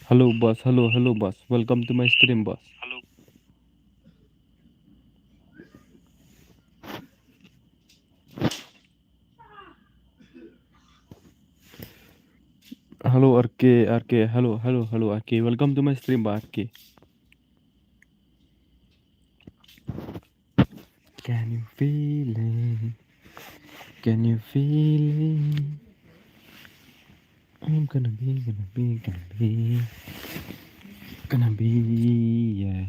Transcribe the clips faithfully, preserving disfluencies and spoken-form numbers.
Hello, boss. Hello, hello, boss. Welcome to my stream, boss. Hello. Hello, R K, R K. Hello, hello, hello, R K. Welcome to my stream, boss, R K. Can you feel it? Can you feel it? I'm gonna be, gonna be, gonna be, gonna be, yeah.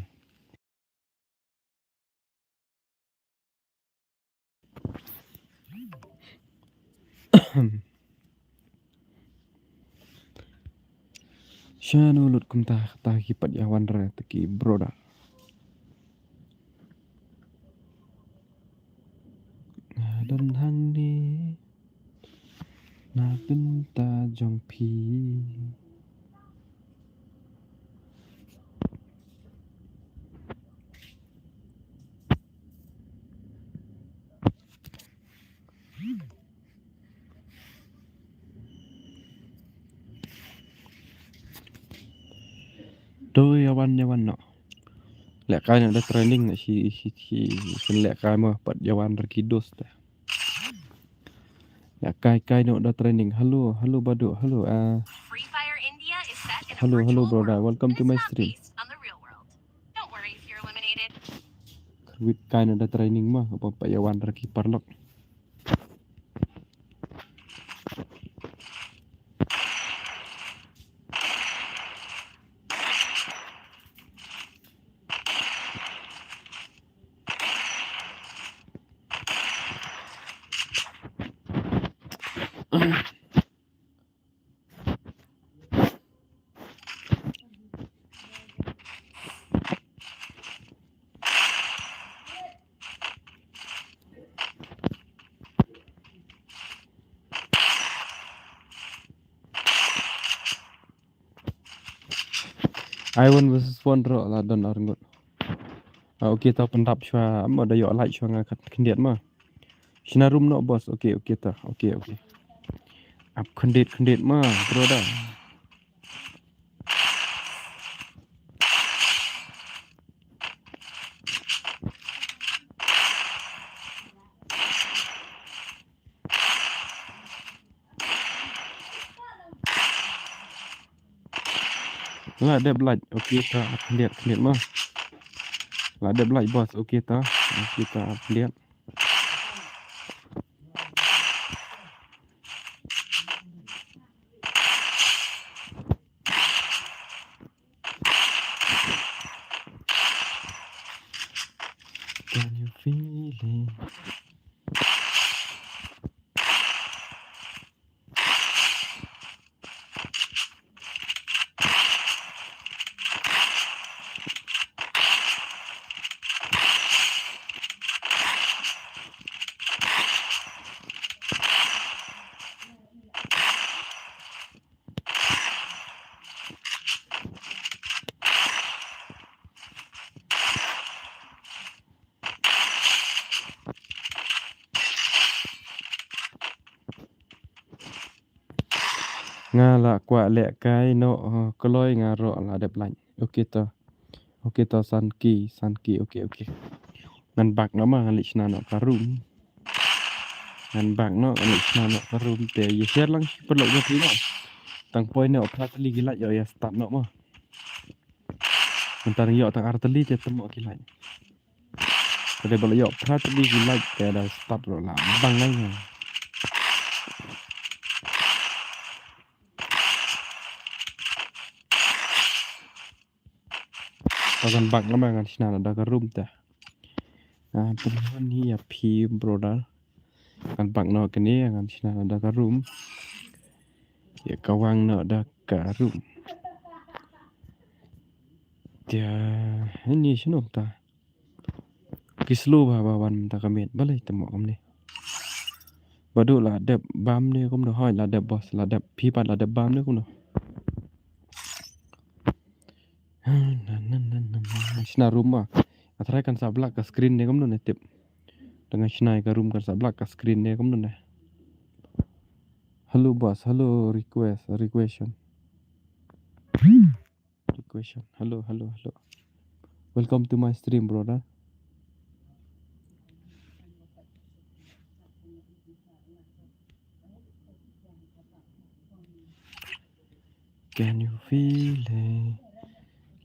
Shano lut kumta, ta ki pat ïa wan re ta ki brother. Nga don hangne na bynta jong phi. To ïa wan, ïa wan noh. Lehkai noh da training noh shi, shi, shi, shin lehkai mo pat ïa wan re ki dos te. Lehkai kai noh da training. Hello, hello Badu, hello, ah. Hello, hello brother, welcome to my stream. Kyrwit kai noh da training mo, ba pat ïa wan re ki paralok. Ai one versus one ruh la don arngut. Ah, okay, to pyndap shuwa, mo da ïoh light shuwa nga kat khyndiat mo. Shna room noh boss. Okay, okay to. Okay, okay. Ap khyndiat khyndiat mo, brother. La dep light. Okay to, ap khyndiat khyndiat mo. La dep light boss. Okay to. Okay to, ap khyndiat. Can you feel it? Nga la kwah lehkai noh, eh, kloi nga ruh la dep light. Okay to. Okay to, Sanki, Sanki, okay, okay. Ngan back noh ma, ngan leit shna noh ka room. Ngan back noh, ngan leit shna noh ka room te ïa share lang shi paralok jong phi noh. Tang poi noh phra tylli ki light ïoh ïa start noh ma. Mynta ïoh tang ar tylli te tymmen ki light. Te dei ba la ïoh phra tylli ki like te da start ruh la bang ngai. Te ngan bak noh ma ngan shna noh da ka room te. Ah, pynhun hi ïa phi brother. Ngan bak noh kane ngan shna noh da ka room. Ïa ka wang noh da ka room. Te, ini shano ta. Ki slow ba ba wan mynta ka miet. Balei te mo kumne. Badu la dep bam ne kumno, hoi la dep boss, la dep phi pat la dep bam ne kumno. Nan nan nan nan. Shna room ma. Nga tharai kan sa black ka screen ne kumno ne tip. Dang shna ka room kan sa black ka screen ne kumno ne. Hello boss, hello request, request. Request. Hello, hello, hello. Welcome to my stream, brother. Can you feel it?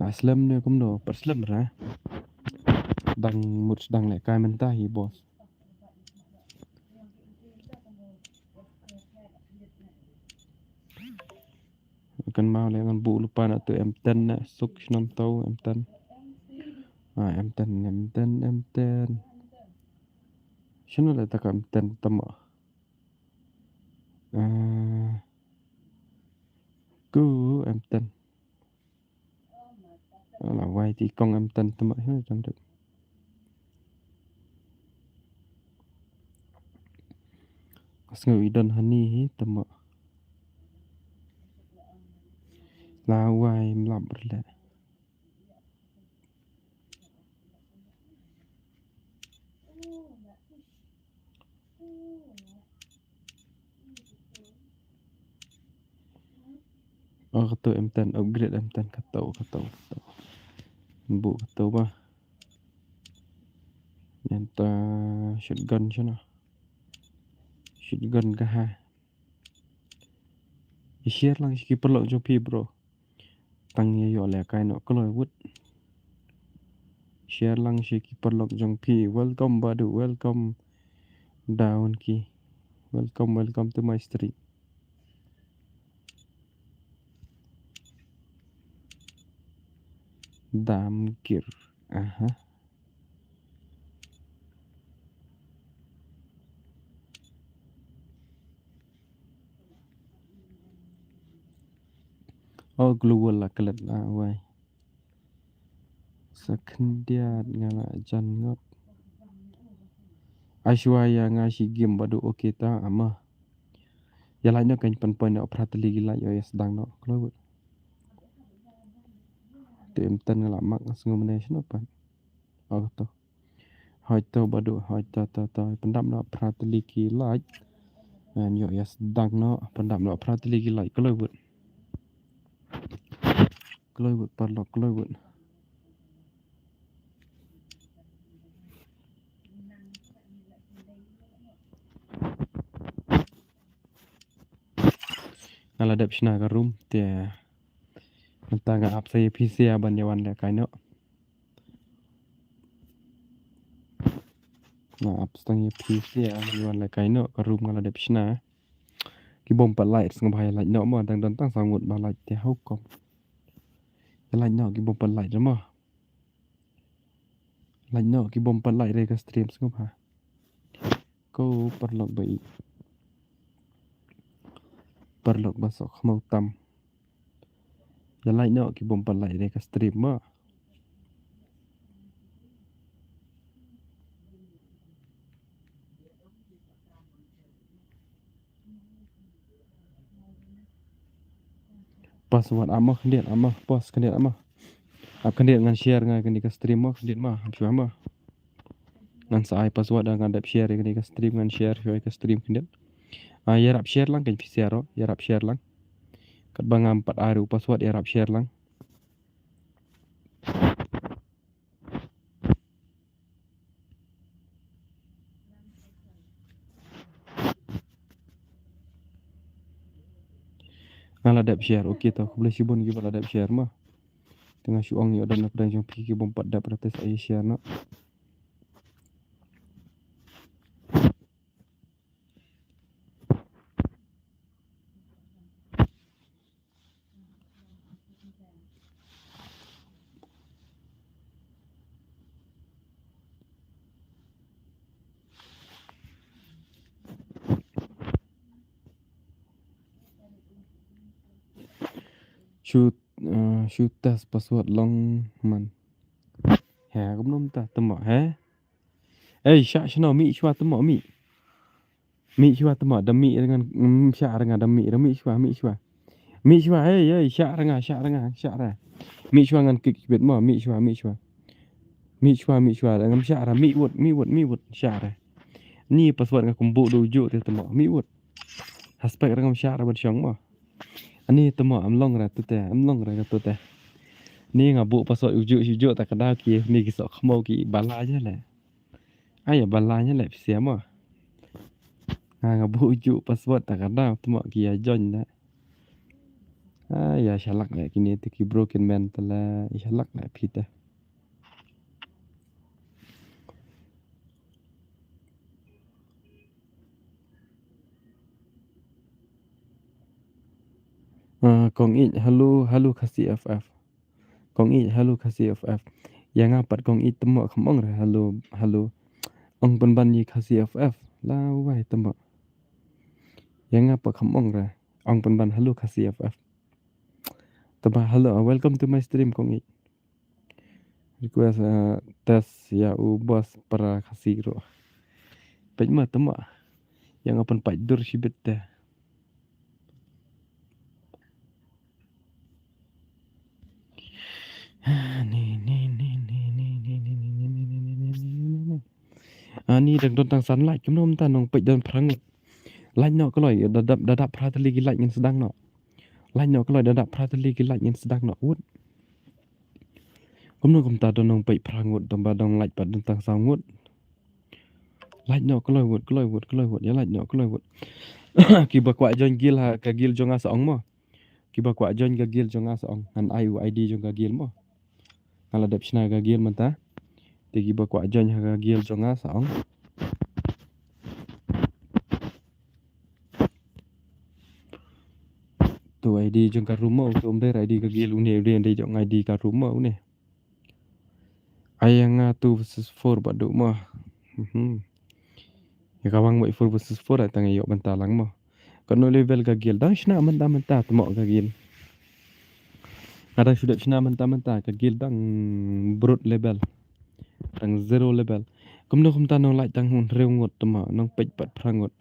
La slem ne kumno, pat slem ra. Dang mut dang leh kai mynta hi boss. Kan mau leh ngan buh lypa na tu M ten na suk shnong tau M ten. Ah, M ten, M ten, M ten. Shano leh ta ka M ten tama. Ah, ku M ten. Ala wai ti kong M ten tama hi tam dek. Sngew i don hani hi tama. La wai mlap rle. Oh, kato M ten, upgrade M ten, kato, kato, kato. Bu kato ba. Nenta shotgun shana. Shotgun kaha. Share lang shi ki paralok jong phi bro. Tang ïa ïoh leh kai noh kloi wut. Share lang shi ki paralok jong phi. Welcome Badu, welcome Down ki. Welcome, welcome to my stream. Dam gear. Aha. Oh, global la klet la wai. Sa khyndiat nga la jan ngot. Aishwarya nga shi game Badu okay ta ama. Ïa like noh kan pan pan noh phra tylli ki like ïa sdang noh kloi wut. Te M ten nga la mak sngew mane shano pat. Oh to. Hoi to Badu, hoi to, to, to. Pyndap noh phra tylli ki like. Ngan ïoh ïa sdang noh, pyndap noh phra tylli ki like. Kloi wut. Kloi wut paralok, kloi wut. Nga la dep shna ka room te. Mynta nga ap sa ïa phi sia ban ïa wan leh kai noh. Nga ap sa ïa phi sia ban ïa wan leh kai noh, ka room nga la dep shna. Ki bym pat like sngewbha ïa like noh mo, dang don tang saw ngut ba like te how come. Ïa like noh ki bym pat like mo. Like noh ki bym pat like re ka stream sngewbha. Ko paralok ba i. Paralok ba sok khmaw tam. Ïa like noh ki bym pat like re ka stream mo. Password amo khyndiat amo, post khyndiat amo. Ap khyndiat ngan share nga kane ka stream mo khyndiat mo, hap shuwa mo. Ngan sa ai password ngan dep share kane ka stream ngan share shuwa ka stream khyndiat. Ah, ïarap share lang kan phi share ro, ïarap share lang. Katba ngam pat ai ruh password ïarap share lang. Nga la dep share, okay to, khublei shibun kiba la dep share ma. Te nga shu ong ïa don na pdeng jong phi ki bym pat dep ra te sa ïa share noh. Shu, eh, shu test password long man. He, kumno mynta tymmo, he? Ei, shah shano, mih shuwa tymmo, mih. Mih shuwa tymmo, da mih ngan, mm, shah ra nga, da mih, da mih shuwa, mih shuwa. Mih shuwa, ei, ei, shah ra nga, shah ra nga, shah ra. Mih shuwa ngan kik bit mo, mih shuwa, mih shuwa. Mih shuwa, mih shuwa, da ngam shah ra, mih wut, mih wut, mih wut, shah ra. Ni password nga kumbu du ju te tymmo, mih wut. Suspect ra ngam shah ra bad shong mo. Ani tymmo, am long ra tu te, am long ra tu te. Ni nga bu password uju, uju ta ka daw ki, ni ki sok khmo ki bala je le. Ai, bala je le, phi sia mo. Nga, nga bu uju password ta ka daw, tymmo ki ya join da. Ai, ya shalak le, kini te ki broken man ta le, ya shalak le, phi te. Ah, Kong Ij, hello, hello Khasi F F. Kong Ij, hello Khasi F F. Ya nga pat Kong Ij tymmo kham ong re, hello, hello. Ong pynban yi Khasi F F. La wai tymmo. Ya nga pat kham ong re. Ong pynban hello Khasi F F. Tymmo hello, uh, welcome to my stream Kong Ij. Request, uh, test ya u boss para Khasi ruh. Peit ma tymmo. Ya nga pynpait dur shibit te. Ni, ni, ni. Ani dang don tang san like, kumno mynta nong peit don phra ngut. Like noh kloi, da dap, da dap phra tylli ki like ngin sdang noh. Like noh kloi, da dap phra tylli ki like ngin sdang noh. Wut. Kumno kumta don nong peit phra ngut, tang ba dong like pat don tang saw ngut. Like noh kloi wut, kloi wut, kloi wut, ya like noh kloi wut. Kiba kwah join guild ha, ka guild jong nga sa ong mo. Kiba kwah join ka guild jong nga sa ong. Ngan ai u I D jong ka guild mo. Nga la dep shna ka guild mynta. Te kiba kwah join ha ka guild jong nga sa ong. Tu I D jong ka room mo, tu umder I D ka guild une, une, une jong I D ka room mo, une. Ai nga two versus four ba duk mo. Mhm. Ya ka wang mo four versus four ai tang ïoh bynta lang mo. Kano level ka guild dang shna mynta mynta tmo ka guild. Nga dang shu dep shna mynta mynta ka guild dang brut level. Dang zero level. Kumno kumta nong lait tang hun rew ngut tmo nong peit pat phra ngut.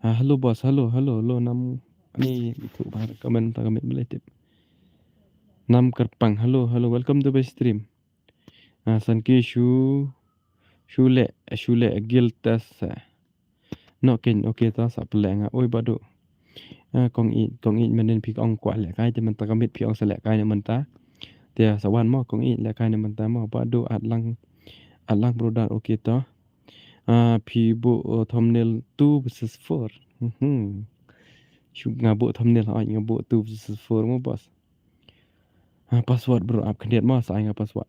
Ah, hello boss, hello, hello, hello, nam ani tu ba comment ta comment bele tip. Nam Kyrpang, hello, hello, welcome to my stream. Ah, san ki shu, shu le, shu le guild test sa. No ken, okay ta sa pele nga, oi badu. Ah, kong i, kong i menen phi ong kwah le kai te mynta ka mit phi ong sa le kai ne mynta. Te sa wan mo kong i le kai ne mynta mo badu at lang, at lang brother okay ta. Ah, phi bu, uh, thumbnail two versus four. Mhm. Shu nga bu thumbnail ai nga bu two versus four mo boss. Ah, password bro ap khyndiat mo sa ai nga password.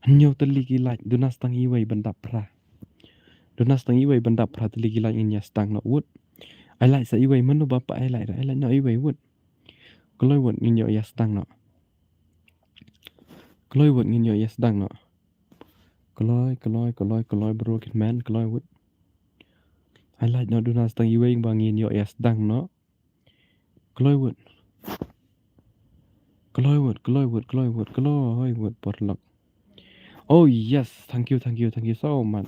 Hynñiew tylli ki like duna stang iwei ban dap phra. Duna stang iwei ban dap phra tylli ki like ngin ïa stang no wut. Ai like sa iwei mano ba pa ai like ai like no iwei wut. Kloi wut ngin ïoh ïa stang no. Kloi wut ngin ïoh ïa sdang no. Kloi, kloi, kloi, kloi bro kin man, kloi wut. Ai like no duna stang iwei ba ngin ïoh ïa sdang no. Kloi wut. Kloi wut, kloi wut, kloi wut, kloi wut por lok. Oh yes, thank you, thank you, thank you so much.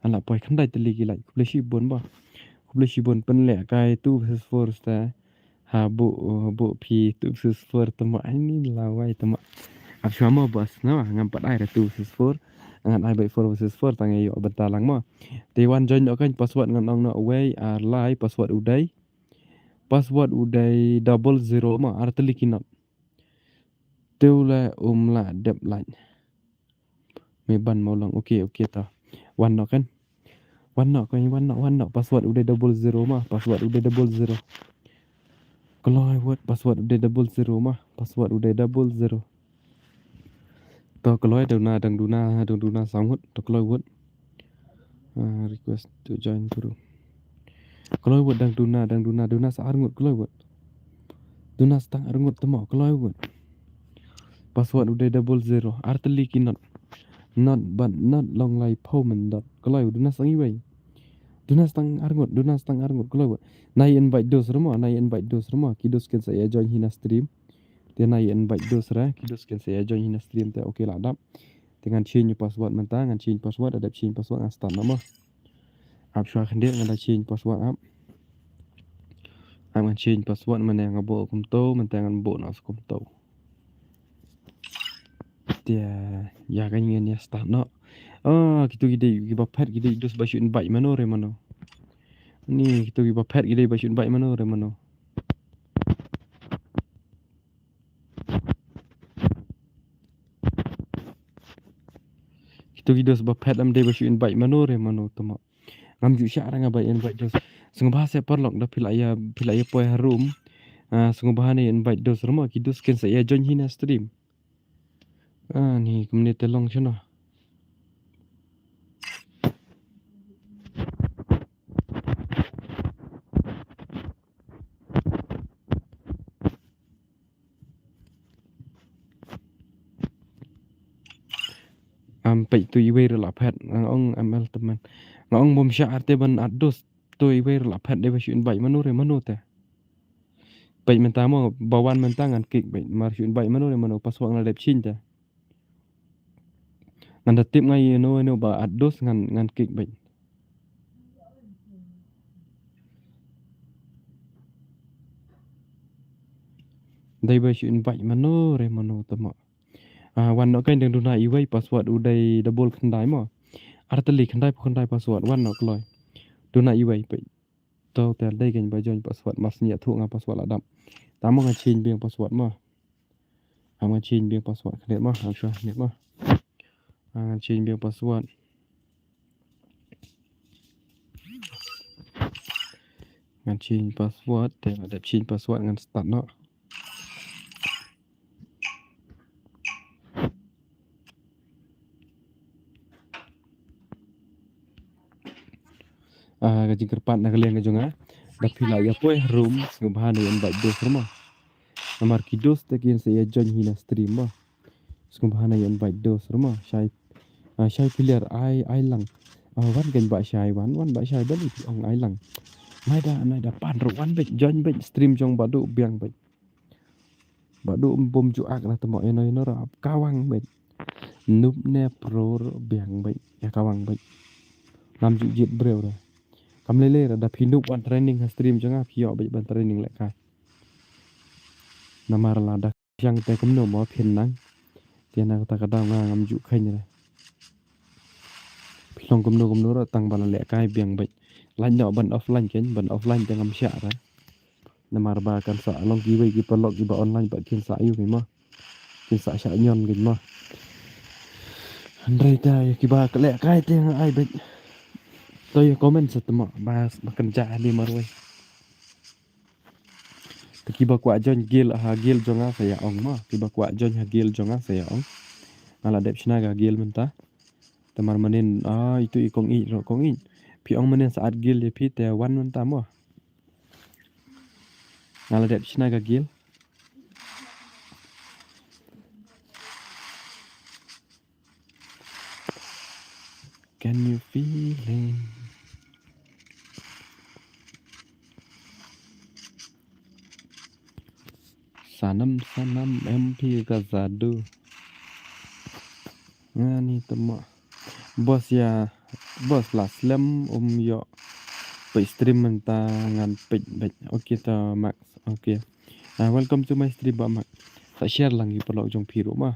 Ala poi khyndai tylli ki like, khublei shibun ba. Khublei shibun pynleh kai two versus four sta. Ha bu, ha bu phi two versus four tama ai ni lawai tama. Ap shwa mo boss no ngam pat ai ra two versus four. Ngan ai bai four versus four tang ïoh bynta lang mo. Te wan join no kan password ngan ong no wei ar lai password u dei. Password u dei double zero mo ar tylli ki not. Te u la um la dep like. Me ban mo long okay okay ta. Wan no kan. Wan no kan wan no wan no password u dei double zero ma password u dei double zero. Kloi wut password u dei double zero ma password u dei double zero. To kloi dang duna dang duna dang duna sangut to kloi wut. Ah, request to join through. Kloi wut dang duna dang duna duna sa arngut kloi wut. Duna stang arngut tamo kloi wut. Password u dei double zero ar tylli ki not. Not but not long lai pho men dot kloi wut duna stang iwei. Duna stang arngut duna stang arngut kloi wut. Nai invite dos remo nai invite dos remo ki dos ken sa ïa join hina stream. Te na ïa invite dos re, ki dos kin sa ïa join hi na stream te, okay la dap. Te ngan change password mynta, ngan change password, la dep change password ngan start noh mo. Ap shuwa khyndiat ngan da change password ap. Ap ngan change password mynne nga buh kumto, mynta ngan buh noh kumto. Te ïa ka ngan ïa start noh. Ah, kito ki dei kiba phet ki dei dos ba shu invite mano re mano. Ni kito kiba phet ki dei ba shu invite mano re mano. Kito ki dos ba phet ym dei ba shu invite mano re mano tamo. Ngam ju shah ra nga ba invite dos. Sngewbha se paralok da phi la ïa, phi la ïa poi ha room. Ah, sngewbha ne invite dos ruh mo ki dos kin sa ïa join hi na stream. Ah, ni kumne te long shano. Am peit tu iwei ruh la phet, nga ong M L temen. Nga ong bym shah ar te ban add dos, tu iwei ruh la phet dei ba shu invite mano re mano te. Peit mynta mo, ba wan mynta ngan kick beit, mar shu invite mano re mano, password nga la dep change te. Ngan da tip nga ïa ino ino ba add dos ngan, ngan kick beit. Dei ba shu invite mano re mano tamo. Ah, wan noh kein dang duna iwei password u dei double khyndai mo. Ar tylli khyndai phew khyndai password wan noh kloi. Duna iwei peit. To te dei kein ba join password mas nia thuh nga password la dap. Tamo ngan change biang password mo. Am ngan change biang password khyndiat mo, am shuwa khyndiat mo. Ah, ngan change biang password. Ngan change password, te la dep change password ngan start noh. Ah, ka jingkyrpad na ka liang ka jong nga. Da phi la ïa poi ha room, sngewbha ne invite dos ruh mo. Namar ki dos te kin sa ïa join hi na stream mo. Sngewbha ne invite dos ruh mo. Shai, ah, shai phi ler ai, ai lang. Ah, wan kein ba shai wan, wan ba shai ba li phi ong ai lang. Nai da, nai da pan ruh wan beit, join beit stream jong Bah Duh biang beit. Bah Duh bym ju ak na tamo ino ino ruh ap kawang beit. Noob ne pro ruh biang beit, ïa kawang beit. Ngam ju jied briew ruh. Kam lei lei ruh da phi noob wan training ha stream jong nga phi ïoh beit ban training lehkai. Namar lada pyrshang te kumno mo phin nang. Te na kata ka daw nga ngam ju kheiñ re. Phi long kumno kumno ruh tang ba la lehkai biang beit. Lait noh ban offline kein, ban offline te ngam shah re. Namar ba kan sa long kiwei ki paralok kiba online ba kin sa ïoh kein mo. Kin sa shah ñion kein mo. Hynrei te ïa kiba lehkai te nga ai beit. To ïa comment sa tamo ba, ba kynjah hangne marwei. Te kiba kwah join guild ha guild jong nga sa ïa ong mo. Kiba kwah join ha guild jong nga sa ïa ong. Nga la dep shna ka guild mynta. Te mar mynnin, ah, itu i kong ïeit ruh, kong ïeit. Phi ong mynnin sa add guild ïa phi te wan mynta mo. Nga la dep shna ka guild. Can you feel it? Sanam sanam M P ka jadu. Ngani tama. Boss ïa, boss la slem um ïoh peit stream mynta ngan peit beit. Okay ta Max. Okay. Ah, welcome to my stream Bah Max. Sa share lang ïa ki paralok jong phi ruh ma.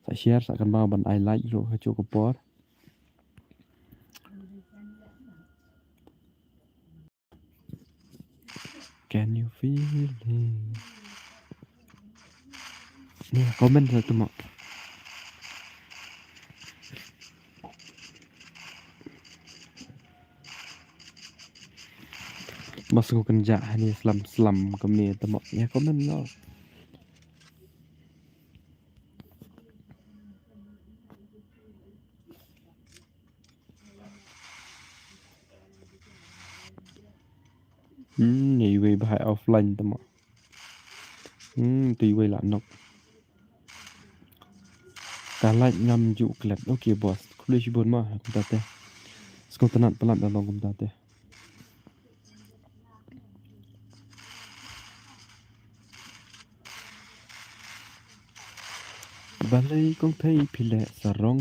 Sa share, sa kynmaw ban ai like ruh ha kajuh ka por. Can you feel it? Ni comment sa tu mo. Bas ko kynjah hani slam slam kami tu mo. Ïa comment no. Hmm, iwei ba hai offline tama. Hmm, tu iwei la nok. Ka light ngam ju klet. Okay boss. Khublei shibun ma kumta te. Sngewtynnat palat da long kumta te. Balei kong thei phi leh sarong.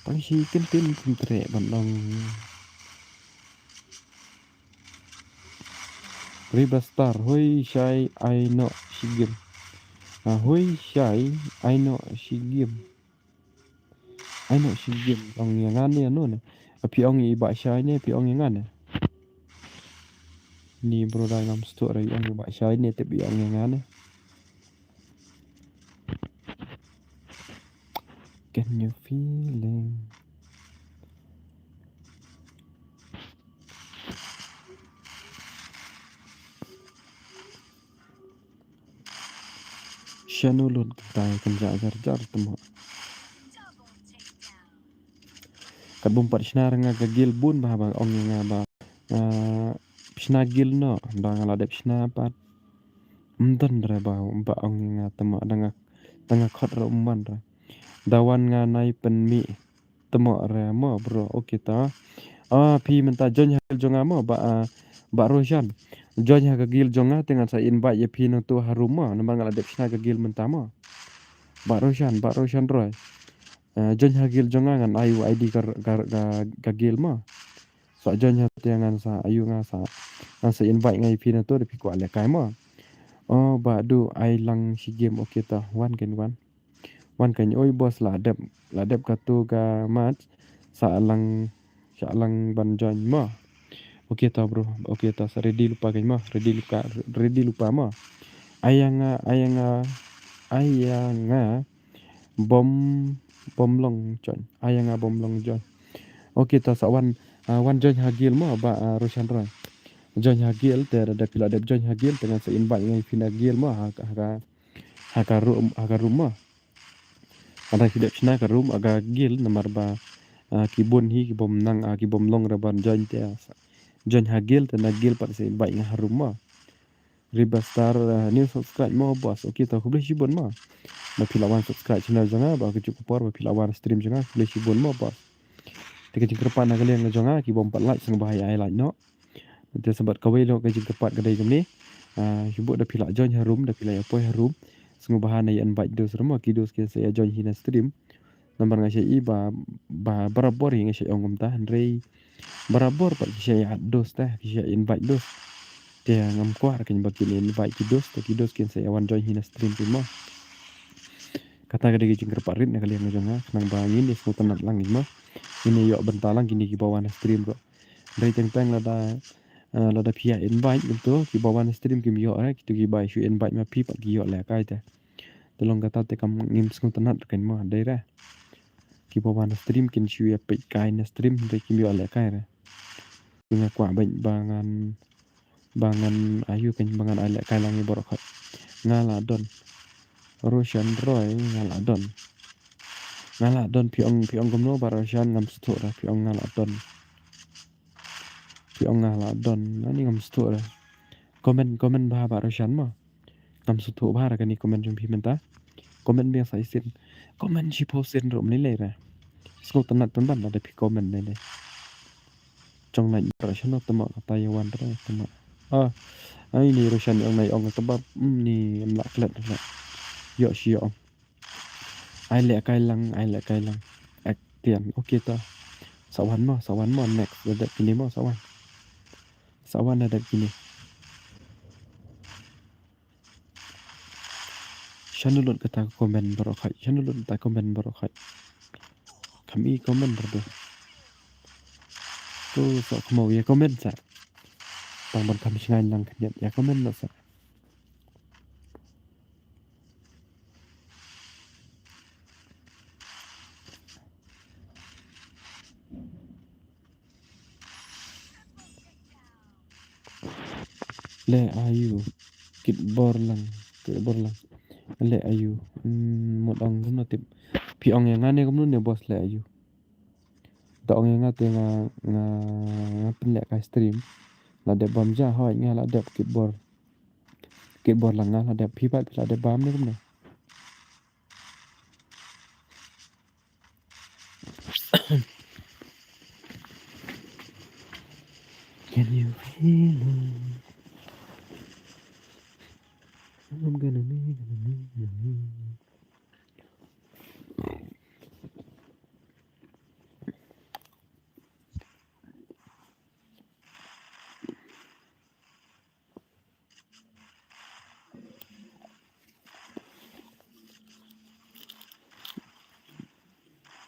Tang shi kin tin kin treh ban long. Riba star hoi shai ai no shigim. Ah, hoi shai ai no shigim. Ai no shigim ong ïa nga ne no ne. Phi ong i ba shai ne phi ong ïa nga ne. Ni bro da ngam stuk ra i ong i ba shai ne tip i ong ïa nga ne. Can you feeling? Shano lut kata kan ja jar jar temo. Kat bum pat shna nga ka gil bun ba ba ong nga ba. Ah, shna gil no ba nga la dep shna pat. Mdan re ba ba ong nga temo da nga da nga khot re umban re. Da wan nga nai pynmih temo re mo bro. Okay ta. Ah, phi mynta join ha gil jong nga mo ba, ah, ba Roshan. Join ha ka gil jong nga te ngan sa invite ïa phi nangtu ha room mo. Namar nga la dep shna ka gil mynta mo. Ba Roshan, ba Roshan Roy. Ah, join ha gil jong nga ngan ai u I D ka, ka, ka, ka gil mo. Sa join ha te ngan sa ayu nga sa, ngan sa invite nga ïa phi nangtu da phi kwah lehkai mo. Oh, ba du ai lang shi game. Okay ta wan ken wan. Wan kan oi boss la dep, la dep katu ka match. Sa lang, sa lang ban join mo. Okay ta bro, okay ta sa ready lypa kan mo, ready lypa, ready lypa mo. Ai ïa nga, ai ïa nga, ai ïa nga bom, bom long join. Ai ïa nga bom long join. Okay ta sa wan, ah, wan join ha gil mo ba, ah, Roshan Roy. Join ha gil te da phi la dep join ha gil te ngan sa invite nga ïa phi na gil mo ha, ha ka ha ka room, ha ka room mo. Ada ki dep shna ka room ha ka gil namar ba, ah, ki bun hi ki bom nang, ah, ki bom long re ban join te, ah, sa join ha gil te na gil pat sa invite nga ha room mo. Riba star, ah, new subscribe mo boss. Okay ta khublei shibun mo. Ba phi la wan subscribe channel jong nga ba ka juk por ba phi la wan stream jong nga khublei shibun mo boss. Te ka jingkyrpad na ka liang jong nga ki bom pat like sngewbha ïa ai like noh. Te sa bad kawei noh ka jingkyrpad ka dei kumne. Ah, shu bud da phi la join ha room, da phi la ïa poi ha room. Sngewbha na ïa invite dos ruh mo ki dos ki sa ïa join hi na stream. Namar nga sa i ba, ba barabor hi nga sa ong kumta hynrei barabor pat ki sa ïa add dos ta, ki sa ïa invite dos. Te ngam kwah ra kin ba kin invite ki dos, te ki dos kin sa ïa wan join hi na stream phi mo. Kata ka dei ka jingkyrpad rit na ka liang jong nga, khnang ba ngin ïa sngewtynnat lang mo. Ngin ïa ïoh bynta lang kine kiba wan ha stream ruh. Dei teng teng lada, eh, lada phi ïa invite kumto, kiba wan stream kim ïoh, eh, kito kiba shu invite ma phi pat ki ïoh lehkai te. Te long kata te kam ngim sngewtynnat kan mo, dei re. Kiba wan stream kin shu ïa peit kai na stream, dei kim ïoh lehkai re. Nga kwah beit ba ngan, ba ngan ayu kan ba ngan ai lehkai lang ïa baroh khoit. Nga la don. Roshan Roy, nga la don. Nga la don phi ong, phi ong kumno ba Roshan ngam sngewthuh re, phi ong nga la don. Phi ong nga la don, ani ngam sngewthuh re. Comment, comment bha ba Roshan mo. Ngam sngewthuh bha re kane comment jong phi mynta. Comment biang sa shisien. Comment shiphew sien ruh ym lei lei re. Sngewtynnat pynban lada phi comment lei lei. Jong nai Roshan no tama kata ïa wan re tama. Ah, ai ni Roshan ong nai ong kaba, hmm, ni em la klet la. Ïoh shi ïoh ong. Ai lehkai lang, ai lehkai lang. Ek tian. Okay ta. Sa wan mo, sa wan mo next. Da dep kine mo sa wan. Sa wan da dep kine. Shano lut kata ka comment baroh khoit. Shano lut kata ka comment baroh khoit. Kham i comment baroh. Tu sa kham ïa comment sa. Tang ban kham shngain lang khyndiat ïa comment na sa. Le ayu. Kit bor lang, kit bor lang. Le ayu. Hmm, mut ong kumno tip. Phi ong ïa nga ne kumno ne boss le ayu. Da ong ïa nga te nga, nga, nga pynleh kai stream. La dep bam ja hoi nga la dep kit bor. Kit bor lang nga la dep phi pat phi la dep bam ne kumno. Can you feel it? I'm gonna need, gonna need, gonna need.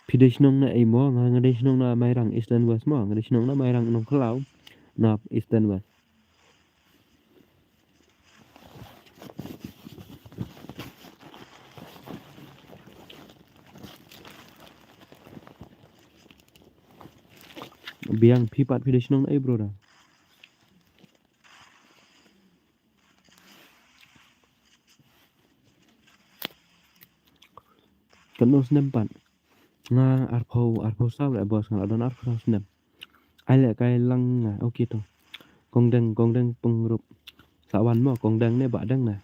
Phi dei shnong na ei mo? Nga, nga dei shnong na Mairang, Eastern West mo. Nga dei shnong na Mairang Nongkhlaw, na Eastern West. Biang, phi pat phi dei shnong na ei, brother? Katno snem pat? Nga arphew, arphew saw leh boss, nga la don arphew saw snem. Ai leh kai lang nga, okay to. Kong Deng, Kong Deng Pyngrope. Sa wan mo, Kong Deng ne Bah Deng ne?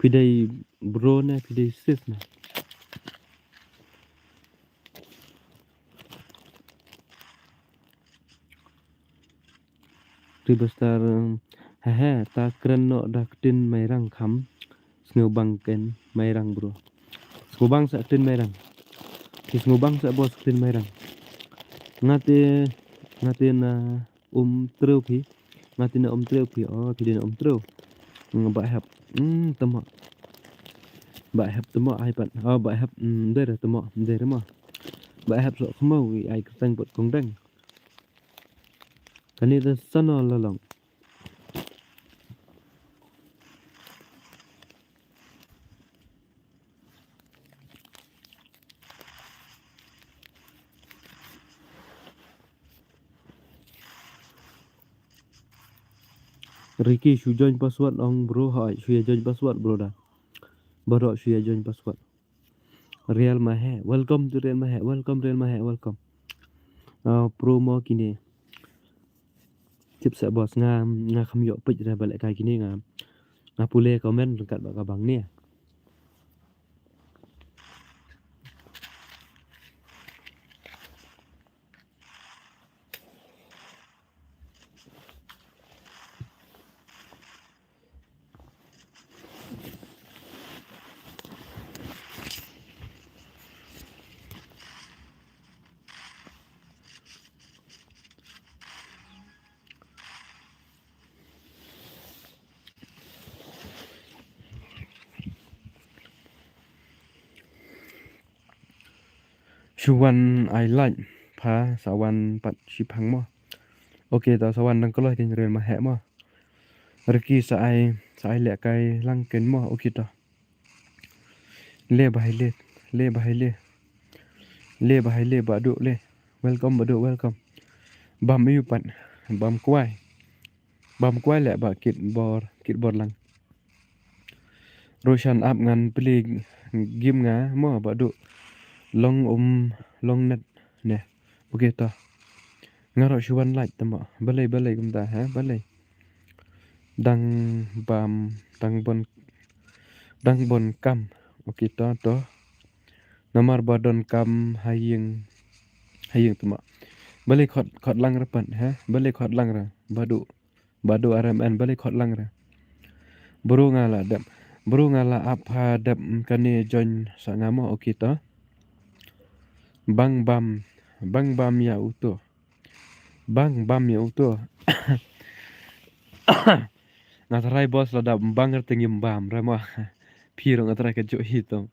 Phi dei bro ne, phi dei sis ne? River Star, um, he he, ta kren noh da ktien Mairang kham. Sngewbang ken Mairang, bro. Sngewbang sa ktien Mairang. Phi sngewbang sa boss ktien Mairang. Nga te, nga te na Umtrew phi. Nga te na Umtrew phi. Oh, phi dei na Umtrew. Nga Bah Hep. Hmm, temo. Bah Hep temo ai pat. Oh, Bah Hep, hmm, dei re temo, dei re mo. Bah Hep Sohkhmaw, i ai kyrteng pat Kong Deng. Kane te sano la long. Ricky, shu join password ong bro, hoi, shu ïa join password bro da. Baroh shu ïa join password. Real Maheh, welcome to Real Maheh, welcome Real Maheh, welcome. Ah, pro mo kine. Tip seh boss, nga, nga kham ïoh peit re ba leh kai kine, nga, nga pule comment ryngkat bad ka bang ne. Shu wan ai like pha, sa wan pat shiphang mo. Okay, to sa wan dang kloi kynrel Maheh mo. Ricky, sa ai, sa ai leh kai lang ken mo. Okay to. Le bhai le, le bhai le. Le bhai le, Bah Duh le. Welcome Bah Duh, welcome. Bam ïu pat, bam kwai. Bam kwai leh Bah Kitbor, Kitbor lang. Roshan ap ngan plie gim nga mo Bah Duh. Long um, long net ne. Okay to. Nga ruh shu wan like tamo. Balei, balei kumta ha, balei. Dang bam, dang bon, dang bon kam. Okay to, to. Namar ba don kam ha ïing, ha ïing tamo. Balei khot, khot lang re pat ha. Balei khot lang re. Bah Duh. Bah Duh R M N, balei khot lang re. Bru nga la dep. Bru nga la ap ha dep, mm, kane join sa nga mo, okay to. Bang bam, bang bam ïa uto. Bang bam ïa uto. Nga tharai boss, lada bang re te ngim bam re mo. Phi ruh nga tharai ka juh hi to.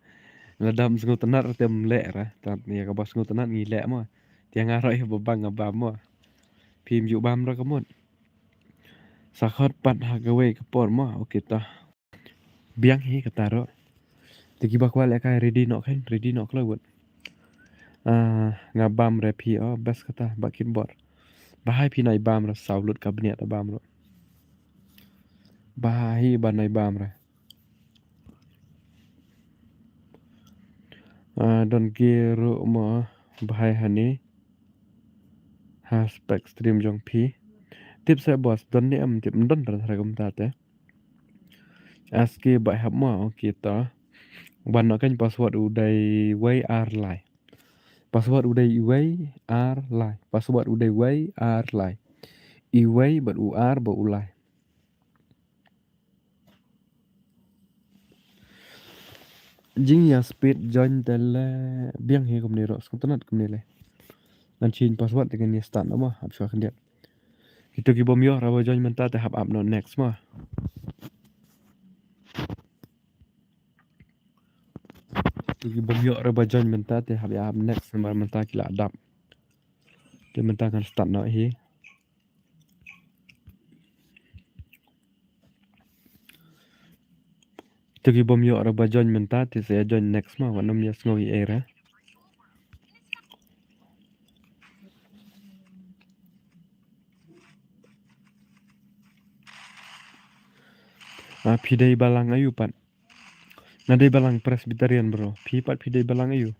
Lada sngewtynnat re te ym leh re. Te ïa kaba sngewtynnat ngi leh mo. Te nga ruh ïa ba bang nga bam mo. Phim ju bam re ka mut. Sa khot pat ha kawei ka por mo, okay to. Biang hi kata ruh. Te kiba kwah leh kai ready noh keiñ, ready noh kloi wut. Ah, nga bam re phi, oh, best kata, Bah Kitbor. Ba hai phi nai bam re, saw lut ka bniat bam ruh. Ba hai ba nai bam re. Ah, don ki ruh mo, ba hai hani. Ha spec stream jong phi. Tip seh boss, don ne em, tip ym don re kumta te. Aski ba hap mo, okay to. Wan noh keiñ password u dei wei ar lai. Password u dei wei ar lai. Password u dei wei ar lai. I wei bad u ar bad u lai. Jingïa speed join te le biang hi kumne ruh, sngewtynnat kumne le. Ngan change password te ngan ïa start noh mo, hap shuwa khyndiat. Kito ki bym ïoh ra ba join mynta te hap ap noh next mo. Te ki bym ïoh ruh ba join mynta te hap ïa hap next namar mynta ki la dap. Te mynta kan start noh hi. Te ki bym ïoh ruh ba join mynta te sa ïa join next mo, wat nym ïa sngew ei ei ruh. Ah, phi dei balang aïu pat? Nga dei balang Presbyterian, bro. Phi pat phi dei balang aïu?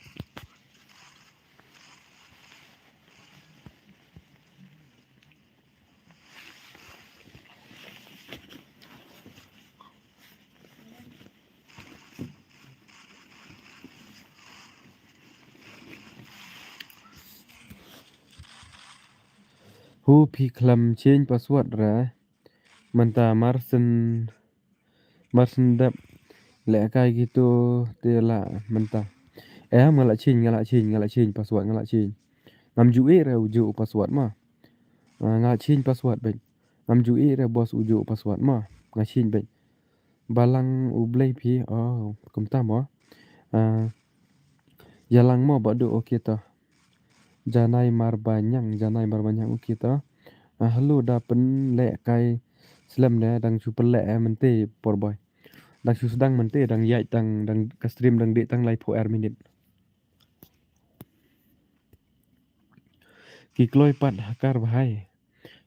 Hu phi khlem change password ruh mynta, mar shen, mar shen dep lehkai kito te lah mynta. Em, nga lah change, nga lah change, nga lah change password, nga lah change. Ngam ju ïeh ruh ujuh u password mo. Ah, nga lah change password beit. Ngam ju ïeh ruh boss ujuh u password mo. Nga change beit. Balang U Blei phi, oh, kumta mo. Ah, ïalang mo Bah Duh, okay to. Janai Marbaniang, Janai Marbaniang, okay to. Ah, hello, da pynlehkai slem ne, dang shu pynleh, eh, mynta por boi. Dang shu sdang mynta, dang ïaid tang, dang ka stream dang dih tang laiphew ar minit. Ki kloi pat hacker bha hi.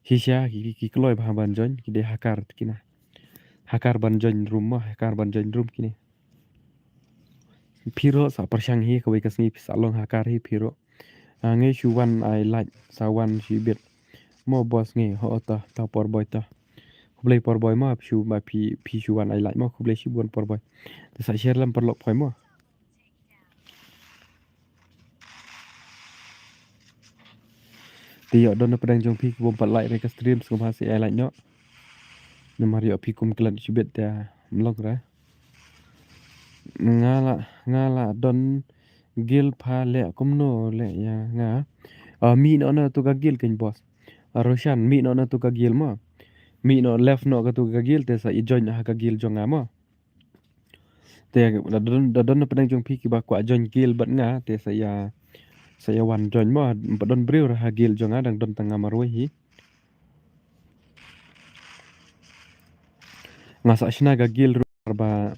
Shisha ki, ki, ki kloi bha ban join, ki dei hacker kine. Hacker ban join room mo, hacker ban join room kine. Phi ruh sa pyrshang hi, kawei ka sngi phi sa long hacker hi phi ruh. Ah, ngi shu wan ai like, sa wan shibit. Mo boss ngi, ho ta, ta por boi ta. Khublei por boi mo, phi shu, ma phi, phi shu wan ai like mo, khublei shibun por boi. Te sa share lem paralok phai mo. Te ïoh don na pdeng jong phi ki bym pat like re ka stream, sngewbha sa ai like noh. Namar ïoh phi kum klet shibit te mlong re. Nga la, nga la don guild pha leh kumno leh ïa nga. Ah, mih noh na tu ka guild kein boss. Ah, Roshan, mih noh na tu ka guild mo. Mih noh, left noh ka tu ka guild te sa i join ha ka guild jong nga mo. Te da don, da don na pdeng jong phi kiba kwah join guild bad nga, te sa ïa, sa ïa wan join mo, ym pat don briew ruh ha guild jong nga, dang don tang nga marwei hi. Nga sa shna ka guild ruh ba,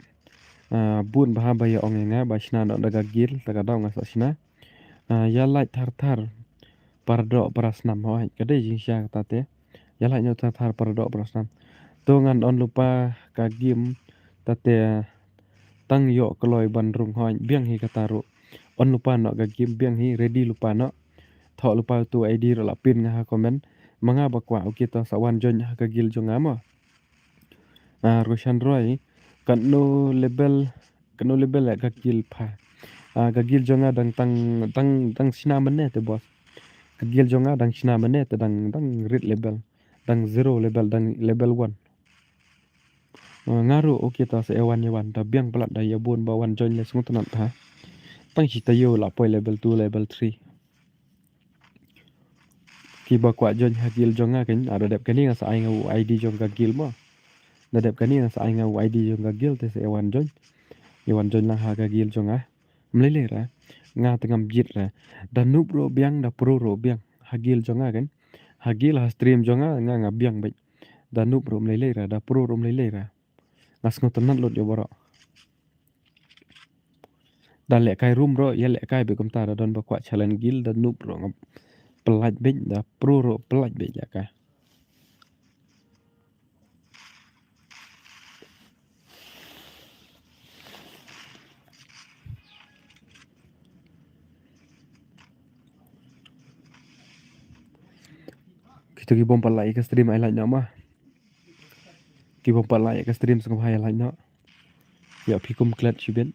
ah, bun bha ba ïa ong ïa nga ba shna noh da ka guild, ta ka daw nga sa shna. Ah, ïa lait thar thar. Para doh para snam, hooid, ka dei jingshisha kata te. Ïa lait noh thar thar para doh para snam. To ngan on lypa ka game ta te, tang ïoh kloi ban rung, hooid, biang hi kata ruh. On lypa noh ka game, biang hi, ready lypa noh. Thoh lypa utu ID ruh la pin nga ha comment. Ma nga ba kwah, okay to sa wan join ha ka guild jong nga mo. Ah, Roshan Roy, katno level, katno level ïa ka guild pha? Ah, ka guild jong nga dang tang, dang, dang shna mynne te boss. Ka guild jong nga dang shna mynne te dang, dang rit level, dang zero level, dang level one. Ah, nga ruh, okay to sa ïa wan ïa wan, da biang palat da ïa bun ba wan join leh sngewtynnat ha. Tang shi taïew la poi level two, level three. Kiba kwah join ha guild jong nga kein, ah, da dep kane nga sa ai nga u ID jong ka guild mo. Da dep kane nga sa ai nga u ID jong ka guild te sa ïa wan join. Ïa wan join lang ha ka guild jong nga. Ym lei lei ra. Nga te ngam jied ra. Da noob ruh biang, da pro ruh biang. Ha guild jong nga kein. Ha guild ha stream jong nga, nga nga biang beit. Da noob ruh ym lei lei ra, da pro ruh ym lei lei ra. Nga sngewtynnat lut ïa baroh. Da lehkai room ruh, ïa lehkai beit kumta, da don ba kwah challenge guild, da noob ruh nga pyllait beit, da pro ruh pyllait beit lehkai. Kito ki bym pat like ka stream ai like noh ma. Ki bym pat like ka stream sngewbha ai like noh. Ïa phi kum klet shibit.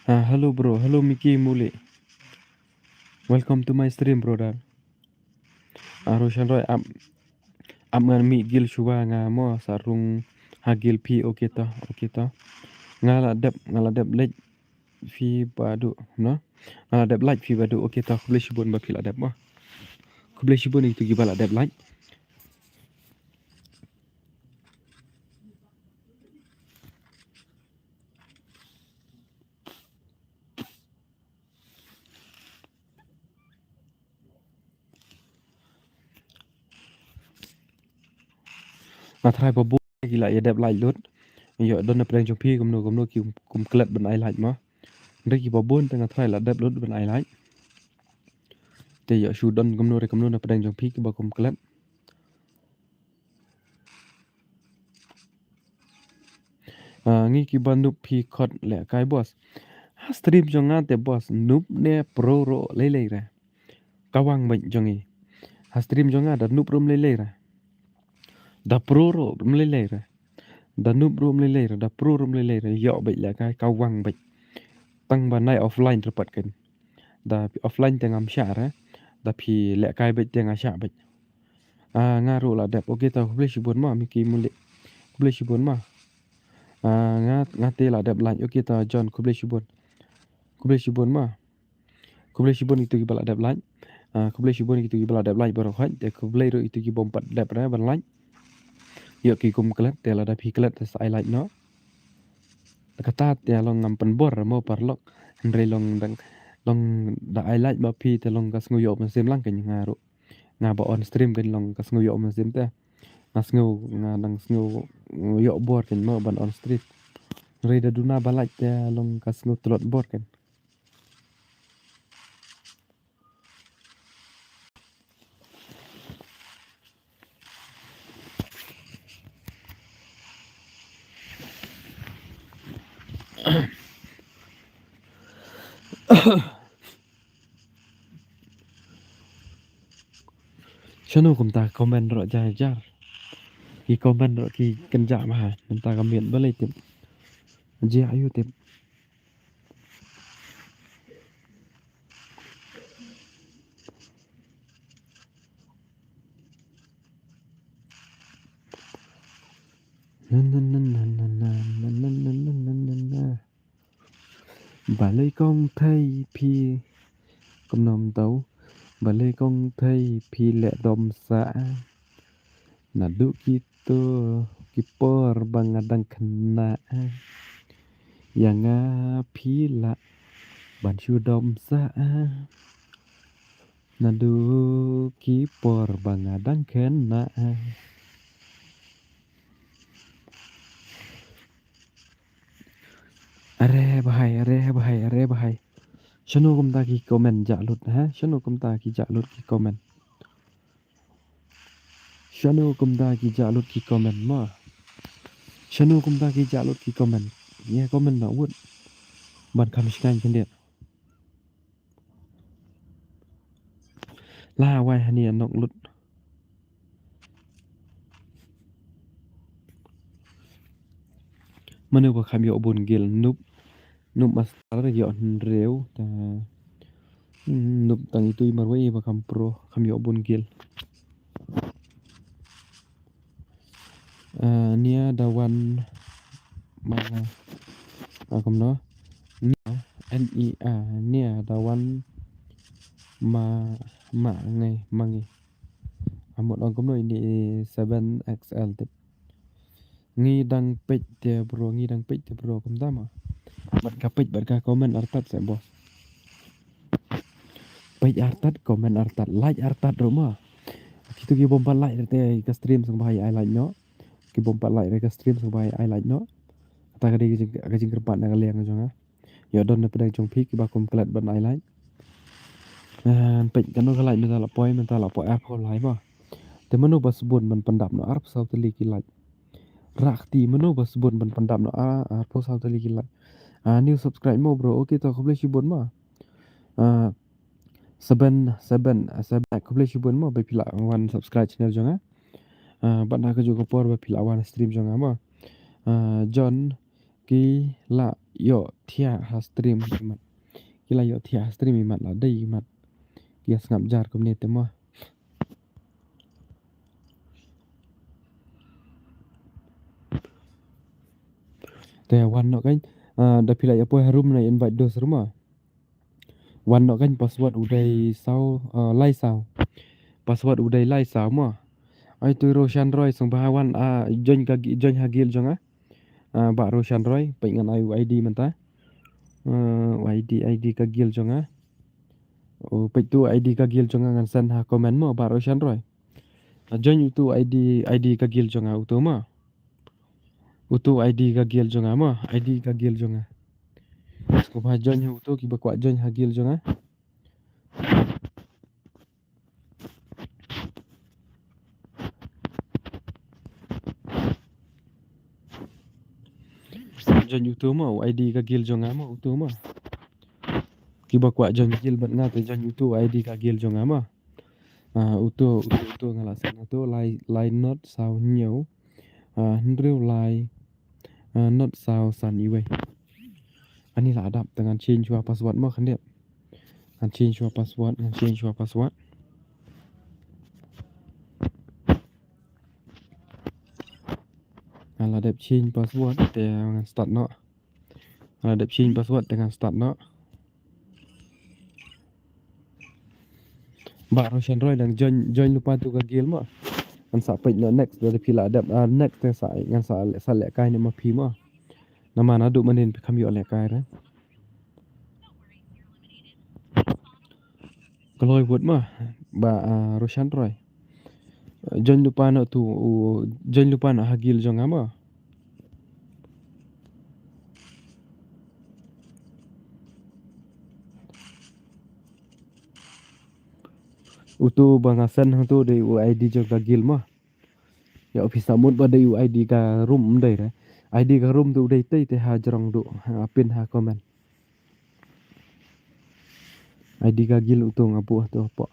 Ah, hello bro, hello Mickey Muli. Welcome to my stream, brother. Ah, Roshan Roy, ap, ap ngan mih guild shuwa nga mo, sa rung ha guild phi, okay to, okay to. Nga la dep, nga la dep leit. phi bad u, no? Nga la dep like phi bad u. Okay, ta khublei shibun ba phi la dep mo. Khublei shibun ïa kito kiba la dep like. Nga tharai ba bun ki la ïa dep like lut. Ïoh don na pdeng jong phi kumno kumno ki kum klet ban ai like mo. Hynrei kiba bun te nga tharai la dep lut ban ai like. Te ïoh shu don kumno re kumno na pdeng jong phi kiba kum klet. Ah, ngi kiba nup phi khot leh kai boss. Ha stream jong nga te boss nup ne pro ruh lei lei re. Ka wang beit jong ngi. Ha stream jong nga da nup ruh lei lei re. Da pro ruh lei lei re. Da nup ruh lei lei re. Da pro ruh lei lei re. Ïoh beit leh kai ka wang beit. Tang ba nai offline re pat kan. Da offline te ngam shah re. Da phi leh kai beit te nga shah beit. Ah, nga ruh la dep. Okay, ta khublei shibun mo, Miki Muli. Khublei shibun mo. Ah, nga, nga te la dep like. Okay, ta John, khublei shibun. Khublei shibun mo. Khublei shibun ïa kito kiba la dep like. Ah, khublei shibun ïa kito kiba la dep like baroh khoit. Te khublei ruh ïa kito kibym pat dep re ban like. Ïoh ki kum klet, te lada phi klet te sa ai like noh. Kata te long ngam pynbor mo paralok. Hynrei long dang, long da ai like ba phi te long ka sngew ïoh mynsiem lang kan nga ruh. Nga ba on stream kan long ka sngew ïoh mynsiem te. Nga sngew, nga dang sngew ïoh bor kan mo ban on stream. Hynrei da duna ba like te long ka sngew tlot bor kan. Shano kumta comment ruh jar jar. Ki comment ruh ki kynjah bha. Mynta ka miet balei tip. Jia ayu tip. Na, na, na. Balei kong thei phi kumno mynta. Balei kong thei phi leh dom sah. Naduh kito ki por ba nga dang khynnah. Ïa nga phi lah ban shu dom sah. Naduh ki por ba nga dang khynnah. Are bhai, are bhai, are bhai. Shano kumta ki comment jah lut ha? Shano kumta ki jah lut ki comment? Shano kumta ki jah lut ki comment mo? Shano kumta ki jah lut ki comment? Ïa comment noh wut. Ban kham shngaiñ khyndiat. La wai hani anok lut. Mano ba kham ïoh bun gil Noob. Noob Master ïoh hynriew ta. Hmm, Noob tang itu i marwei ba kham pro kham ïoh bun gil. Ah, nia da wan ma, ah, kumno? Nia, N I A, nia da wan ma, ma ngai, ma ngi. Amut ong kumno ini seven X L tip. Ngi dang peit te bro, ngi dang peit te bro, kumta ma. Bad ka peit, bad ka comment artat se bos. Peit artat, comment artat, like artat ruh ma. Kito ki bym pat like te ka stream sngewbha ai like noh. Ki bym pat like re ka stream sngewbha ai like noh. Kata ka dei ka jing, ka jingkyrpad na ka liang jong nga. Ïoh don na pdeng jong phi kiba kum klet ban ai like. Ngan peit kano ka like mynta la poi, mynta la poi arphew like ba. Te mano ba sbun ban pyndap noh arphew saw tylli ki like. Rakti mano ba sbun ban pyndap noh arphew saw tylli ki like. Ah, new subscribe mo bro. Okay, to khublei shibun ma. Ah, seven, seven, seven, khublei shibun mo ba phi la wan subscribe channel jong nga. Ah, bad na kajuh ka por ba phi la wan stream jong nga mo. Ah, John, ki la ïoh thiah ha stream imat. Ki la ïoh thiah ha stream imat, la dei imat. Ki ïa sngap jar kumne te mo. Te wan noh kan, Ah, da phi la ïa poi harum na invite dos ruh ma. Wan noh kan password u dei saw, ah, lai saw. Password u dei lai saw ma. Ai tu Roshan Roy song ba wan, ah, join ka gi-, join ha guild jong nga. Ah, ba Roshan Roy, peit ngan ai u I D mynta. Ah, u I D, I D ka guild jong nga. Oh, peit tu I D ka guild jong nga ngan send ha comment mo ba Roshan Roy. Ah, join utu I D, I D ka guild jong nga utu ma. Utu I D ka guild jong nga ma, I D ka guild jong nga. Sngewbha join ha utu kiba kwah join ha guild jong nga. Join utu ma, u I D ka guild jong nga ma, utu ma. Kiba kwah join guild bad nga te join utu u I D ka guild jong nga ma. Ah, utu, utu, utu nga la send utu lai, lai not saw hynñiew. Ah, hynriew lai. Ah, not saw san iwei. Ani la dap te ngan change shuwa password mo khyndiat. Ngan change shuwa password, ngan change shuwa password. Nga la dep change password te ngan start noh. Nga la dep change password te ngan start noh. Ba Roshan Roy dang join, join lypa tu ka guild mo. Ngan sa peit noh next, da phi la dep, ah, next te sa, ngan sa, sa lehkai ne ma phi mo. Namar naduh mynnin phi kham ïoh lehkai re. Kloi wut ma, ba, ah, Roshan Roy. Join lypa noh tu, u, join lypa noh ha guild jong nga ma. Utu ba nga send hangtu dei u I D jong ka guild ma. Ïa office mut ba dei u I D ka room ym dei re. I D ka room tu dei tei te ha jrong duh, ha pin ha comment. I D ka guild utu nga buh tu hapoh.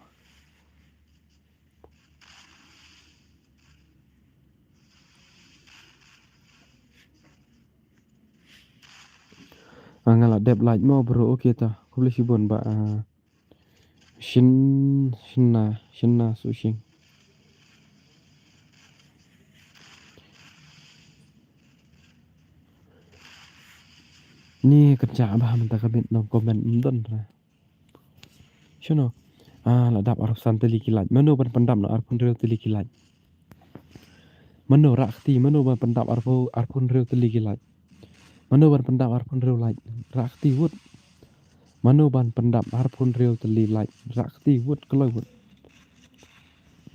Ah, nga la dep like mo bro, okay ta. Khublei shibun ba, ah, Shin, Shinna, Shinna Sushing. Ni kynja ba mynta ka bit nong comment ym don ra. Shano? Ah, la dap arphew san tylli ki like. Mano ban pyndap noh arphew hynriew tylli ki like? Mano rah kti, mano ban pyndap arphew, arphew hynriew tylli ki like? Mano ban pyndap arphew hynriew like? Rah kti wut. Mano ban pyndap arphew hynriew tylli like? Rah kti wut, kloi wut.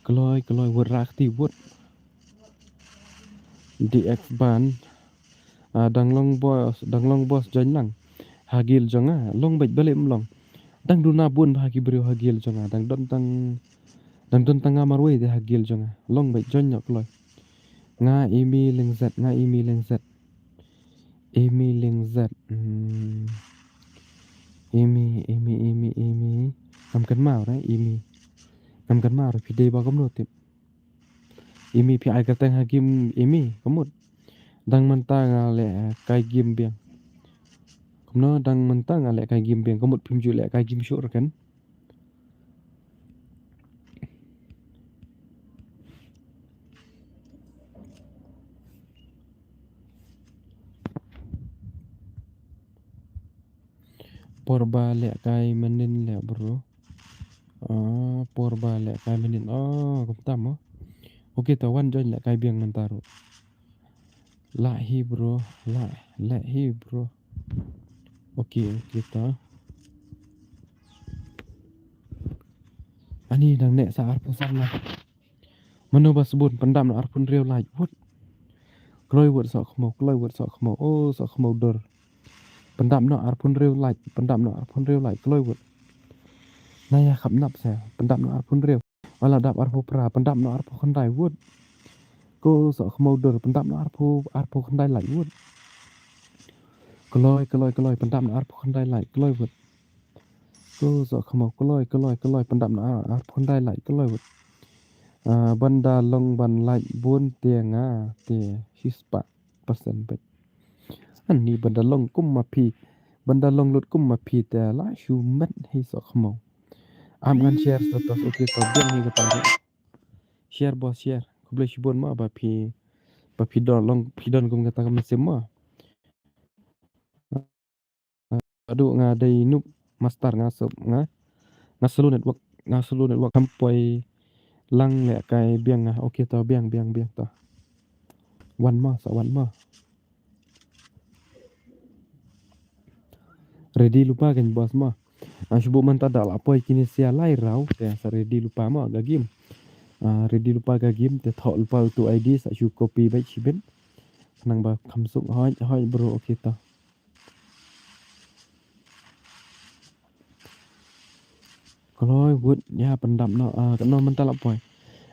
Kloi, kloi wut, rah kti wut. D X ban. Ah, dang long boss, dang long boss join lang. Ha guild jong nga, long beit balei ym long. Dang duna bun bha ki briew ha guild jong nga, dang don tang, dang don tang nga marwei te ha guild jong nga. Long beit join noh kloi. Nga Amy Lengzet, nga Amy Lengzet. Amy Lengzet. Hmm. Amy, Amy, Amy, Amy. Ngam kynmaw re, Amy. Ngam kynmaw re, phi dei ba kumno tip. Imi phi ai kyrteng ha game Imi, ka mut. Dang mynta nga leh kai game biang. Kumno dang mynta nga leh kai game biang, ka mut phim ju leh kai game shuh ruh kan. Por ba leh kai mynnin leh bro. Ah, por ba leh kai mynnin. Oh, kumta mo. Okay, ta wan join leh kai biang mynta ruh. Lah hi bro, lah, leh hi bro. Okay, okay ta. Ani dang neh sa arphew san la. Mano ba sbun pyndap noh arphew hynriew like wut. Kloi wut Sohkhmaw, kloi wut Sohkhmaw. Oh, Sohkhmaw dur. Pyndap noh arphew hynriew like, pyndap noh arphew hynriew like, kloi wut. Naya khap nap se, pyndap noh arphew hynriew. Wala dap arphew phra, pyndap noh arphew khyndai wut. Ko Sohkhmaw dur, pyndap noh arphew, arphew khyndai like wut. Kloi, kloi, kloi, pyndap noh arphew khyndai like, kloi wut. Ko Sohkhmaw, kloi, kloi, kloi, pyndap noh ar, arphew khyndai like, kloi wut. Ah, ban da long ban like bun te nga te shispah percent beit. Ani ban da long kum ma phi, ban da long lut kum ma phi te la shu met hi Sohkhmaw. Am ngan share status, okay, to biang hi kata. Share bos, share. Khublei shibun ma ba phi, ba phi don long, phi don kum kata ka mynsiem ma. Duh nga dei noob master nga sub nga. Nga slow network, nga slow network kam poi lang leh kai biang nga. Okay to biang, biang, biang to. Wan ma, sa wan ma. Ready lypa kan boss ma. Ah, shu buh mynta da la poi kine sia lai rau, te sa ready lypa ma ka game. Ah, ready lypa ka game, te thoh lypa utu I D, sa shu copy beit shibit. Khnang ba kham suk, hoi, hoi bro, okay to. Kloi wut, ïa pyndap noh, ah, katno mynta la poi.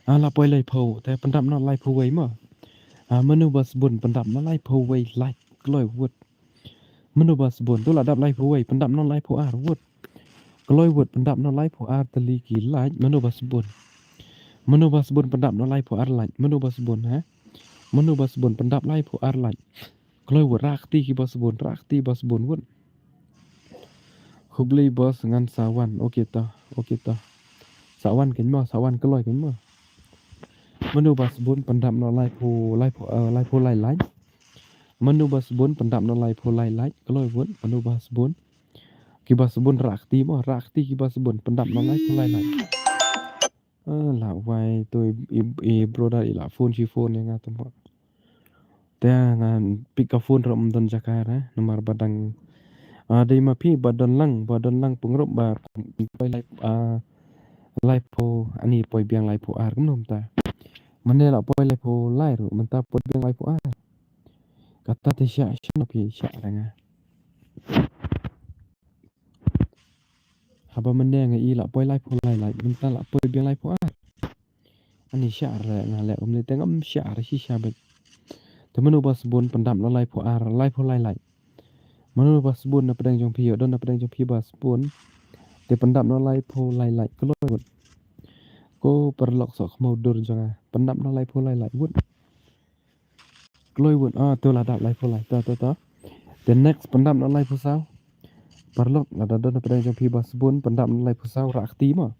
Ah, la poi laiphew, te pyndap noh laiphew wei ma. Ah, mano ba sbun pyndap noh laiphew wei like, kloi wut. Mano ba sbun, tu la dap laiphew wei, pyndap noh laiphew ar wut. Kloi wut, pyndap noh laiphew ar tylli ki like, mano ba sbun. Mano ba sbun pyndap noh laiphew ar like, mano ba sbun, ha? Mano ba sbun pyndap laiphew ar like. Kloi wut, rah kti ki ba sbun, rah kti ba sbun wut. Khublei boss ngan sa wan, okay to, okay to. Sa wan kan mo, sa wan kloi kan mo. Mano ba sbun pyndap noh laiphew, laiphew, eh, laiphew lai like. Mano ba sbun pyndap noh laiphew lai like, kloi wut, mano ba sbun. Ki ba sbun rah kti mo, rah kti ki ba sbun pyndap noh laiphew lai like. Ah, la wai to i, i, i brother i la phone shi phone ïa nga to mo. Te ngan pick ka phone ruh ym don jaka re, namar ba dang, ah, dei ma phi ba don lang, ba don lang pyngrope ba poi lai, ah, laiphew, ani poi biang laiphew ar kumno mynta. Mynne la poi laiphew lai ruh, mynta poi biang laiphew ar. Kata te shah, shah na phi, shah re nga. Haba mynne nga i la poi laiphew lai like, mynta la poi biang laiphew ar. Ani shah re nga leh kumne te ngam shah re shisha beit. Te mano ba sbun pyndap noh laiphew ar, laiphew lai like. Mano ba sbun na pdeng jong phi, ïoh don na pdeng jong phi ba sbun. Te pyndap noh laiphew lai like, kloi wut. Ko paralok soh khmaw dur jong nga, pyndap noh laiphew lai like wut. Kloi wut, ah, to la dap laiphew lai, to, to, to. The next pyndap noh laiphew saw. Paralok, lada don na pdeng jong phi ba sbun, pyndap noh laiphew saw, rah kti mo.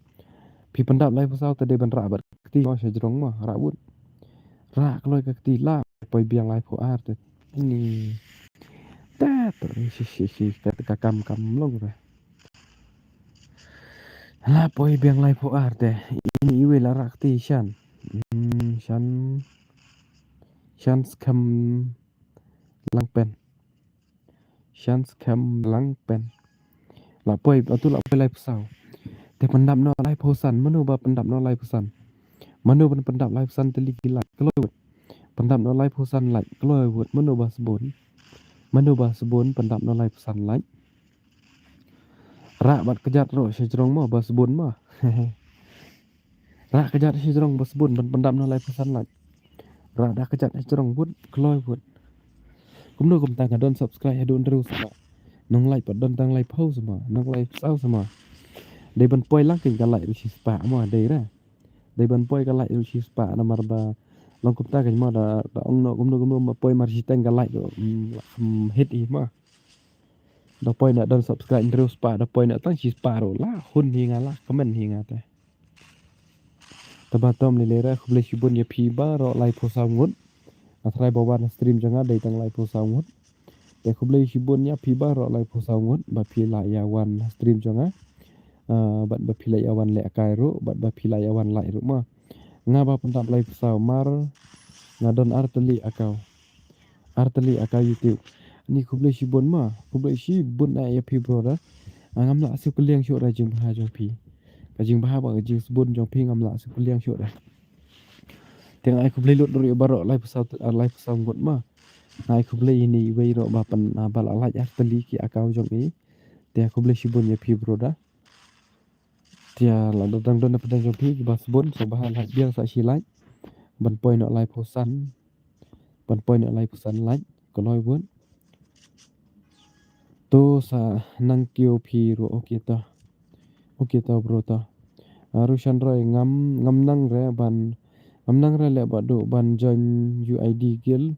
Phi pyndap laiphew saw, te dei ban rah bad kti mo, sha jrong mo, rah wut. Rah kloi ka kti la, poi biang laiphew ar te. Ni. Ta, to, shi, shi, shi, ka, ka kam, kam long re. La poi biang laiphew ar te. Ini iwei la rah kti shan. Hmm, shan. Shan skhem lang pen. Shan skhem lang pen. La poi, atu la poi laiphew saw. Te pyndap noh laiphew san, mano ba pyndap noh laiphew san. Mano ba pyndap laiphew san tylli ki like, kloi wut. Pyndap noh laiphew san like, kloi wut, mano ba sbun. Mano ba sbun, pyndap noh laiphew san like. Rah bad kjat ruh sha jrong mo, ba sbun mo. Rah kjat sha jrong ba sbun, ban pyndap noh laiphew san like. Rah da kjat sha jrong wut, kloi wut. Kumno kumta nga don subscribe haduh hynriew spah. Nong like pat don tang laiphew sa mo, nong like saw sa mo. Dei ban poi lang keiñ ka like ruh shispah mo, dei re. Dei ban poi ka like ruh shispah namar ba long kumta keiñ mo da, da ong noh kumno kumno ba poi mar shiteng ka like ruh, hmm, la kham hit hi mo. Da poi na don subscribe hynriew spah, da poi na tang shispah ruh la hun hi nga, la kmen hi nga te. Te ba tom lei lei re, khublei shibun ïa phi baroh laiphew saw ngut. Nga tharai ba wan stream jong nga dei tang laiphew saw ngut. Te khublei shibun ïa phi baroh laiphew saw ngut ba phi la ïa wan stream jong nga. Ah, bad ba phi la ïa wan lehkai ruh, bad ba phi la ïa wan like ruh mo. Nga ba pyndap laiphew saw mar nga don ar tylli account. Ar tylli account YouTube. Ni khublei shibun mo, khublei shibun ïa phi brother. Ah, ngam lah shu kylliang shuh re jingbha jong phi. Ka jingbha bad ka jingsbun jong phi ngam lah shu kylliang shuh re. Te nga ai khublei lut ruh ïa baroh laiphew saw, ah, laiphew saw ngut mo. Nga ai khublei ïa ini iwei ruh ba pyn, ah, ba la like ar tylli ki account jong i. Te khublei shibun ïa phi brother. Te lada dang don na pdeng jong phi kiba sbun, sngewbha like biang sa shi like. Ban poi noh laiphew san. Ban poi noh laiphew san like, kloi wut. To sa nang kiew phi ruh, okay to. Okay to bro to. Ah, Rushan Roy, ngam, ngam nang re ban, ngam nang re leh ba duh ban join U I D guild.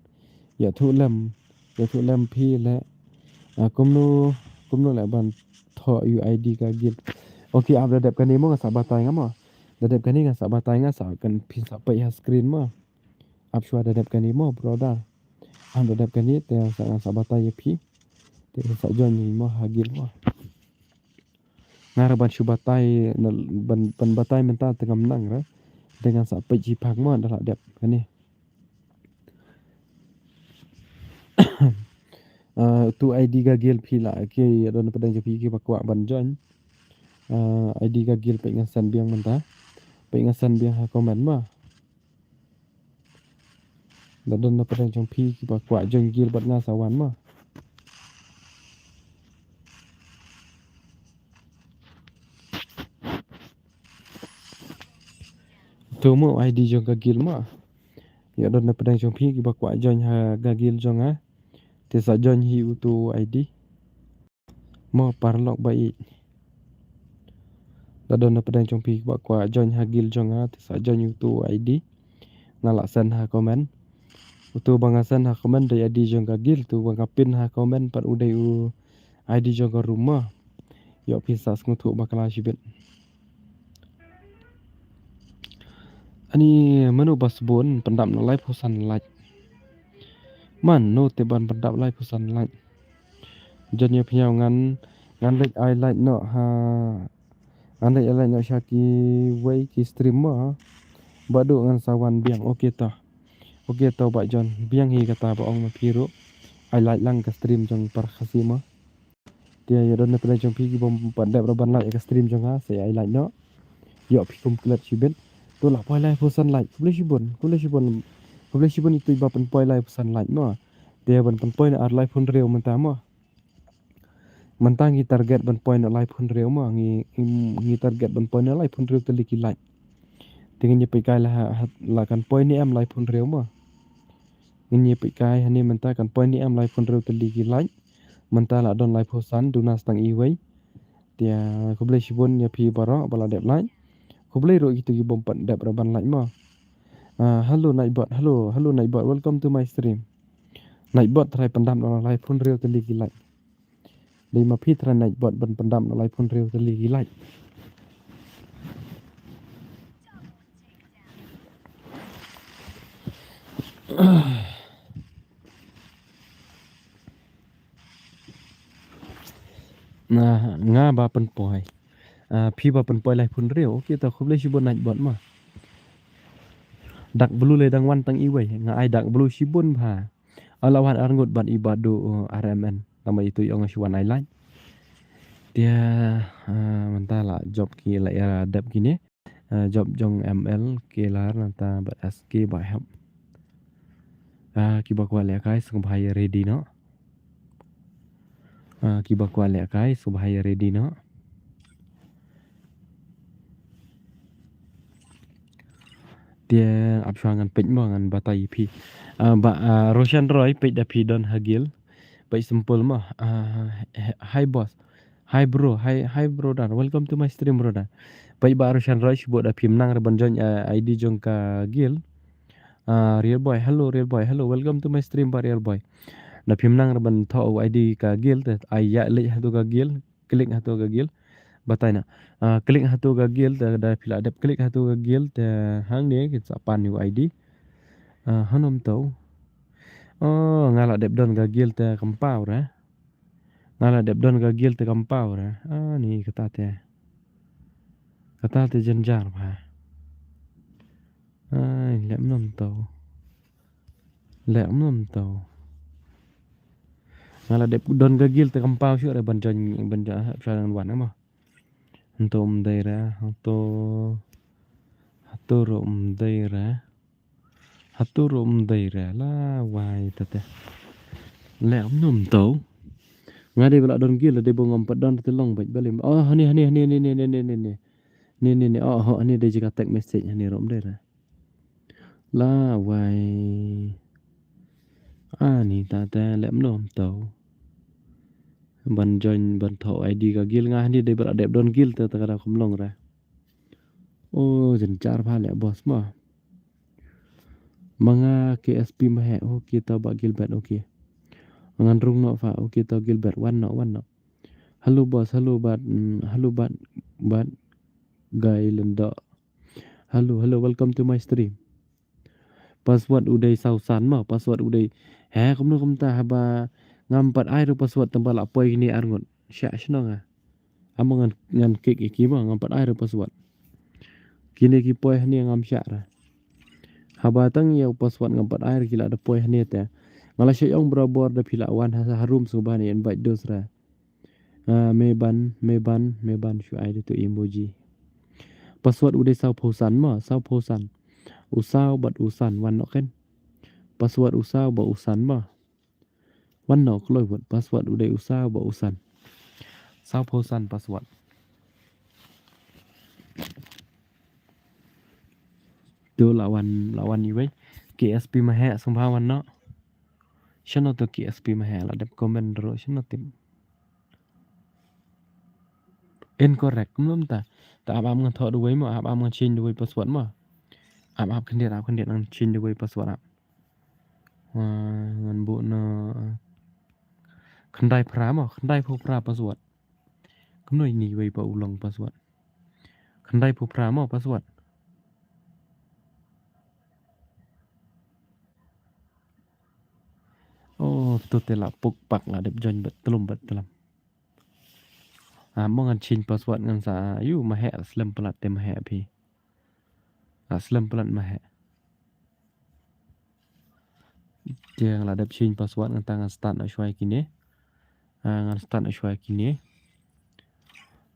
Ïathuh lem, ïathuh lem phi leh. Ah, kumno, kumno leh ban thoh U I D ka guild. Okay, ap da dep kane mo nga sa batai nga mo. Da dep kane nga sa batai nga sa kan phin sa peit ha screen mo. Ap shuwa da dep kane mo brother. Ap da dep kane te sa, sa batai ïa phi. Te sa join hi mo ha guild mo. Nga ruh ban shu batai, na, ban, ban batai mynta te ngam nang ruh. Te ngan sa peit shiphang mo, da lah dep kane. Ah, utu I D ka guild phi lah, ki don pdeng jong phi kiba kwah ban join. Ah, I D ka guild peit ngan send biang mynta. Peit ngan send biang ha comment mo. Da don na pdeng jong phi kiba kwah join guild bad nga sa wan mo. Utu mo I D jong ka guild mo. Ïa don na pdeng jong phi kiba kwah join ha ka guild jong nga. Te sa join hi utu I D. Mo paralok ba ïeit. Da don na pdeng jong phi ba kwah join ha guild jong nga, te sa join utu I D. Nga lah send ha comment. Utu ba nga send ha comment dei I D jong ka guild, utu ba nga pin ha comment pat u dei u I D jong ka room mo. Ïoh phi sa sngewthuh bakla shibit. Ani mano ba sbun pyndap noh laiphew san like. Mano te ban pyndap laiphew san like. Jan ïa phi ïa ngan, ngan leit ai like noh ha, ngan leit ai like noh sha kiwei ki stream mo. Ba duk ngan sa wan biang. Okay to. Okay to ba John. Biang hi kata ba ong ma phi ruh. Ai like lang ka stream jong para Khasi mo. Te ïa don na pdeng jong phi ki bym pat dep ruh ban like ïa ka stream jong nga, sa ai like noh. Ïoh phi kum klet shibit. To lah poi laiphew san like. Khublei shibun, khublei shibun. Khublei shibun itu ba pynpoi laiphew san like mo. Te ban pynpoi na ar laiphew hynriew mynta mo. Mynta ngi target ban poi na laiphew hynriew mo. Ngi, ngi, ngi target ban poi na laiphew hynriew tylli ki like. Te ngin ïa peit kai la ha, ha, la kan poi ne em laiphew hynriew mo. Ngin ïa peit kai hangne mynta kan poi ne em laiphew hynriew tylli ki like. Mynta la don laiphew san, duna stang iwei. Te khublei shibun ïa phi baroh ba la dep like. Khublei ruh kito ki bym pat dep ruh ban like mo. Ah, hello Nightbot, hello, hello Nightbot, welcome to my stream. Nightbot trai pyndap noh laiphew hynriew tylli ki like. Dei ma phi trai Nightbot ban pyndap noh laiphew hynriew tylli ki like. Na, nga ba pynpoi. Ah, phi ba pynpoi laiphew hynriew. Okay to khublei shibun Nightbot mo. Dark Blue lei dang wan tang iwei. Nga ai Dark Blue shibun bha. Ala wan arngut bad i Badu, uh, R M N. Tang ba itu ïong shu wan ai like. Te, ah, mynta la jop ki la ïa dep kine. Ah, jop jong M L ki la nangta bad S K ba hep. Ah, kiba kwah lehkai sngewbha ïa ready noh. Ah, kiba kwah lehkai sngewbha ïa ready noh. Te ap shuwa ngan peit mo ngan batai ïa phi. Ah, ba, ah, Roshan Roy peit da phi don ha guild. Peit simple mo. Ah, hi boss. Hi bro. Hi, hi brother. Welcome to my stream brother. Peit ba Roshan Roy shibun da phim nang ruh ban join, ah, I D jong ka guild. Ah, Real Boy. Hello Real Boy. Hello. Welcome to my stream ba Real Boy. Da phim nang ruh ban thoh I D ka guild te ai ïa leit hato ka guild. Klik hato ka guild. Batai na. Ah, klik hato ka guild te da phi la dep klik hato ka guild te hangne kin sa pan ïa u I D. Ah, hanom to. Oh, nga la dep don ka guild te kam paw re. Nga la dep don ka guild te kam paw re. Ah, ni kata te. Kata te jynjar bha. Ai, leh mnom to. Leh mnom to. Nga la dep don ka guild te kam paw shuh re ban join, ban join, ha, shuwa ngan wan mo. Hato um dei re, hato, hato ruh um dei re. Hato ruh um dei re, la wai ta te. Leh mnom to. Nga dei ba la don guild, dei ba ngam pat don te long bad balim. Oh, hani, hani, hani, hani, hani, hani, hani. Ni, ni, ni, oh, oh, hani dei jaka text message, hani ruh um dei re. La wai. Ani ta te leh mnom to. Ban join, ban thoh I D ka guild nga hani dei ba la dep don guild te, te ka da kum long re. Oh, jynjar bha leh boss mo. Ma nga K S P ma he, okay to ba Gilbert, okay. Ngan rung noh pha, okay to Gilbert, wan noh, wan noh. Hello boss, hello bad, mm, hello bad, bad guy Lendo. Hello, hello, welcome to my stream. Password u dei saw san mo, password u dei. He, kumno kumta haba Ngam pat ai ruh password tang ba la poi kine ar ngut. Shah shano nga. Amo ngan, ngan klik ïa ki mo, ngam pat ai ruh password. Kine ki poi hangne ngam shah ruh. Haba tang ïa u password ngam pat ai ruh ki la da poi hangne te. Nga la shah ong barabor da phi la wan ha, ha room sngewbha ne invite dos ruh. Ah, me ban, me ban, me ban shu ai da tu emoji. Password u dei saw phew san mo, saw phew san. U saw bad u san wan noh ken. Password u saw bad u san mo. Wan noh kloi wut password u dei u saw bad u san. Saw phew san password. Tu la wan, la wan iwei. K S P Maheh sngewbha wan noh. Shano tu K S P Maheh la dep comment ruh shano tip. Incorrect, mlum ta. Ta ap ap ngan thoh duwai mo, ap ap ngan change duwai password mo. Ap ap khyndiat, ap khyndiat ngan change duwai password ap. Wa, ngan buh na khyndai phra mo, khyndai phew phra password. Kumno ini wei ba u long password. Khyndai phew phra mo password. Oh, tu te la puk pak la dep join bad tlum bad tlum. Ah, mo ngan change password ngan sa, yu, Maheh slem palat te Maheh phi. Ah, slem palat Maheh. Te nga la dep change password ngan ta ngan start noh shuwa kine. Ah, ngan start noh shuwa kine.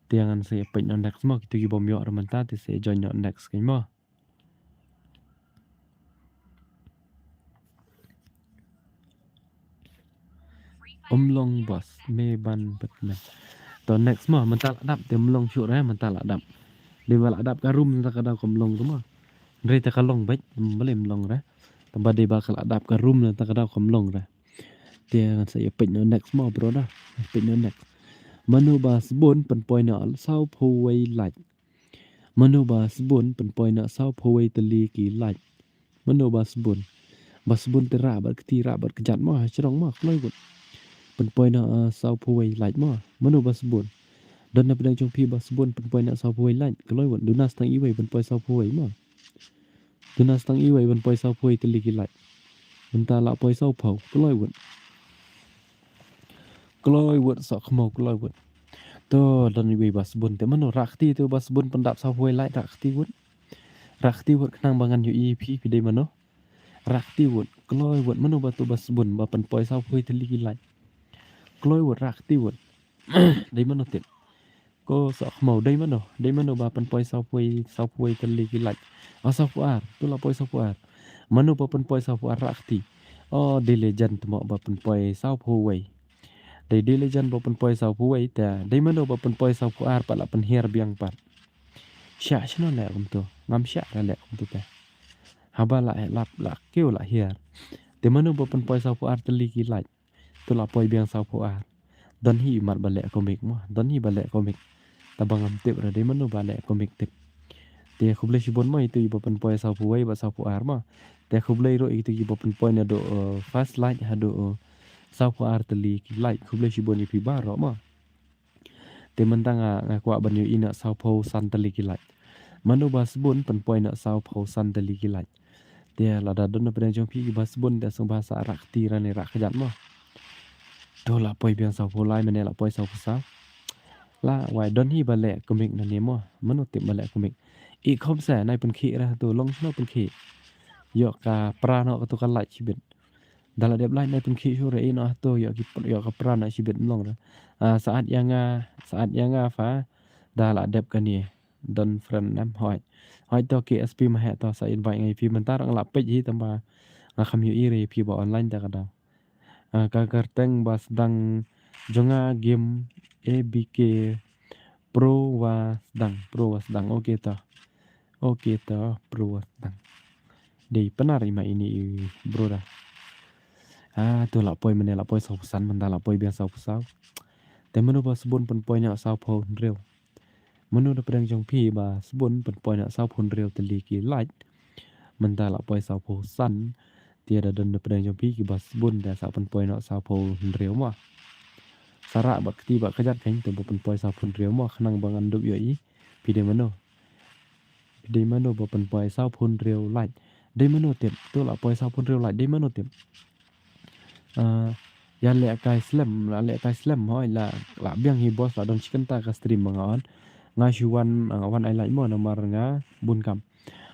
Te ngan sa ïa peit noh next mo, kito ki bym ïoh ruh mynta te sa join noh next kein mo. Um long boss, me ban bet me. To next mo, mynta la dap te um long shuh re, mynta la dap. Dei ba la dap ka room mynta ka daw kam long tu mo. Re te ka long beit, balei um long re. Tang ba dei ba ka la dap ka room mynta ka daw kam long re. Te ngan sa ïa peit noh next mo, brother. Peit noh next. Mano ba sbun pynpoi noh saw phew wei like. Mano ba sbun pynpoi noh saw phew wei tylli ki like. Mano ba sbun. Ba sbun te rah bad kti rah bad kjat mo ha shrong mo kloi wut. Pynpoi noh, ah, saw phew wei like mo. Mano ba sbun. Don na pdeng jong phi ba sbun pynpoi noh saw phew wei like. Kloi wut. Duna stang iwei pynpoi saw phew wei mo. Duna stang iwei pynpoi saw phew wei tylli ki like. Mynta la poi saw phew. Kloi wut. Kloi wut soh khmaw kloi wut. To don iwei ba sbun te mano rah kti to ba sbun pyndap saw phew wei like rah kti wut. Rah kti wut khnang ba ngan ïohi phi phi dei mano. Rah kti wut kloi wut mano ba to ba sbun ba pynpoi saw phew wei tylli ki like. Kloi wut rah kti wut. Dei mano tip. Ko soh khmaw dei mano, dei mano ba pynpoi saw phew wei, saw phew wei tylli ki like. Ah, saw phew ar, tu la poi saw phew ar. Mano ba pynpoi saw phew ar rah kti. Oh, dei Legend mo ba pynpoi saw phew wei. Dei, dei Legend ba pynpoi saw phew wei te. Dei mano ba pynpoi saw phew ar pat la pynhiar biang pat. Shah shano leh kumto. Ngam shah leh kumto te. Haba la lap la kiew la hiar. Te mano ba pynpoi saw phew ar tylli ki like. Tu la poi biang saw phew ar. Don hi mat ba leh comic mo. Don hi ba leh comic. Taba ngam tip ra dei mano ba leh comic tip. Te khublei shibun mo itu iba pynpoi saw phew wei bad saw phew ar mo. Te khublei ruh itu iba pynpoi naduh, eh, first like haduh, eh, saw phew ar tylli ki like. Khublei shibun ïa phi baroh mo. Te mynta nga, nga kwah ban ïohi na saw phew san tylli ki like. Mano ba sbun pynpoi na saw phew san tylli ki like. Te lada don na pdeng jong phi kiba sbun te sngewbha sa rah kti lane rah kjat mo. To la poi biang saw phew lai mane la poi saw phew saw. La wai don hi ba leh comic nane mo. Mano tip ba leh comic. I khom sa nai pynkhih ra to long sno pynkhih. Ïoh ka pra noh kato ka like shibit. Da la dep like nai pynkhih shuh re ïa noh to ïoh ki pr-, ïoh ka pra noh shibit mlong re. Ah, saat ïa nga, saat ïa nga fa. Da la dep kane. Don friend nam hoi. Hoi to K S P Maheh to sa invite ngai phi mynta rang la peit hi tamba. Nga kham ïohi re phi ba online ta ka daw. Ah, ka kyrteng ba sdang jong nga game A B K Pro wa sdang, Pro wa sdang. Okay to. Okay to, Pro wa sdang. Dei pynari ma ini i Bro da. Ah, to la poi mane la poi saw phew san mynta la poi biang saw phew saw. Te mano ba sbun pynpoi na saw phew hynriew. Mano na pdeng jong phi ba sbun pynpoi na saw phew hynriew tylli ki like. Mynta la poi saw phew san. Te da don na pdeng jong phi kiba sbun da sa pynpoi na saw phew hynriew mo. Sa rah bad kti bad kjat khein te ba pynpoi saw phew hynriew mo khnang ba ngan dup ïohi. Phi dei mano. Phi dei mano ba pynpoi saw phew hynriew like. Dei mano tip. To la poi saw phew hynriew like. Dei mano tip. Ah, Ïa leh kai slem, la leh kai slem hoi la, la biang hi boss, la don shi kynta ka stream ba nga on. Nga shu wan, ah, wan ai like mo namar nga bun kam.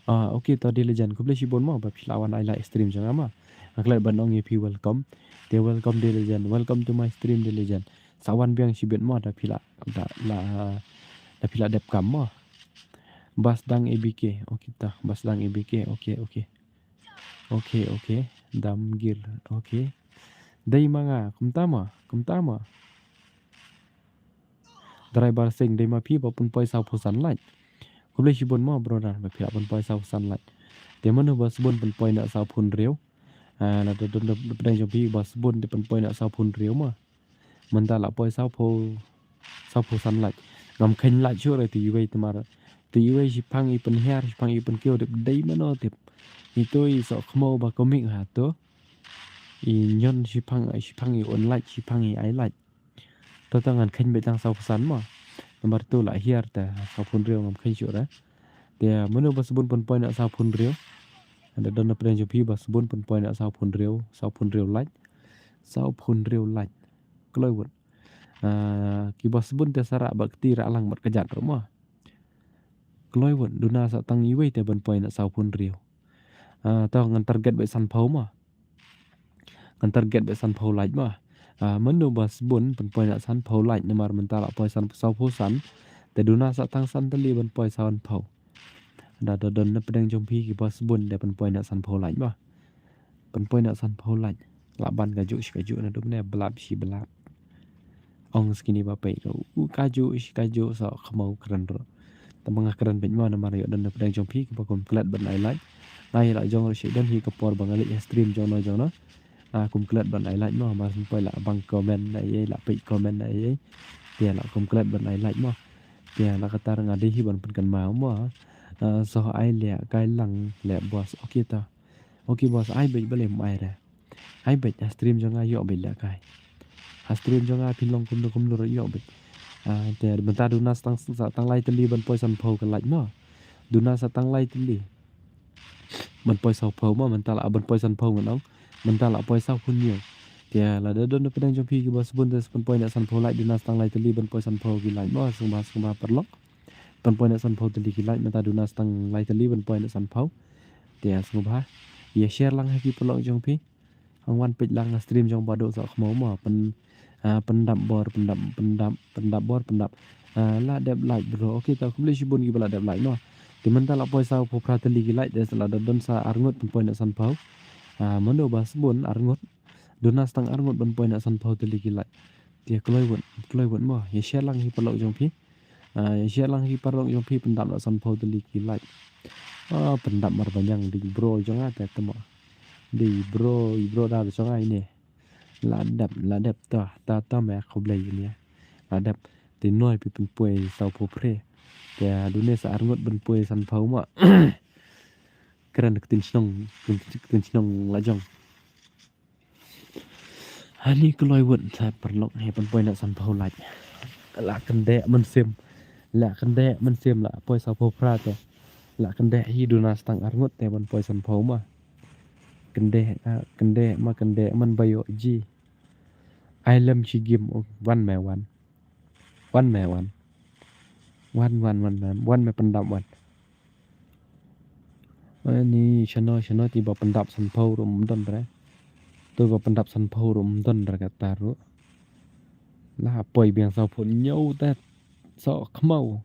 Ah, okay, to Diligent, khublei shibun mo ba phi la wan ai like stream jong nga mo. Nga klet ban ong ïa phi welcome. Te welcome Diligent, welcome to my stream Diligent. Sa wan biang shibit mo da phi la, da la, da phi la dep kam mo. Basdang A B K. Okay, ta Basdang A B K. Okay, okay. Okay, okay. Dam gir. Okay. Dei ma nga, kumta mo, kumta mo. Driver Singh, dei ma phi ba pynpoi saw phew san like. Khublei shibun mo brother ba phi la pynpoi saw phew san like. Te mano ba sbun pynpoi na saw phew hynriew. Ah, la don, don, don pdeng jong phi ba sbun te pynpoi na saw phew hynriew mo. Mynta la poi saw phew, saw phew san like. Ngam kheiñ like shuh re te iwei te mar. Te iwei shiphang i pynhiar, shiphang i pynkiew, dep dei mano tip. Ito i soh khmaw ba komik ha to. I ñion shiphang, shiphang i un like, shiphang i ai like. To, to ngan kheiñ beit tang saw phew san mo. Namar to la hiar te saw phew hynriew ngam kheiñ shuh re. Te mano ba sbun pynpoi na saw phew hynriew. Ynda don na pdeng jong phi ba sbun pynpoi na saw phew hynriew, saw phew hynriew like. Saw phew hynriew like. Kloi wut. Ah, ki ba sbun te sa rah bad kti rah lang bad kjat ruh mo. Kloi wut, duna sa tang iwei te ban poi na saw phew hynriew. Ah, to ngan target beit san phew mo. Ngan target beit san phew like mo. Ah, mano ba sbun pynpoi na san phew like namar mynta la poi san, saw phew san. Te duna sa tang san tylli ban poi san phew. Da, da don na pdeng jong phi ki ba sbun te pynpoi na san phew like mo. Pynpoi na san phew like. La ban kajuh shi kajuh naduh mynne, blap shi blap. Ong sa kine ba peit ka, u kajuh shi kajuh, soh khmaw kren ruh. Tang ba nga kren beit mo namar ïoh don na pdeng jong phi kiba kum klet ban ai like. Nga ïa la jong ruh shi don hi ka por ba nga leit ha stream jong no jong no. Ah, kum klet ban ai like mo, mar syn poi la bang comment na ei ei, la peit comment na ei ei. Te la kum klet ban ai like mo. Te la kata nga dei hi ban pynkynmaw mo. Ah, soh ai leh kai lang leh boss. Okay, ta. Okay boss, ai beit balei ym ai re. Ai beit, ha stream jong nga ïoh beit leh kai. Ha stream jong nga phin long kumno kumno ruh ïoh beit. Ah, te mynta duna sa tang, sa tang lai tylli ban poi san phew ka like mo. Duna sa tang lai tylli ban poi saw phew mo, mynta la ban poi san phew ngan ong. Mynta la poi saw phew hynñiew. Te lada don na pdeng jong phi kiba sbun te sa pynpoi na san phew like, duna sa tang lai tylli ban poi san phew ki like mo, sngewbha, sngewbha paralok. Pynpoi na san phew tylli ki like, mynta duna sa tang lai tylli ban poi na san phew. Te sngewbha ïa share lang ha ki paralok jong phi. Hang wan peit lang ha stream jong Bah Duh Soh Khmaw mo, pyn, ah, pyndap bor, pyndap, pyndap, pyndap bor, pyndap. Ah, la dep like bro. Okay, ta khublei shibun kiba la dep like mo. Te mynta la poi saw phew phra tylli ki like, te lada don sa arngut pynpoi na san phew. Ah, mano ba sbun arngut. Duna sa tang arngut ban poi na san phew tylli ki like. Te kloi wut, kloi wut mo. Ïa share lang ha ki paralok jong phi. Ah, ïa share lang ha ki paralok jong phi pyndap na san phew tylli ki like. Ah, pyndap mar ba ñiang dei bro jong nga te te mo. Dei bro, i bro da jong nga ine. La dep, la dep ta, ta, ta me khublei ine. La dep. Te noi phi pynpoi saw phew phra. Te dune sa arngut ban poi san phew mo. Kren ktien shnong, ktien shnong la jong. Hani kloi wut sa paralok, he pynpoi na san phew like. La kyndeh mynsiem. La kyndeh mynsiem, la poi saw phew phra te. La kyndeh hi, duna sa tang arngut te ban poi san phew mo. Kyndeh, ah, kyndeh ma kyndeh man ba ïoh ji. Ai lem shi game, oh, wan me wan. Wan me wan. Wan, wan, wan, wan, wan me pyndap wan. Ani shano, shano te ba pyndap san phew ruh ym don re. Te ba pyndap san phew ruh ym don re kata ruh. La poi biang saw phew hynñiew te Soh Khmaw.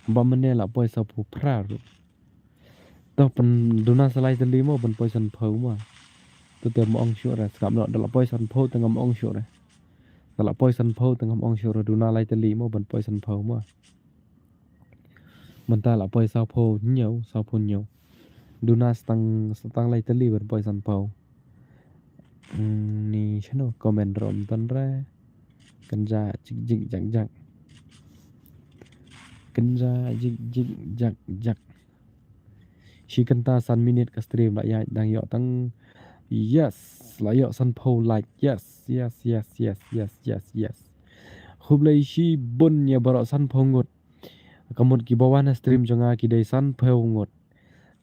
Ba mynne la poi saw phew phra ruh. To pyn, duna sa lai tylli mo ban poi san phew mo. To te ym ong shuh re, sngap noh, da la poi san phew te ngam ong shuh re. Da la poi san phew te ngam ong shuh re, duna lai tylli mo ban poi san phew mo. Mynta la poi saw phew hynñiew, saw phew hynñiew. Duna sa tang, sa tang lai tylli ban poi san phew. Hmm, ni shano comment ruh ym don re. Kynja jik jik jak jak. Kynja jik jik jak jak. Shi kynta san minit ka stream la ïaid, dang ïoh tang. Yes, la ïoh san phew like. Yes, yes, yes. Khublei shibun ïa baroh san phew ngut. Ka mut kiba wan ha stream jong nga ki dei san phew ngut.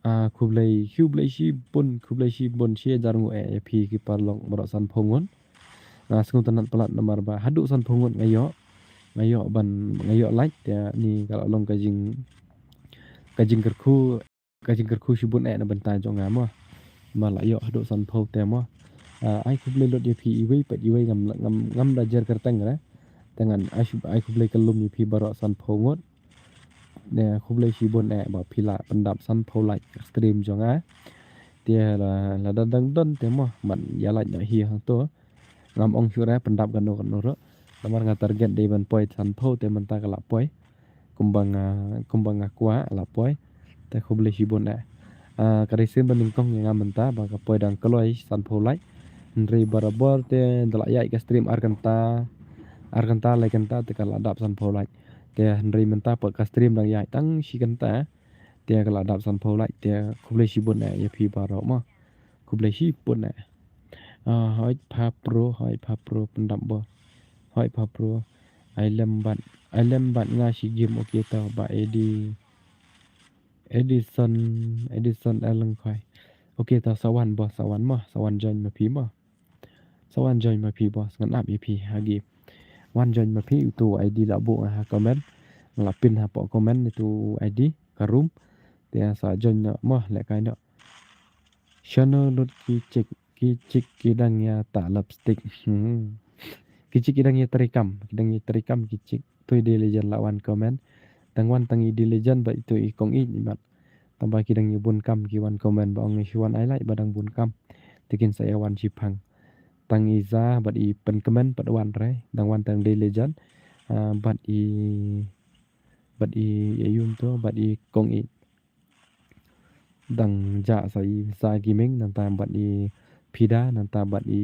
Ah, khublei, khublei shibun, khublei shibun, shi hajar nguh eh ïa phi ki paralok baroh san phew ngut. Nga sngewtynnat palat namar ba haduh sanphew ngut nga ïoh, nga ïoh ban, nga ïoh like, te ni ka la long ka jing, ka jingkyrkhu, ka jingkyrkhu shibun eh na bynta jong nga mo. Ma la ïoh haduh sanphew te mo. Ah, ai khublei lut ïa phi iwei pat iwei, ngam, ngam, ngam da jer kyrteng re. Te ngan ai shib-, ai khublei kyllum ïa phi baroh sanphew ngut. Ne khublei shibun eh ba phi la pyndap sanphew like ka stream jong nga. Te la, lada dang don te mo, ban ïa like noh hi hangto. Ngam ong shuh re pyndap kano kano ruh. Namar nga target dei ban poi sanphew te mynta ka la poi. Kumba nga, kumba nga kwah la poi. Te khublei shibun eh. Ah, ka dei sien ba nyngkong ïa nga mynta ba ka poi dang kloi sanphew like. Hynrei barabor te da la ïaid ka stream ar kynta, ar kynta lai kynta te ka la dap sanphew like. Te hynrei mynta pat ka stream dang ïaid tang shi kynta. Te ka la dap sanphew like, te khublei shibun eh ïa phi baroh mo. Khublei shibun eh. Ah, hoi pha pro, hoi pha pro pyndap bo. Hoi pha pro. Ai lem bad, ai lem bad nga shi game, okay to ba Edi. Edison, Edison Alengkhoi. Okay to sa wan bo, sa wan mo, sa wan join ma phi mo. Sa wan join ma phi bo, ngan ap ïa phi ha game. Wan join ma phi, uto ID la buh nga ha comment. Nga la pin hapoh comment uto ID ka room. Te sa join noh mo, lehkai noh. Shano lut ki chick, ki chick ki dang ïa tah lipstick. Hmm. Ki chick ki dang ïa trei kam, ki dang ïa trei kam ki chick. Toi Daily Legend la wan comment. Tang wan tang i Daily Legend bad ito i Kong Ïeit imat. Tang ba ki dang ïa bun kam ki wan comment ba ong ngi shu wan ai like ba dang bun kam. Te kin sa ïa wan shiphang. Tang i Za bad i Pynkmen pat wan re. Dang wan tang Daily Legend. Ah, bad i, bad i, i Yum to, bad i Kong Ïeit. Dang jah sa i Za Gaming, nangta bad i Pida, nangta bad i,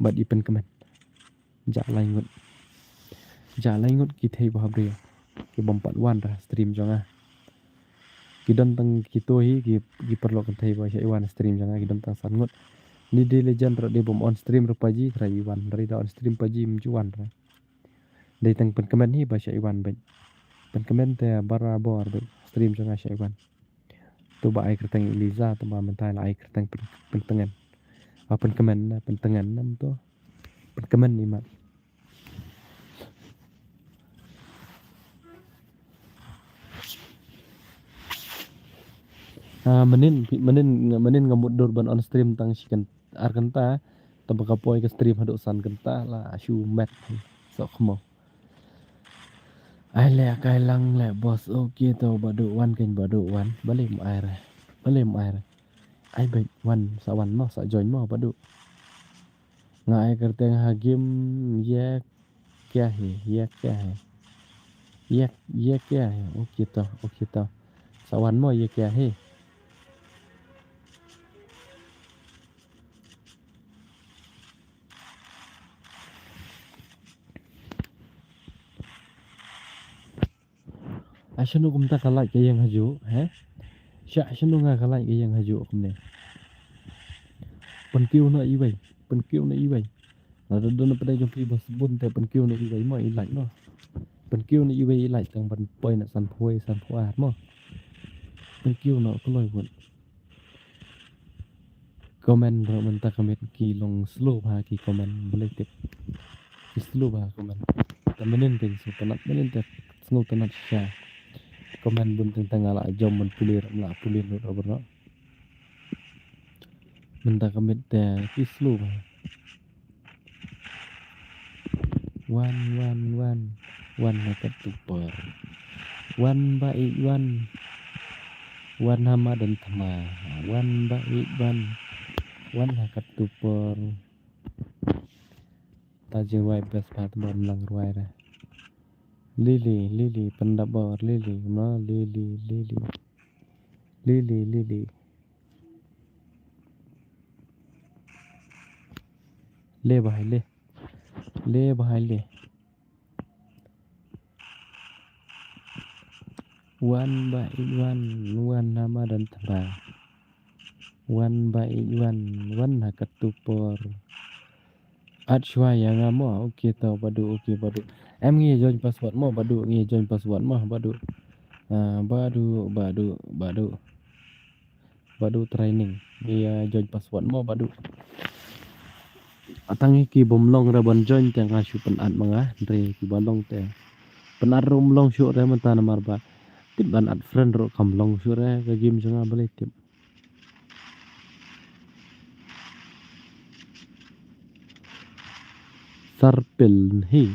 bad i Pynkmen. Jah lai ngut. Jah lai ngut ki thei ba ha briew. Ki bym pat wan ra stream jong nga. Ki don tang kito hi, ki, ki paralok kynthei ba shah wan stream jong nga, ki don tang san ngut. Ni Daily Legend ruh dei bym on stream ruh pa ji, trai wan, trai da on stream pa ji ym ju wan ra. Dei tang Pynkmen hi ba shah wan bad. Pynkmen te barabor bad stream jong nga shah wan. To ba ai kyrteng Eliza, to ba mynta la ai kyrteng Pyn-, Pyntngen. Ah, Pynkmen na, Pyntngen nam to. Pynkmen imat. Ah, mynnin, mynnin, mynnin nga mutdur ban on stream tang shi kyn-, ar kynta, tang ba ka poi ka stream haduh san kynta la shu met. Sok mo. Ai leh kai lang leh boss, okay to Badu wan kein Badu wan. Balei ym ai re. Balei ym ai re. Ai beit wan sa wan mo sa join mo Badu. Nga ai kyrteng ha game ye kya hai, ye kya hai. Ye, ye kya hai. Okay to, okay to. Sa wan mo ye kya hai. Ah, shano kumta ka light ka ïeng hajuh, he? Sha, shano nga ka light ka ïeng hajuh kumne. Pynkiew noh iwei, pynkiew noh iwei. Lada don na pdeng jong phi ba sbun te pynkiew noh iwei mo i light mo. Pynkiew noh iwei i light tang ban poi na sanphew wei sanphew ar mo. Pynkiew noh kloi bun. Comment ruh mynta ka miet ki long slow bha ki comment, balei tip. Ki slow bha comment. Te mynnin te sngewtynnat, mynnin te sngewtynnat shisha. Comment bun teng teng nga la jom ban pule ruh, la pule lut ruh. Mynta ka miet te ki slow bha. Wan, wan, wan. Wan ha katu por. Wan ba ïeit wan. Wan ha madan thma. Wan ba ïeit wan. Wan ha katu por. Ta jingrwai best part ban lang rwai re. Lily, Lily, pyndap bor, Lily, ma, Lily, Lily. Lily, Lily. Le bhai le. Le bhai le. Wan ba ïeit wan, wan ha madan thma. Wan ba ïeit wan, wan ha katu por. At shwa ïa nga mo, okay to Badu, okay Badu. Em ngi join password mo Badu, ngi join password mo Badu. Ah, Badu, Badu, Badu. Badu training. Ngi, ah, join password mo Badu. Tang ïa ki bym long re ban join te nga shu pynat ma nga, hynrei ki ba long te pynat ruh ym long shuh re mynta namar ba tip ban add friend ruh kam long shuh re ka game jong nga balei tip. Sarpil, hey.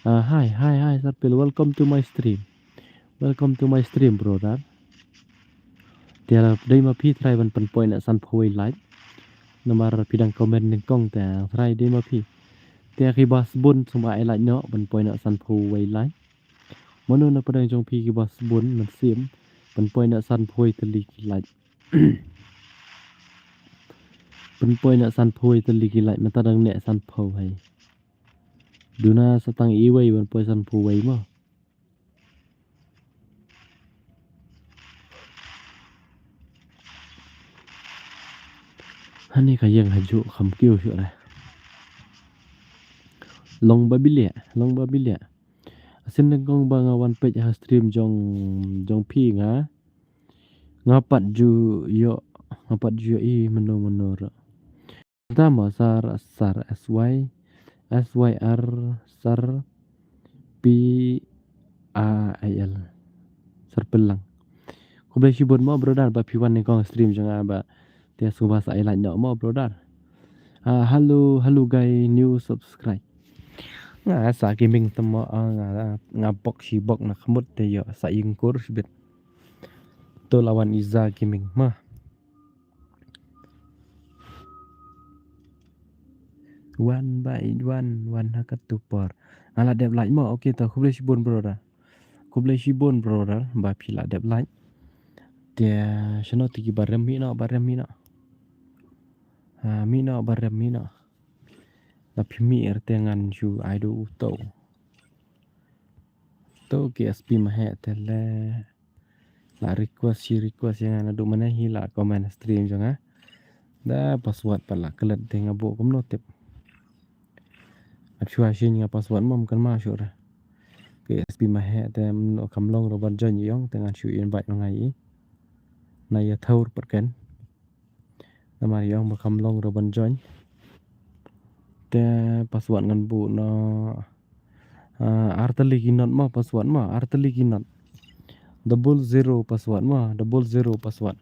Ah, hi, hi, hi, Sarpil. Welcome to my stream. Welcome to my stream, brother. Te lada dei ma phi try ban pynpoi na sanphew wei like. Namar phi dang comment nyngkong te try dei ma phi. Te ki ba sbun sngewbha ai like noh ban poi na sanphew wei like. Mano na pdeng jong phi ki ba sbun mynsiem ban poi na sanphew wei tylli ki like. Pynpoi na sanphew wei tylli ki like mynta dang neh sanphew hei. Duna sa tang iwei ban poi sanphew wei mo. Hani ka ïeng ha juh kham kiew shuh re. Long ba bilia, long ba bilia. Asin nyngkong ba nga wan peit ha stream jong, jong phi nga. Nga pat ju ïoh, nga pat ju ïoh i mano mano ruh. Tama sar, sar, S Y, S Y R, sar, P A I L. Sar Pelang. Khublei shibun mo brother ba phi wan nyngkong stream jong nga ba te sngewbha sa ai like noh mo brother. Ah, hello, hello guy, new subscribe. Nga sa gaming tama, ah, nga, nga bok shi bok na khmut te ïoh sa ïngkur shibit. To la wan Iza Gaming ma. Wan ba wan, wan ha katu por. Nga la dep like mo, okay to, khublei shibun brother. Khublei shibun brother, ba phi la dep like. Te shano te ki ba rem mih noh, ba rem mih noh. Ha, mih noh, ba rem mih noh. La phi mih er te ngan shu ai du u to. To ki S P ma heh te le. La request shi request ïa nga naduh mynne hi la comment stream jong nga. Da password pat la klet te nga buh kumno tip. At shuwa shin nga password mom kan ma shuh re. Ki S P ma heh te mno kam long ruh ban join ïong te ngan shu invite ma nga i. Na ïa thaur pat ken. Namar ïong ba kam long ruh ban join. Te password ngan buh na, ah, artylli ki not ma password ma, artylli ki not. Double zero password ma, double zero password.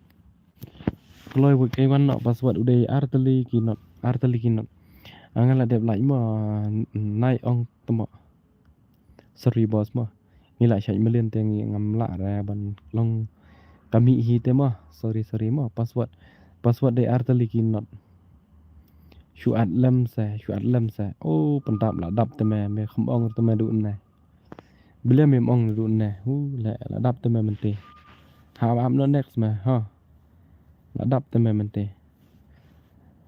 Kloi wut kai wan no password u dei artylli ki not, artylli ki not. Nga la dep like ma, nai ong tama. Sorry boss mo. Ngi la shait mlien te ngi ngam lah re ban long kami hi te mo. Sorry, sorry mo. Password. Password dei artylli ki not. Shu at lem se, shu at lem se. Oh, pyndap la dap te me, me kham ong te me du ne. Bile me ong du ne. Hu, le la dap te me mynte. Ha, ha, no next me. Ha. La dap te me mynte.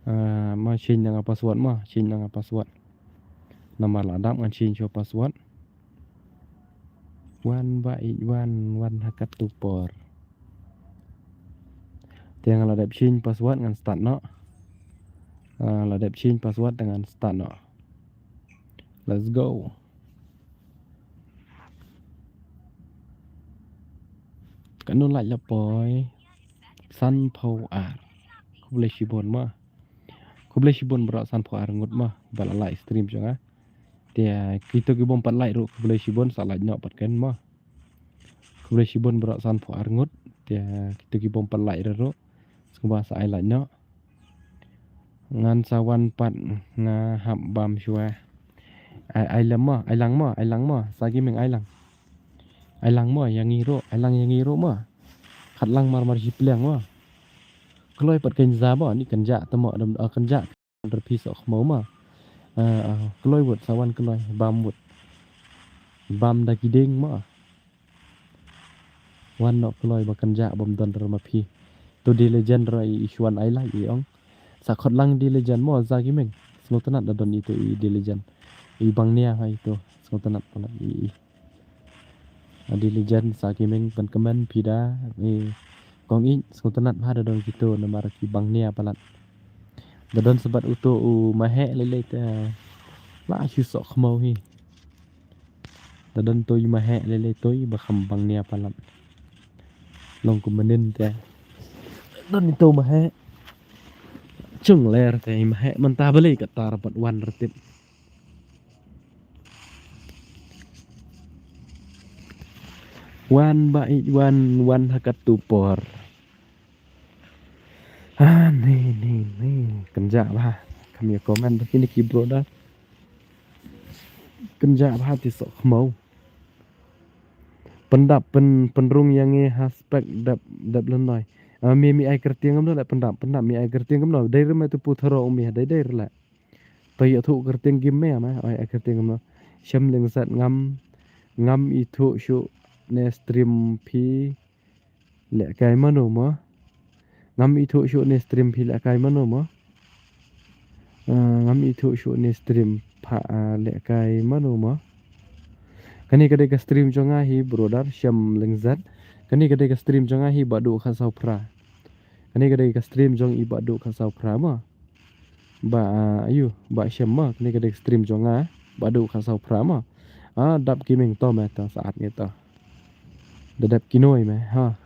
Ah, ma change na nga password ma, change na nga password. Namar la dap ngan change shuwa password. Wan ba ïeit wan, wan ha katu por. Te nga la dep change password ngan start noh. Ah, la dep change password te ngan start noh. Let's go. Kano like la poi. Sanphew ar. Khublei shibun ma. Khublei shibun bro sanphew ar ngut ma. Ba la like stream jong nga. Te kito ki bym pat like ruh khublei shibun sa like noh pat ken ma. Khublei shibun bro sanphew ar ngut. Te kito ki bym pat like ruh. Sngewbha sa ai like noh. Ngan sa wan pat nga hap bam shuwa. Ai, ai lang mo, ai lang mo, ai lang mo, sa ki meng ai lang. Ai lang mo, ïa ngi ruh, ai lang ïa ngi ruh mo. Khat lang mar mar shi pliang mo. Kloi pat kynja mo, ni kynja te mo, dam, ah, kynja. Dra phi soh khmo mo. Ah, ah, kloi wut, sa wan kloi, bam wut. Bam da ki ding mo. Wan noh kloi ba kynja bym don re ma phi. To diligent re i shuan ai lai i ong. Sa khot lang diligent mo za ki meng. Sngewtynnat da don ito i diligent. I bang nia ha ito. Sngewtynnat palat i, i. A diligent sa ki meng pyn kmen phi da. I kong i sngewtynnat ba da don kito namar ki bang nia palat. Da don sebat uto u mahek lele te. La shu sok khmau hi. Da don toi mahek lele toi ba kham bang nia palat. Long kum mynnin te. Don ito mahek. Chung ler te i mah mynta beli ka tar bad wan retip. Wan ba i wan wan ha ka tu por. Ah, ni ni ni. Kynja ba. Kami comment da kini ki brother. Kynja ba ti sok khmau. Pyndap pyn pynrung yang ngi ha spek dap dap lenoi. Ah, mi mi ai kertieng kam no la pyndap pyndap mi ai kertieng kam no. Dei rem tu pu tharo mi dei dei rela. To ïa thu kertieng gim me ma ai ai kertieng kam no. Shem leng sat ngam ngam i thu shu ne stream phi le kai mano ma. Ngam i thu shu ne stream phi le kai mano ma. Ah, ngam i thu shu ne stream pha ah, le kai mano ma. Kani ka dei ka stream jong nga hi brother shem leng sat. Kani ka dei ka stream jong nga hi ba du kha sau phra. Kani ka dei ka stream jong i ba du kha sau phra ma. Ba ah, ayu ba shem ma kani ka dei ka stream jong nga ba du kha sau phra ma. Ah, dap ki meng to me to saat ngi to. Da dap ki noi me ha.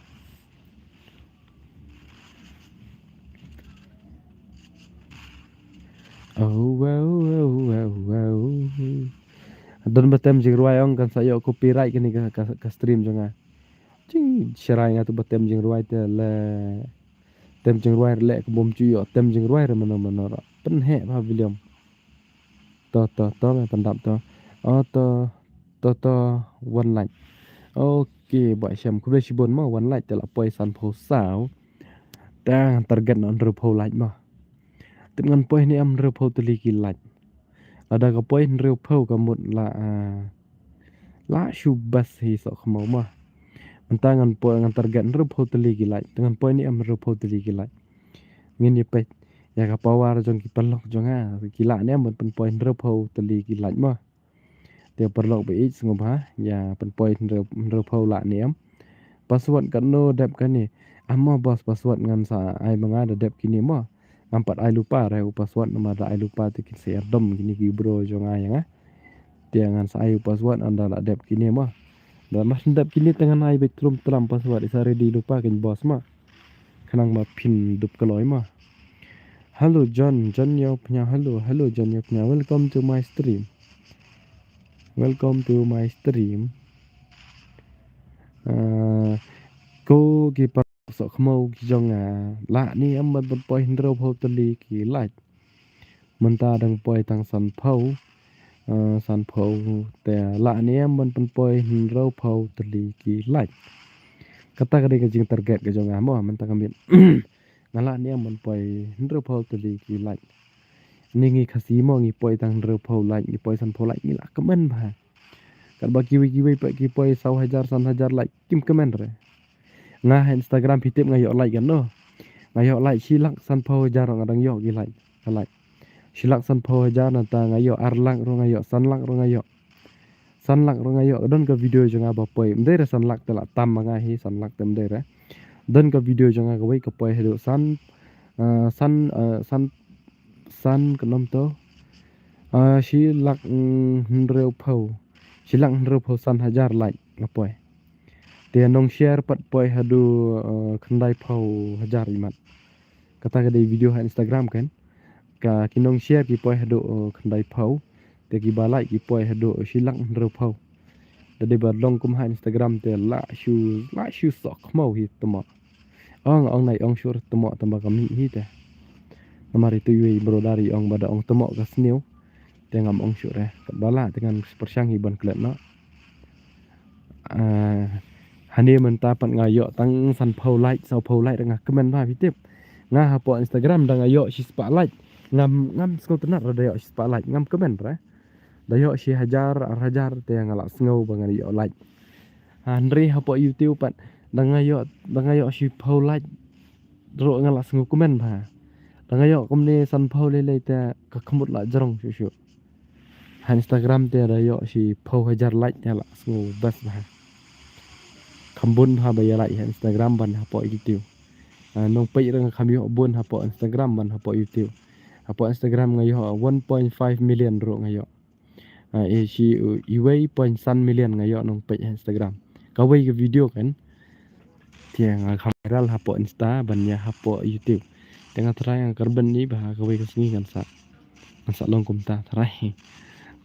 Oh wow wow wow wow. Don ba tem jingrwai ong kan sa ïoh copyright kani ka ka, ka stream jong nga. Jing sharai nga tu ba tem jingrwai te le. Tem jingrwai le ka bom ju ïoh tem jingrwai re mano mano ra. Pynheh ba William. To to to me pyndap to. Oh to to to one like. Okay ba shem khublei shibun ma one like te la poi san phew saw. Tang target na hynriew phew like ma. Tip ngan poi ni am hynriew phew tylli ki like. Lada ka poi hynriew phew ka mut la ah, la shu bas hi sok khmau ma. Mynta ngan poi ngan target hynriew phew tylli ki like. Ngan poi ni am hynriew phew tylli ki like. Ngin ïa peit ïa ka power jong ki paralok jong nga ki lah ne am ban pynpoi hynriew phew tylli ki like ma. Te paralok ba ïeit sngewbha ïa pynpoi hynriew hynriew phew lah ne am. Password katno dep kane. Ah mo boss password ngan sa ai ma nga da dep kine mo. Ngam pat ai lypa re u password namar da ai lypa te kin sa ïa dom kine ki bro jong nga ïa nga. Te ngan sa ai u password ynda la dep kine mo. Da mas dep kine te ngan ai beit trum tram password i sa ready lypa kin boss mo. Khnang ba phin dup kloi mo. Hello John, John Yopnya. Hello, hello John Yopnya. Welcome to my stream. Welcome to my stream. Ah, ko ki paralok sok khmau ki jong nga lah ne am ban pynpoi hynriew phew tylli ki like. Mynta dang poi tang san phew. Ah, san phew te lah ne am ban pynpoi hynriew phew tylli ki like. Kata ka dei ka jing target ka jong nga mo mynta ka miet. Nga lah ne am ban poi hynriew phew tylli ki like. Ni ngi Khasi mo ngi poi tang hynriew phew like ngi poi san phew like ngi lah kmen bha. Katba kiwei kiwei pat ki poi saw hajar san hajar like kim kmen re. Nga ha Instagram phi tip nga ïoh like kan no. Nga ïoh like shi lak san phew hajar nga dang ïoh ki like. Ka like. Shi lak san phew hajar nangta nga ïoh ar lak ruh nga ïoh san lak ruh nga ïoh. San lak ruh nga ïoh don ka video jong nga ba poi. Ym dei re san lak te la tam ma nga hi san lak te ym dei re. Don ka video jong nga kawei ka poi haduh san ah, san ah, san san ka nom to. Ah, shi lak mm, hynriew phew. Shi lak hynriew phew san hajar like nga poi. Te nong share pat poi haduh ah, khyndai phew hajar imat. Kata ka dei video ha Instagram kan. Ka ki nong share ki poi haduh ah, khyndai phew. Te ki ba like ki poi haduh shi lak hynriew phew. Da dei ba long kum ha Instagram te lah shu lah shu sok khmau hi tmo. Ong ong nai ong shu tmo tamba ka mih hi te. Namar itu yui brother i ong ba da ong tmo ka sniew. Te ngam ong shu re. Katba lah te ngan pyrshang hi ban klet no. Ah, hane mynta pat nga ïoh tang san phew like saw phew like re nga kmen bha phi tip. Nga hapoh Instagram da nga ïoh shi spah like. Ngam ngam sngewtynnat re da ïoh shi spah like ngam kmen re. Da ïoh shi hajar ar hajar te nga lah sngew ba nga ïoh like. Hynrei hapoh YouTube pat da nga ïoh da nga ïoh shi phew like ruh nga lah sngew kmen bha. Da nga ïoh kumne san phew lei lei te ka khmut lah jrong shuh shuh. Ha Instagram te da ïoh shi phew hajar like nga lah sngew best bha. Kham bun bha ba ïa like ha Instagram ban hapoh YouTube. Ah, nong peit re nga kham ïoh bun hapoh Instagram ban hapoh YouTube. Hapoh Instagram nga ïoh one point five million ruh nga ïoh. Ah, eh, shi u- iwei point san million nga ïoh nong peit ha Instagram. Kawei ka video kan. Te nga kham viral hapoh Insta ban ïa hapoh YouTube. Te nga tharai nga kyrmen hi ba ha kawei ka sngi ngan sa, ngan sa long kumta tharai.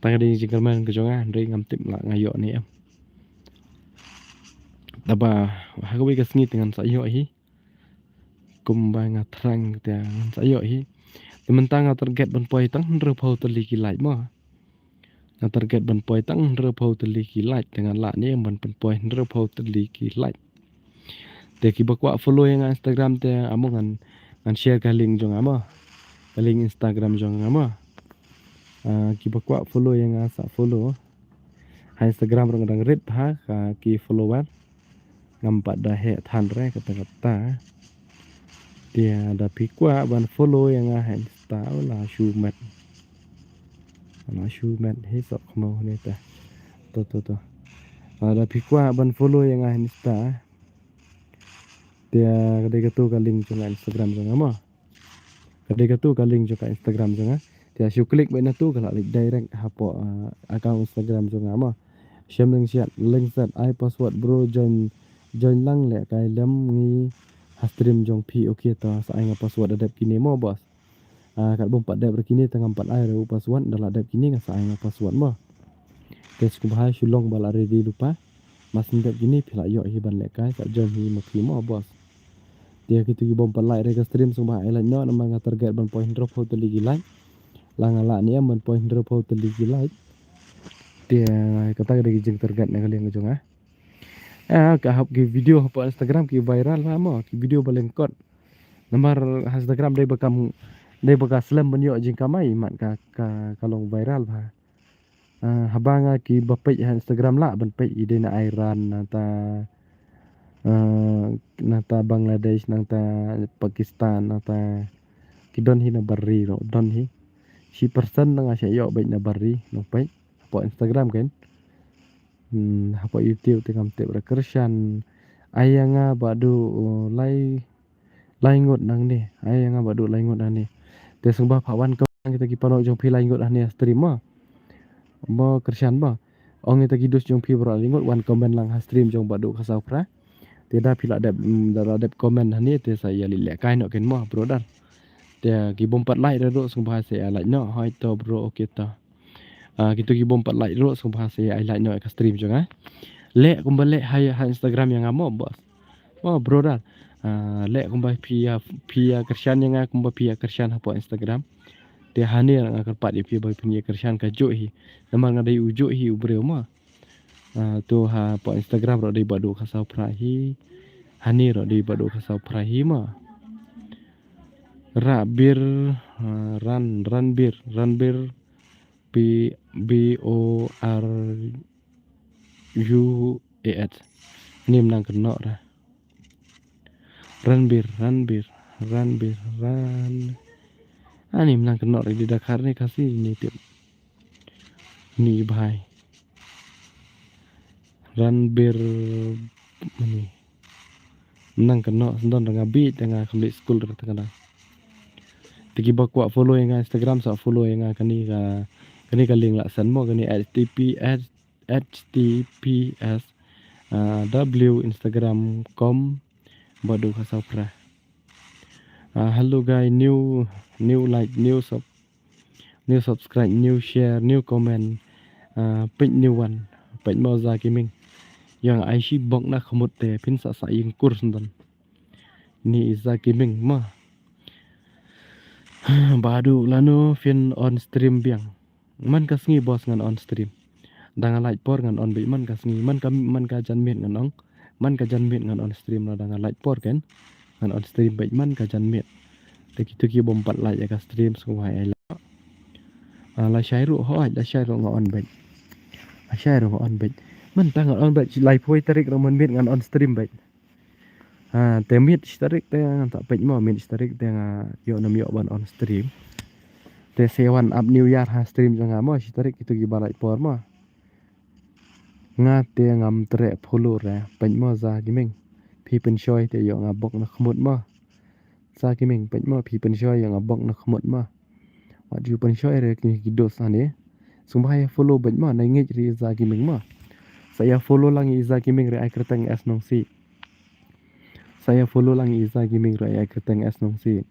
Ta ka dei jingkyrmen ka jong nga, hynrei ngam tip lah nga ïoh ne em. Taba ha kawei ka sngi te ngan sa ïoh hi. Kumba nga thrang te ngan sa ïoh hi. Te mynta nga target ban poi tang hynriewphew tylli ki like mo. Nga target ban poi tang hynriewphew tylli ki like, te ngan lah ne em ban pynpoi hynriewphew tylli ki like. Te kiba kwah follow ïa nga Instagram te amo ngan, ngan share ka link jong nga mo. Ka link Instagram jong nga mo. Ah, kiba kwah follow ïa nga sa follow. Ha Instagram ruh nga dang rit bha ka ki follower. Ngam pat da heh than re kata kata. Te da phi kwah ban follow ïa nga ha Insta, la shu met. La shu met hi sok khmo ne ta. To to to. Ah, da phi kwah ban follow ïa nga ha Insta. Te ka dei katu ka link jong nga Instagram jong nga mo. Ka dei katu ka link jong ka Instagram jong nga. Te shu click beit na tu ka la leit direct hapoh, ah, account Instagram jong nga mo. Shem link siat, link set, ai password bro, join, join lang leh kai lem ngi ha stream jong phi, okay to sa ai nga password da dep kine mo boss. Ah, kat bym pat dep re kine te ngam pat ai re u password, da la dep kine nga sa ai nga password mo. Te sngewbha shu long ba la ready lypa. Mas dep kine phi la ïoh hi ban leh kai sa join hi ma phi mo boss. Te kitu ki bym pat like re ka stream sngewbha ai like noh namar nga target ban poi hynriewphew tylli ki like. La nga lah ne em ban poi hynriewphew tylli ki like. Te kata ka dei ki jingtarget na ka liang ka jong nga. Ah, ka hap ki video hapoh Instagram ki viral bha mo, ki video ba lyngkot. Namar ha Instagram dei ba kam, dei ba ka slem ban ïoh jingkamai, mat ka, ka, ka long viral bha. Ah, haba nga kiba peit ha Instagram lah ban peit i dei na Iran, nangta, ah, nangta Bangladesh, nangta Pakistan, nangta ki don hi na bar ri ruh, don hi. Shi percent na nga shu ïoh beit na bar ri, nang peit hapoh Instagram kan. Hmm, hapoh YouTube te ngam tip re kyrshan. Ai ïa nga ba du, uh, lai, lai ngut nangne. Ai ïa nga ba du lai ngut nangne. Te sngewbha pha wan comment kita ki paralok jong phi lai ngut hangne stream mo. Mo kyrshan mo. Ong kita ki dus jong phi baroh lai ngut wan comment lang ha stream jong Bah Duh Khasaw Phra. Te da phi la dep, mm, da la dep comment hangne te sa ïa leit lehkai noh ken mo brother. Te ki bym pat like ruh sngewbha sa ïa like noh. Hoi to bro, okay to. Ah, kitu ki bym pat like ruh sngewbha sa ïa ai like noh ka stream jong nga. Leh kumba leh ha, ha Instagram ïa nga mo boss. Mo brother. Ah, leh kumba phi ïa, phi ïa kyrshan ïa nga kumba phi ïa kyrshan hapoh Instagram. Te hangne nga kyrpad ïa phi ba phin ïa kyrshan kajuh hi. Namar nga dei ujuh hi u briew mo. Ah, to hapoh Instagram ruh dei Bah Duh Khasaw Phra hi. Hangne ruh dei Bah Duh Khasaw Phra hi mo. Rabir, ah, Ran, Ranbir, Ranbir, B, B O R U A H. Nim nang kynnoh ra. Ranbir, Ranbir, Ranbir, Ran. Ani nang kynnoh ra di Dakar ni Khasi ni tip. Ni bhai. Ranbir ni. Nang kynnoh sendon ra nga bit nga complete school ra tengana. Te kiba kwah follow ïa nga Instagram sa follow ïa nga kane ka, kane ka link la send mo kane H T P S, H T P S, ah, W Instagram com Bah Duh Khasaw Phra. Ah, hello guy, new, new like, new sub, new subscribe, new share, new comment. Ah, peit new one, peit mo Za Gaming. Ïa nga ai shi bok na khmut te phin sa sa ïing kur sendon. Ni Za Gaming mo. Bah Duh lano phin on stream biang. Man ka sngi boss ngan on stream. Da nga lait por ngan on beit man ka sngi. Man ka, man ka janmiet ngan ong. Man ka janmiet ngan on stream lada nga lait por kan. Ngan on stream beit man ka janmiet. Te kitu ki bym pat lait ïa ka stream sngewbha ai la. Ah, la shai ruh hoi, la shai ruh nga on beit. La shai ruh nga on beit. Mynta ngan on beit, laiphew tarik ruh mynmiet ngan on stream beit. Ha, te miet shi tarik te ngan sa peit mo, miet shi tarik te nga ïoh nam ïoh ban on stream. Te sa wan ap New Year ha stream jong nga mo, shi tarik kitu kiba lait por mo. Nga te ngam treh follow re, peit mo Za Gaming. Phi pynshoi te ïoh nga bok na khmut mo. Za Gaming, peit mo, phi pynshoi ïoh nga bok na khmut mo. Wat ju pynshoi re kine ki dos hangne. Sngewbha ïa follow beit mo, nai ngeit re Za Gaming mo. Sa ïa follow lang i Za Gaming re ai kyrteng S Nongsiej. Sa ïa follow lang i Za Gaming re ai kyrteng S Nongsiej.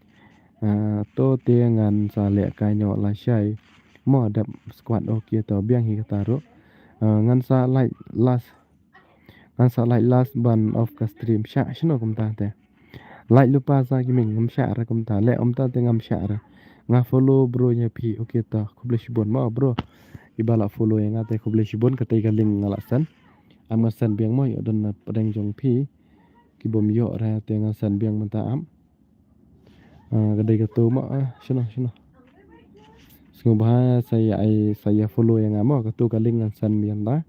Ah, to te ngan sa leh kai noh lashai. Mo dep squat, okay, to biang hi kata ruh. Ah, ngan sa like last. Ngan sa like last ban off ka stream. Shah, shano kumta te. Like lypa Za Gaming, ngam shah re kumta. Leh kumta te ngam shah re. Nga follow bro ïa phi. Okay, to khublei shibun mo bro. Iba la follow ïa nga te khublei shibun, katei ka link nga la send. Am nga send biang mo, ïoh don na pdeng jong phi. Ki bym ïoh re te nga send biang mynta am. Ah, ka dei katu mo, ah, shano, shano. Sngewbha sa ïa ai, sa ïa follow ïa nga mo, katu ka link ngan send mynta.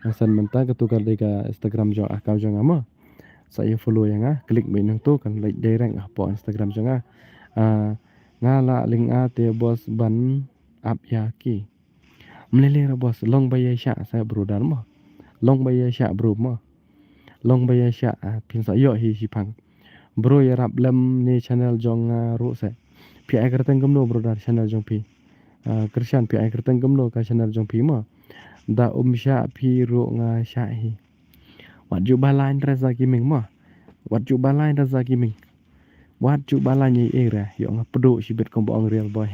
Ngan send mynta, katu ka dei ka Instagram jong, account jong nga mo. Sa ïa follow ïa nga, click beit nangtu kan leit direct hapoh Instagram jong nga. Ah, nga la link a te boss ban ap ïa ki. Mlele re boss, long ba ïa shah sa bro dan mo. Long ba ïa shah bro mo. Long ba ïa shah, ah, phin sa ïoh hi shipang. Bro ïarap lem ne channel jong nga ruh se. Phi ai kyrteng kumno bro da channel jong phi. Ah, Krishan phi ai kyrteng kumno ka channel jong phi mo. Da um shah phi ruh nga shah hi. Wat ju ba lain re Za Gaming mo. Wat ju ba lain re Za Gaming. Wat ju ba lain ei ei re. Ïoh nga pduh shibit kumba ong real boy.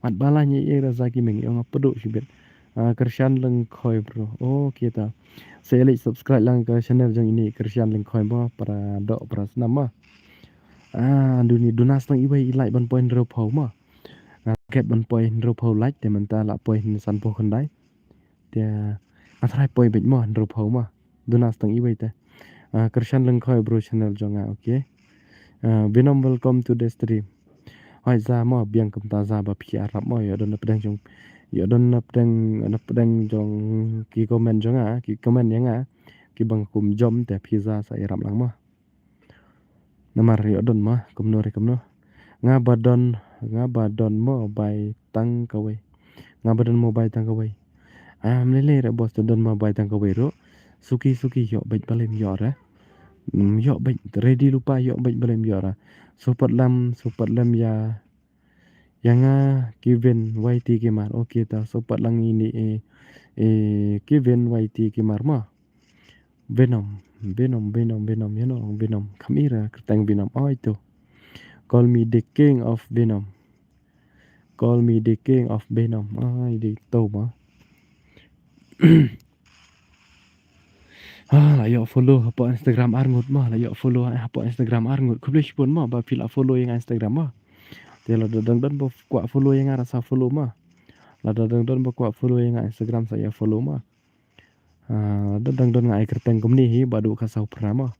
Wat ba lain ei ei re Za Gaming. Ïoh nga pduh shibit. Ah, Krishan Lyngkhoi bro. Okay ta. Sa ïa leit subscribe lang ka channel jong ine Krishan Lyngkhoi mo, para doh para snam mo. Ah, duni duna stang iwei i like ban poi hynriewphew mo. Nga target ban poi hynriewphew like te mynta la poi hynsanphew khyndai. Te nga tharai poi beit mo hynriewphew mo. Duna stang iwei te. Ah, Krishan Lyngkhoi bro channel jong nga, okay. Ah, Venom, welcome to the stream. Hoi Za mo, biang kumta Za ba phi ïarap mo, ïoh don na pdeng jong, ïoh don na pdeng, na pdeng jong ki comment jong nga, ki comment ïa nga, ki bang kum jom te phi Za sa ïarap lang mo. Namar ïoh don mo, kumno re kumno. Nga ba don, nga ba don mo bai tang kawei. Nga ba don mo bai tang kawei. Ah, mlele re boss, don mo bai tang kawei ruh. Suki suki ïoh beit balem ïoh re. Hmm, ïoh beit ready lypa ïoh beit balem ïoh re. Support lem, support lem ïa, ïa nga Kevin Y T Gamer. Okay ta support lang ine, eh, eh, Kevin Y T Gamer mo. Venom, Venom, Venom, Venom, you know, Venom. Kham ira kyrteng Venom. Oi tu. Call me the king of Venom. Call me the king of Venom. Ai, dei to mo. Ah, la ïoh follow hapoh Instagram arngut mo, la ïoh follow hapoh Instagram arngut. Khublei shibun mo ba phi la follow ïa nga Instagram mo. Te lada dang don ba kwah follow ïa nga, sa follow mo. Lada dang don ba kwah follow ïa nga Instagram, sa ïa follow mo. Ah, lada dang don nga ai kyrteng kumne hi, Baduh Khasaw Phra mo.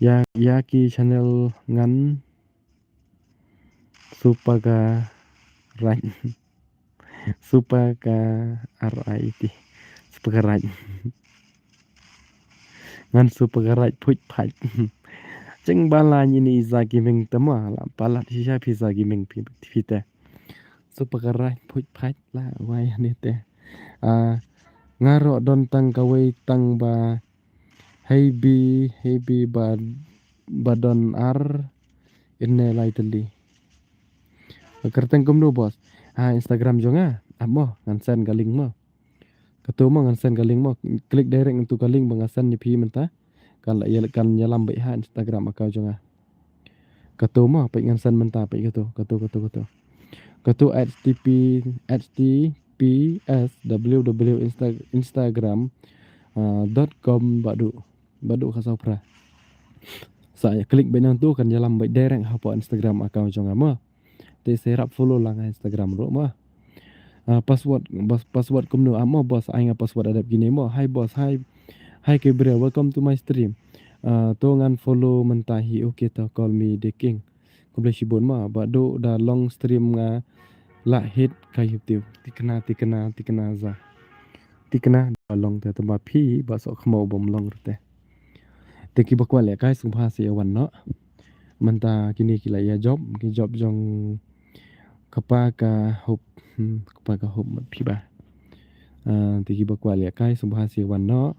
Ïa, ïa ki channel ngan Supa ka raj. Supa ka R I T. Supa ka raj. Ngan supa ka raj phuj phaj. Cheng ba la nyi ni Za Gaming te mo, la palat shisha phi Za Gaming phi, phi te. Supa ka raj phuj phaj la wai ni te. Ah, nga ruh don tang kawei tang ba Hei bi, hei bi ba, ba don ar, ine lai tylli. Kyrteng kumno boss? Ha Instagram jong nga, ap mo, ngan send ka link mo. Katu mo ngan send ka link mo. Click direct ngan tu ka link ba nga send ni phi mynta. Kan la ïa, kan ïalam beit ha Instagram account jong nga. Katu mo, peit ngan send mynta, peit katu, katu, katu, katu. Katu H T T P, H T T P S W W Insta-, Instagram, ah, dot com Baduh, Baduh Khasaw Phra. Sa ïa click beit nangtu kan ïalam beit direct hapoh Instagram account jong nga mo. Te sa ïarap follow lang ha Instagram ruh mo. Ah, password, bas-, password kumno, ah, mo boss, ai nga password hadap kine mo. Hi boss, hi. Hi Gabriel, welcome to my stream. Ah, to ngan follow mynta hi, okay to call me the king. Khublei shibun mo, Baduh, da long stream nga la hit ka YouTube. Tikna, tikna, tikna Za. Tikna, da long te tang ba phi ba soh khmaw bym long rte. Te kiba kwah lehkai sngewbha sa ïa wan noh. Mynta kine ki la ïa jop, ki jop jong kpa ka hop, hmm, kpa ka hop mat phi ba. Ah, te kiba kwah lehkai sngewbha sa ïa wan noh.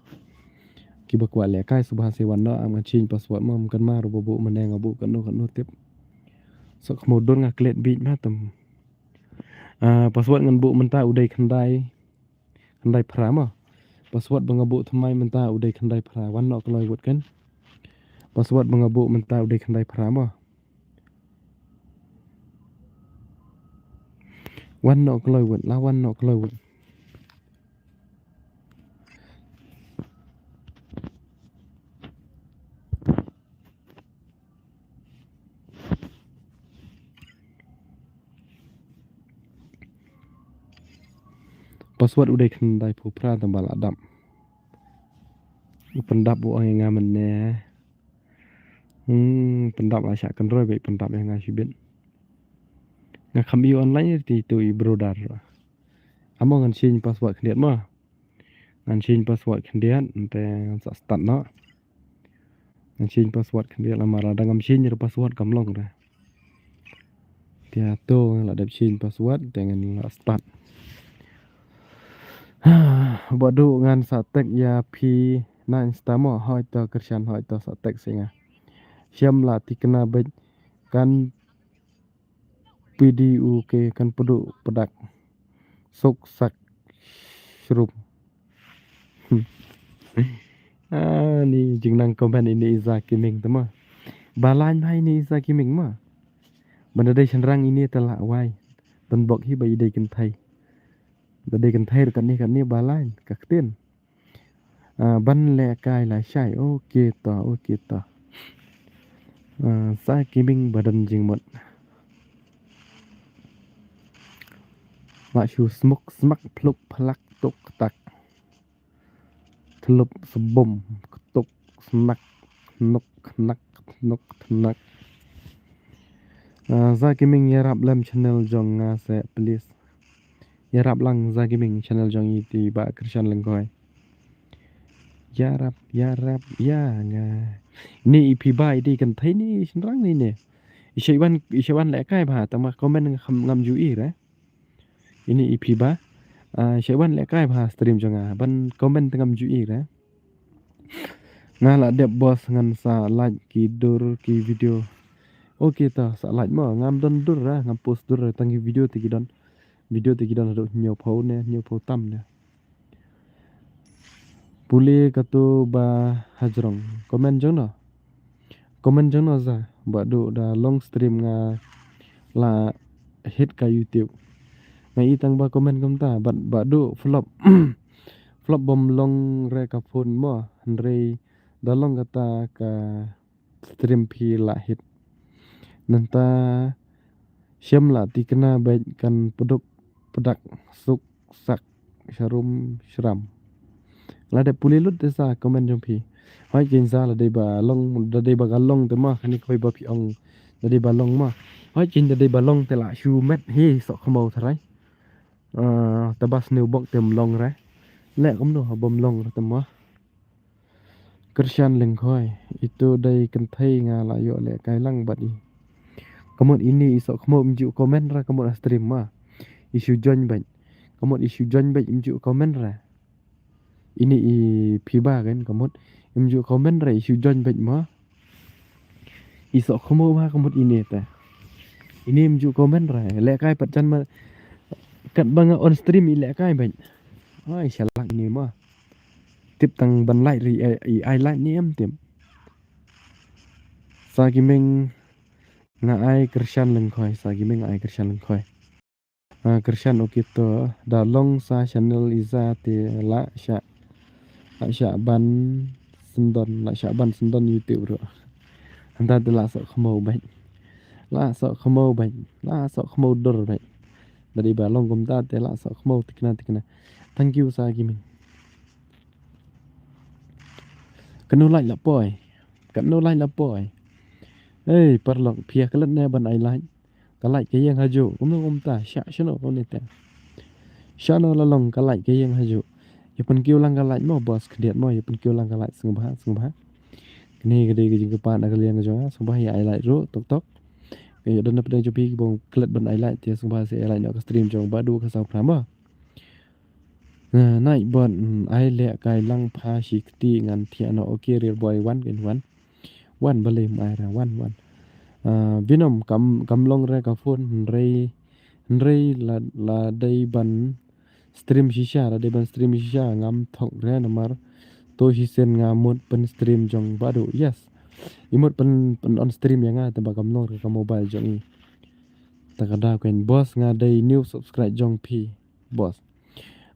Kiba kwah lehkai sngewbha sa ïa wan noh, am nga change password mo, ym kan mar ba buh mynne nga buh kano kano tip. Soh khmaw don nga klet bit ma tam. Ah, password ngan buh mynta u dei khyndai. Khyndai phra mo. Password ba nga buh thymmai mynta u dei khyndai phra. Wan noh kloi wut kan. Password ba nga buh mynta u dei khyndai phra mo. Wan noh kloi wut, la wan noh kloi wut. Password u dei khyndai phew phra tang ba la dap. U pyndap u ong ïa nga mynne. Hmm, pyndap la shah kynroi beit pyndap ïa nga shibit. Nga kham ïoh online te tu i brother. Amo ngan change password khyndiat mo. Ngan change password khyndiat te ngan sa start noh. Ngan change password khyndiat namar lada ngam change ruh password kam long re. Te to ngan la dep change password te ngan la start. Ba duh ngan sa tag ïa phi na Insta mo, hoi to Krishan, hoi to sa tag sha nga. Shem la tikna beit kan pidi u ke kan pdu pdak suk sak shrum. Ah, ni jingnang comment ine i Za Kiming te mo. Ba lain bha ine i Za Kiming mo. Ban da dei shynrang ine te la wai. Don bok hi ba i dei kynthei. Da dei kynthei ruh katne katne ba lain ka ktien. Ah, ban lehkai lashai. Ok to, ok to. Ah, Za Kiming ba don jingmut. Ba shu smuk smak pluk plak tuk tak. Tlup sbum ktuk snak nuk knak nuk knak. Ah, Za Kiming ïarap lem channel jong nga se please. Ïarap lang Za Kiming channel jong i te i Bah Krishan Lyngkhoi. Ïarap, ïarap, ïa nga. Ni i phi ba i dei kynthei ne shynrang ne ne. I shait wan, i shait wan lehkai bha, tang ba comment ngam, ngam ju i re. Ini i phi ba. Ah, shait wan lehkai bha stream jong nga. Ban comment te ngam ju i re. Nga la dep boss ngan sa like ki dur ki video. Ok to sa like mo, ngam don dur re, ngam post dur re, tang ki video te ki don. Video te ki don haduh hynñiew phew ne, hynñiew phew tam ne. Pule katu ba hajrong. Comment jong no. Comment jong no Za. Ba duh da long stream nga la hit ka YouTube. Nga i tang ba comment kumta. Ba, ba duh flop. Flop bym long re ka phone mo. Hynrei da long kata ka stream phi la hit. Nangta shem la tikna beit kan pduk pdak suk sak sharum shram. La dep pule lut te sa comment jong phi. Hoi kin Za la dei ba long, la dei ba ka long te ma, kane koi ba phi ong la dei ba long ma. Hoi kin la dei ba long te la shu met hi sok khmau tharai. Ah, te ba sniew bok te ym long re. Le kumno ha bym long re te ma. Krishan Lyngkhoi, itu dei kynthei nga la ïoh lehkai lang bad i. Kamut ini i sok khmau ym ju comment ra kamut ha stream ma. I shu join beit. Kamut i shu join beit ym ju comment ra. Ini i phi ba kan kamut ym ju comment ra i shu join beit ma. I sok khmau ma kamut ini te. Ini ym ju comment ra. Lehkai pat jan ma kat ba nga on stream i lehkai beit. Ai shalak ini ma. Tip tang ban like ri, eh, i ai like ni em tip. Sa Ki Meng nga ai Krishan Lyngkhoi, Sa Ki Meng nga ai Krishan Lyngkhoi. Ah, Krishan ok to, da long sa channel i Za te la sha, la sha ban sendon, la sha ban sendon YouTube ruh. Hynda te la sok khmau beit. La sok khmau beit. La sok khmau dur beit. Da dei ba long kumta te la sok khmau tikna tikna. Thank you Sa Ki Meng. Kano like la poi. Kano like la poi. Ei, paralok, phi ïa klet ne ban ai like. Ka like ka ïeng hajuh. Kumno kumta, sha shano kumne te. Shano la long ka like ka ïeng hajuh. Ïa pynkiew lang ka like mo boss khyndiat mo, ïa pynkiew lang ka like sngewbha, sngewbha. Kane ka dei ka jingkyrpad na ka liang ka jong nga, sngewbha ïa ai like ruh, tok tok. Ïa don na pdeng jong phi kiba klet ban ai like, te sngewbha sa ai like noh ka stream jong Bah Duh ka Saw Phra mo. Nga nai bot, mm, ai lehkai lang pha shi kti ngan thiah noh. Ok, Rare Boy wan kin wan. Wan balei ym ai ra, wan, wan. Ah, Venom kam, kam long re ka phone, hynrei, hynrei la, la dei ban stream shisha, la dei ban stream shisha, ngam thok re namar to shisien nga mut pyn stream jong Bah Duh. Yes. I mut pyn, pyn on stream ïa nga, te ba kam long re ka mobile jong i. Ta ka daw keiñ boss, nga dei new subscribe jong phi boss.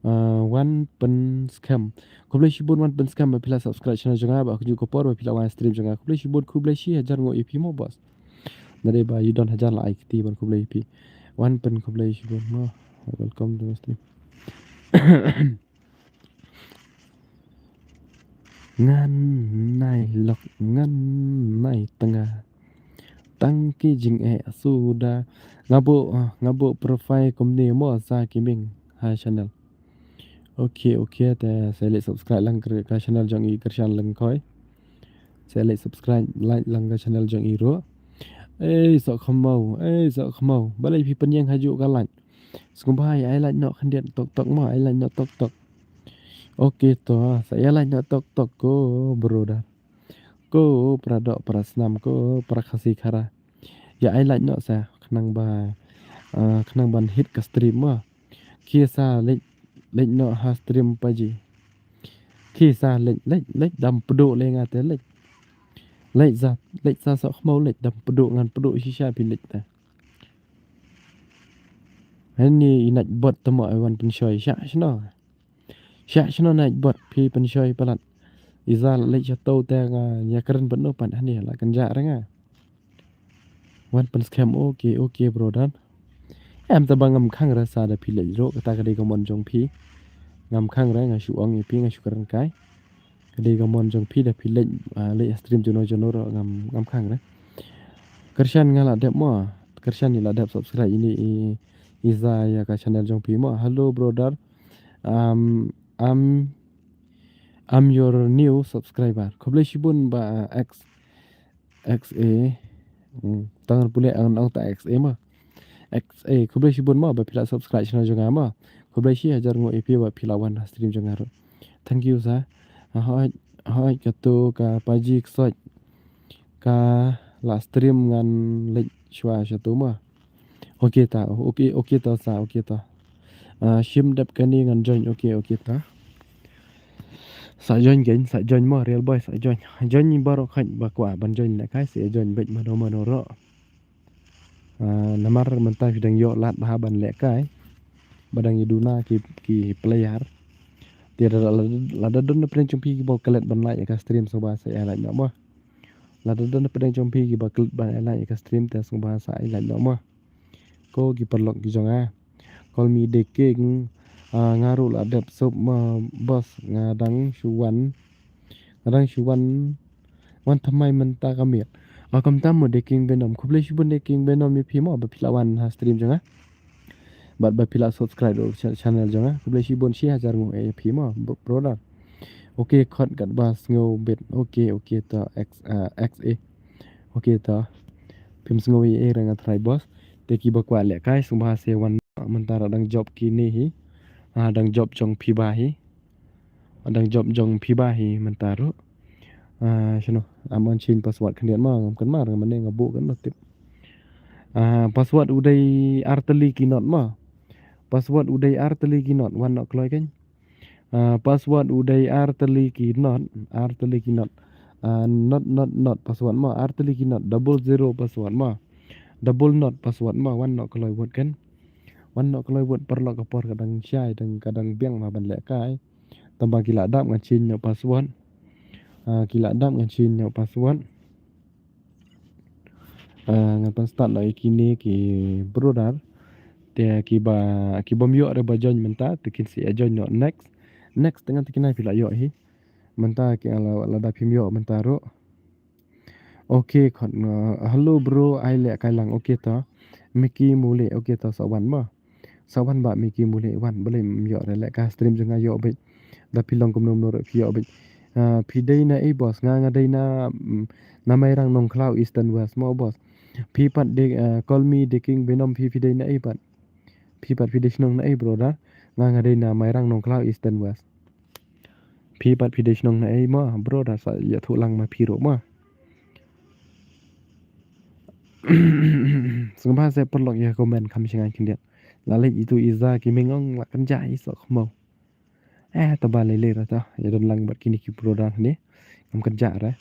Ah, wan pynskhem. Khublei shibun wan pynskhem ba phi la subscribe channel jong nga, ba ka juh ka por ba phi la wan stream jong nga. Khublei shibun, khublei shi hajar nguh ïa phi mo boss. Nade ba ïa don hajar la ai kti ban khublei ïa phi. Wan pyn khublei shibun mo. Welcome to the stream. Ngan nai lok, ngan nai tnga. Tang ki jingeh suda. Nga buh, ah, nga buh profile kumne mo, Za Gaming ha channel. Okay, okay, te sa leit subscribe lang ka, ka channel jong i Kyrshan Lyngkhoi. Sa leit subscribe, like lang ka channel jong i ruh. Ei, sok khmaw, ei, sok khmaw. Balei phi pynïeng hajuh ka like. Sngewbha ai like noh khyndiat tok tok mo, ai like noh tok tok. Okay to, sa ai like noh tok tok ko brother. Ko para doh para snam, ko para Khasi Khara. Ïa ai like noh sa khnang ba, ah, khnang ban hit ka stream mo. Khie sa leit, leit noh ha stream pa ji. Khie sa leit, leit, leit dam pduh le nga te leit. Leit sa, leit sa sok khmaw leit dam pduh ngan pduh shisha phi leit te. Hani i Nightbot te mo ai wan pynshoi sha shano. Sha shano Nightbot phi pynshoi palat. I Za la leit shato te nga ïa kren bad no pat hani la kynjah re nga. Wan pynskhem, okay, okay brother. Em ta ba ngam khang re sa da phi leit ruh, kata ka dei ka mon jong phi. Ngam khang re, nga shu ong ïa phi, nga shu kren kai. Ka dei ka mon jong phi da phi leit, ah, leit stream juno juno ruh ngam, ngam khang re. Kyrshan nga la dep mo. Kyrshan i la dep subscribe ïa i, i Za ïa ka channel jong phi mo. Hello brother. Um, I'm, I'm your new subscriber. Khublei shibun ba, ah, X, X A. Hmm, tang pule ang ang ta X A mo. X A, khublei shibun mo ba phi la subscribe channel jong nga mo. Khublei shi hajar nguh ïa phi ba phi la wan ha stream jong nga ruh. Thank you sa. Hoi, hoi, katu ka paji ksoit. Ka la stream ngan leit shwa shatu mo. Okay ta, okay, okay ta sa, okay ta. Ah, shim dep kane ngan join, okay, okay ta. Sa join keiñ, sa join mo, real boy, sa join. Join baroh khoit ba kwah ban join lehkai, sa join beit mano mano ruh. Ah, namar mynta phi dang ïoh lad bha ban lehkai. Ba dang ïa duna ki, ki player. Te lada, lada, lada don na pdeng jong phi kiba klet ban like ïa ka stream sngewbha sa ïa like noh mo. Lada don na pdeng jong phi kiba klet ban ïa like ïa ka stream te sngewbha sa ïa like noh mo. Ko ki paralok ki jong nga. Call me the king. Ah, nga ruh la dep sop mo boss, nga dang shu wan. Nga dang shu wan. Wan thymmai mynta ka miet. Ah, kumta mo the king Venom. Khublei shibun the king Venom ïa phi mo ba phi la wan ha stream jong nga. Bad ba phi la subscribe ruh cha-, channel jong nga. Khublei shibun shi hajar nguh ïa phi mo, bro-, brother. Okay, khot katba sngew bit. Okay, okay to X, ah, X A. Okay to. Phim sngew ïa, ïa nga trai boss. Te kiba kwah lehkai sngewbha sa wan mynta ruh dang jop kine hi. Ah, dang jop jong phi ba hi. Dang jop jong phi ba hi mynta ruh. Ah, shano, am an change password khyndiat ma, ngam kynmaw, ngam ne nga buh kan tip. Ah, password u dei ar tylli ki not ma. Password u dei ar tylli ki not, wan noh kloi kan. Ah, password u dei ar tylli ki not, ar tylli ki not. Ah, not, not, not password ma, ar tylli ki not, double zero password ma. Double not password ma, wan noh kloi wot kan. Wan noh kloi wot, paralok ka por ka dang shai, dang ka dang biang ma ban lehkai. Tangba ki la dap ngan change noh password. Ah, ki la dap ngan change noh password. Ah, ngan pynstart noh ïa kine ki brother. Te kiba, kibym ïoh re ba join mynta, te kin sa ïa join noh next. Next te ngan te kine phi la ïoh hi. Mynta ki la, lada phim ïoh mynta ruh. Okay, khot, uh, hello bro, ai lehkai lang, okay to. Mickey Mule, okay to, sa wan ma. Sa wan ba Mickey Mule, wan, balei ym ïoh re lehkai stream jong nga ïoh beit. Da phi long kumno kumno re phi ïoh beit. Uh, phi dei na ei boss, nga nga dei na, mm, na Mairang Nongkhlaw Eastern West ma boss. Phi pat de, uh, call me the king Venom, phi phi dei na ei pat. Phi pat phi dei shnong na ei brother. Nga nga dei na Mairang Nongkhlaw Eastern West. Phi pat phi dei shnong na ei ma, brother, sa ïathuh lang ma phi ruh ma. Sngewbha sa paralok ïa comment kham shngain khyndiat. La leit itu i Za Gaming ong la kynjah i sok khmaw. Eh, taba lei lei ra ta. Ïa don lang bad kine ki brother ne. Ngam kynjah re.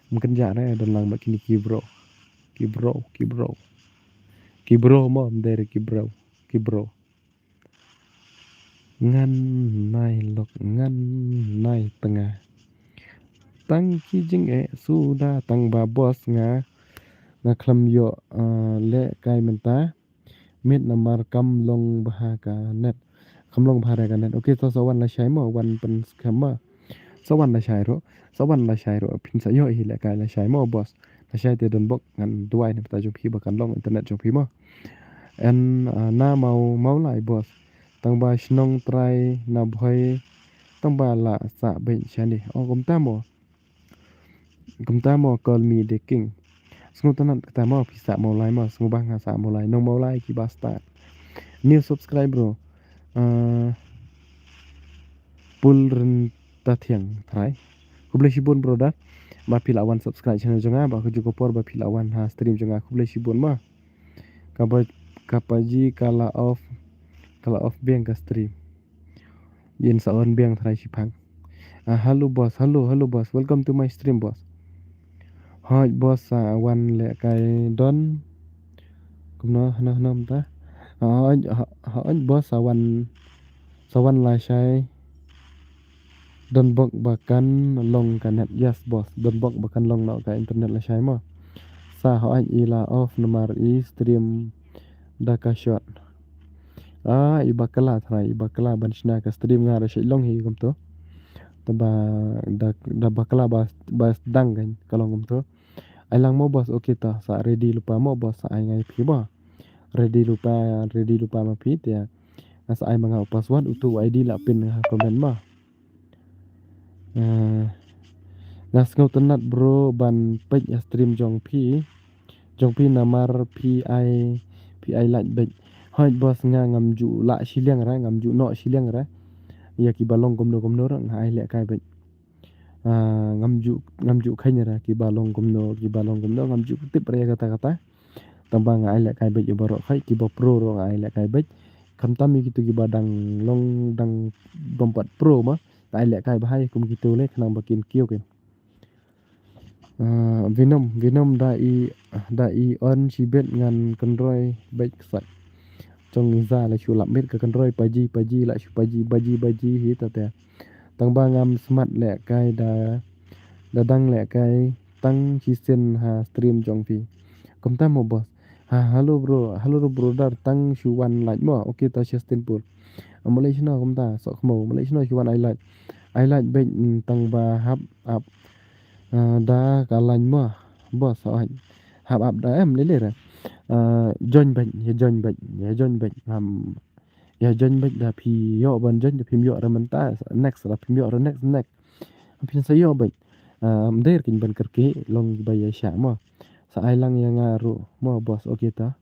Ngam kynjah re, ïa don lang bad kine ki bro. Ki bro, ki bro. Ki bro mo, ym dei re ki bro. Ki bro. Ngan nai lok, ngan nai tnga. Tang ki jingeh suda, tang ba boss nga, nga khlem ïoh, ah, leh kai mynta. Miet namar kam long bha ka net. Kam long bha re ka net. Okay, to sa wan lashai mo, wan pynskhem mo. Sa wan lashai ruh. Sa wan lashai ruh. Phin sa ïoh hi leh kai lashai mo, boss. Lashai te don bok ngan duwai na bynta jong phi ba kan long internet jong phi mo. En, ah, na Maw, Mawlai, boss. Tang ba shnong trai na Bhoi. Tang ba la sa beng shane. Oh, kumta mo. Kumta mo, call me the king. Sngewtynnat kata mo, phi sah Mawlai mo, sngewbha nga sah Mawlai. Nong Mawlai kiba stad. New subscribe bro. Ah, Pulryntathiang Trai. Khublei shibun brother. Ba phi la wan subscribe channel jong nga, ba ka juh ka por ba phi la wan ha stream jong nga. Khublei shibun mo. Kaba, kaba ji ka la off, ka la off biang ka stream. Ïa sa on biang trai shipang. Ah, hello boss, hello, hello boss. Welcome to my stream boss. Hooid boss, sa wan leh kai don. Kumno, hano, hano mynta. Hooid, ho-, hooid boss, sa wan, sa wan lashai. Don bok ba kan long ka net, yes boss. Don bok ba kan long noh ka internet lashai mo. Sa hooid i la off namar i stream da ka shot. Ah, i bakla trai, i bakla ban shna ka stream nga da shait long hi kumto. Taba da, da bakla ba, ba sdang kan ka long kumto. Ai lang mo boss, okay ta, sa ready lypa mo boss, sa ai ngai phi mo. Ready lypa, ready lypa ma phi te. Nga sa ai ma nga u password, utu u I D la pin ha comment mo. Eh, nga sngewtynnat bro ban peit ïa stream jong phi. Jong phi namar phi ai, phi ai like beit. Hooid boss, nga ngam ju lah shiliang re, ngam ju noh shiliang re. Ïa kiba long kumno kumno re nga ai leh kai beit. Ah, ngam ju, ngam ju kheiñ re kiba long kumno, kiba long kumno, ngam ju tip re kata kata. Tang ba nga ai leh kai beit ïa baroh, hooid kiba pro ruh nga ai leh kai beit. Khamtam ïa kito kiba dang long, dang bym pat pro mo, nga ai leh kai bha ïa kum kito leh khnang ba kin kiew kin. Ah, Venom, Venom da i, da i on shibit ngan kynroi beit ksat. Jong i za la shu lap miet ka kynroi paji, paji, la shu paji, baji, baji hi ta te. Tang ba ngam smat leh kai da, da dang leh kai tang shisien ha stream jong phi. Kumta mo boss. Ha, hello bro, hello bro, brother, tang shu wan like mo. Okay ta, Justin Paul. Amo leh shano kumta, sok khmo, amo leh shano shu wan ai like. Ai like beit, mm, tang ba hap, hap. Ah, da ka line mo. Boss, hap, hap, hap da em lele re. Ah, join beit, ïa join beit, ïa join beit. Am, ïa join beit da phi ïoh ban join da phim ïoh re mynta. Next da phim ïoh re next, next. Phin sa ïoh beit. Ah, ym dei re kin ban kyrkieh, long ba ïa shah mo. Sa ai lang ïa nga ruh mo boss, okay ta.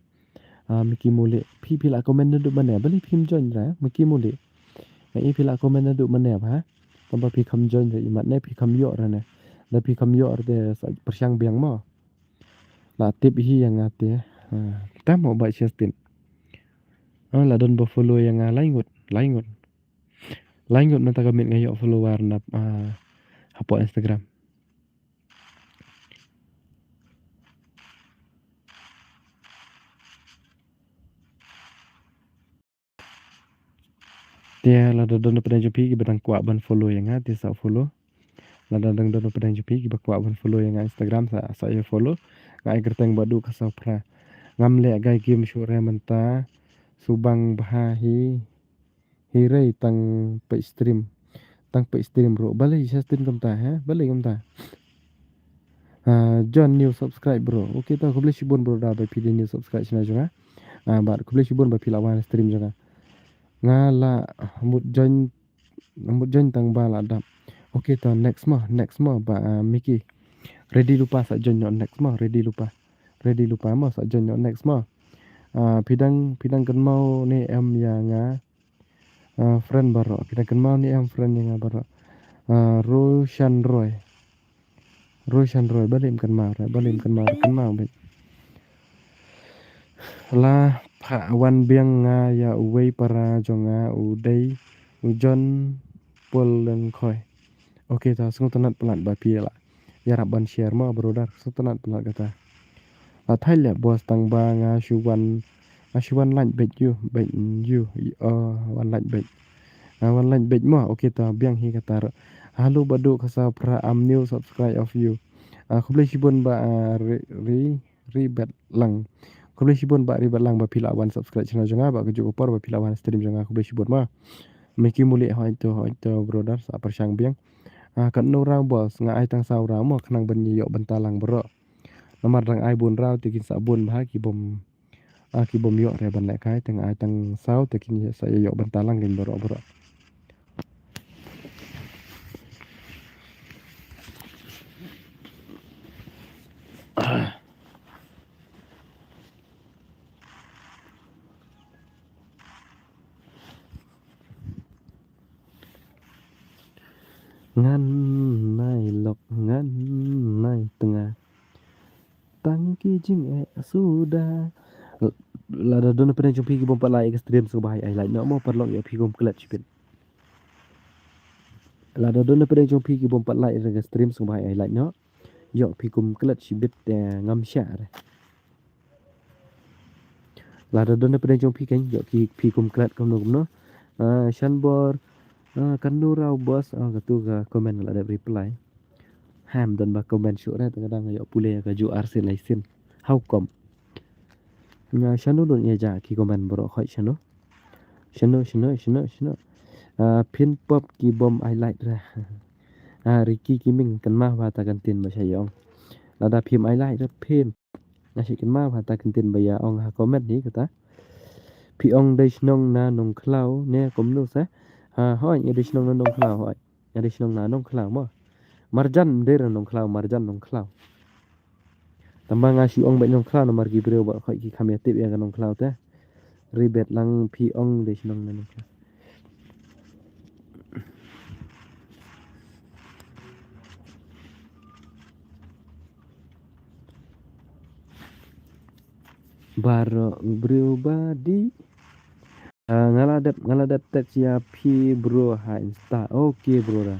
Ah, Mickey Mole. Phi, phi la comment naduh mane? Balei phim join re, Mickey Mole? Nga i phi la comment naduh mane ba? Tang ba phi kham join re i mat ne phi kham ïoh re ne. Da phi kham ïoh re te sa pyrshang biang mo. La tip hi ïa nga te. Ah, ta mo ba Justin. Ah, la don ba follow ïa nga lai ngut, lai ngut. Lai ngut mynta ka miet nga ïoh follower na, ah, hapoh Instagram. Te lada don na pdeng jong phi kiba dang kwah ban follow ïa nga te sa follow. Lada dang don na pdeng jong phi kiba kwah ban follow ïa nga Instagram sa, sa ïa follow. Nga ai kyrteng Bah Duh Khasaw Phra. Ngam leh kai game shuh re mynta. Subang bha hi. Hi rei tang peit stream. Tang peit stream ruh. Balei sa stream kumta ha? Balei kumta? Ah, John new subscribe bro. Okay ta, khublei shibun bro da ba phi dei new subscribe shna jong nga. Ah, bad khublei shibun ba phi la wan stream jong nga. Nga la mut join, mut join tang ba la dap. Okay ta, next mo, next mo ba, ah, Mickey. Ready lypa sa join noh next mo, ready lypa. Ready lypa mo sa join noh next mo. Ah, phi dang, phi dang kynmaw ne em ïa nga. Ah, friend baroh. Phi dang kynmaw ne em friend ïa nga baroh. Ah, Roshan Roy. Roshan Roy, balei ym kynmaw re, balei ym kynmaw re, kynmaw beit. La phah wan biang nga ïa uwei para jong nga u dei u John Paul Lyngkhoi. Okay ta, sngewtynnat palat ba phi la ïarap ban share mo brother, sngewtynnat palat kata. La thait leh boss tang ba nga shu wan Ash one like beit ïa, beit ïa, uh, one like beit. Ah, one like beit mo, okay ta biang hi kata. Hello Badu Kasa Pra, I'm new subscribe of you. Ah, khublei shibun ba, ah, ri, ri, ri bet lang. Khublei shibun ba ri bet lang ba phi la wan subscribe channel jong nga ba ka juk ka por ba phi la wan stream jong nga, khublei shibun ma. Miki muli hoi to, hoi to brother sa pyrshang biang. Ah, katno raw boss, nga ai tang saw raw mo khnang ban ïoh bynta lang bro. Namar dang ai bun raw te kin sa bun bha ki bom. Ah, ki bom ïoh re ban lehkai, tang ai tang saw te kin sa ïoh bynta lang kin baroh baroh. Ngan nai lok, ngan nai tnga. Tang ki jingeh suda. Lada don na pdeng jong phi ki bym pat like ïa ka stream sngewbha ai like noh mo, paralok ïoh phi kum klet shibit. Lada don na pdeng jong phi ki bym pat like ïa ka stream sngewbha ai like noh. Ïoh phi kum klet shibit te ngam shah re. Lada don na pdeng jong phi kan ïoh ki phi kum klet kumno kumno. Ah, Shanbor, ah, kanu raw boss, ah, katu ka comment la dep reply. Ham don ba comment shuh re, tang dang ïoh pule ka ju arsien laisien. How come? Nga shano don ïa ja ki comment bro khoi shano. Shano, shano, shano, shano. Ah, phin pop ki bom ai like re. Ah, Ricky Kiming kan ma ba ta kan tin ba sha ïong. Lada phim ai like re phin. Nga shi kan ma ba ta kan tin ba ïa ong ha comment hi kata. Phi ong dei shnong na Nongkhlaw ne kumno sa. Ha, hoi, nga dei shnong na Nongkhlaw, hoi. Nga dei shnong na Nongkhlaw mo. Marjan dei ra Nongkhlaw, Marjan Nongkhlaw. Tang ba nga shu ong beit Nongkhlaw namar ki briew ba khoi ki kham ïa tip ïa ka Nongkhlaw te. Ri bet lang phi ong dei shnong na Nongkhlaw. Baroh briew ba dei. Ah, nga la dep, nga la dep text ïa phi bro ha Insta. Okay bro da.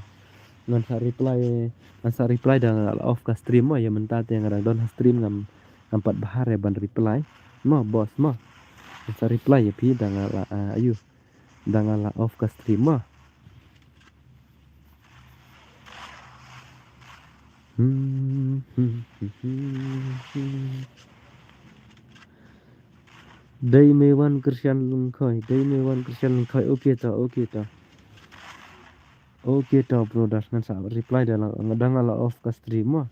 Ngan sa reply, ngan sa reply da nga la off ka stream mo, ïa mynta te nga dang don ha stream ngam, ngam pat bha re ban reply. Mo boss mo. Ngan sa reply ïa phi da nga la, ah, ayu. Da nga la off ka stream mo. Hmm, hmm, hmm, hmm, hmm. Dei me wan Christian Lungkhoi, dei me wan Christian Lungkhoi. Okay to, okay to. Okay to, brother, ngan sa reply da la, da nga la off ka stream mo.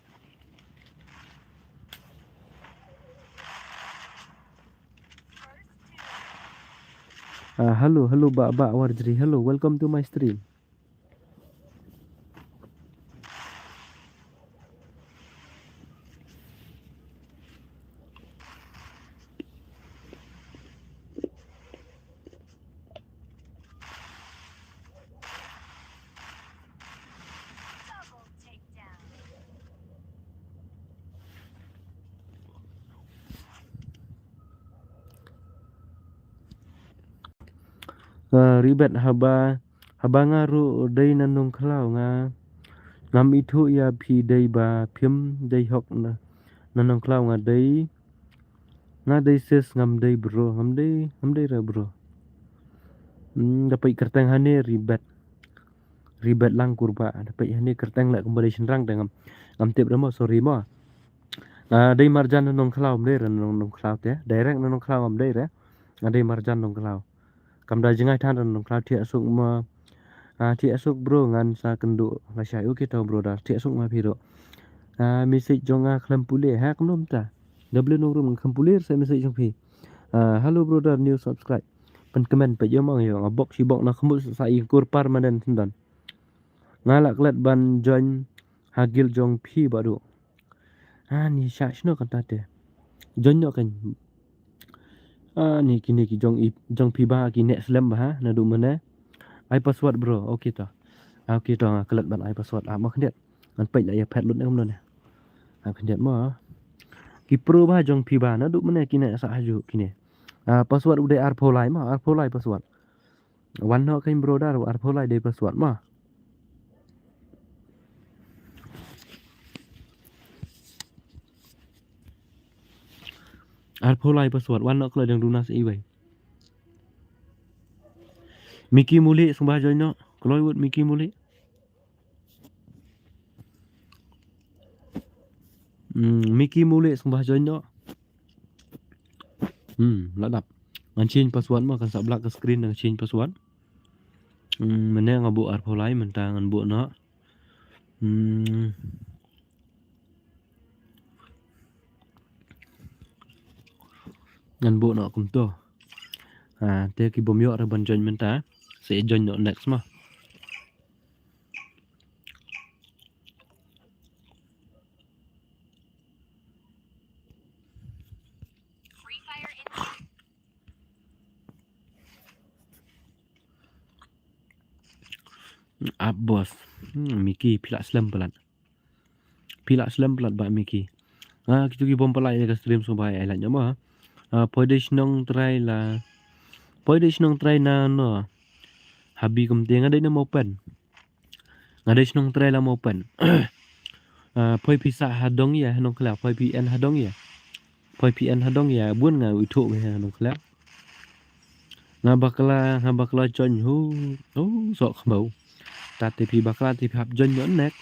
Ah, hello, hello, Bah, Bah Warjri. Hello, welcome to my stream. Ah, Ribet, haba, haba nga ruh dei na Nongkhlaw nga. Ngam ithuh ïa phi dei ba phim dei hok na, na Nongkhlaw nga dei. Nga dei sis, ngam dei bro, ngam dei, ngam dei re bro. Hmm, da peit kyrteng hangne Ribet. Ribet lang kurba, da peit hangne kyrteng leh kumba dei shynrang te ngam, ngam tip re mo, sorry mo. Ah, dei marjan na Nongkhlaw, ngam dei re na Nong, Nongkhlaw te. Direct na Nongkhlaw ngam dei re. Nga dei marjan Nongkhlaw. Kam da jngai than re na Nongkhlaw, thiah suk ma. Ah, thiah suk bro, ngan sa kynduh lashai. Okay to bro da, thiah suk ma phi ruh. Ah, message jong nga khlem pule ha kumno mynta. W Nongrum khlem pule sa message jong phi. Ah, hello brother, new subscribe. Pynkmen peit ïa ma ïa nga bok shi bok na khmut sa i kur permanent sendon. Nga la klet ban join ha guild jong phi Badu. Ani shah shno kata te. Join noh kan. Ani kine ki jong i, jong phi ba ki ne slem ba ha, naduh mynne. Ai password bro. Okay to. Ah, okay to, nga klet ban ai password. Ah, ma khyndiat. Ngan peit la ïa phet lut ne kumno ne. Ah, khyndiat ma. Ki pro ba jong phi ba naduh mynne kine sa haju kine. Ah, password u dei arphew lai ma, arphew lai password. Wan noh kein bro da, arphew lai dei password ma. Arphew lai password, wan noh kloi dang duna sa iwei. Miki Muli sngewbha join noh. Kloi wut Miki Muli. Hmm, Miki Muli sngewbha join noh. Hmm, la dap. Ngan change password mo, kan sa black ka screen, ngan change password. Hmm, mynne nga buh arphew lai, mynta ngan buh noh. Hmm. Ngan buh noh kumto. Ha, te ki bym ïoh ruh ban join mynta. Sa join noh next mo. Ap bos. Hmm, Miki, phi lah slem palat. Phi lah slem palat bah Miki. Ah, kitu ki bym pat like ïa ka stream sngewbha ai like noh mo. Ah, poi dei shnong trai la. Poi dei shnong trai na no. Habi kumta nga dei na Mawpen. Nga dei shnong trai la Mawpen. Ah, poi phi sah ha dong ïa, ha Nongkhlaw, poi phi en ha dong ïa. Poi phi en ha dong ïa, bun nga u ithuh bha ha Nongkhlaw. Nga bakla, nga bakla join hu. Oh, sok khmau. Ta te phi bakla te phi hap join noh next.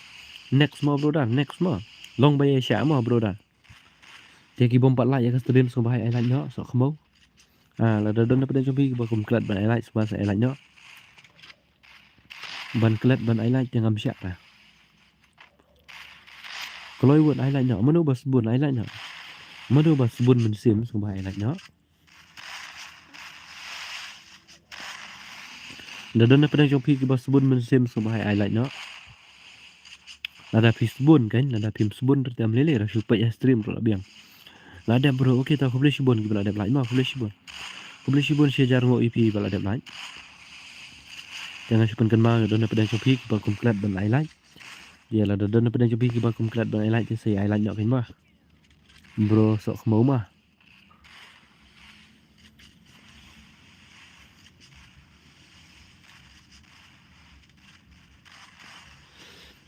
Next mo brother, next mo. Long ba ïa sha mo brother. Te ki bym pat like ïa ka stream sngewbha ai like noh, sok khmau. Ah, lada don na pdeng jong phi ba kum klet ban ai like, sngewbha sa ai like noh. Ban klet ban ai like te ngam shah ta. Kloi wut ai like noh, mano ba sbun ai like noh. Mano ba sbun mynsiem sngewbha ai like noh. Da don na pdeng jong phi kiba sbun mynsiem sngewbha ai like noh. Lada phi sbun kan, lada phim sbun te am lei lei ruh shu peit ïa stream ruh la biang. La dep bro, okay ta khublei shibun kiba la dep like mo, khublei shibun. Khublei shibun shi hajar nguh ïa phi ba la dep like. Te nga shu pynkynmaw lada don na pdeng jong phi kiba kum klet ban ai like. Ïa lada don na pdeng jong phi kiba kum klet ban ai like te sa ai like noh kan mo. Bro sok khmau mo.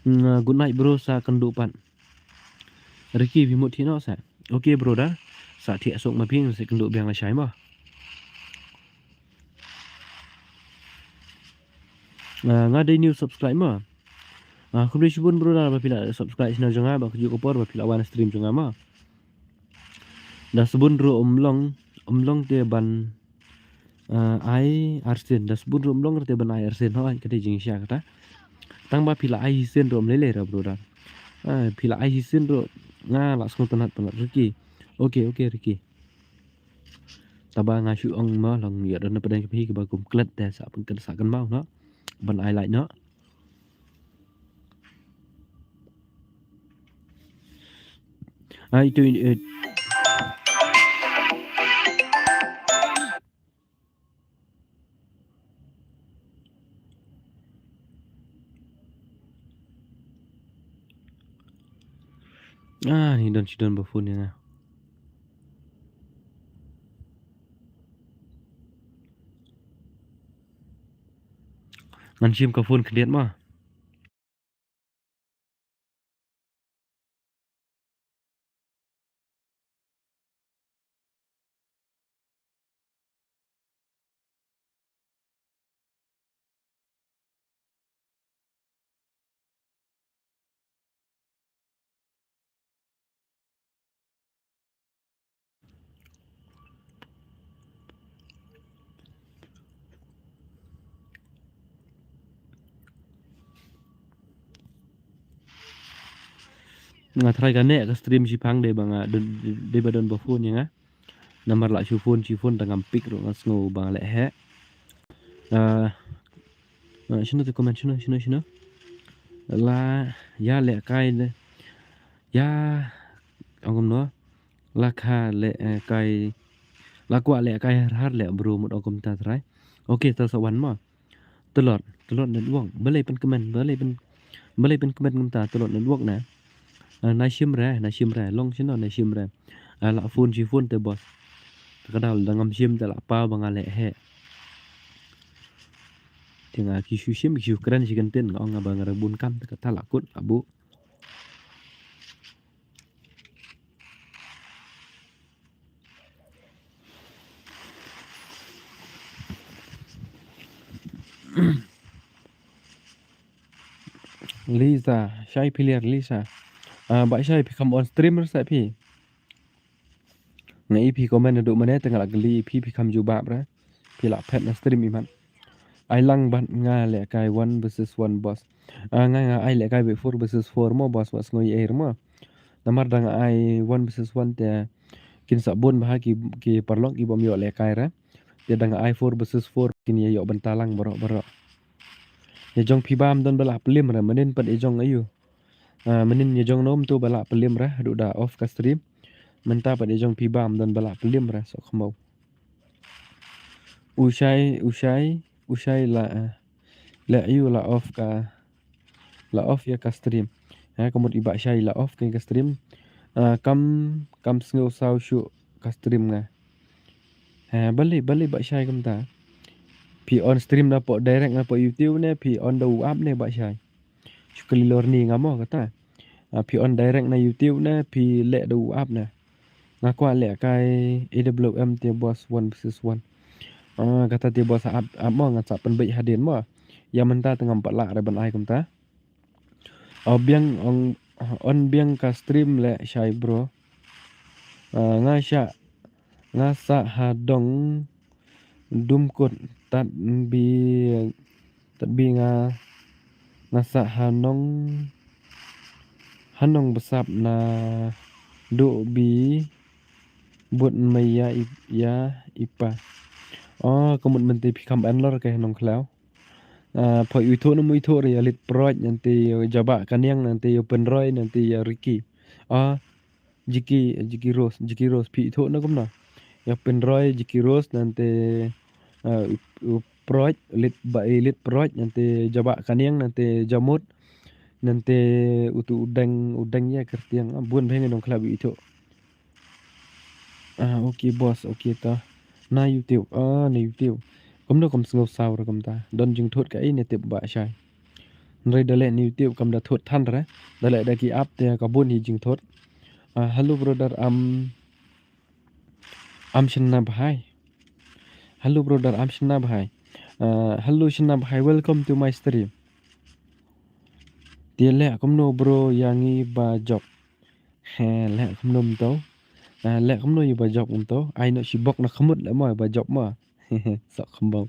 Mm, good night bro, sa kynduh pat. Ricky, phi mut thiah noh sa. Okay bro da. Sa thiah suk ma phi, sa kynduh biang lashai mo. Ah, nga dei new subscribe mo. Ah, khublei shibun bro da ba phi la subscribe channel jong nga, ba kajuh ka por ba phi la wan stream jong nga mo. Da sbun ruh ym long, ym long te ban, ah, ai arsien. Da sbun ruh ym long te ban ai arsien. Hooid, ka dei jingshisha kata. Tang ba phi la ai shisien ruh ym lei lei ruh bro da. Ah, phi la ai shisien ruh nga la sngewtynnat palat Ricky. Okay, okay Ricky. Taba nga shu ong mo, long ïa don na pdeng jong phi kiba kum klet te sa pynkynmaw, sa kynmaw noh. Ban ai like noh. Ah, itu, eh. Ah, ni don shi don ba phone ïa nga. Ngan shim ka phone khyndiat mo. Nga try kane ka stream shiphang dei ba nga don, dei ba don ba phone ïa nga. Namar la shu phone, shu phone tang ngam pick ruh nga sngew ba nga leh heh. Ah, ah, shano te comment, shano, shano, shano? La, ïa leh kai de. Ïa, ong kumno? La ka leh, eh, kai, la kwah leh kai har har leh bro mut ong kumta trai. Okay, ta sa wan mo. Tlot, Tlot network. Balei pynkmen, balei pyn, balei pynkmen kumta Tlot network na. Ah, na shim re, na shim re. Long shino na shim re. Ah, la phone shi phone te boss. Ka dal da ngam shim te la pa ba nga leh heh. Te nga ki shu shim, ki shu kren shi kyntien, nga ong nga ba nga ra bun kam te kata la kut, abu. Lisa, shai phi ler Lisa. Ah, Bah Shai phi kham on stream re sa phi. Nga i phi comment naduh mynne te nga la kylli phi, phi kham jubab re. Phi la phet na stream imat. Ai lang bad nga lehkai one versus one boss. Ah, nga nga ai lehkai bad four versus four mo boss, wat sngew ei ei mo. Namar da nga ai one versus one te kin sa bun bha ki, ki paralok ki bym ïoh lehkai re. Te da nga ai four versus four kin ïa ïoh bynta lang baroh baroh. Ïa jong phi bam don ba la plim re, mynnin pat ïa jong aïu. Ah, mynnin ïa jong no um tu ba la plim re, haduh da off ka stream. Mynta pat ïa jong phi bam don ba la plim re, sok khmau. U Shai, u Shai, u Shai la, ah, la aïu la off ka, la off ïa ka stream. Ha, ka mut i Bah Shai la off ka, ka stream. Ah, kam, kam sngew saw shuh ka stream nga. Ha, balei, balei Bah Shai kumta. Phi on stream na pok direct na pok YouTube ne, phi on da u app ne Bah Shai. Shu kylli lor ni nga mo kata. Ah, phi on direct na YouTube ne, phi leh da u app ne. Nga kwah lehkai A W M te boss one versus one. Ah, kata te boss app, app mo nga sa pynbeit hadien mo. Ïa mynta te ngam pat lah re ban ai kumta. Oh, biang ong, on biang ka stream leh Shai bro. Ah, nga sha, nga sah ha dong dum kut tat bi, tat bi nga, nga sah ha nong, ha nong besap na duh bi bud mei ïa i, ïa i pa. Oh, ka mut mynta phi kham en lor ka ha nong khlaw. Ah, poi u ithuh ne um ithuh re ïa Lit Proj, nangta ïa Jabak Kaniang, nangta ïa Pynroi, nangta ïa Ricky. Ah, Jiki, Jiki Rose, Jiki Rose phi ithuh ne kumno. Ïa Pynroi, Jiki Rose, nangta, ah, u, u Proj, Lit ba, eh, Lit Proj, nangta Jabak Kaniang, nangta Jamut, nangta utu u Deng, u Deng ïa Kyrtiang. Ah, bun bha ngi nong khlaw bi ithuh. Ah, okay boss, okay ta. Na YouTube, ah, na YouTube. Kumno kam sngew saw re kumta. Don jingthut kaei ne tip Bah Shai. Hynrei da leh na YouTube kam da thut than re. Da leh da ki app te ka bun hi jingthut. Ah, hello brother, am, am shynna bha. Hello brother, am shynna bha. Ah, hello shynna bha. Welcome to my stream. Te leh kumno bro ïa ngi ba job. He, leh kumno mynta. Ah, leh kumno ïa ba job mynta. Ai noh shi bok na khmut leh mo ba job mo. Sok khmbau.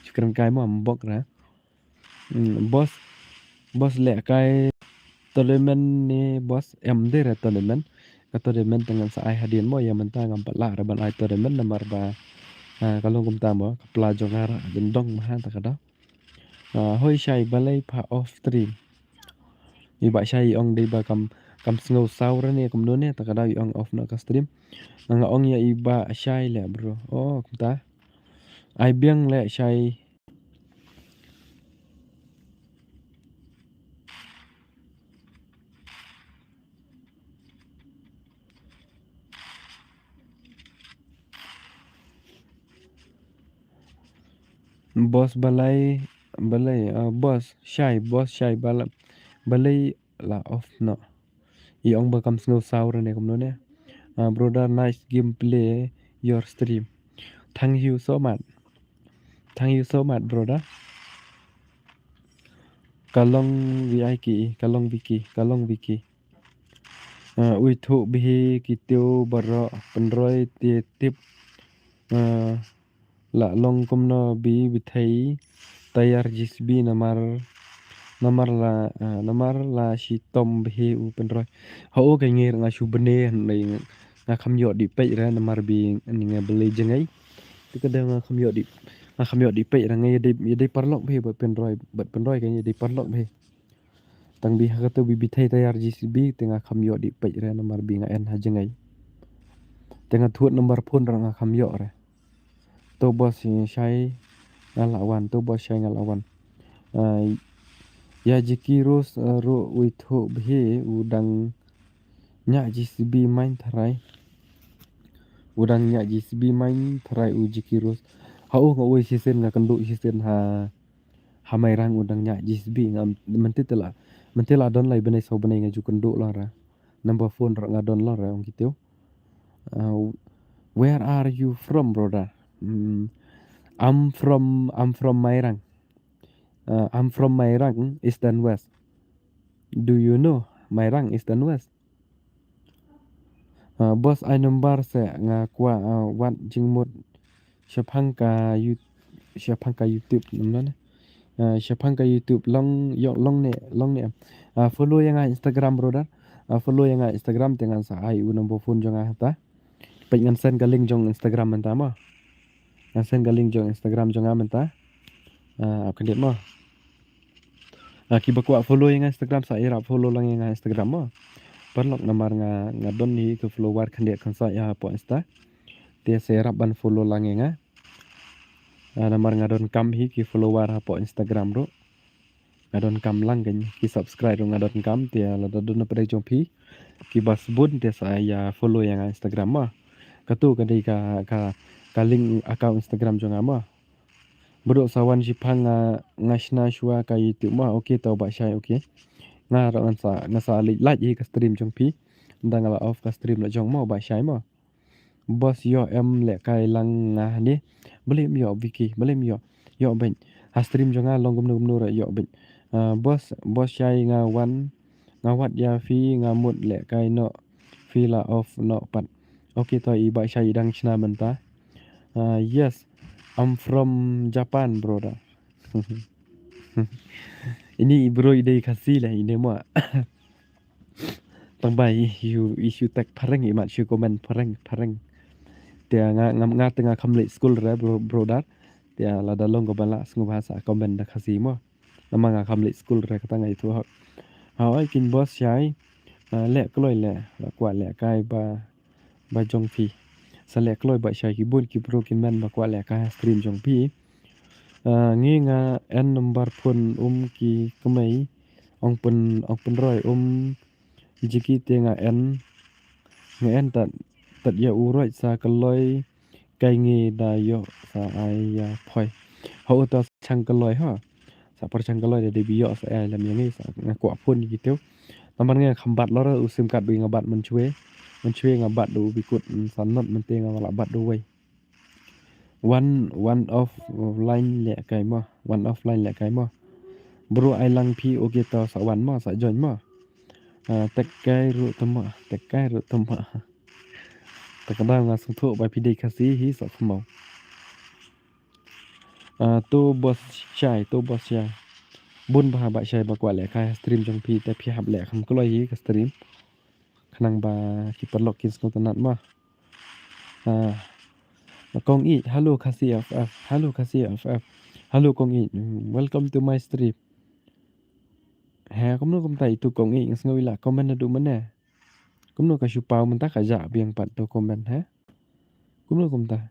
Shu kren kai mo bok ra. Hmm, boss. Boss lehkai tournament ne boss, em de re tournament. Ka tournament te ngan sa ai hadien mo, ïa mynta ngam pat lah re ban ai tournament namar ba, ah, ka long kumta mo, ka pla jong nga ra jin dong ma ha ta ka da. Ah, hoi Shai balei pha off stream. I Bah Shai i ong dei ba kam, kam sngew saw re ne kumno ne, ta ka da i ong off noh ka stream. Nga ong ïa i Bah Shai leh bro. Oh, kumta. Ai biang leh Shai. Boss balei, balei, ah, boss Shai, boss Shai bala-, balei la off noh. I ong ba kam sngew saw re ne kumno ne. Ah, brother, nice gameplay your stream. Thank you so much. Thank you so much, brother. Ka long V I K, ka long V K, ka long V K. Ah, u ithuh bha hi kitiew baroh Pynroi te tip. Ah, la long kumno bi bthei tayar J C B namar, namar la, ah, namar la shitom bha hi u Pynroi. Hooid ka ngir nga shu bne hynrei nga kham ïoh dih peit re namar bi nga balei jngai. Te ka dei nga kham ïoh dih, nga kham ïoh dih peit re nga ïa dei, ïa dei paralok bha hi bad Pynroi, bad Pynroi ka ïa dei paralok bha hi. Tang bi ha kato bi bthei tayar J C B te nga kham ïoh dih peit re namar bi nga en ha jngai. Te nga thut number phone re nga kham ïoh re. To boss Shai nga la wan, to boss Shai nga la wan. Ah, ïa Jiki Rose, ah, ruh u ithuh bha hi u dang ñiah J C B main tharai. U dang ñiah J C B main tharai u Jiki Rose. Hooid nga ui shisien nga kynduh shisien ha, ha Mairang u dang ñiah J C B nga mynta te la, mynta la don lai bnai saw bnai nga ju kynduh lor re. Number phone ruh nga don lor re ong kitiew. Uh, where are you from, brother? Hmm, I'm from, I'm from Mairang. Uh, I'm from Mairang, Eastern West. Do you know Mairang Eastern West? Ah, boss, ai number se, nga kwah, ah, wad jingmut shaphang ka You-, shaphang ka YouTube, namar ne? Ah, shaphang ka YouTube, long, ïoh, long ne, long ne. Ah, follow ïa nga Instagram, brother. Ah, follow ïa nga Instagram, te ngan sa ai u number phone jong nga hangta. Peit, ngan send ka link jong Instagram mynta mo. Ngan send ka link jong Instagram jong nga mynta. Ah, khyndiat mo. Ah, kiba kwah follow ïa nga Instagram, sa ïarap follow lang ïa nga Instagram mo. Paralok, namar nga, nga don hi ki follower khyndiat khyndai ïa hapoh Insta. Te sa ïarap ban follow lang ïa nga. Ah, namar nga donkam hi ki follower hapoh Instagram ruh. Nga donkam lang, ki subscribe ruh nga donkam, te lada don na pdeng jong phi kiba sbun, te sa ïa follow ïa nga Instagram mo. Katu ka dei ka, ka, ka link account Instagram jong nga mo. Bro, sa wan shiphang, nga, nga shna shuwa ka YouTube mo. Okay to Bah Shai, okay. Nga ruh ngan sa, nga sa leit like hi ka stream jong phi. Ynda nga la off ka stream la jong mo Bah Shai mo. Boss, ïoh em lehkai lang nga hangne? Balei ym ïoh Vicky, balei ym ïoh? Ïoh beit. Ha stream jong nga long kumno kumno ruh ïoh beit. Ah, boss, boss Shai, nga wan, nga wad ïa phi, nga mut lehkai noh, phi la off noh pat. Okay to i Bah Shai i dang shna mynta. Ah, yes, I'm from Japan, brother. Ini i bro i dei Khasi leh, ini mo. Tang ba i shu, i shu tag phareng, i mat shu comment phareng, phareng. Te nga, nga, nga te nga kham leit skul re, bro, brother. Te lada long kaba lah sngewbha sa comment da Khasi mo. Namar nga kham leit skul re, kata nga ithuh hok. Hooid keiñ boss Shai. Ah, leh kloi leh, la kwah lehkai ba, ba jong phi. Sa leh kloi Bah Shai, ki bun ki bro kin mut ba kwah lehkai ha stream jong phi. Ah, ngi nga en number phone um ki kmei, ong pyn, ong pynroi um jiki, te nga en, nga en tad, tad ïa u roit sa kloi, kai ngi da ïoh sa ai ïa phoi. Ho uta sa chang kloi ha. Sa pyrshang kloi da dei ba ïoh sa ai lem ïa ngi, sa nga kwah phone ïa kitu. Namar nga kham bat lor u sim card, ba nga bat mynshuwa. Mynshuwa nga bat da u ba kut, mm, sa not, mynta nga la bat da uwei. One, one offline lehkai mo. One offline lehkai mo. Bro, ai lang phi, okay to sa wan mo, sa join mo. Ah, tek kai ruh tama, tek kai ruh tama. Te ka dang nga sngewthuh ba phi dei Khasi hi, sa khmau. Ah, to boss Shai, to boss Shai. Bun bha Bah Shai ba kwah lehkai ha stream jong phi, te phi hap leh kham kloi hi ka stream. Khnang ba ki paralok kin sngewtynnat mo. Ah, Kong Ih, hello Khasi F F, hello Khasi F F, hello Kong Ih, mm, welcome to my stream. He, kumno kumta itu Kong Ih, nga sngew i la comment naduh mynne. Kumno ka shu paw mynta, ka jah biang pat tu comment, he? Kumno kumta?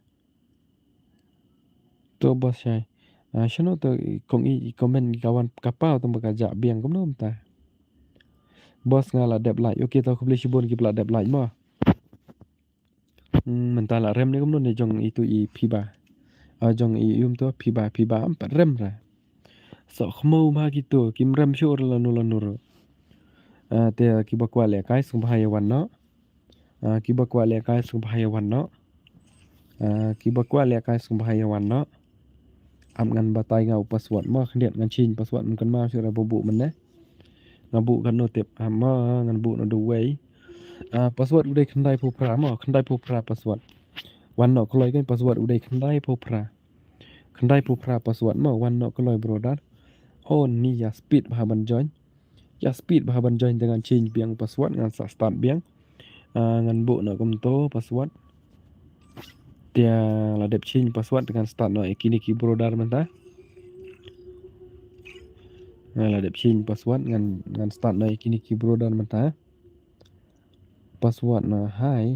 To boss Shai. Ah, shano to i Kong Ih i comment ka wan ka paw tang ba ka jah biang, kumno kumta? Boss, nga la dep like. Okay, to khublei shibun kiba la dep like mo. Hmm, mynta la rem ne kumno ne jong itu i Phiba? Ah, jong i um to Phiba, Phiba ym pat rem ra. Sa khmau bha kitu, kim rem shuh ra lano lano ruh. Ah, te kiba kwah lehkai sngewbha ïa wan noh. Ah, kiba kwah lehkai sngewbha ïa wan noh. Ah, kiba kwah lehkai sngewbha ïa wan noh. Ap ngan batai nga u password mo, khyndiat ngan change password, mynta kynmaw shuh ra ba buh mynne. Nga buh katno tip, ah, mo, ngan buh naduh wei. Ah, password u dei khyndai phew phra mo, khyndai phew phra password. Wan noh kloi kan password u dei khyndai phew phra. Khyndai phew phra password mo, wan noh kloi brother. Oh, ni ïa speed bha ban join. Ïa speed bha ban join, te ngan change biang password, ngan sa start biang. Ah, ngan buh noh kumto password. Te la dep change password, te ngan start noh ïa kine ki brother mynta. Nga la dep change password, ngan, ngan start noh ïa kine ki brother mynta. Password na, hi.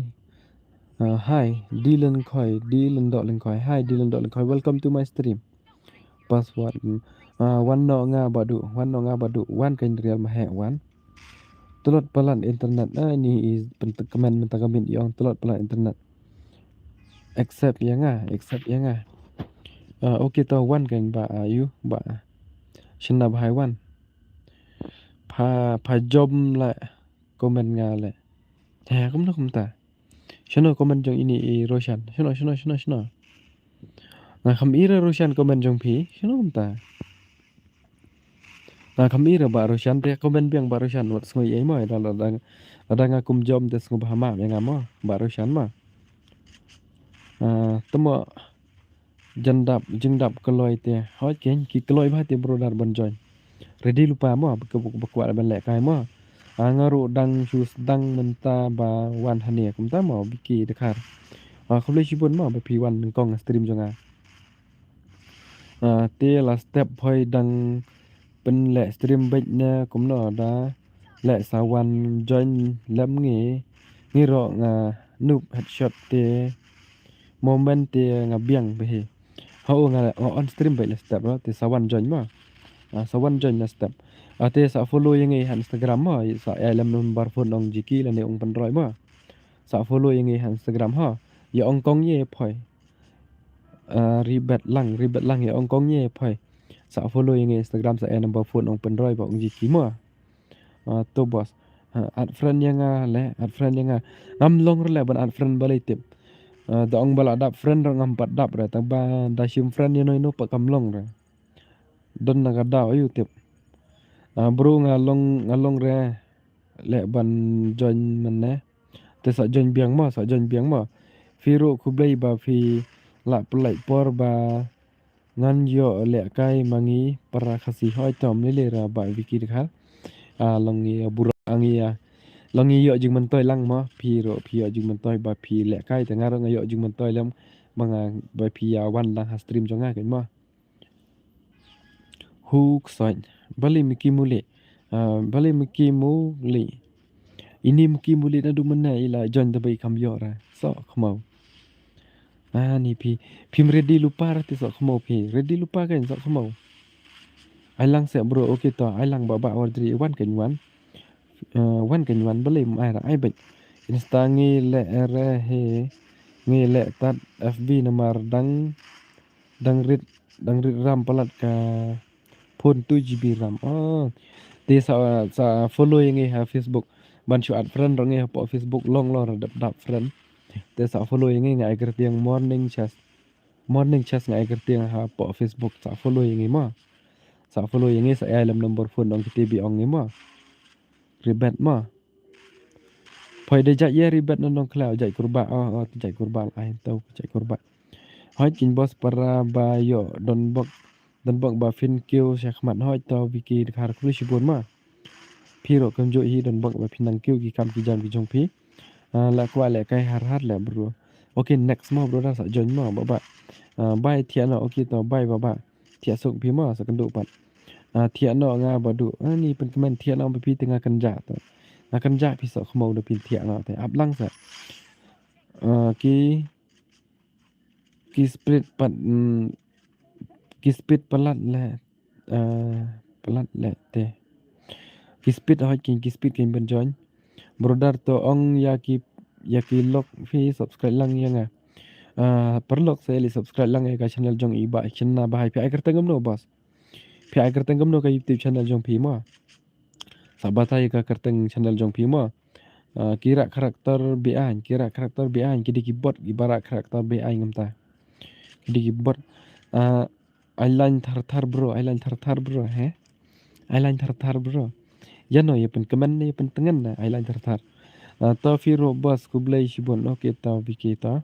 Ah, hi, Dylan Khoi, Dylan Doh Lyngkhoi. Hi, Dylan Doh Lyngkhoi. Welcome to my stream. Password, mm, ah, wan noh nga Bah Duh, wan noh nga Bah Duh, wan keiñ Real Maheh wan. Tlot palat internet, ah, ini i pynte-, kmen mynta ka miet i ong tlot palat internet. Accept ïa nga, accept ïa nga. Ah, okay to wan keiñ Bah, ah, ïu, Bah. Shynna bha ïa wan. Pha, pha jom la comment nga le. He, kumno kumta? Shano comment jong ini i Roshan? Shano, shano, shano, shano? Nga kham i re Roshan comment jong phi. Shano kumta? Nga kham i re Bah Roshan te comment biang Bah Roshan wat sngew ei mo, lada, lada, lada nga kum jom te sngewbha map ïa nga mo Bah Roshan mo. Ah, te mo jan dap, jingdap kloi te. Hoi kein, ki kloi bha te brother ban join. Ready lypa mo, ba ka, ba kwah ban lehkai mo. Ah, nga ruh dang shu sdang mynta ba wan hangne kumta mo, Vicky Dkhar. Ah, khublei shibun mo ba phi wan nyngkong stream jong nga. Ah, te la step hoi dang pynleh stream beit ne kumno da leh sa wan join lem ngi, ngi ruh nga noob headshot te moment te nga biang bha hi. Ho nga, nga on stream beit la step ro te sa wan join mo. Ah, sa wan join la step. Ah, te sa follow ïa ngi ha Instagram mo, sa ai lem number phone ong Jiki lane ong Pynroi mo. Sa follow ïa ngi ha Instagram ho. Ïa ong kong ïa phoi. Ah, Ribet Lang, Ribet Lang ïa ong kong ïa phoi. Sa follow ïa ngi Instagram sa ai number phone ong Pynroi ba ong Jiki mo. Ah, to boss. Ha, add friend ïa nga le, add friend ïa nga. Ngam long re le ban add friend balei tip. Ah, da ong ba la dap friend re ngam pat dap re, tang ba da shim friend ïa no ïa no pat kam long re. Don na ka daw ayu tip. Ah, bro nga long, nga long re. Leh ban join mynne. Te sa join biang mo, sa join biang mo. Phi ruh khublei ba phi lah pynlait por ba ngan ïoh lehkai ma ngi para Khasi hoi tom lili ra Bah Vicky Dkhar. Ah, long ngi bura ngi ïa. Long ngi ïoh jingmyntoi lang mo, phi ruh phi ïoh jingmyntoi ba phi lehkai te nga ruh nga ïoh jingmyntoi lem ba nga ba phi ïa wan lang ha stream jong nga kein mo. Hu ksoit. Balei Mickey Muli. Ah, balei Mickey Muli. Ini Mickey Muli naduh mynne i la join da ba i kam ïoh ra. Sok khmau. Ah, ni phi. Phim ready lypa ra te sok khmau phi. Ready lypa kein sok khmau. Ai lang seh bro, okay to. Ai lang Bah Bah Wardri wan kein wan. Ah, wan kein wan balei ym ai ra ai beit. Insta ngi leh re he. Ngi leh tad F B namar dang dang rit, dang rit ram palat ka phone two G B ram. Oh. Te sa, sa follow ïa ngi ha Facebook. Ban shu add friend ruh ngi hapoh Facebook long long ra dap dap friend. Te sa follow ïa ngi nga ai kyrteng Morning Chess. Morning Chess nga ai kyrteng hapoh Facebook sa follow ïa ngi mo. Sa follow ïa ngi sa ai lem number phone ong kiti bi ong ngi mo. Ribet mo. Phoi de jait ïa Ribet na Nongkhlaw jait kurba. Oh, oh, jait kurba ai to jait kurba. Hoi kin boss para ba ïoh don bok, don bok ba phin kiew sha khmat hoi to Vicky Dkhar khublei shibun ma. Phi ruh kumjuh hi don bok ba phin nang kiew ki kam ki jam ki jong phi. Ah, la kwah lehkai har har le bro. Okay, next mo bro da sa join mo Bah Bah. Ah, bye thiah noh, okay to bye Bah Bah. Thiah suk phi mo sa kynduh pat. Ah, thiah noh nga ba duh. Ah, ni pynkmen thiah noh ba phi te nga kynjah to. Nga kynjah phi sok khmau da phin thiah noh te ap lang sa. Ah, ki ki split pat, mm, ki split palat le, eh, palat le te. Ki split hoi kin ki split kin ban join. Brother to ong ïa ki, ïa ki lok phi subscribe lang ïa nga. Ah, paralok sa ïa leit subscribe lang ïa ka channel jong i Bah Shyna Bahai phi ai kyrteng kumno boss. Phi ai kyrteng kumno ka YouTube channel jong phi mo. Sa batai ka kyrteng channel jong phi mo. Ah, ki rah karakter beaiñ, ki rah karakter beaiñ, ki dei ki bot ki ba rah karakter beaiñ kumta. Ki dei ki bot. Ah, ai lain thar thar bro, ai lain thar thar bro, he? Ai lain thar thar bro. Ïa no, ïa pynkmen ne, ïa pyntngen ne, ai lain thar thar. Ah, to phi ruh boss khublei shibun, okay to Vicky to.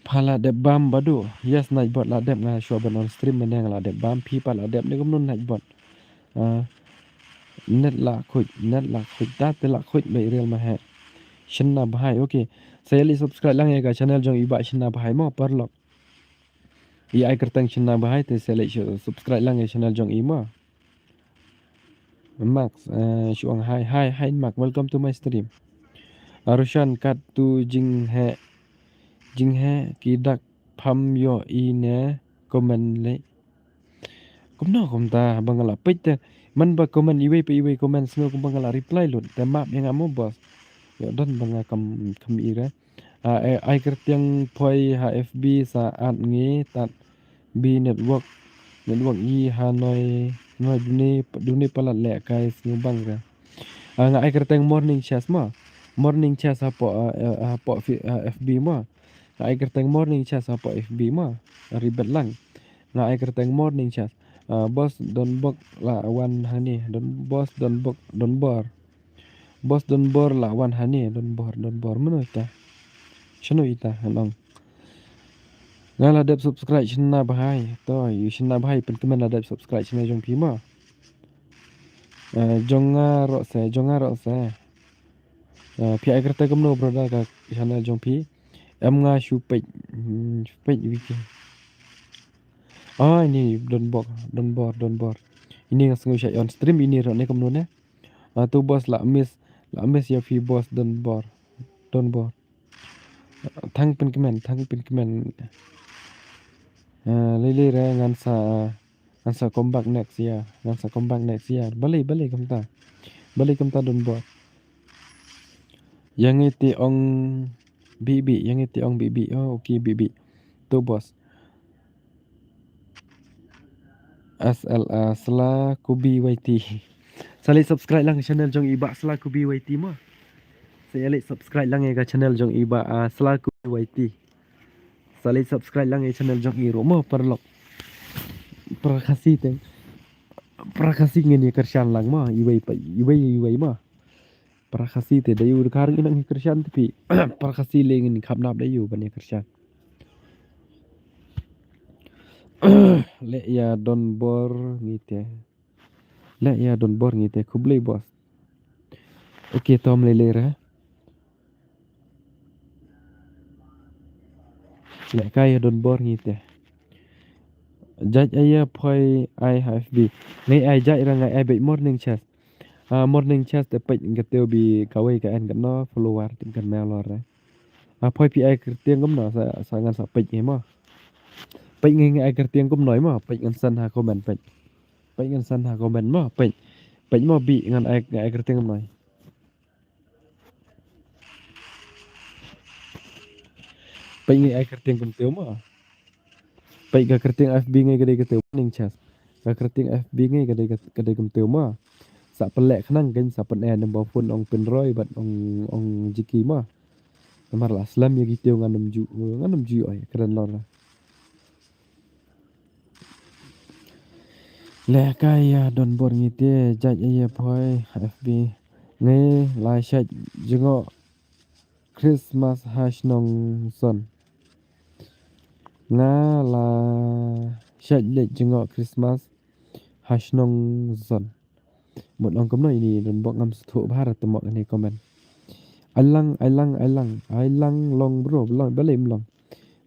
Pha la dep bam badu. Yes, Nightbot la dep nga shuwa ban on stream mynne nga la dep bam phi pat la dep ne kumno Nightbot. Ah, net la khuid, net la khuid, ta te la khuid bai real ma he. Shyna Bahai, okay. Sa ïa leit subscribe lang ïa ka channel jong i Bah Shyna Bahai mo paralok. I ai kyrteng Shyna Bahai te sa ïa leit subscribe lang ïa channel jong i mo. Max, eh, shu ong hi, hi, hi, Max, welcome to my stream. Ah, Roshan, kat tu jinghe, jinghe, ki dak pham ïoh i ne comment le. Kumno kumta, ba nga la peit te, man ba comment iwei pa iwei comment sngew kumba nga la reply lut, te map ïa nga mo boss. Ïoh don ba nga kam, kam i re. Ah, eh, ai kyrteng phoi ha F B sa at ngi tat bi network. Network i ha noi, noi duni, duni palat lehkai sngewbang re. Ah, nga ai kyrteng Morning Chess mo. Morning Chess hapoh, ah, eh, hapoh fi-, ah, F B mo. Nga ai kyrteng Morning Chess hapoh F B mo. Ribet lang. Nga ai kyrteng Morning Chess. Ah, boss Don Bok la wan hangne. Don, boss Don Bok, Don Bor. Boss Don Bor la wan hangne. Don Bor, Don Bor. Mano ita? Shano ita? Hanong. Nga la dep subscribe shynna bha hi. To, ïa shynna bha hi, pynkmen la dep subscribe shynna jong phi mo. Eh, jong nga ruh se, jong nga ruh se. Eh, phi ai kyrteng kumno brother ka channel jong phi? Em nga shu peit, hmm, shu peit wiki. Ah, ini Don Bor, Don Bor, Don Bor. Ini nga sngew shait on stream ini ruh ne kumno ne. Ah, to boss la miss, la miss ïa phi boss Don Bor. Don Bor. Tang pynkmen, tang pynkmen. Ah, lei lei re ngan sa, ngan sa come back next year. Ngan sa come back next year. Balei, balei kumta. Balei kumta Don Bor. Ïa ngi te ong Bibi, ïa ngi te ong Bibi. Oh, okay, Bibi. To boss. S L A Sla Kubi Y T. Sa leit subscribe lang channel jong i Bah Sla Kubi Y T mo. Sa ïa leit subscribe lang ïa ka channel jong i Bah, ah, Sla Kubi Y T. Sa leit subscribe lang ïa channel jong i ruh mo paralok. Para Khasi te. Para Khasi ngin ïa kyrshan lang mo. Iwei pa, iwei, iwei mo. Para Khasi te da ïa u dkhar ngin nang ïa kyrshan te phi. Para Khasi lei ngin kham nap da ïa u ban ïa kyrshan. Leh ïa Don Bor ngi te. Leh ïa Don Bor ngi te khublei boss. Okay, tom lei lei re. Leh kai ïa Don Bor ngi te. Judge ïa poi ai ha F B. Ngai ai judge ra ngai ai beit morning chest. Ah, morning chest te peit ngi te bi kawei ka en ka no follower te kan mel lor re. Ah, poi phi ai kyrteng kumno sa, sa ngan sa peit ngi mo. Peit ngi ngai ai kyrteng kumno mo, peit ngan send ha comment peit. Peit ngan send ha comment mo, peit. Peit mo bi ngan ai, ngai ai kyrteng kumno. Peit ngi ai kyrteng kumteu mo. Peit ka kyrteng F B ngi ka dei kumteu morning chest. Ka kyrteng F B ngi ka dei, ka dei kumteu mo. Sa pynleh khnang kan sa pyn-e number phone ong Pynroi bad ong, ong Jiki mo. Namar la slem ïa kiteu ngan ym ju, ngan ym ju oi kren lor. Leh kai ïa Don Bor ngi te judge ïa poi F B. Ngi la shait jngoh Christmas ha shnong Son. Nga la shait leit jngoh Christmas ha shnong Son. Mut ong kumno ini Don Bok ngam sngewthuh bha ra te mo kane comment. Ai lang, ai lang, ai lang, ai lang long bro, long, balei em long.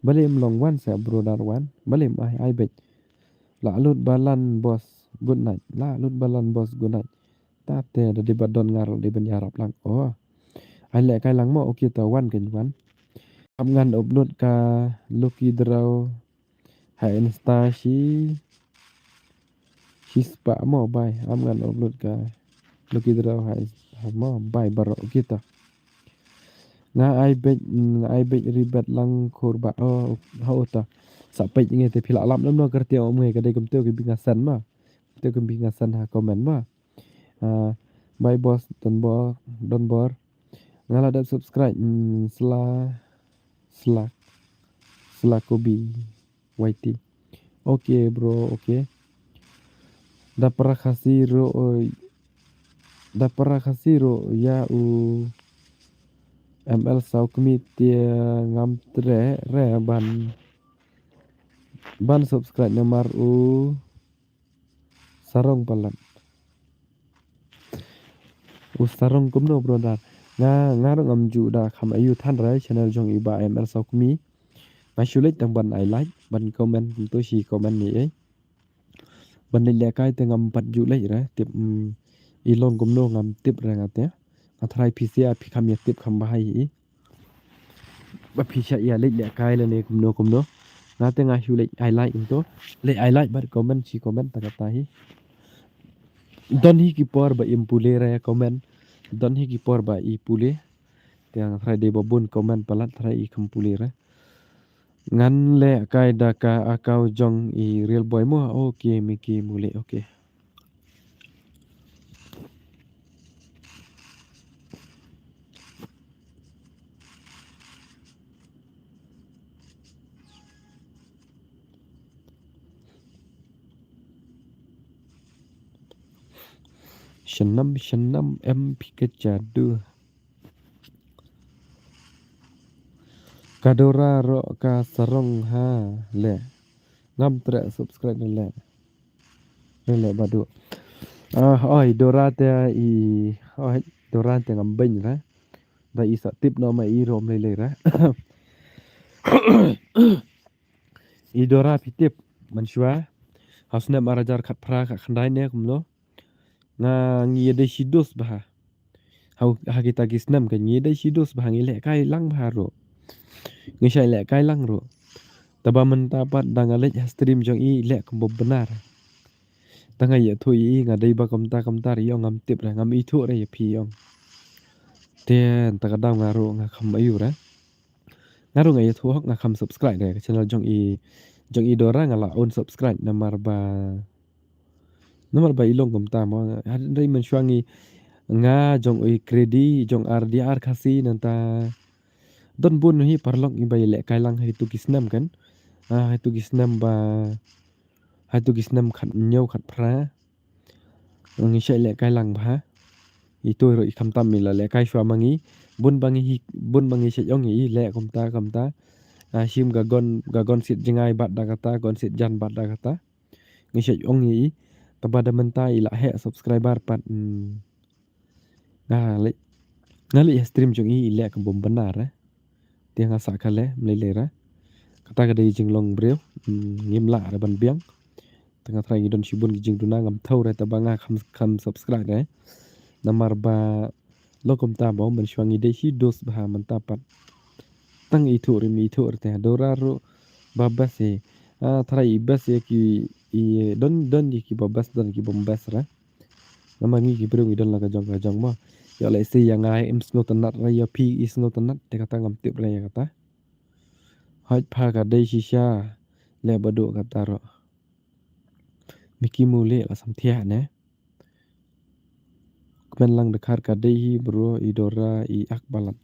Balei em long wan sa bro dar wan. Balei em ai, ai beit. La lut balan boss good night. La lut balan boss good night. Ta te da dei ba don ngar dei ban ïarap lang. Oh. Ai leh kai lang mo, okay ta wan kan wan. Ap ngan upload ka lucky draw. Ha Insta shi, shi spah mo bai. Am ngan upload ka lucky draw ha Insta mo bai baroh kita. Nga ai beit, nga ai beit ri bet lang khur ba. Oh, ha uta. Sa peit ngi te phi la lap lem no kyrteng ong ngi ka dei kumteu ki bi nga send ma. Kumteu ki bi nga send ha comment ma. Ah, bye boss, Don Bor, Don Bor. Nga la dep subscribe, mm, sla, sla, sla kobi, Y T. Okay, bro, okay. Da para Khasi ruh, oi, da para Khasi ruh, ïa u M L Saw Kmie te ngam treh re ban, ban subscribe namar u sarong palat. U sarong kumno brother. Nga, nga ruh ngam ju da kham aiu than re channel jong i Bah M L Saw Kmie. Nga shu leit tang ban ai like, ban comment kumto shi comment ni eh. Ban leit lehkai te ngam pat ju leit re, tip, mm, i long kumno ngam tip re nga te. Nga tharai phi sia phi kham ïa tip kham bha hi. Ba phi shah ïa leit lehkai lane kumno kumno. Nga te nga shu leit ai like kumto. Leit ai like bad comment shi comment ta kata hi. Don hi ki por ba im pule re comment. Don hi ki por ba i pule. Te nga tharai dei ba bun comment palat tharai i kham pule re. Ngan lehkai da ka account jong i Real Boy mo. Okay, Mickey Mule, okay. Shanam shanam em phi ka jadu. Ka Dora ruh ka sarong ha le. Ngam treh subscribe ne le. Ne le badu. Ah, oi Dora te i, oi Dora te ngam beng ra. Da i sa tip no ma i rom le le ra. I Dora phi tip man shwa. Haus ne marajar khat phra ka khandai ne kumlo. Nga ngi dei shi dus bha. Hau ha kita ki snem ka ngi dei shi dus bha ngi leh kai lang bha ro. Ngi shai leh kai lang ro. Taba mynta pat da nga leh ha stream jong i leh kumba benar. Ta nga ïathuh i nga dei ba kumta kumta ri ong ngam tip ra ngam ithuh ra ïa phi ong. Te ta ka daw nga ro nga kham ayu ra. Nga ro nga ïathuh hok nga kham subscribe ra ka channel jong i jong i Dora nga la unsubscribe namar ba Namar ba i long kumta mo, hadien dei mynshuwa ngi nga jong i kredi jong R D R Khasi nangta don bun hi paralok i ba i leh kai lang ha itu ki snem kan. Ah, ha itu ki snem ba ha itu ki snem khat hynñiew khat phra. Ngi shait leh kai lang bha. Itu ruh i khamtam i la leh kai shuwa ma ngi bun ba ngi hi bun ba ngi shait ong i leh kumta kumta. Ah, shim ga gon ga gon sit jngai bad da kata gon sit jan bad da kata. Ngi shait ong i taba da mynta i la heh subscriber pat. Hmm. Nga leh nga leh stream jong i i leh ka bom benar eh. Te nga sa ka leh mlei lei ra. Kata ka dei jinglong briew. Hmm. Ngim lah ra ban biang. Te nga trai ngi don shibun ki jingduna ngam thaw ra taba nga kham kham subscribe eh. Namar ba Lo kumta ba mynshuwa ngi dei hi dos bha mynta pat. Tang ithuh rim ithuh rte Dora ruh ba best hi. Ah, tharai i best ïa ki i don don ïa ki ba best don ki bym best ra. Namar ngi ki briew ngi don la ka jong ka jong mo. Ïa lei se ïa nga im sngewtynnat ra ïa phi i sngewtynnat te kata ngam tip ra ïa kata. Hait pha ka dei shisha le ba duk kata ruh. Miki muli la samthiah ne. Kmen lang dkhar ka dei hi bro i Dora i ak balat.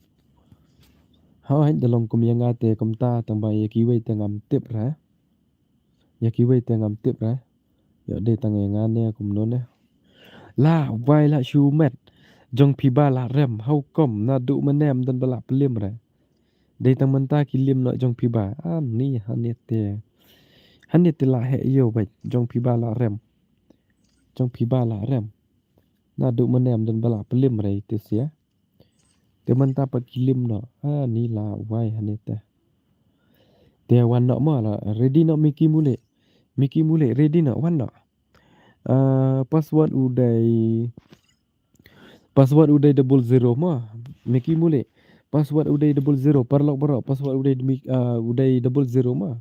Ha hai da long kum ïa nga te kumta tang ba ïa kiwei te ngam tip ra. Ïa kiwei te ngam tip ra. Ïa dei tang ïa nga ne kumno ne. La wai la shu met. Jong phi ba la rem hau kom na du menem don ba la plim ra. Dei tang mynta ki lim noh jong phi ba. Ani hane te. Hane te la heh ïew bad jong phi ba la rem. Jong phi ba la rem. Na du menem don ba la plim rei te sia. Te mynta pat ki lim noh. Ani la wai hane te. Te wan noh mo la ready noh Miki muli. Miki muli ready noh wan noh. Ah, password u dei Password u dei double zero ma. Miki muli. Password u dei double zero paralok baroh password u dei mi- ah, u dei double zero ma.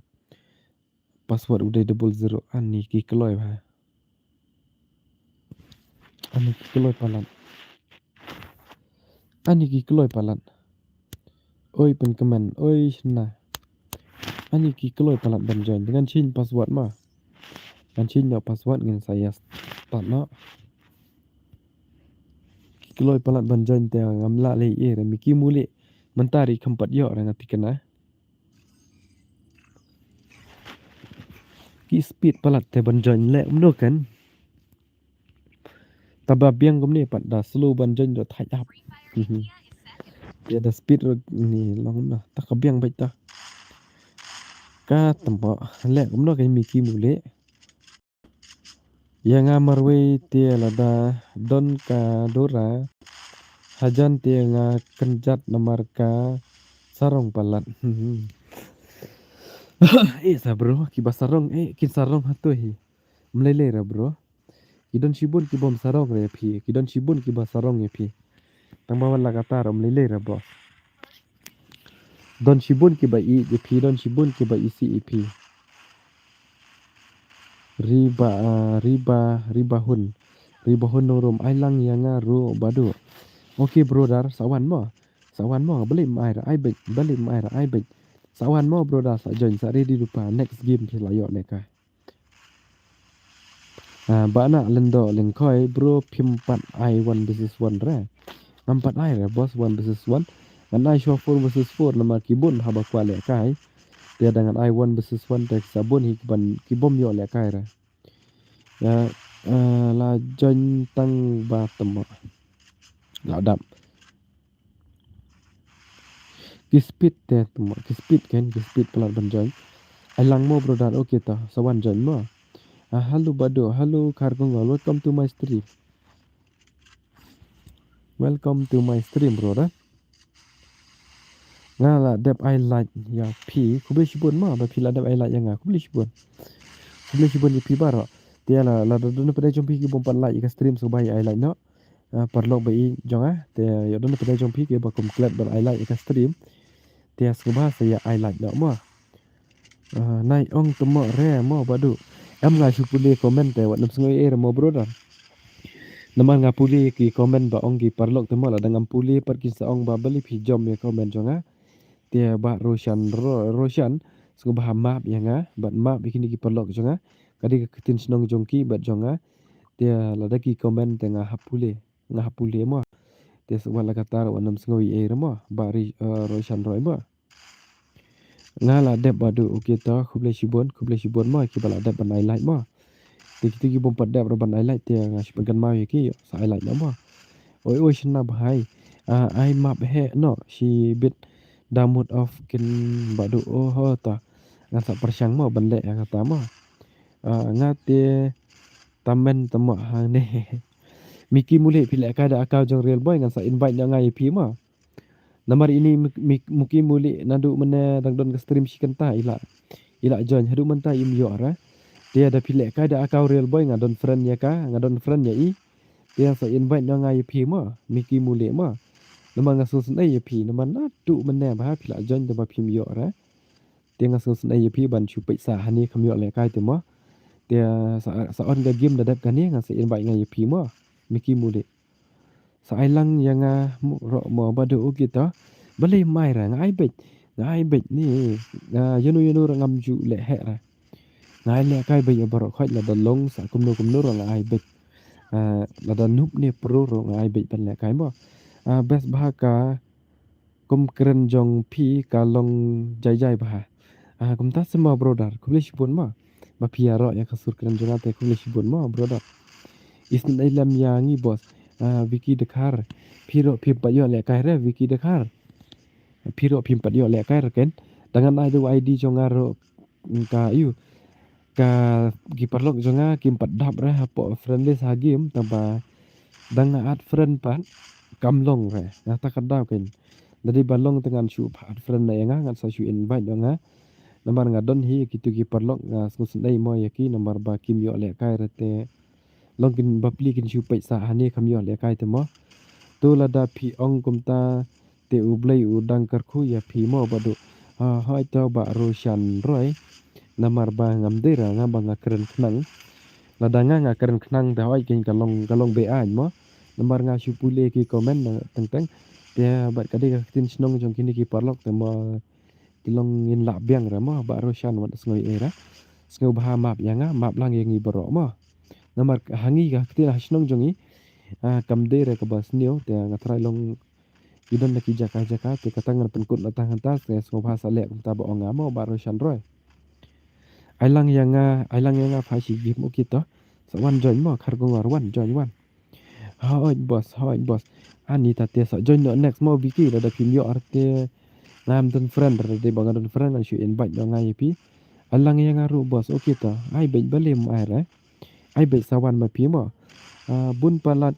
Password u dei double zero ani ki kloi ba. Ani ki kloi palat. Ani ki kloi palat. Oi pynkmen oi shna. Ani ki kloi palat ban join dengan change password ma. Ngan change noh password ngin sa ïa start noh. Ki kloi palat ban join te ngam lah leh ïa re Miki muli. Mynta ri kham pat ïoh re nga tikna. Ki speed palat te ban join leh mno kan. Taba biang kumne pat da slow ban join do thaj ap. Mhm. Te da speed ro ni long na ta ka biang bait ta. Ka tamba leh kumno ka Miki muli. Ïa nga marwei te lada don ka Dora. Hajan te nga kynjat namar ka sarong palat. Eh sa bro, ki ba sarong, eh kin sarong hato hi. Mlei lei ra bro. Ki don shibun ki bom sarong re phi, ki don shibun ki ba sarong ïa phi. Tang ba wan la kata ra mlei lei ra bro. Don shibun ki ba i ïa phi, don shibun ki ba i si ïa phi. Riba, ah, riba, riba hun. Riba hun nong rum ai lang ïa nga ru badu. Okay brother, sa wan mo. Sa wan mo, beli mai ra ai bek, beli mai ra ai bek. Sa wan mo brother, sa join, sa ready dupa next game phi la ïoh leka. Ah, ba na lendo lengkhoi bro phim pat ai one versus one re. Ngam pat ai re boss one versus one. Ngan ai shuwa four versus four namar ki bun haba kwah lehkai. Te da ngan ai one versus one te ki sa bun hi ki ban ki bom ïoh lehkai re. Ya Eh, la join tang ba temo. La dap. Ki speed te temo, ki speed kan, ki speed palat ban join. Ai lang mo brother, okay to, sa wan join mo. Ah, hello Badu, hello Kharkongor, welcome to my stream. Welcome to my stream, brother. Nga la dep ai like ïa phi, khublei shibun mo, ba phi la dep ai like ïa nga, khublei shibun. Khublei shibun ïa phi baroh. Te la, la don na pdeng jong phi ki bym pat like ïa ka stream, sngewbha ai like noh. Ah, paralok ba ïeit jong nga, te ïa don na pdeng jong phi ki ba kum klet ban ai like ïa ka stream. Te sngewbha sa ïa ai like noh mo. Ah, nai ong temo re mo Badu. Em nga shu pule comment te wat nym sngew ei re mo brother. Namar nga pule ki comment ba ong ki paralok temo, lada ngam pule pat kin sa ong ba balei phi jom ïa comment jong nga. Te Bah Roshan, Ro-, Roshan, sngewbha map ïa nga, bad map ïa kine ki paralok jong nga. Ka dei ka ktien shnong jong ki bad jong nga. Te lada ki comment te nga hap pule, nga hap pule mo. Te sa wat la katta wat nym sngew ei re mo, Bah Ri-, eh, Roshan Roy mo. Nga la dep Badu, okay to, khublei shibun, khublei shibun mo, ki ba la dep ban ai like mo. Te kito ki bym pat dep ruh ban ai like, te nga shu pynkynmaw ïa ki, sa ai like noh mo. Oi, oi, shna bhai. Ah, ai map he noh, shi bit da mood off kin Badu, oh ho to. Ngan sa pyrshang mo, ban leh ïa kata mo. Ah, nga te tymmen temo hangne. Miki Muli phi lehkai da account jong Real Boy, ngan sa invite noh nga ïa phi mo. Namar ini Mik-, Mik-, Muki Muli naduh mynne dang don ka stream shi kynta i la, i la join, haduh mynta im ïoh re. Te da phi lehkai da account Real Boy nga don friend ïa ka, nga don friend ïa i. Te sa invite noh nga ïa phi mo, Miki Muli mo. Namar nga sngewsynei ïa phi, namar naduh mynne ba phi la join te ba phim ïoh re. Te nga sngewsynei ïa phi ban shu peit sah hangne kham ïoh lehkai te mo. Te sa, sa on ka game da dep kane nga sa invite nga ïa phi mo, Miki Muli. Sa ai lang ïa nga mo, roh mo Badu, okay to. Balei mai re, nga ai beit. Nga ai beit ni, nga ïano ïano ruh ngam ju leh heh re. Nga ai lehkai beit ïa baroh khoit, lada long sa kumno kumno ruh nga ai beit. Ah, lada noob ne pro ruh nga ai beit ban lehkai mo. Ah, best bha ka kum kren jong phi ka long jai jai bha. Ah, kumta se mo brother, khublei shibun mo. Ba phi ïaroh ïa ka sur kren jong nga te khublei shibun mo brother. Isynei lem ïa ngi boss. Ah, Vicky Dkhar. Phi ruh phim pat ïoh lehkai re Vicky Dkhar. Phi ruh phim pat ïoh lehkai re ken. Da ngan ai da u I D jong nga ruh ka ïu. Ka ki paralok jong nga kim pat dap re hapoh friend list ha game, tangba da nga add friend pat kam long re. Nga ta ka daw ken. Da dei ba long te ngan shu pat add friend na ïa nga, ngan sa shu invite ïa nga. Namar nga don hi kito ki paralok, nga sngewsynei mo ïa ki namar ba kim ïoh lehkai re te. Long kin bapli kin shu peit sah hangne kham ïoh lehkai te mo. To lada phi ong kumta te U Blei u dang kyrkhu ïa phi mo Badu. Ha, hoi to Bah Roshan Roy. Namar ba ngam dei ra nga ba nga kren khnang. Lada nga nga kren khnang te hoi kin ka long, ka long be-aiñ mo. Namar nga shu pule ki comment na teng teng. Te bad ka dei ka ktien shnong jong kine ki paralok te mo. Ki long ngin lah biang ra mo, Bah Roshan wat sngew ei ra. Sngewbha map ïa nga, map lang ïa ngi baroh mo. Namar ha ngi ka ktien ha shnong jong ngi. Ah, kam dei re kaba sniew, te nga trai long ki don da ki jaka jaka, te kata ngan pynkut la tang hangta, te sngewbha sa leh kumta ba ong nga mo, Bah Roshan Roy. Ai lang ïa nga, ai lang ïa nga pha shi game, okay to. Sa wan join mo, Kharkongor wan join wan. Hoi boss, hoi boss. Ani ta te sa join noh next mo Vicky, lada phim ïoh ar te ngam don friend, lada dei ba nga don friend ngan shu invite noh nga ïa phi. Ai lang ïa nga ruh boss, okay to. Ai beit balei ym ai re. Ai beit sa wan ma phi mo. Ah, bun palat,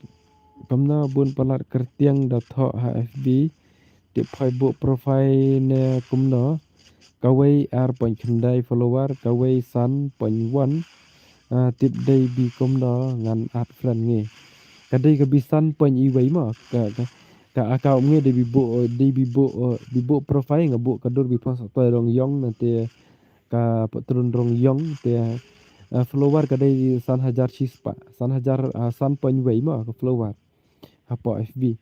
kumno bun palat kyrtiang da thoh ha F B. Tip phai buh profile ne kumno. Kawei ar point khyndai follower, kawei san point wan. Ah, tip dei bi kumno ngan add friend ngi. Ka dei ka bi san point iwei mo. Ka, ka, ka account ngi dei bi buh, dei bi buh, bi buh profile nga buh ka dur bi post toi rong yong na te ka patrun rong yong te, ah, follower ka dei san hajar shispah, san hajar, ah, san point wei mo ka follower. Hapoh F B.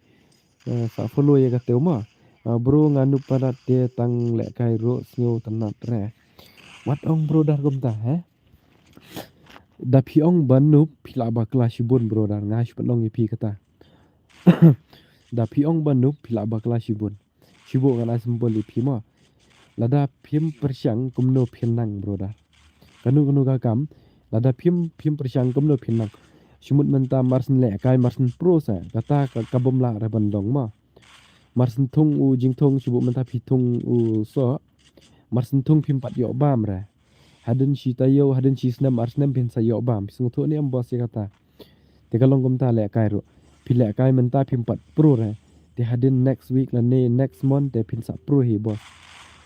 Eh, sa follow ïa kata mo. Ah, bro nga noob palat te tang lehkai ruh sngew tynnat re. Wat ong brother kumta he. Da phi ong ba noob phi lah bakla shibun brother, nga shu pynong ïa phi kata. Da phi ong ba noob phi lah bakla shibun. Shu buh ngan ai symbol ïa phi mo. Lada phim pyrshang kumno phin nang brother. Kano kano ka kam, lada phim, phim pyrshang kumno phin nang. Shimut mynta mar syn lehkai mar syn pro sa. Kata ka, ka bym lah re ban long mo. Mar syn thung u jingthung shibun mynta phi thung u soh. Mar syn thung phim pat ïoh bam re. Hadien shi taïew, hadien shi snem, ar snem phin sa ïoh bam. Phi sngewthuh ne em boss ïa kata. Te ka long kumta lehkai ruh. Phi lehkai mynta phim pat pro re. Te hadien next week lane next month te phin sa pro hi boss.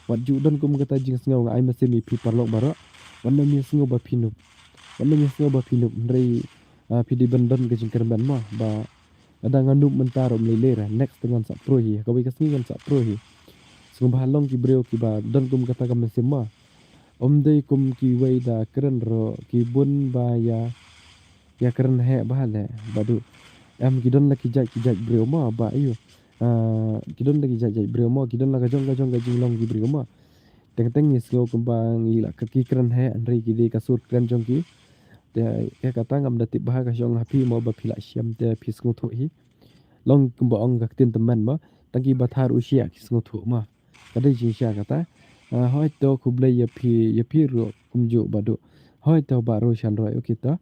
Wat ju don kum kata jingsngew nga ai mynsiem ïa phi paralok baroh. Wat nym ïa sngew ba phi noob. Wat nym ïa sngew ba phi noob. Hynrei, ah, phi dei ban don ka jingkyrmen mo. Ba lada nga noob mynta ruh ym lei lei re. Next te ngan sa pro hi. Kawei ka sngi ngan sa pro hi. Sngewbha long ki briew kiba don kum kata ka mynsiem mo. Ym dei kum kiwei da kren ruh ki bun ba ïa, ïa kren heh bha leh. Bad u em ki don la ki jait ki jait briew mo ba ïoh. Ah, ki don la ki jait jait briew mo, ki don la ka jong ka jong ka jinglong ki briew mo. Teng teng ngi sngew kumba ngi la ka ki kren heh, hynrei ki dei ka sur kren jong ki. Te ïa kata ngam da tip bha ka shong ha phi mo ba phi la shem te phi sngewthuh hi. Long kumba ong ka ktien tymmen mo, tang kiba thar u shiah ki sngewthuh mo. Ka dei jingshisha kata. Ah, hooid to khublei ïa phi, ïa phi ruh kumjuh Bah Duh. Hooid to Bah Roshan Roy, okay to.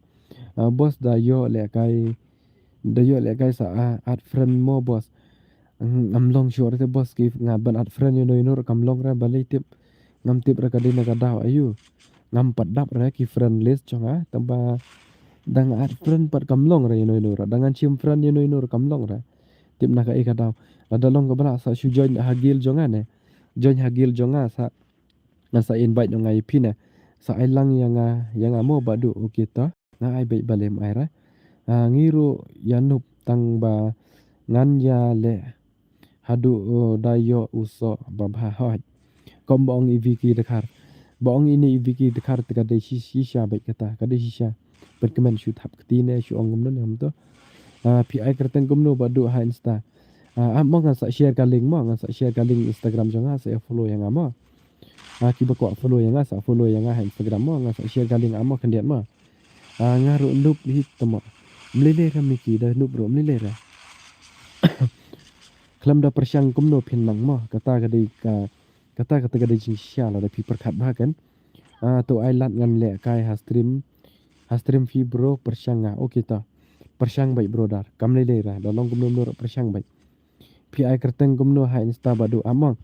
Ah, boss da ïoh lehkai, da ïoh lehkai sa, ah, add friend mo boss. Ngam long sure te boss ki nga ban add friend ïano ïano ruh kam long re balei tip. Ngam tip re ka dei na ka daw aïu. Ngam pat dap re ki friend list jong nga tang ba dang add friend pat kam long re ïano ïano ruh. Dang ngan shim friend ïano ïano ruh kam long re. Tip na kaei ka daw. Lada long kaba lah sa shu join ha guild jong nga ne. Join ha guild jong nga sa, ngan sa invite noh nga ïa phi ne. Sa ai lang ïa nga, ïa nga mo Bah Duh, okay to. Nga ai beit balei ym ai re. Ah, ngi ruh ïa noob tang ba ngan ïa leh haduh, oh, da ïoh u soh ba bha hooid. Kum ba ong i Vicky Dkhar. Ba ong ine i Vicky Dkhar te ka dei shi, shisha beit kata, ka dei shisha. Pynkmen shu thap kti ne shu ong kumno ne kumto. Ah, phi ai kyrteng kumno Bah Duh ha Insta. Ah, ah, mo ngan sa share ka link mo, ngan sa share ka link Instagram jong nga, sa ïa follow ïa nga mo. Ah, kiba kwah follow ïa nga, sa follow ïa nga ha Instagram mo, ngan sa share ka link ah mo khyndiat mo. Ah, nga ruh noob hi to mo. Ym lei lei re Mickey, da noob ruh ym lei lei re. Khlem da pyrshang kumno phin nang mo, kata ka dei ka, kata kata ka dei jingshisha lada phi pyrkhat bha kan. Ah, to ai lad ngan lehkai ha stream. Ha stream phi bro pyrshang nga. Okay to. Pyrshang beit brother. Kam lei lei re. Da long kumno kumno ruh pyrshang beit. Phi ai kyrteng kumno ha Insta Bah Duh. Ah mo.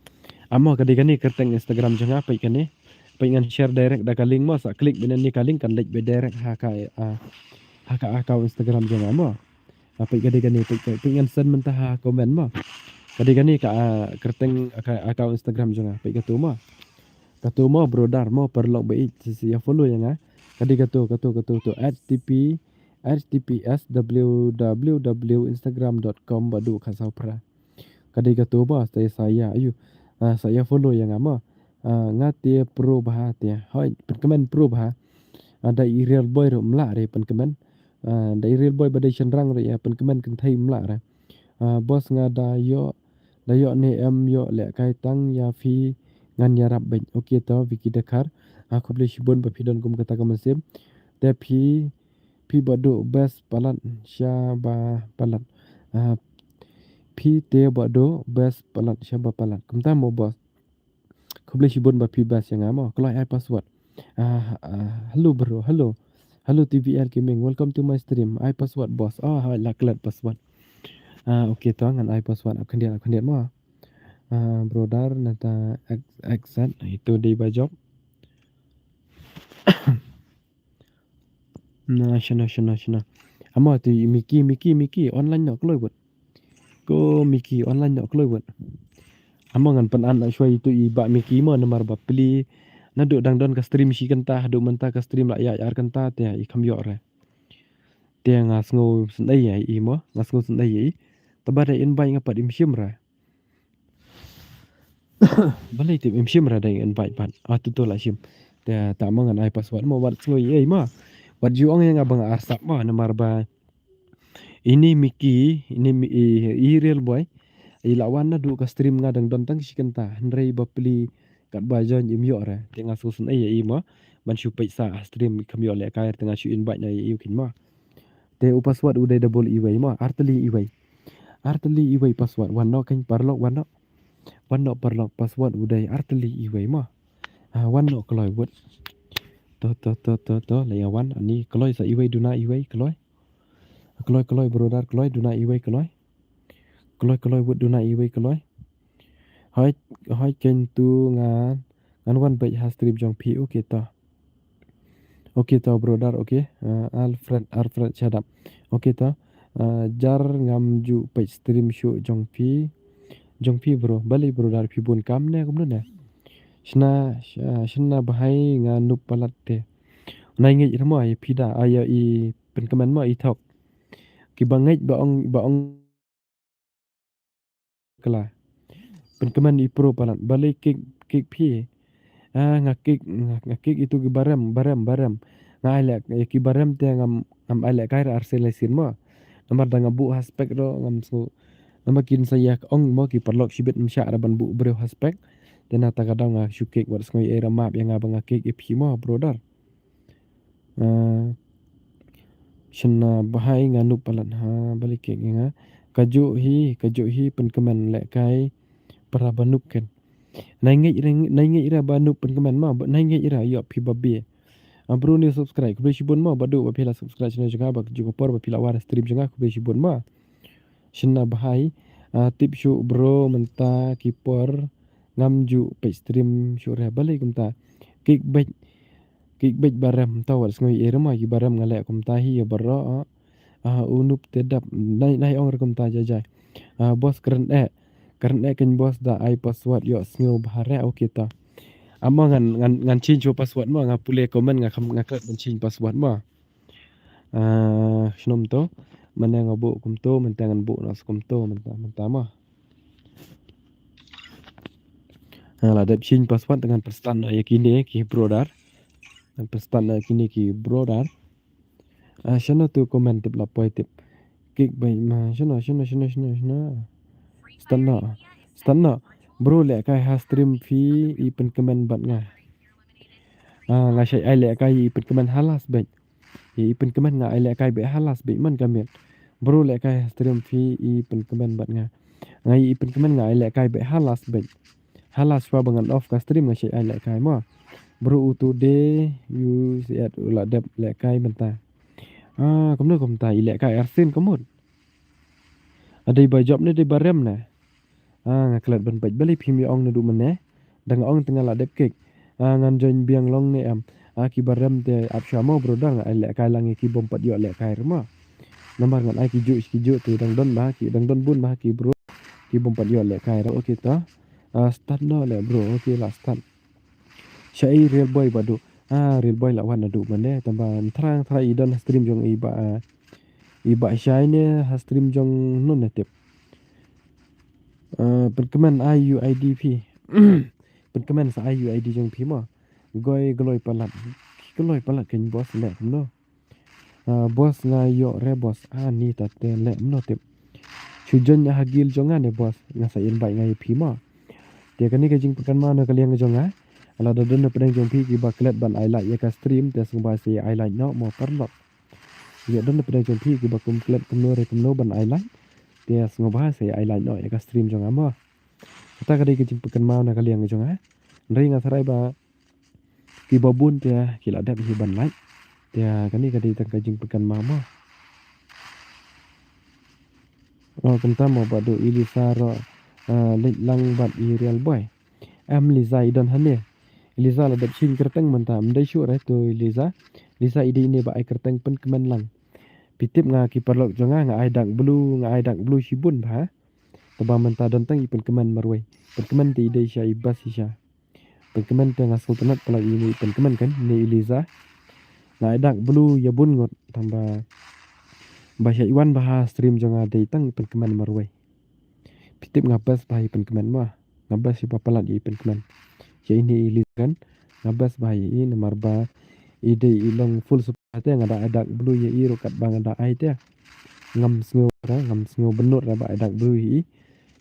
Ah mo ka dei kane kyrteng Instagram jong nga peit kane. Peit ngan share direct da ka link mo sa click beit na ne ka link kan leit beit direct ha ka, ah, ha ka account Instagram jong nga mo. Ah, peit ka dei kane peit, peit, peit ngan send mynta ha comment mo. Ka dei kane ka, ah, kyrteng ka account Instagram jong nga peit kato mo. Kato mo brother mo paralok ba ïeit sa ïa follow ïa nga. Ka dei kato, kato, kato, to H T P, H T P S W W W Instagram dot com Bah Duh khatsaw phra. Ka dei kato ba sa ïa, sa ïa, aïu. Ah, sa ïa follow ïa nga mo. Ah, nga te pro bha te. Hooid, pynkmen pro bha. Ah, da i real boy ruh ym lah re pynkmen. Ah, da i real boy ba dei shynrang ruh ïa pynkmen kynthei ym lah re. Ah, boss nga da ïoh, da ïoh ne em ïoh lehkai tang ïa phi ngan ïarap beit. Okay to Vicky Dkhar. Ah, khublei shibun ba phi don kum kata ka mynsiem. Te phi, phi Bah Duh best palat sha ba palat. Ah, phi te Bah Duh best palat sha ba palat. Kumta mo boss. Khublei shibun ba phi best ïa nga mo. Kloi ai password. Ah, ah, hello bro, hello. Hello T V L Gaming, welcome to my stream. Ai password boss. Oh, ha la klet password. Ah, okay to ngan ai password. Ap khyndiat, ap khyndiat mo. Ah, brother nata ex-, exit itu dei ba job. Na shano, shano, shano. Amo tu i Mickey, Mickey, Mickey online noh kloi bud. Ko Mickey online noh kloi bud. Amo ngan pyn-an na shwa itu i Bah Mickey mo namar ba pli. Naduh dang don ka stream shi kynta haduh mynta ka stream la ïa ar kynta te i kham ïoh re. Te nga sngew sngewsih ïa i mo, nga sngew sngewsih ïa i. Taba da invite nga pat im shim re. Balei te im shim re da invite pat. Ah, tu tu la shim. Te ta mo ngan ai password mo wat sngew ïa i mo. Wat ju ong ïa nga ba nga arsap mo namar ba ini Mickey, ini mi, i, i real boy. I la wan naduh ka stream nga dang don tang shi kynta. Hynrei ba pli katba join im ïoh re. Te nga sngew sngewsih ïa i mo. Ban shu peit sa stream kham ïoh lehkai te nga shu invite na ïa i u kin mo. Te u password u dei double iwei mo, artylli iwei. Artylli iwei password, wan noh kein paralok, wan noh. Wan noh paralok password u dei artylli iwei mo. Ah, wan noh kloi bud. To, to, to, to, to, la ïa wan, ani kloi sa iwei duna iwei, kloi. Kloi, kloi, brother, kloi, duna iwei kloi. Kloi, kloi, wut duna iwei kloi. Hoi, hoi, ken tu ngan, ngan wan beit ha stream jong phi, okay to. Okay to, brother, okay. Ah, Alfred, Alfred Shadap. Okay to. Ah, jar ngam ju peit stream shuh jong phi. Jong phi, bro. Balei, brother, phi bun kam ne, kumno ne? Shna, sh-, ah, shna bahai nga nup palat te. Nai ngeit remo, ai phi da, ai i pynkmen mo, i thok. Ki ba ngeit ba ong, ba ong kla. Pynkmen i pro palat. Balei kik, kik phi. Ah, nga kik, nga, nga kik itu ki barem, barem, barem. Nga ai leh, eh, ki barem te ngam, ngam ai lehkai ra ar sien lai sien mo. Namar da nga buh ha spek ro, ngam sngew. Namar kin sa ïa ong mo ki paralok shibit ym shah ra ban buh briew ha spek. Te na ta ka daw nga shu kik wat sngew ei ra map ïa nga ba nga kik ïa phi mo, brother. Ah, shna bahai nga nup palat ha, balei kik ïa nga. Kajuh hi, kajuh hi pynkmen lehkai para ba nup ken. Nai ngeit ra, nai ngeit ra ba nup pynkmen ma, ba, nai ngeit ra ïoh phi ba bia. Ah, bro new subscribe, khublei shibun ma, ba duk ba phi la subscribe channel jong nga, ba ju ka por ba phi la wan stream jong nga, khublei shibun ma. Shna bahai, ah, tip shuh bro, mynta ki por ngam ju peit stream shuh re, balei kumta. Kik beit, kik beit barem, to wat sngew ei re ma, ki barem nga leh kumta hi ïa baroh, ah. Ah, u nup te dap, nai, nai ong re kumta jai jai. Ah, boss kren eh, kren eh ken boss da ai password ïoh sngew bha re, okay to. Amo ngan, ngan, ngan change password mo, nga pule comment nga kham, nga klet ban change password mo. Ah, shnong to, mynne nga buh kumto, mynta ngan buh noh kumto, mynta, mynta mo. Ah, la dep change password te ngan pynstad noh ïa kine ki brother. Ngan pynstad noh ïa kine ki brother. Ah, shano tu comment tip la poi tip. Kik bai ma, shano, shano, shano, shano, shano. Stad noh. Stad noh. Bro lehkai ha stream phi i pynkmen bad nga. Ah, nga shait ai lehkai i pynkmen ha last beit. I pynkmen nga ai lehkai beit ha last beit man ka miet. Bro lehkai ha stream phi i pynkmen bad nga. Nga i pynkmen nga ai lehkai beit ha last beit. Ha last shuwa ba ngan off ka stream nga shait ai lehkai mo. Bro u tu de u siat u la dep lehkai mynta. Ah, kumno kumta i lehkai arsien ka mut. A dei ba jop ne dei ba rem ne. Ah, nga klet ban peit balei phim ïa ong naduh mynne. Da nga ong te nga la dep kik. Ah, ngan join biang long ne em. Ah, ki ba rem te ap sha mo brother nga ai lehkai lang ïa ki bym pat ïoh lehkai re mo. Namar ngan ai ki juh ki juh te dang don ba ki dang don bun ba ki bro. Ki bym pat ïoh lehkai re. Okay to. Ah, stad noh le bro. Okay la stad. Sha i real boy ba duh. Ah, real boy la wan naduh mynne. Tang ba ntrang ntrang i don ha stream jong i ba, ah, i ba shai ne ha stream jong non ne tip. Ah, pynkmen ai u I D phi. Pynkmen sa ai u I D jong phi mo. Goi gloi palat. Gloi palat ken boss le kumno. Ah, boss nga ïoh re boss. Ah, ni ta te le mno tip. Shu join ha guild jong nga ne boss. Nga sa invite nga ïa phi mo. Te kane ka jingpynkynmaw na ka liang jong nga. Lada don na pdeng jong phi ki ba klet ban ai like ïa ka stream te sngewbha sa ai like noh mo paralok. Ïa don na pdeng jong phi ki ba kum klet kumno re kumno ban ai like. Te sngewbha sa ai like noh ïa ka stream jong nga mo. Kata ka dei ka jingpynkynmaw na ka liang jong nga. Hynrei nga tharai ba ki ba bun te ki la dep hi ban like. Te kane ka dei tang ka jingpynkynmaw mo. Oh, kumta mo ba duh i Lisa ro, ah, leit lang bad i real boy. Em Lisa i don hangne. Lisa la dep shin kyrteng mynta. Ym dei shuh re to Lisa. Lisa i dei ne ba ai kyrteng pynkmen lang. Phi tip nga ki paralok jong nga nga ai dark blue, nga ai dark blue shibun ba. Taba mynta don tang i pynkmen marwei. Pynkmen te i dei sha i bas shisha. Pynkmen te nga sngewtynnat palat ine i pynkmen kan, ine i Lisa. Nga ai dark blue ïa bun ngut tang ba. Ba sha i wan ba ha stream jong nga dei tang i pynkmen marwei. Phi tip nga best ba i pynkmen ma. Nga best ïa ba palat ïa i pynkmen. Sha ine i Lisa kan. Nga best ba ïa i namar ba i dei i long full support te nga da ai dark blue ïa i ruh katba nga da ai te. Ngam sngew ra, ngam sngew bynnud ra ba ai dark blue ïa i.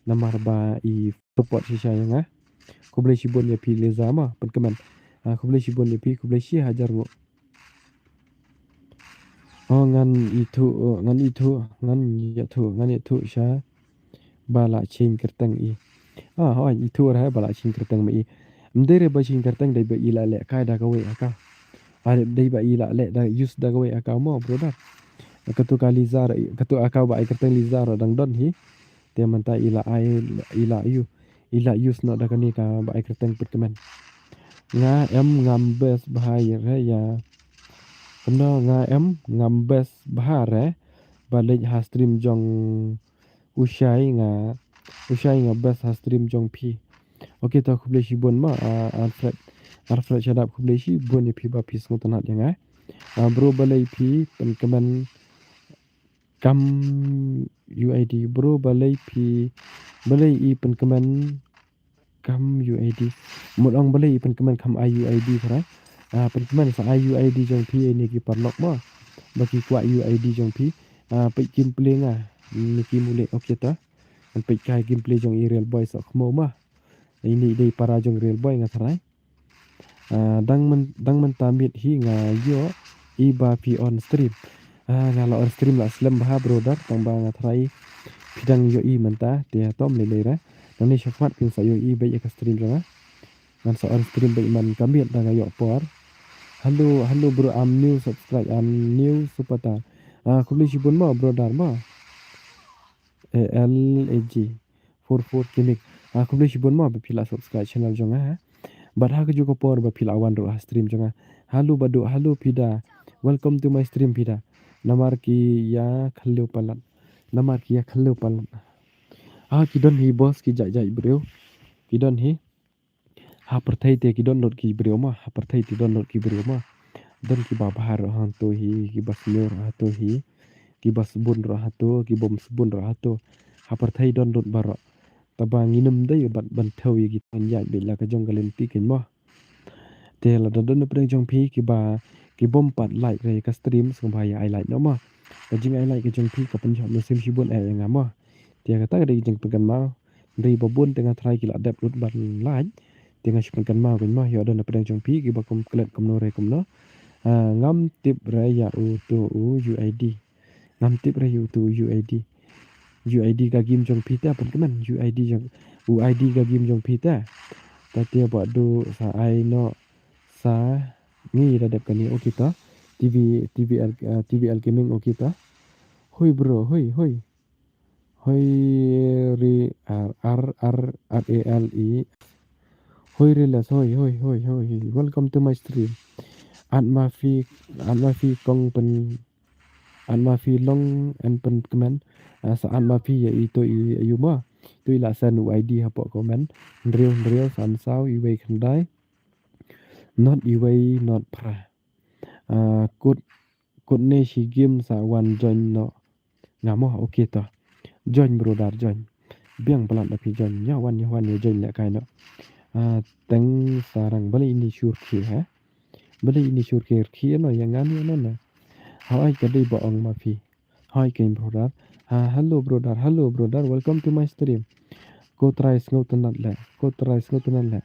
Namar ba i support shisha ïa nga. Khublei shibun ïa phi Lisa ma, pynkmen. Ah, khublei shibun ïa phi, khublei shi hajar nguh. Oh, ngan ithuh, oh, ngan ithuh, ngan ïathuh, ngan ïathuh sha. Ba la change kyrteng i. Ah, hoi, ithuh ra ba la change kyrteng ma i. Ym dei re ba change kyrteng dei ba i la lehkai da kawei account. Ah, dei ba i la leh da use da kawei account mo, brother. Katu ka Liza, katu ka ba ai kyrteng Liza ruh dang don hi. Te mynta i la ai, i la use, i la use noh da kane ka ba ai kyrteng pynkmen. Nga em ngam best bha ïa re ïa. Kumno nga em ngam best bha re. Ba leit ha stream jong u Shai nga, u Shai nga best ha stream jong phi. Okay to khublei shibun ma, ah, Alfred. Alfred Shadap khublei shibun ïa phi ba phi sngewtynnat ïa nga. Ah, bro balei phi pynkmen kam U I D. Bro balei phi, balei i pynkmen kam U I D. Mut ong balei i pynkmen kam ai U I D kara. Ah, pynkmen sa ai U I D jong phi ïa ine ki paralok mo. Ba ki kwah U I D jong phi. Ah, peit gameplay nga. Ine ki mule okay to. Ngan peit ka gameplay jong i Real Boy sa khmo ma. Ine i dei para jong Real Boy nga tharai. Ah, dang myn, dang mynta miet hi nga ïoh i ba phi on stream. Ah, nga la on stream la slem bha brother, tang ba nga tharai phi dang ïoh i mynta, te tom lei lei ra. Nangne shakhmat phin sa ïoh i beit ïa ka stream jong nga. Ngan sa on stream beit man ka miet dang ïoh por. Hello, hello bro, I'm new subscribe, I'm new supporter. Ah, khublei shibun mo brother mo. A L A G four four Gaming. Ah, khublei shibun mo ba phi la subscribe channel jong nga ha. Bad ha kajuh ka por ba phi la wan ruh ha stream jong nga. Hello Badu, hello Pida. Welcome to my stream Pida. Namar ki ïa khliew palat. Namar ki ïa khliew palat. Ah, ki don hi boss ki jait jait briew. Ki don hi. Ha pyrthei te ki don lut ki briew ma, ha pyrthei te don lut ki briew ma. Don ki ba bha ruh hato hi, ki ba sniew ruh hato hi, ki ba sbun ruh hato, ki bym sbun ruh hato. Ha pyrthei don lut baroh. Taba ngin ym dei ban, ban thew ïa ki, ngan ïaid beit la ka jong ka lynti kein ma. Te lada don na pdeng jong phi ki ba, ki bym pat like re ka stream, sngewbha ïa ai like noh ma. Ka jingai like ka jong phi ka pynjah mynsiem shibun eh ïa nga ma. Te kata ka dei ka jingpynkynmaw. Dei ba bun te nga tharai ki la dep lut ban like. Te nga shu pynkynmaw kein ma, ïoh don na pdeng jong phi ki ba kum klet kumno re kumno. Ah, ngam tip re ïa uto u U I D. Ngam tip re ïa uto u U I D. U I D ka game jong phi te pynkmen, U I D jong, U I D ka game jong phi te. Ta te ba du sa ai noh sa ngi da dep kane okay to. T V, T V L, ah, T V L Gaming okay to. Hoi bro, hoi, hoi. Hoi re, R, R, R, R A L E. Hoi Reles, hoi, hoi, hoi, hoi. Welcome to my stream. At ma phi, at ma phi kong pyn, at ma phi long and pynkmen. Ah, sa at ma phi ïa ito i, ïa u ma. To i la send u I D hapoh comment. Hynriew, hynriew, san saw, iwei khyndai. Not iwei, not phra. Ah, kut, kut ne shi game sa wan join noh. Nga mo, okay to. Join brother, join. Biang palat da phi join. Ïa wan, ïa wan, ïa join lehkai noh. Ah, teng sarang balei ini shur khi ha. Balei ini shur khi khi noh ïa nga ni noh na. Hawai ka dei ba ong ma phi. Hi, kein brother. Ah, hello brother, hello brother, welcome to my stream. Ko trai sngewtynnat leh, ko trai sngewtynnat leh.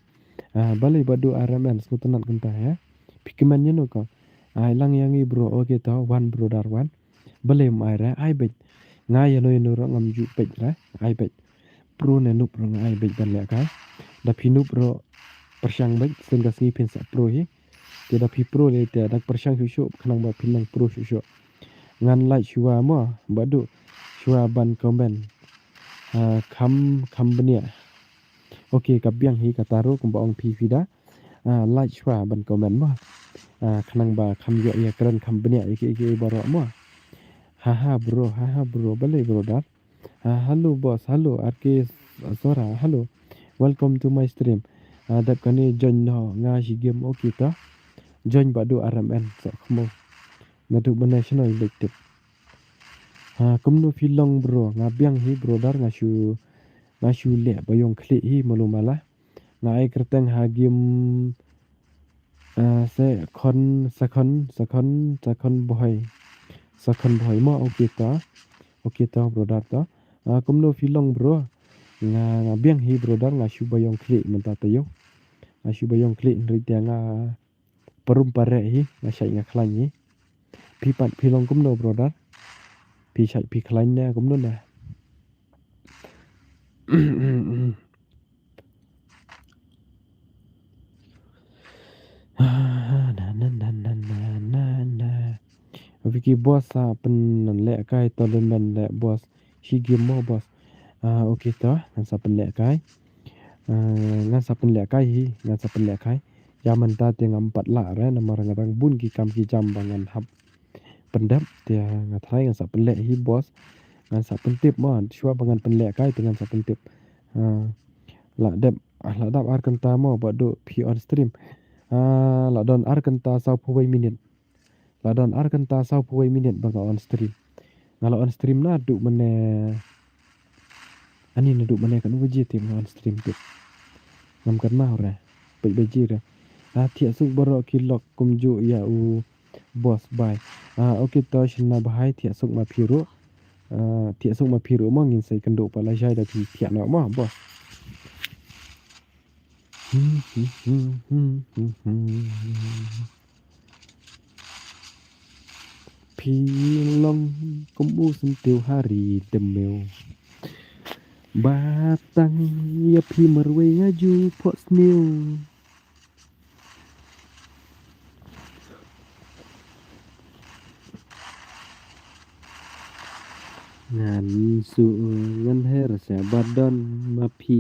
Ah, balei Badu R M N sngewtynnat kynta ha. Phi kmen ïa no ko. Ai lang ïa ngi bro, okay to, wan brother, wan. Balei ym ai re, ai beit. Nga ïa no ïa no ruh ngam ju peit re, ai beit. Pro ne noob ruh nga ai beit ban lehkai. Da phi noob ruh pyrshang beit, sien ka sngi phin sa pro hi. Te da phi pro ne te da pyrshang shuh shuh, khnang ba phin nang pro shuh shuh. Ngan like shuwa mo, Badu shuwa ban comment. Ah, kham, kham bniah. Okay, ka biang hi kata ruh kumba ong phi Pida. Ah, like shuwa ban comment mo. Ah, khnang ba kham ïoh ïa kren kham bniah ïa ki, ïa ki baroh mo. Haha bro, haha bro, balei brother. Ah, hello boss, hello R K Sora, hello. Welcome to my stream. Ah, dep kane join noh nga shi game, okay to. Join Badu R M N, sa khmo. Naduh mynne shano i leit tip. Ah, kumno phi long bro, nga biang hi brother, nga shu, nga shu leh ba ïong khlieh hi malu mala. Nga ai kyrteng ha game, ah, se khon, sa khon, sa khon, sa khon bhoi. Sa khon bhoi mo, okay to. Okay to brother to. Ah, kumno phi long bro. Nga, nga biang hi brother, nga shu ba ïong khlieh mynta taïew. Nga shu ba ïong khlieh hynrei te nga parum pare hi, nga shait nga khlaiñ hi. Phi pat phi long kumno brother. Phi shait phi khlaiñ ne kumno ne. Na, na, na, na, na, na, na. Ki boss sa pynlehkai to leh men leh boss. Shi game mo boss. Ah, okay to, ngan sa pynlehkai. Ah, ngan sa pynlehkai hi, ngan sa pynlehkai. Ïa mynta te ngam pat lah re, namar nga dang bun ki kam ki jam ba ngan hap pyndep, te nga tharai ngan sa pynleh hi boss. Ngan sa pyntip mo, shuwa ba ngan pynlehkai te ngan sa pyntip. Ah, la dep, ah, la dep ar kynta mo, ba duk phi on stream. Ah, la don ar kynta saw phew wei minit. La don ar kynta saw phew wei minit ba nga on stream. Nga la on stream naduh mynne. Ani naduh mynne katno baje te nga on stream te. Ngam kynmaw re. Peit baje re. Ah, thiah suk baroh ki lok kumjuh ïa u boss bye. Ah, okay to shynna bha, thiah suk ma phi ruh. Ah, thiah suk ma phi ruh mo, ngin sa ïakynduh pat lashai da phi, thiah noh mo boss. Phi long kum u syntiew ha ri demiu. Ba tang ïa phi marwei nga ju phohsniew. Ngan shu ngan her sa ba don ma phi.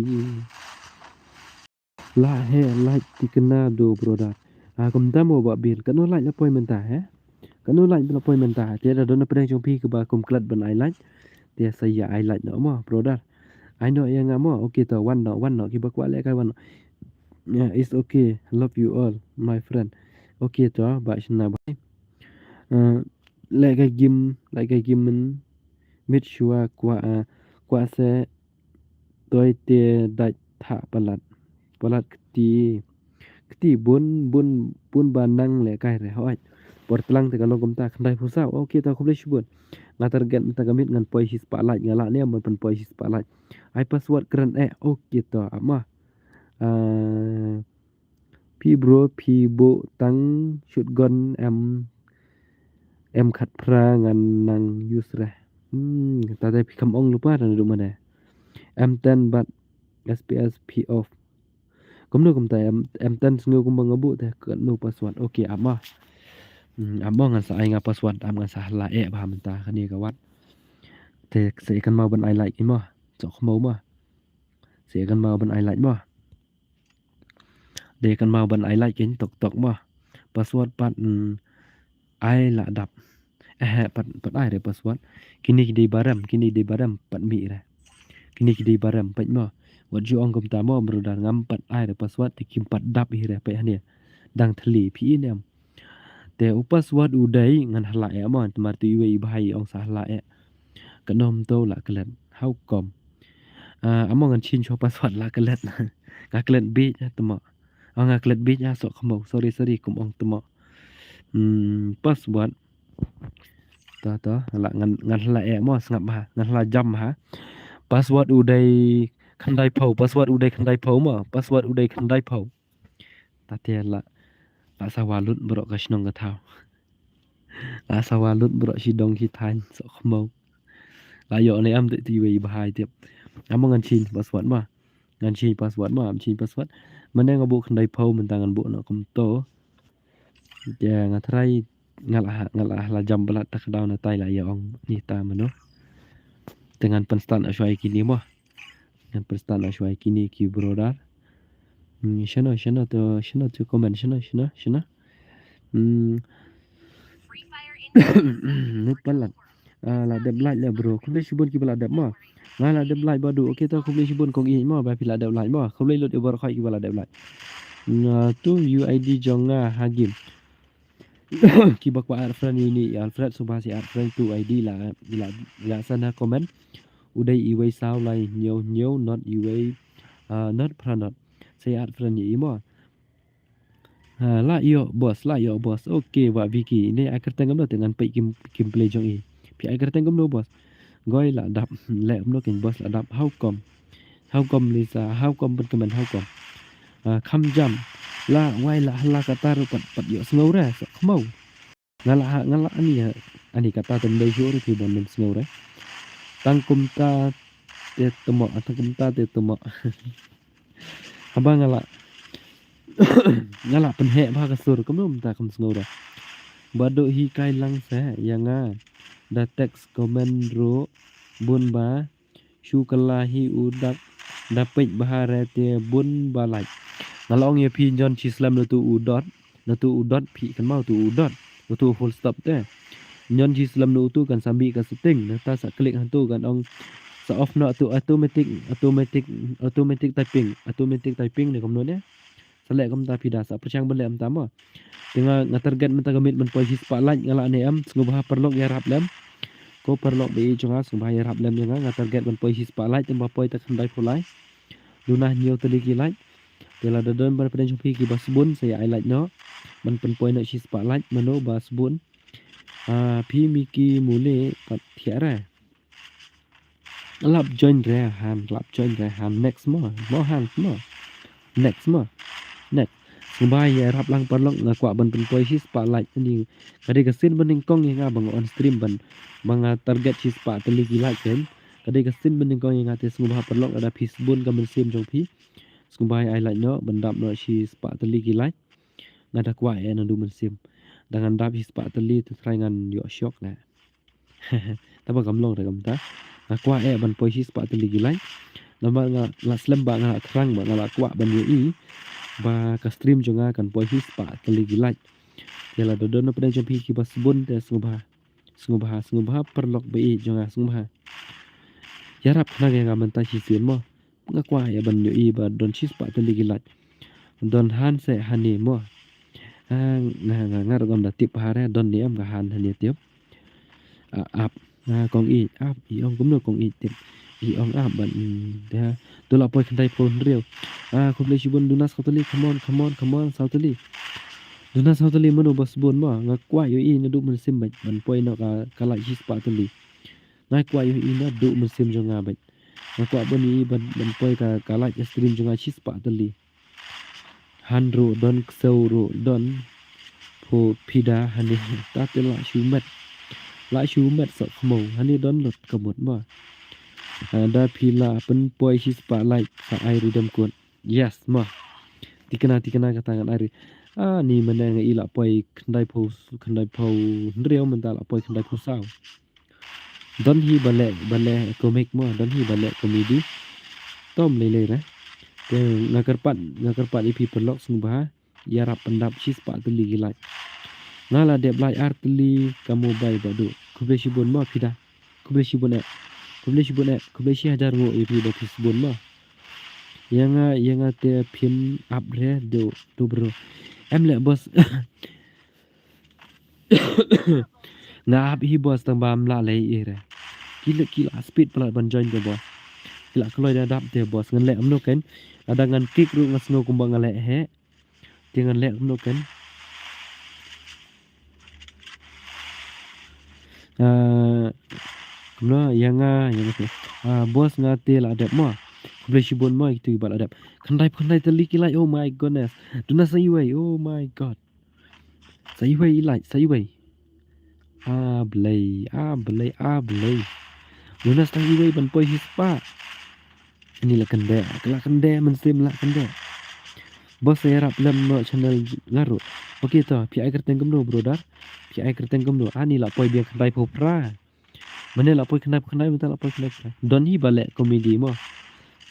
La he like tikna do brother. Ah, kumta mo Bah Bill. Katno like la poi mynta he? Katno like la poi mynta? Te da don na pdeng jong phi kiba kum klet ban ai like. Te sa ïa ai like noh mo brother. Ai noh ïa nga mo. Okay to, wan noh, wan noh, kiba kwah lehkai wan noh. Yeah, it's okay. Love you all, my friend. Okay to, ba shna ba. Ah, lehkai game, lehkai game men. Mit shuwa kwah, ah, kwah se Toi te dait thah palat. Palat kti. Kti bun, bun, bun ba nang lehkai re hoi. Por tlang te ka long kumta khyndai phew saw. Okay to khublei shibun. Nga target mynta ka miet ngan poi shispah like, nga lah ne ban pynpoi shispah like. Ai password kren eh. Okay to ap ma. Ah, Phi bro, phi buh tang shotgun em, em khatphra ngan nang use re. Hmm, ta dei phi kam ong lypa tang dei mynne. M ten bad S P S phi off. Kumno kumta em, M ten sngew kumba nga buh te katno password. Okay, ap ma. Hmm, ap ma ngan sa ai nga password, ap ngan sa hla eh ba mynta kane ka wat. Te sa ïa kynmaw ban ai like i ma. Sok khmau ma. Sa ïa kynmaw ban ai like ma. Dei kynmaw ban ai like kin tok tok ma. Password pat, mm, ai la dap. Eh, pat, pat ai re password. Kini ki dei barem, kini dei barem pat mih re. Kini ki dei barem pat ma. Wat ju ong kumta ma brother, ngam pat ai re password te kim pat dap hi re pat hane. Dang thli phi inem. Te u password u dei ngan hla eh ma, te mar tu iwei i bhai ong sa hla eh. Ka nom to la klet. How come? Ah, amo ngan change password la klet. Nga klet bit ha tmo. Oh, nga klet bit ha sok khmau. Sorry, sorry, kum ong tmo. Hmm, password. To, to, la ngan, ngan hla eh mo sngap ha. Ngan hla jam ha. Password u dei khyndai phew. Password u dei khyndai phew mo. Password u dei khyndai phew. Ta te la, la sawa lut baroh ka shnong ka thaw. La sawa lut baroh shi dong shi thaiñ, sok khmau. La ïoh ne am te ti wei bha i tip. Am ngan change password ma. Ngan change password ma, am change password. Mynne nga buh khyndai phew mynta ngan buh noh kumto. Te nga try nga la, nga la, la jam bad la tak daw na tai la ïa ong ni ta mano. Te ngan pynstart na shwa ïa kini mo. Ngan pynstart na shwa ïa kini ki brother. Hmm, shano, shano to, shano to comment, shano, shano, shano. Hmm. Ni palat. Ah, la dep like la bro. Khublei shibun kiba la dep mo. Nga la dep like ba du. Okay to khublei shibun kong i mo ba phi la dep like mo. Khublei lut i bor khoi kiba la dep like. Nga tu U I D jong nga ha game. Kiba kwah add friend ïa ini Alfred, sngewbha sa add friend tu I D la, la, la send ha comment. U dei iwei saw lai hynñiew hynñiew, not iwei, ah, not phra not. Sa add friend ïa i mo. Ah, la ïoh boss, la ïoh boss. Okay, Wah Vicky. Ini ai kyrteng kumno te ngan peit game, gameplay jong i. Phi ai kyrteng kumno boss? Goi la dap. Leh kumno kein boss la dap. How come? How come Lisa? How come pyn kmen how come? Ah, kham jam. La wai la hala kata ruh pat, pat ïoh sngew re, sok khmau. Nga la ha, nga la ani ha, ani kata te ym dei shuh ruh ki ban ym sngew re. Tang kumta te tmo, tang kumta te tmo. Haba nga la, nga la pynheh bha ka sur, kumno mynta kam sngew re. Ba duk hi kai lang se ïa nga. Da text comment ruh bun ba shu kylla hi u dak da peit bha re te bun ba like. Nga la ong ïa phi nyon shi slem na tu u dot, na tu u dot phi kan mau tu u dot, na tu full stop te. Nyon shi slem na utu kan sambi ka setting, na ta sa klik hantu kan ong sa off noh tu automatic, automatic, automatic typing, automatic typing ne kumno ne. Sa leh kumta phi da sa pyrshang ban leh kumta mo. Te nga nga target mynta ka miet ban poi shi spah like nga la ne em, sngewbha paralok ïarap lem. Ko paralok ba ïeit jong nga sngewbha ïarap lem ïa nga, nga target ban poi shi spah like, te ba poi ta khyndai phew like. Duna hynñiew tylli ki like. Te lada don ban pyndonkam jong phi kiba sbun sa ïa ai like noh. Ban pynpoi noh shi spah like mano ba sbun. Ah, phi Miki Mule pat thiah re. Lap join re han, lap join re han, next mo, mo han mo. Next mo. Next. Sngewbha ïarap lang paralok, nga kwah ban pynpoi shi spah like ni. Ka dei ka sien banyngkong ïa nga ba nga on stream ban, ba nga target shi spah tylli ki like kan. Ka dei ka sien banyngkong ïa nga, te sngewbha paralok lada phi sbun ka mynsiem jong phi. Sngewbha ai like noh ban dap noh shi spah tylli ki like. Nga da kwah eh naduh mynsiem. Da ngan dap shi spah tylli te trai ngan ïoh shok na. Taba kam long re kumta. Nga kwah eh ban poi shi spah tylli ki like. Namar nga la slem ba nga la thrang ba nga la kwah ban ïohi ba ka stream jong nga kan poi shi spah tylli ki like. Ïa lada don na pdeng jong phi kiba sbun te sngewbha. Sngewbha, sngewbha paralok ba ïeit jong nga sngewbha. Ïarap khnang ïa nga mynta shisien mo. Nga kwah ïa ban ïohi ba don shi spah tylli ki like. Don han se hane mo. Ah, nga nga nga ruh ngam da tip ha re don ne em ka han hane tip. Ah, ap. Ah, kong i ap i ong kumno kong i tip. I ong ap ban, mm, da. To la poi khyndai phew hynriew. Ah, khublei shibun duna saw tylli, come on, come on, come on, saw tylli. Duna saw tylli mano ba sbun mo. Nga kwah ïohi naduh mynsiem bad ban poi noh ka, ka like shi spah tylli. Nga kwah ïohi naduh mynsiem jong nga bad. Nga kwah ban ïohi ban, ban poi ka, ka like stream jong nga shi spah tylli. Han ruh don, ksew ruh don. Pho phi da hane ta te la shu met. La shu met sok khmo hane don lut ka mut mo. Ah, da phi la pynpoi shi spah like sa ai redeem code. Yes mo. Tikna tikna kata ngan ai re. Ah, ni mynne nga i la poi khyndai phew, khyndai phew hynriew mynta la poi khyndai phew saw. Don hi ba leh, ba leh comic mo, don hi ba leh comedy. Tom lei lei re. Te nga kyrpad, nga kyrpad ïa phi paralok sngewbha ïarap pyndap shi spah tylli ki like. Nga la dep like ar tylli ka mobile ba duk. Khublei shibun mo phi da. Khublei shibun eh. Khublei shibun eh. Khublei shi hajar nguh ïa phi ba phi sbun mo. Ïa nga, ïa nga te phim ap re do, do bro. Em leh boss. Nga ap hi boss tang ba ym lah leh i re. Ki la, ki la speed palat ban join te boss. Ki la kloi da dap te boss. Ngan leh kumno ken. Lada ngan kick ruh nga sngew kumba nga leh heh. Te ngan leh kumno ken. Ah, kumno ïa nga, ïa nga te. Ah, boss nga te la dep mo. Khublei shibun mo ïa kitu kiba la dep. Khyndai, khyndai tylli ki like, oh my goodness. Duna sa iwei, oh my god. Sa iwei i like, sa iwei. Ah, Blei, ah, Blei, ah, Blei. Duna sa iwei ban poi shi spah. Ani la kynde, la kynde, mynsiem la kynde. Boss ïarap lem noh channel nga ruh. Okay to, phi ai kyrteng kumno brother? Phi ai kyrteng kumno? Ani la poi biang khyndai phew phra. Mynne la poi khyndai phew khyndai, mynta la poi khyndai phew phra. Don hi ba leh comedy mo.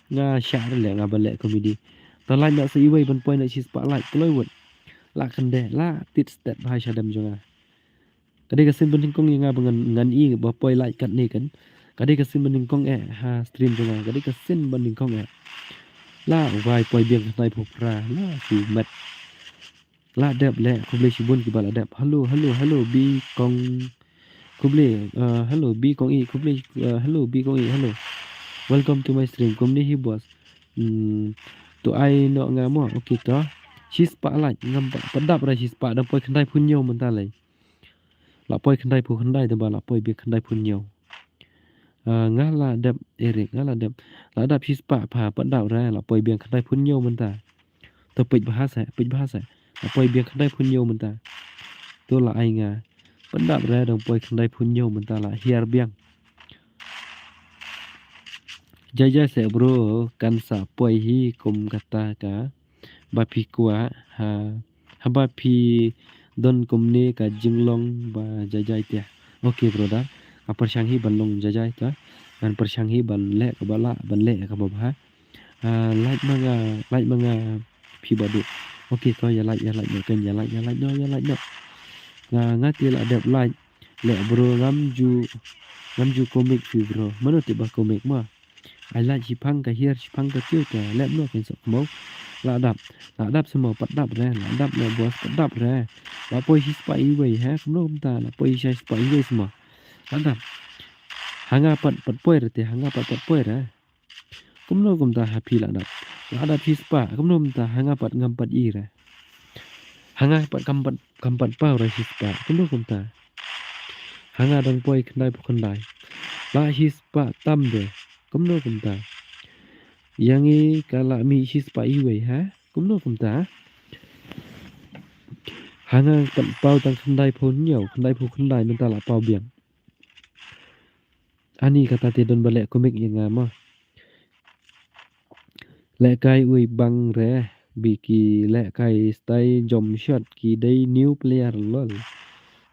Nga shah re leh nga ba leh comedy. To like noh sa iwei ban poi noh shi spah like kloi wut. La kynde, la tit stet bha shadem jong nga. Ka dei ka sien banyngkong ïa nga ba ngan, ngan i ba poi like katne kan. Ka dei ka sien banyngkong eh ha stream jong nga. Ka dei ka sien banyngkong eh. La wai poi biang khyndai phew phra. La shu met. La dep leh, khublei shibun kiba la dep. Hello, hello, hello, Bi Kong. Khublei, uh, hello, Bi Kong I, khublei, uh, hello, Bi Kong I, hello. Welcome to my stream. Kumne hi boss. Hmm, to ai noh nga mo, okay to. Shi spah like, ngam pat, pat dap re shi spah, dang poi khyndai phew hynñiew mynta lei. La poi khyndai phew khyndai, te ba la poi biang khyndai phew hynñiew. Ah, nga la dep Eric, nga la dep. La dap shi spah pha, pat dap re, la poi biang khyndai phew hynñiew mynta. To peit bha se, peit bha se. La poi biang khyndai phew hynñiew mynta. To la ai nga. Pat dap re dang poi khyndai phew hynñiew mynta la hiar biang. Jai jai se bro, kan sa poi hi kum kata ka ba phi kwah ha, haba phi Don kumne ka jinglong ba jajai te. Okay brother. Ka pyrshang hi ban long jajai te. Ngan pyrshang hi ban leh kaba lah, ban leh kaba bha. Ah, like ma nga, like ma nga phi ba duk. Okay to, ïa like, ïa like noh kein, ïa like, ïa like noh, ïa like noh. Nga, nga te la dep like. Leh bro, ngam ju, ngam ju comic phi bro. Mano te ba comic ma. Ai like shiphang ka hiar, shiphang ka kiew te. Leh mano kein sok mo. La dap, la dap simo, pat dap re. La dap leh bos, pat dap re. La poi shispah iwei he. Kumno kumta, la poi shispah iwei simo. La dap. Ha nga pat, pat poi re te, ha nga pat, pat poi re. Kumno kumta ha phi la dap. La dap shispah, kumno kumta ha nga pat ngam pat i re. Ha nga pat kam pat, kam pat paw re shispah, kumno kumta. Ha nga dang poi khyndai phew khyndai. La shispah tam de, kumno kumta. Ïa ngi ka la mih shispah iwei ha, kumno kumta. Ha nga pat paw tang khyndai phew hynñiew, khyndai phew khyndai mynta la paw biang. Ani kata te don ba leh comic ïa nga ma. Lehkai ui bang re, bi ki lehkai stai jom shot ki dei new player lol.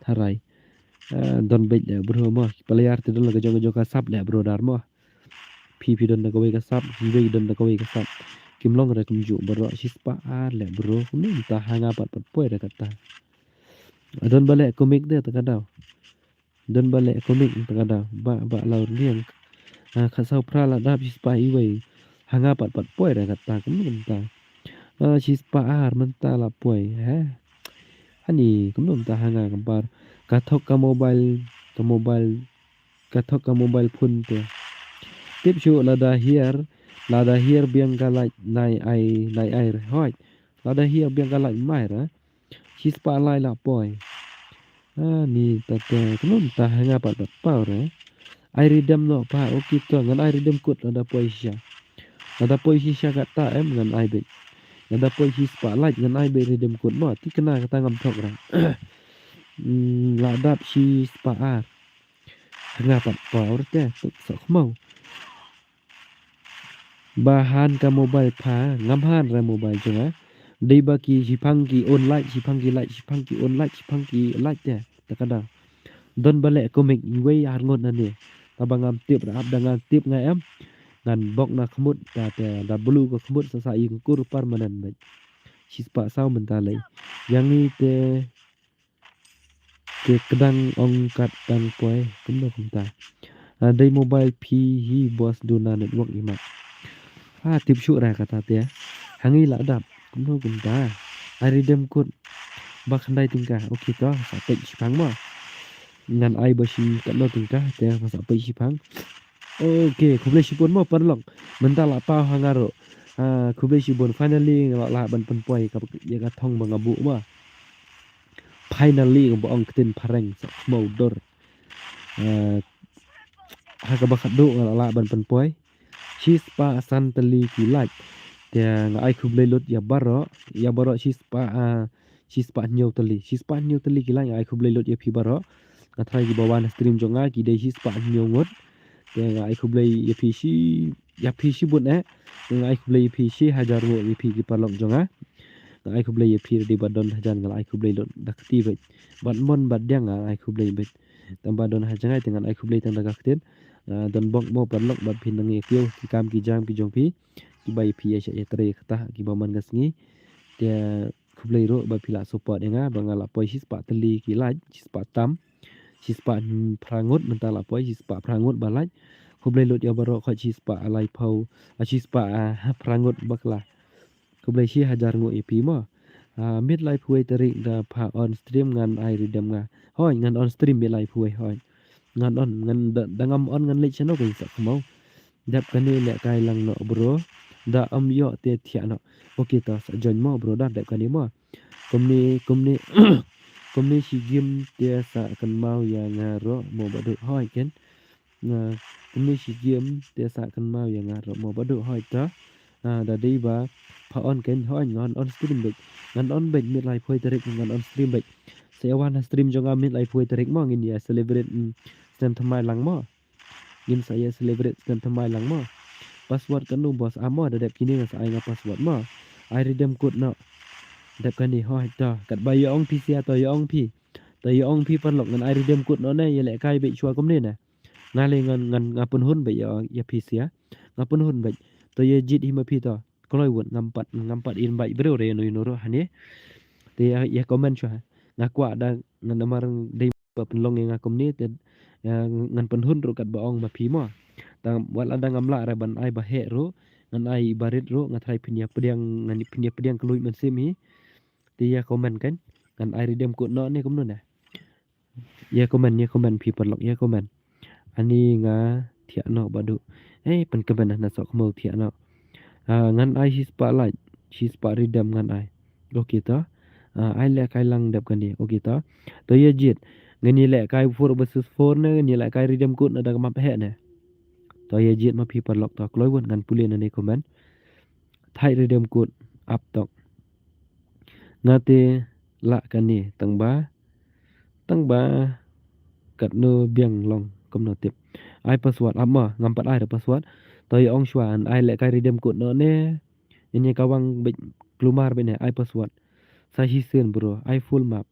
Tharai. Ah, don beit leh bro ma. Player te don la ka jong ka jong ka sap leh bro dar ma. Phi phi don da kawei ka sap, phi wei don da kawei ka sap. Kim long re kumjuh baroh shispah ar leh bro. Kumno mynta ha nga pat pat poi re kata. Don ba leh comic de ta ka daw. Don ba leh comic ta ka daw. Ba, ba law riang. Ah, khatsaw phra la dap shispah iwei. Ha nga pat pat poi re kata kumno mynta. Ah, shispah ar mynta la poi. Ha. Ani kumno mynta ha nga kam par. Ka thok ka mobile, ka mobile, ka thok ka mobile phone te. Tip shuh lada hiar, lada hiar biang ka like nai ai, nai ai re. Hoi. Lada hiar biang ka like mai re. Shispah lai la poi. Ani ta te kumno mynta ha nga pat pat paw re. Ai redeem noh pa, okay to, ngan ai redeem code lada poi shisha. Lada poi shisha kata em ngan ai beit. Lada poi shispah like ngan ai beit redeem code ma, te kane kata ngam thok re. Hmm, la dap shispah ar. Ha nga pat paw re te, tuk sok khmaw. Ba han ka mobile pha, ngam han re mobile jong nga. Dei ba ki shiphang ki un like, shiphang ki like, shiphang ki un like, shiphang ki like te. Ta ka daw. Don ba leh comic iwei ar ngut na ne. Ta ba ngam tip re ap da ngan tip nga em. Ngan bok na khmut ta te da blu ka khmut sa sa i kur permanent beit. Shispah saw mynta lei. Ïa ngi te Te kdang ong kat dang poi, kumno kumta. Ah, dei mobile phi hi boss duna network i mat. Ah, tip shuh ra kata te. Ha ngi la dap, kumno kumta. Ai redeem code. Ba khyndai tyngka. Okay to, sa peit shiphang mo. Ngan ai ba shi katno tyngka, te sa peit shiphang. Okay, khublei shibun mo paralok. Mynta la paw ha nga ruh. Ah, khublei shibun. Finally nga la lah ban pynpoi ka, ïa ka thong ba nga buh mo. Finally, nga ba ong ktien phareng, sa khmaw dur. Ah, ha kaba khatduh nga la lah ban pynpoi. Shispah san tylli ki like. Te nga ai khublei lut ïa baroh, ïa baroh shispah, ah, shispah hynñiew tylli. Shispah hynñiew tylli ki like nga ai khublei lut ïa phi baroh. Nga tharai kiba wan ha stream jong nga ki dei shispah hynñiew ngut. Te nga ai khublei ïa phi shi, ïa phi shibun eh. Nga ai khublei ïa phi shi hajar ngut ïa phi ki paralok jong nga. Nga ai khublei ïa phi da dei ba don hajan nga la ai khublei lut da kti beit. Bad mon bad diang nga ai khublei beit. Tang ba don ha jngai te ngan ai khublei tang da ka ktien. Ah, don bok mo paralok bad phi nang ïa kiew ki kam ki jam ki jong phi. Kiba ïa phi ïa shah ïa trei kata kiba man ka sngi. Te khublei ruh ba phi la support ïa nga ba nga la poi shispah tylli ki like, shispah tam. Shispah phra ngut mynta la poi, shispah phra ngut ba like. Khublei lut ïa baroh khoit shispah laiphew, ah, shispah, ah, phra ngut bakla. Khublei shi hajar ngut ïa phi mo. Ah, miet laiphew wei tarik da pha on stream ngan ai redeem nga. Hoi, ngan on stream miet laiphew wei, hoi. Ngan on, ngan da, da ngam on ngan leit shano ka ïa sa khmaw. Dep kane lehkai lang noh bro. Da ym ïoh te thiah noh. Okay to sa join mo bro da dep kane mo. Kumne, kumne, kumne shi game te sa kynmaw ïa nga ruh mo ba duk hoi ken. Nga, kumne shi game te sa kynmaw ïa nga ruh mo ba duk hoi to. Ah, da dei ba pha on ken hoi ngan on stream beit. Ngan on beit miet laiphew wei tarik ngan on stream beit. Sa ïa wan ha stream jong nga miet laiphew wei tarik mo ngin ïa celebrate, mm, snem thymmai lang mo. Ngin sa ïa celebrate snem thymmai lang mo. Password kano boss, ah mo da dep kine nga sa ai nga password mo. Ai redeem code noh. Dep kane ho to. Katba ïa ong phi sia to ïa ong phi. To ïa ong phi paralok ngan ai redeem code noh ne ïa lehkai beit shuwa kumne ne. Nga lei ngan ngan nga pynhun beit ïa ïa phi sia. Nga pynhun beit. To ïa jied hi ma phi to. Kloi wut ngam pat ngam pat invite briew re ïa no ïa no ruh hane. Te ïa ïa comment shuwa. Nga kwah da ngan namar dei ba pynlong ïa nga kumne te ïa ngan pynhun ruh katba ong ma phi mo. Tang wat lada ngam lah re ban ai ba heh ruh ngan ai ba rit ruh nga tharai phin ïa pdiang ngan phin ïa pdiang kloi mynsiem hi. Te ïa comment kan ngan ai redeem code noh ne kumno ne. Ïa comment ïa comment phi paralok ïa comment. Ani nga thiah noh Bah Duh. Eh pynkmen na soh khmaw thiah noh. Ah, ngan ai shispah lait shispah redeem ngan ai. Okay to. Ah, ai lehkai lang dep kane. Okay to. To ïa jied. Ngan ïa lehkai four versus four ne ngan ïa lehkai redeem code na da ka map heh ne. To ïa jied ma phi paralok to kloi wut ngan pule na ne comment. Thait redeem code ap tok. Nga te lah kane tang ba tang ba katno biang long kumno tip. Ai password ap ma ngam pat ai re password. To ïa ong shuwa an ai lehkai redeem code noh ne. Ini ka wang beit klumar beit ne ai password. Sa hi sien bro ai full map.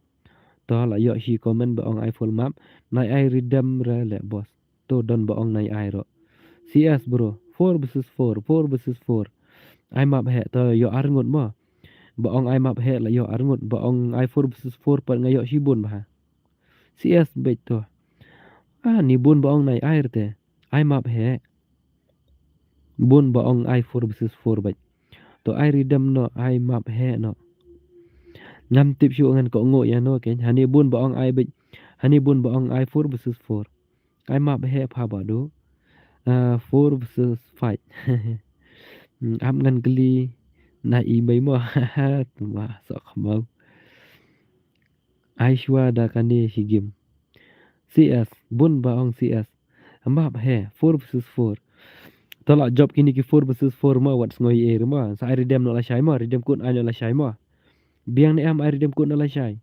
To la ïoh hi comment ba ong ai full map. Nai ai redeem re leh boss. To don ba ong nai ai ruh. C S bro four versus four four versus four. Ai map heh to ïoh arngut mo. Ba ong ai map heh la ïoh arngut ba ong ai four versus four pat nga ïoh shibun bha. C S beit to. Ah ni bun ba ong nai ai rte. Ai map heh. Bun ba ong ai four versus four beit. To ai redeem noh ai map heh noh. Ngam tip shuh ngan kohnguh ïa no kein. Hani bun ba ong ai beit. Hani bun ba ong ai four versus four. Ai map heh pha Bah Duh. Ah, four versus five. Hmm, ap ngan kylli na i mei mo. Tuma sok mau. Ai shuwa da kane shi game. C S bun ba ong C S. Map heh four versus four. To la jop kini ki four versus four ma wat sngoh ei re ma. Sa ai redeem noh lashai ma redeem code ai noh lashai ma. Biang ne em ai redeem code noh lashai.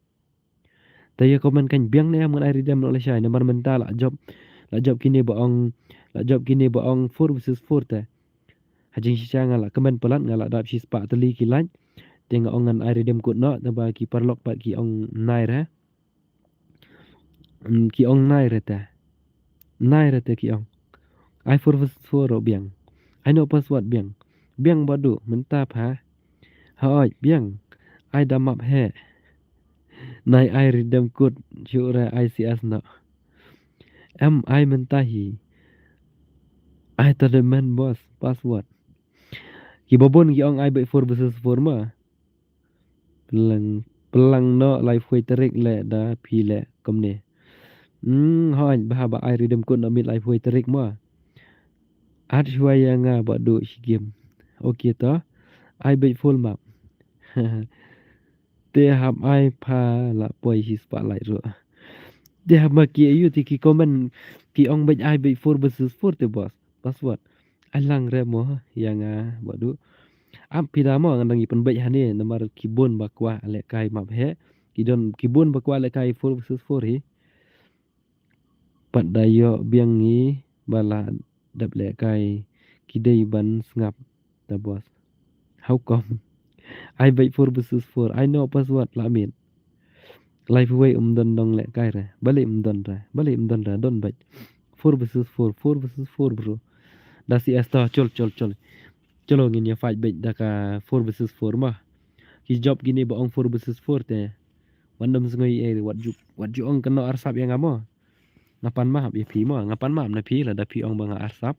Ta ïa comment kan biang ne em ngan ai redeem noh lashai namar mynta la jop. La jop kini ba ong la jop kini ba ong four versus four te. Ha jingshisha nga la comment palat nga la dap shispah tylli ki like. Te nga ong ngan ai redeem code noh taba ki paralok pat ki ong nai re. Hmm, ki ong nai re te. Nai re te ki ong. Ai four versus four ruh biang. Ai noh password biang. Biang Bah Duh mynta pha. Hooid biang. Ai da map heh. Nai ai redeem code shuh re ai C S noh. Em ai mynta hi. Ai to dei man boss password. Ki babun ki ong ai beit four versus four ma. Pynlang pynlang noh laiphew tarik leh da phi leh kumne. Hmm, hooid bha ba ai redeem code noh miet laiphew tarik ma. At shuwa ïa nga Bah Duh shi game. Okay to. Ai beit full map. Te hap ai pha la poi shispah lait ruh. Te hap ma ki ayu te ki comment ki ong beit ai beit four versus four te boss. Password. Ai lang re mo ïa nga Bah Duh. Ap phi da mo ngan dang ïa pynbeit hane namar ki bun ba kwah lehkai map heh. Ki don ki bun ba kwah lehkai four versus four hi. Pat da ïoh biang ngi ba la dep lehkai ki dei ban sngap da boss. How come? Ai beit four versus four. Ai noh password la miet. Laiphew wei um don dong lehkai re. Balei um don re. Balei um don re. Don beit. Four versus four. Four versus four bro. Da C S to chol chol chol. Chol ngin ïa fight beit da ka four versus four ma. Ki jop kini ba ong four versus four te. Wan dom sngoh ei wat ju wat ju ong kano arsap ïa nga mo. Nga pan map ïa phi mo, nga pan map na phi lada phi ong ba nga arsap.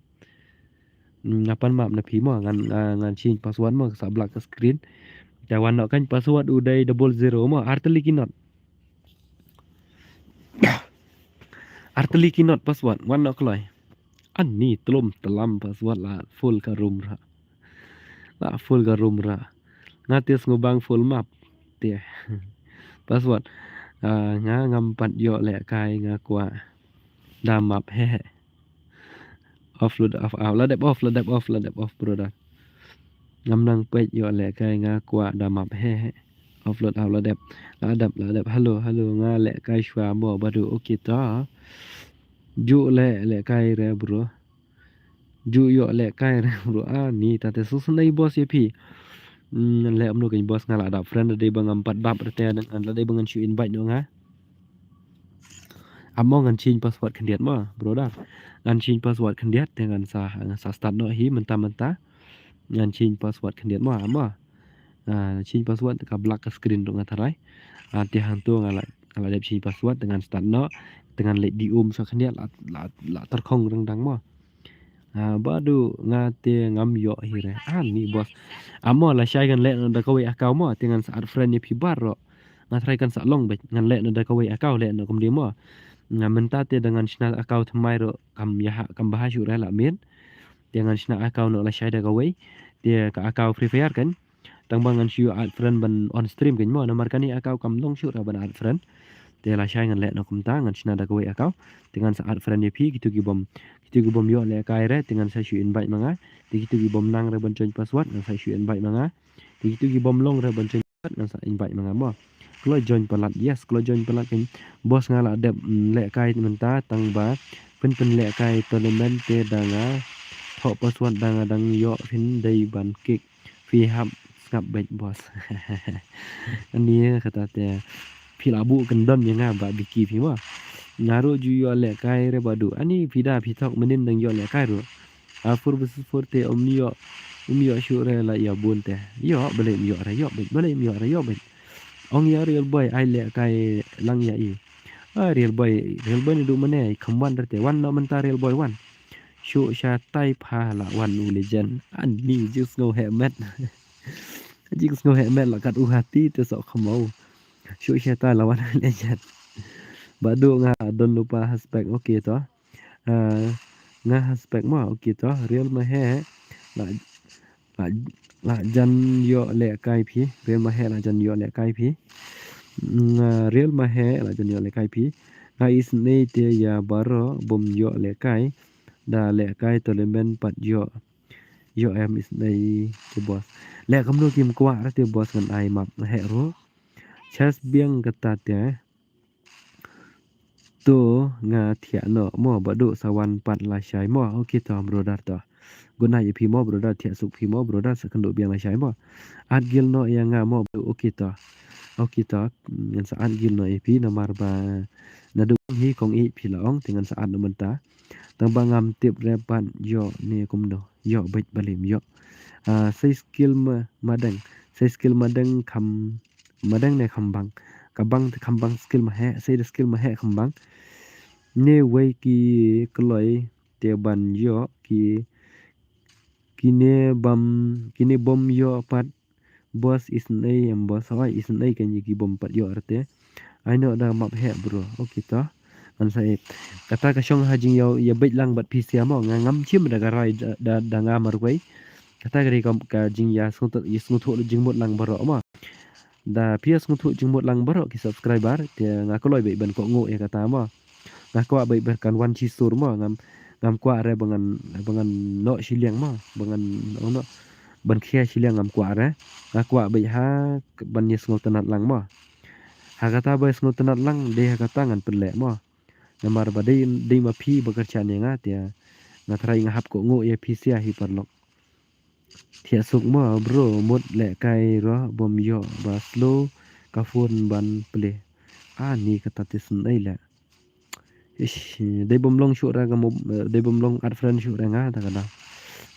Hmm, nga pan map na phi mo, ngan ngan change password mo, sa black ka screen. Te wan noh kan password u dei double zero mo, artylli ki not. Artylli ki not password, wan noh kloi. Ani tlum tlam password la full ka room ra. La full ka room ra. Nga te sngewbang full map. Te. Password. Ah, nga ngam pat ïoh lehkai nga kwah. Da map he he. Off lo off out. La dep off, la dep off, la dep off, brother. Ngam nang peit ïoh lehkai nga kwah da map he he. Off lo out, la dep. La dep, la dep. Hello, hello, nga lehkai shuwa mo Bah Duh. Okay ta. Ju leh lehkai re bro. Ju ïoh lehkai re bro. Ani ta te sngewsynei boss ïa phi. Hmm, leh amno kane boss, nga la dap friend, dei ba ngam pat dap rete, ngan la dei ba ngan shu invite noh nga. Amo ngan change password khyndiat mo, brother. Ngan change password khyndiat, te ngan sa, ngan sa start noh hi mynta mynta. Ngan change password khyndiat mo, amo. Ah, change password ka black ka screen ruh nga tharai. Ah, te hangto nga la, nga la dep change password, te ngan start noh, te ngan leh di um sa khyndiat, la, la, la tyrkhong rengdang mo. Ah, badu nga te ngam ïoh hi re. Ah, ni boss. Amo lashai ngan leh noh da kawei account mo, te ngan sa add friend ïa phi baroh. Nga tharai kan sa long beit, ngan leh noh da kawei account, leh noh kumne mo. Nga mynta te da ngan shna account thymmai ruh kam ïa ha, kam bha shuh re la miet. Te ngan shna account noh lashai da kawei. Te ka account Free Fire kan. Tang ba ngan shu add friend ban on stream kan mo, namar kane account kam long shuh re ban add friend. Te lashai ngan leh noh kumta, ngan shna da kawei account. Te ngan sa add friend ïa phi, kito ki bym, kito ki bym ïoh lehkai re, te ngan sa shu invite ma nga. Te kito ki bym nang re ban change password, ngan sa shu invite ma nga. Te kito ki bym long re ban change password, ngan sa invite ma nga mo. Kloi join palat, yes, kloi join palat kan. Boss nga la dep, mm, lehkai mynta, tang ba phin pynlehkai tournament te da nga thoh password da nga dang ïoh, phin dei ban kick. Phi hap sngap beit boss. Ani kata te phi la buh kyndon ïa nga ba biki phi mo. Nga ruh ju ïoh lehkai re badu. Ani phi da phi thok mynnin dang ïoh lehkai ruh. Ah, four versus four te um ïoh, um ïoh shuh re la ïa bun te. Ïoh balei um ïoh re ïoh beit, balei um ïoh re ïoh beit. Ong ïa Real Boy ai lehkai lang ïa i. Ah, Real Boy, Real Boy naduh mynne kham wan re te, wan noh mynta Real Boy wan. Shuh shatai pha la wan u legend. Ani jingsngew heh met. Jingsngew heh met la kat u hati te soh khmaw. Shuh shatai la wan u legend. Badu nga don lypa ha spec, okay to. Ah, nga ha spec mo, okay to. Real ma heh. La, la, la jan ïoh lehkai phi. Real ma heh la jan ïoh lehkai phi. Nga Real ma heh la jan ïoh lehkai phi. Nga isynei te ïa baroh bym ïoh lehkai. Da lehkai tournament pat ïoh. Ïoh em isynei te boss. Leh kumno kim kwah re te boss ngan ai map heh ruh. Chas biang kata te. To nga thiah noh mo badu sa wan pat lashai mo. Okay to brother to. Good night ïa phi mo brother, thiah suk phi mo brother, sa kynduh biang lashai mo. Add guild noh ïa nga mo badu, okay to. Okay to, ngan sa add guild noh ïa phi namar ba naduh hi kong ïeit phi la ong te ngan sa add noh mynta. Tang ba ngam tip re pat ïoh ne kumno. Ïoh beit balei ym ïoh. Ah, sei skill ma, madang. Sei skill madang kham, madang ne kham bang. Ka bang te kham bang skill ma heh, sei da skill ma heh kham bang. Ne wei ki kloi te ban ïoh ki, kine bam, kine bym ïoh pat. Boss isynei em boss, hoi isynei kan ïa ki bym pat ïoh re te. Ai noh da map heh bro. Okay to. Ngan sa ïa kata ka shong ha jingïa, ïa beit lang bad phi sia mo, nga ngam shim da ka rai da, da, da nga marwei. Kata ka dei ka, ka jingïa sngewthuh, ïa sngewthuh jingmut lang baroh mo. Da phi ïa sngewthuh jingmut lang baroh ki subscriber, te nga kloi beit ban kohnguh ïa kata mo. Nga kwah beit ba kan wan shi sur mo, ngam, ngam kwah re ba ngan, ba ngan noh shiliang mo, ba ngan, oh, noh, ban khia shiliang ngam kwah re. Nga kwah beit ha ban ïa sngewtynnat lang mo. Ha kata ba ïa sngewtynnat lang, dei ha kata ngan pynleh mo. Namar ba dei, dei ma phi ba kyrshan ïa nga te. Nga tharai nga hap kohnguh ïa phi sia hi paralok. Thiah suk mo bro, mut lehkai ruh bym ïoh ba slow ka phone ban play. Ani kata te sngewsih leh. Ish, dei bym long shuh re ka mo, dei bym long add friend shuh re nga ta ka da.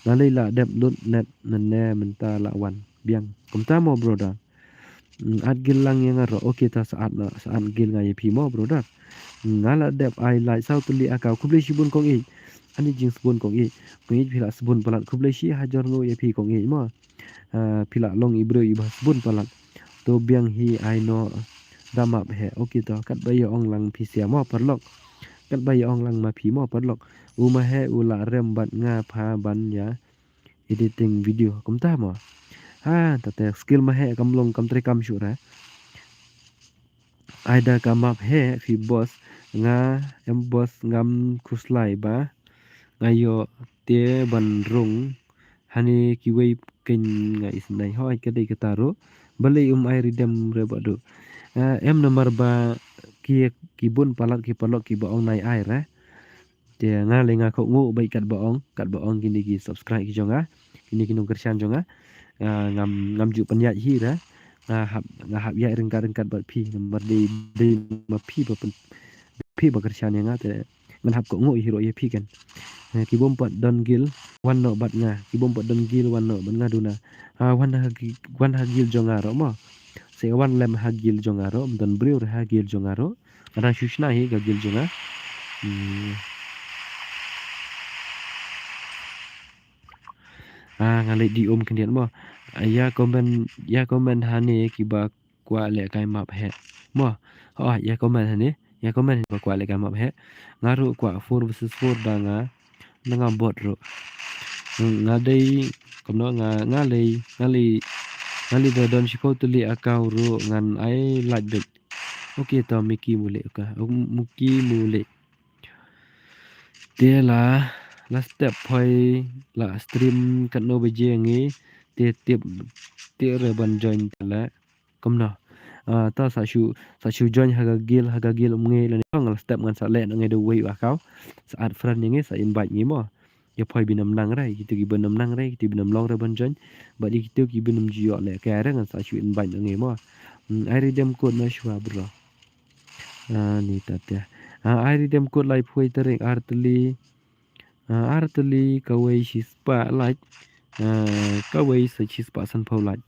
Nga lei la dep lut net mynne mynta la wan biang. Kumta mo brother. Mm, add guild lang ïa nga ruh. Okay ta sa add na, sa add guild nga ïa phi mo brother. Mm, nga la dep ai like saw tylli account. Khublei shibun kong ïeit. Ani jingsbun kong ïeit. Kong ïeit phi la sbun palat. Khublei shi hajar nguh ïa phi kong ïeit mo. Ah, phi la long i briew iba sbun palat. To biang hi ai noh da map heh. Okay to katba ïa ong lang phi sia mo paralok. Katba ïa ong lang ma phi mo paralok. U ma heh u la rem bad nga pha ban ïa editing video kumta mo. Ha, ta te skill ma heh kam long kam trei kam shuh re. Ai da ka map heh phi boss, nga em boss ngam khuslai ba nga ïoh te ban rung. Hani kiwei ken nga isnai hoi ka dei kata ruh. Balei um ai redeem re ba du. Ah, em namar ba ki, ki bun palat ki paralok kiba ong nai ai re. Te nga lei nga kohnguh beit katba ong, katba ong kine ki subscribe ki jong nga, kine ki nongkyrshan jong nga. Ah, ngam, ngam ju pynïaid hi re. Nga hap, nga hap ïaid ryngkat ryngkat bad phi. Namar dei, dei ma phi ba pyn, phi ba kyrshan ïa nga te. Ngan hap kohnguh hi ruh ïa phi kan. Eh, ki bym pat don guild wan noh bad nga. Ki bym pat don guild wan noh bad nga duna. Ah, wan ha gi-, wan ha guild jong nga ruh mo. Sa ïa wan lem ha guild jong nga ruh. Ym don briew re ha guild jong nga ruh. Nga dang shu shna hi ka guild jong nga. Hmm. Ah, nga leit dih um khyndiat mo. Ah, ïa comment, ïa comment hangne kiba kwah lehkai map heh. Mo. Oh, ïa comment hangne. Ïa comment hangne ba kwah lehkai map heh. Nga ruh kwah four versus four da nga. Da nga bot ruh. Hmm, nga dei, kumno nga, nga lei, nga lei, nga lei da don shiphew tylli account ruh ngan ai lait beit. Okay, to Mickey Mule ka. Mickey Mule. Te la, la step phai, la stream katno baje ngi, te tip, te re ban join te la. Kumno. Ah, ta sa shu, sa shu join ha ka guild, ha ka guild um ngi, lane nga la step ngan sa leh na ngi da wei wa kau. Sa add friend ngi, sa invite ngi mo. Ïa phai bynam nang re, kito ki bynam nang re, kito bynam long re ban join. Bad ïa kito ki bynam ju ïoh lehkai re ngan sa shu invite ngi mo. Hmm, ai redeem code na shuwa bro. Ah, ni ta te. Ah, ai redeem code lai phuai tarik ar tylli. Ah, ar tylli kawei shispah lait. Ah, kawei sa shispah sanphew lait.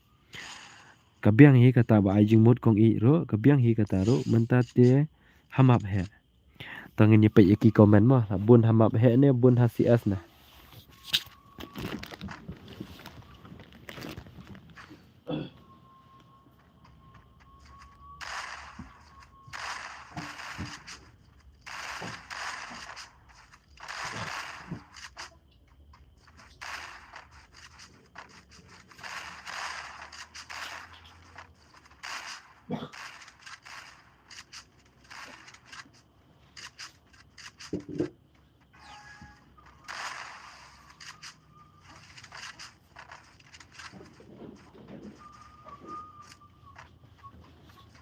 Ka biang hi kata ba ai jingmut kong i ruh, ka biang hi kata ruh, mynta te ha map heh. To ngin ïa peit ïa ki comment mo, la bun ha map heh ne, bun ha C S na.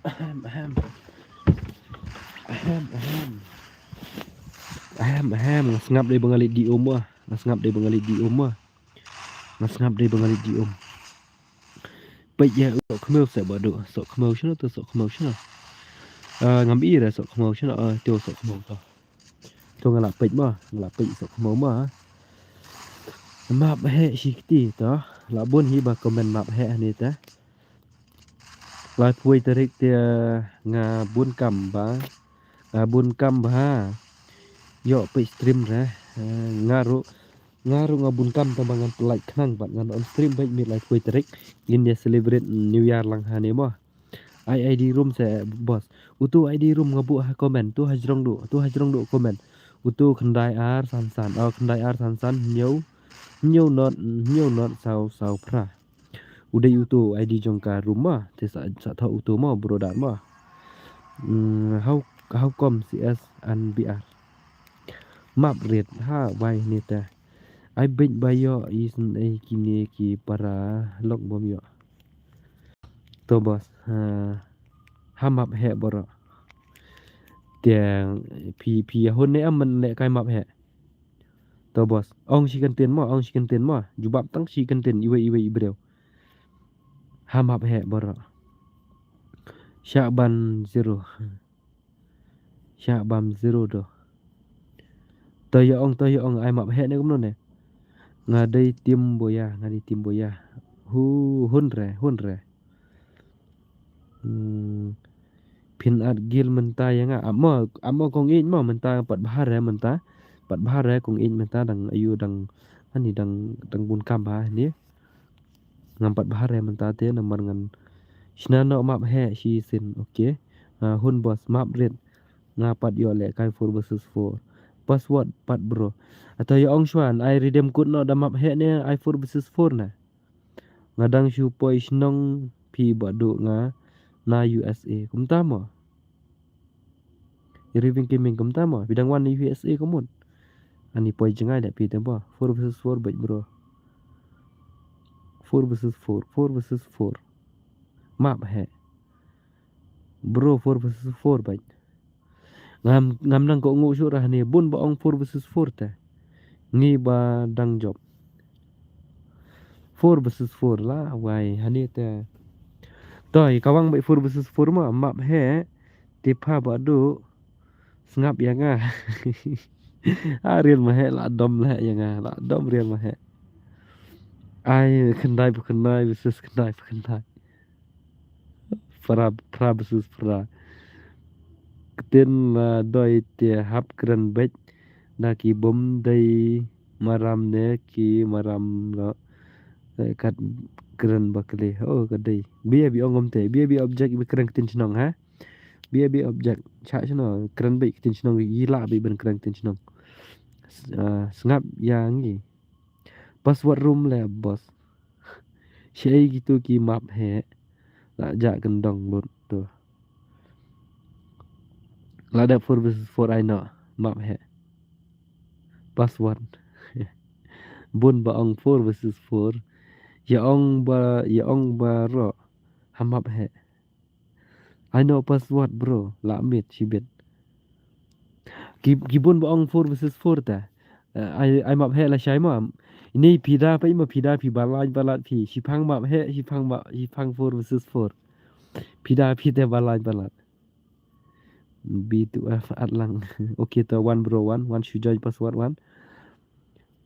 Ahem, ahem. Ahem, ahem. Ahem, ahem. Nga sngap dei ba nga leit dih um ah. Nga sngap dei ba nga leit dih um ah. Nga sngap dei ba nga leit dih um. Peit ïa u sohkhmew seh ba duk. Sohkhmew shano to, sohkhmew shano. Ah, ngam i re sohkhmew shano. Ah, to sohkhmew to. To nga la peit mo, nga la peit sohkhmew mo. Map heh shi kti to. La bun hi ba comment map heh hangne te. Lai phuai tarik te nga bun kam ba. Nga bun kam ba. Ïoh peit stream re. Eh, nga ruh, nga ruh nga bun kam tang ba ngan pynlait khnang bad ngan on stream beit mynta lai phuai tarik. Ngin ïa celebrate New Year lang hangne mo. Ai ID room seh boss. Uto ID room nga buh ha comment. To ha jrong duh. To ha jrong duh comment. Uto khyndai ar san san. Oh, khyndai ar san san. Hynñiew. Hynñiew not. Hynñiew not saw saw phra. U dei uto ID jong ka room ma. Te sa, sa thoh uto ma. Bro dat ma. Hmm, how, how come C S and B R? Map rit. Ha, wai ni ta. Ai beit ba ïoh i sngewthuh kine ki para lok bym ïoh. To boss, ha, ha map heh bro. Te phi, phi ïa hun ne em man lehkai map heh. To boss, ong shi kyntien mo, ong shi kyntien mo. Jubab tang shi kyntien iwei iwei i briew. Ha map heh bro. Shah ban zero. Shah bam zero doh. To ïa ong, to ïa ong, ai map heh ne kumno ne. Nga dei team Boya, nga dei team Boya. Hu, hun re, hun re. Hmm. Phin add guild mynta ïa nga. Amo, amo kong ïeit mo mynta pat bha re mynta. Pat bha re kong ïeit mynta dang ayu dang ani dang, dang bun kam bha ni. Ngam pat bha re mynta te namar ngan shna noh map heh shisien. Okay. Ah, hun boss map rit. Nga pat ïoh lehkai four versus four. Password pat bro. Ato ïa ong shuwa ai redeem code noh da map heh ne ai four versus four na. Nga dang shu poi shnong phi ba duh nga na U S A. Kumta mo. Ïa Riving Gaming kumta mo. Phi dang wan na U S A kumut. Ani poi jngai da phi te ba. Four versus four bad bro. Four versus four. Four versus four. Map heh. Bro, four versus four bad. Ngam, ngam nang kohnguh shuh ra hangne bun ba ong four versus four te. Ngi ba dang jop. Four versus four la wai hani te. Toi, ka wang bai four versus four ma, map he. Te pha ba du. Sngap ïa nga. A rian ma he, la dom la ïa nga, la dom rian ma he. Ai, khyndai ba khyndai versus khyndai ba khyndai. Phra, phra versus phra. Ktien la doi te hap kren beit. Da ki bym dei maram ne ki maram lo. Eh, kat kren ba kle. Oh, ka dei. Bia bi ong ngam te. Bia bi object bi kren ktien chnong ha. Bia bi object. Cha chnong. Kren beit ktien chnong. Ila bi ben kren ktien chnong. S-, ah, sngap ïa ngi. Password room le boss. Shei kitu ki map he. La ja kendong lut tu. La dep four versus four ai no. Map he. Password. Bun ba ong four versus four. Ya ong ba, ya ong ba ro. Ha map he. Ai no password bro. La mit shibit. Ki, ki bun ba ong four versus four ta. Eh, ai, ai map he la shai ma. Ini phi da pa ima phi da phi balai balat phi. Shipang map he, shipang map, shipang four versus four. Phi da phi te balai balat. B two F at lang. Okay, to one bro, one. One should join password, one.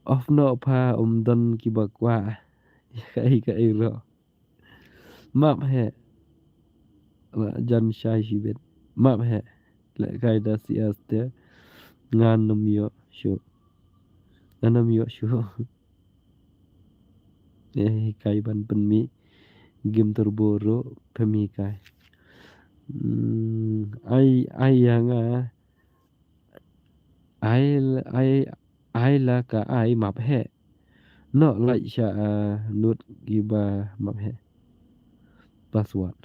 Off no pa um don ki ba kwah. Ka ai, ka ai ro. Map he. La jan shai shibit. Map he. Le kai da si as te. Ngan num yo shu. Ngan num yo shu. Eh, kai ban pynmih. Game turbo ro pynmih kai. Hmm, ai, ai ïa nga. Ai, ai, ai la ka ai map he. No, like sha, ah, note ki ba map he. Password.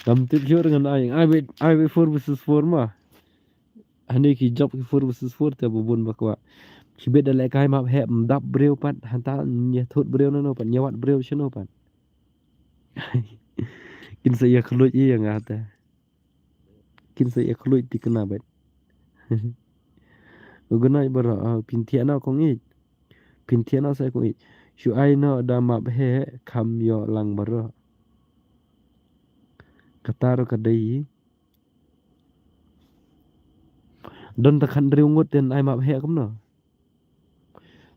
Kam tip jur ngan ai, ai wait, ai wait four versus four ma. Hani ki job ki four versus four te bubun bakwa. Shibit da le kai map he, mdap briew pat, hanta nya thut briew no no pat, nya wat briew shano pat. Kin sa ïa khluit ïa nga te. Kin sa ïa khluit ti kena bet. Ugunai bara, ah, pynthia na kong it. Pynthia na sa kong it. Shu ai no da map he kham yo lang bara. Katar ka dei. Don ta khan riu ngut ten ai map he kam no.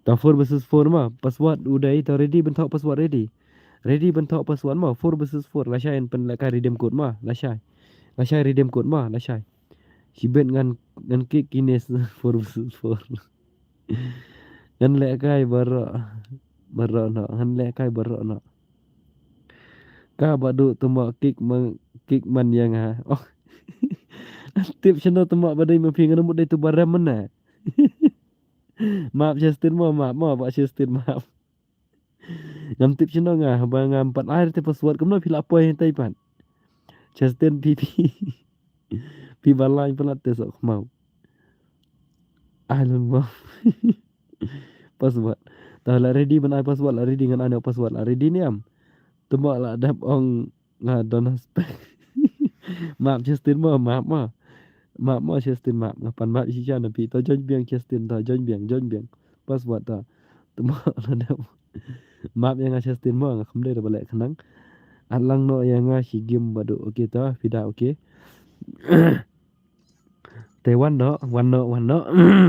Ta four versus four ma, password u dei, ta ready ban thoh password ready. Ready ban thoh password ma, four versus four, lashai yn pynlehkai redeem code ma, lashai. Lashai redeem code ma, lashai. Shibit ngan, ngan kick kine four versus four. Ngan lehkai baroh, baroh noh, ngan lehkai baroh noh. Ka ba du tuma kick man, kick man ïa nga. Oh. Tip shano tuma ba dei ma phi ngan mut dei tu ba rem mana. Map Justin mo, map mo, ba Justin map. Ngam tip shano nga, ba ngam pat ai te password kumno phi la poi tai pat. Justin phi phi. Phi ba lain palat te sok mau. Ai lon mo. Password. Ta la ready ban ai password, la ready ngan ai password, la ready ne em. Tuma la dep ong nga don aspek. Map Justin mo, map mo. Map mo Justin map. Nga pan map shisha na phi. Ta join biang Justin, ta join biang, join biang. Password ta. Tuma la dep. Map ïa nga Justin mo, nga kham dei da ba leh khnang. At lang noh ïa nga shi game ba du. Okay ta, phi da okay. Te wan noh, wan noh, wan noh.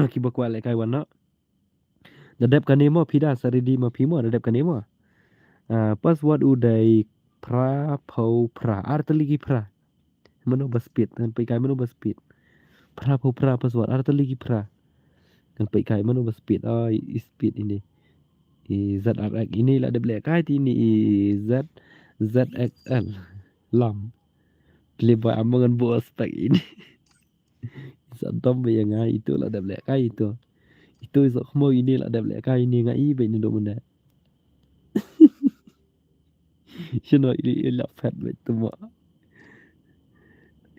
Ki ba kwah lehkai wan noh. Da dep kane mo phi da sa ready ma phi mo da dep kane mo. Ah, password u dei phra phew phra, ar tylli ki phra. Mano ba speed, ngan peit kai mano ba speed. Phra phew phra password, ar tylli ki phra. Ngan peit kai mano ba speed, ai i speed ini. I Z R X ini la dep lehkai te ini i Z, Z X L. Lam. Pli ba am ngan buh spec ini. Sa dom ba ïa nga itu la dep lehkai itu. Itu i sok khmo ini la dep lehkai ini nga i ba ini dok menda. Shano i, i la phet ba itu mo.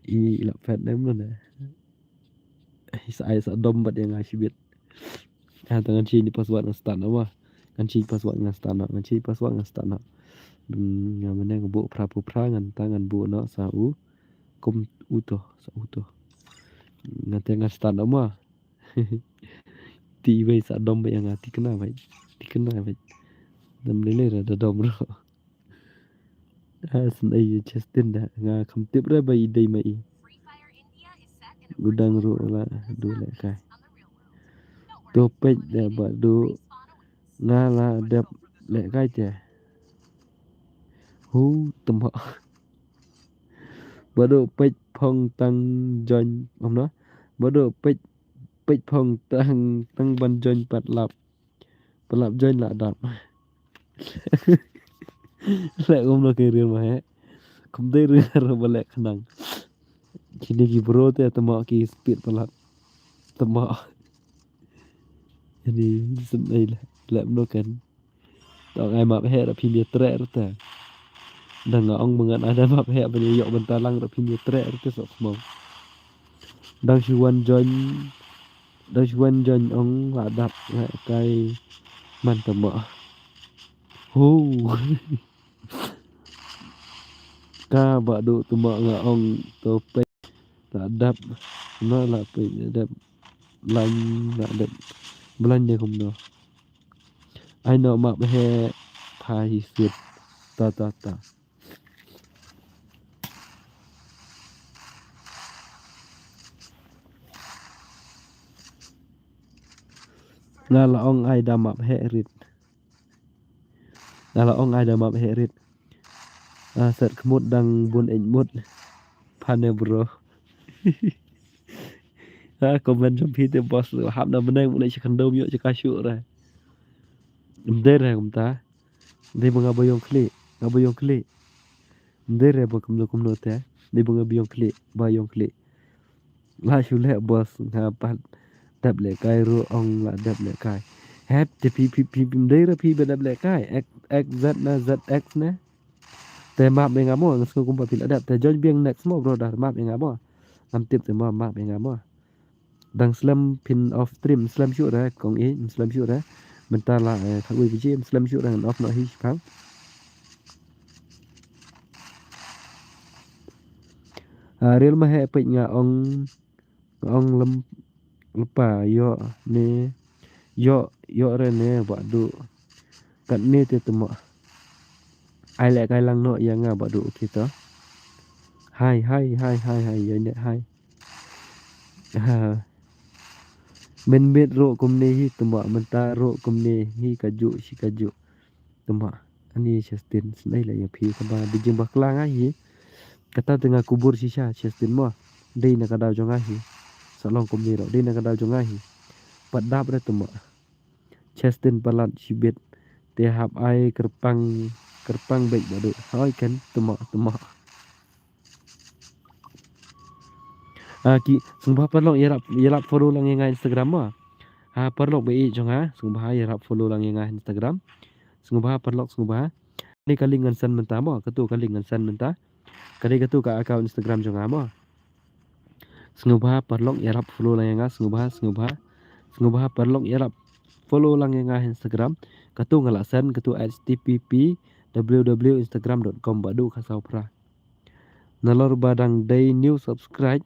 I la phet nem menda. I sa ai sa dom ba ïa nga shibit. Ha ta ngan change password ngan start noh ba. Ngan change password ngan start noh. Ngan change password ngan start noh. Hmm, nga mane nga buh phra phew phra ngan ta ngan buh noh sa u. Kum uto, sa uto. Ngan te ngan start noh ma. Ti wei sa dom ba ïa nga tikna wei. Tikna wei. Dam lele ra da dom ro. Ah, syn ei Justin da nga kham tip re ba i dei ma i. Gudang ro la du le kai. To peit da ba du nga la dep le kai te. Hu temo. Ba du peit phong tang join om no. Ba du peit peit phong tang tang ban join pat lap. Pat lap join la dap. Le kum no ke ril ma he. Kum dei ril ro ba le khnang. Kini ki bro te temo ki speed palat. Temo. Ini syn ei le. Le no kan. Tang ai map heh ra phim ïa treh ra te. Dang nga ong ba ngan ai da map heh ban ïa ïoh bynta lang ra phim ïa treh ra te sok khmong. Dang shu wan join, dang shu wan join ong la dap nga kai man temo. Hu. Ka ba du temo nga ong to peit la dap. Na la peit la dap. Lain la dap. Blan de kumno. Ai no map heh pha hi sit. Ta ta ta. Nga la ong ai da map heh rit. Nga la ong ai da map heh rit. Ah, set khmut dang bun eit mut. Pane bro. Ah, comment jong phi te boss hap na bneng mule shi khandom yo shi ka shu re. Mder re kumta. Dei ba nga ba ïong khlieh, nga ba ïong khlieh. Mder re ba kumno kumno te. Dei ba nga ba ïong khlieh, ba ïong khlieh. La shu leh boss nga pat dep leh kai ruh ong la dep leh kai. Hep te phi phi phi phi mdei ra phi ba dep leh kai. X, X Z na Z X ne. Te map ïa nga mo nga sngew kumba phi la dep. Te join biang next mo brother map ïa nga mo. Ngam tip te mo map ïa nga mo. Dang slem phin off stream slem shuh re kong i slem shuh re. Mynta la eh, khat wei baje slem shuh re ngan off noh hi shipang. Ah, ril ma he peit nga ong nga ong lem lepa ïoh ne ïoh ïoh re ne ba du kat ne te temo. Ai leh kai lang noh ïa nga ba du okay to. Hai hai hai hai hai ïa ne hai. Ha. Men met ruh kumne hi temo mynta ruh kumne hi kajuh shi kajuh. Temo ani Justin snei la ïa phi kaba bijing bakla nga hi. Kata te nga kubur shisha Justin mo. Dei na ka daw jong nga hi. Sa long kumne ruh dei na ka daw jong nga hi. Pat dap re temo. Justin palat shibit te hap ai kyrpang kyrpang beit ba du. Hoi ken temo temo. Ah, ki sngewbha paralok ïarap ïarap follow lang ïa nga Instagram mo. Ha paralok ba ïeit jong nga sngewbha ïarap follow lang ïa nga Instagram. Sngewbha paralok sngewbha. Ni ka link ngan send mynta mo, katu ka link ngan send mynta. Ka dei katu ka account Instagram jong nga mo. Sngewbha paralok ïarap follow lang ïa nga sngewbha sngewbha. Sngewbha paralok ïarap follow lang ïa nga Instagram. Katu nga la send katu H T T P W W Instagram dot com ba du ka saw phra. Nalor ba dang dei new subscribe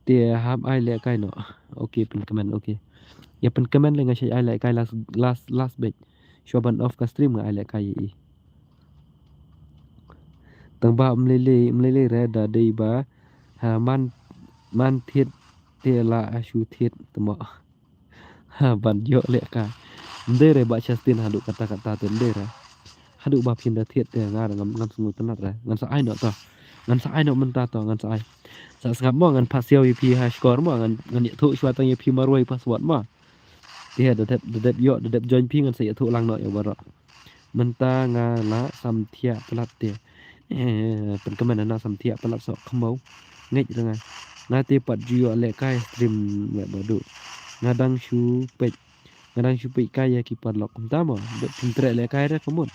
te hap ai leh kai noh. Okay pynkmen okay. Ïa pynkmen le nga shait ai leh kai last last last beit. Shuwa ban off ka stream nga ai leh kai ïa i. Tang ba mlei lei mlei lei re da dei ba ha man man thied te la a shu thied temo. Ha ban ïoh leh kai. Mdei re ba Justin haduh kata kata te mdei re. Haduh ba phin da thied te nga ngam ngam sngewtynnat re. Ngan sa ai noh to. Ngan sa ai noh mynta to ngan sa ai. Sa sngap mo ngan phah siaw ïa phi ha shkor mo ngan ngan ïathuh shuwa tang ïa phi marwei password mo. Te da dep da dep ïoh da dep join phi ngan sa ïathuh lang noh ïa baroh. Mynta nga la samthiah palat te. Eh, pynkmen na samthiah palat sok khmau. Ngeit ra nga. Nga te pat ju ïoh leh kai stream leh ba du. Nga dang shu peit. Nga dang shu peit kai ïa ki paralok. Mynta mo, bad pyntreh leh kai re kamut.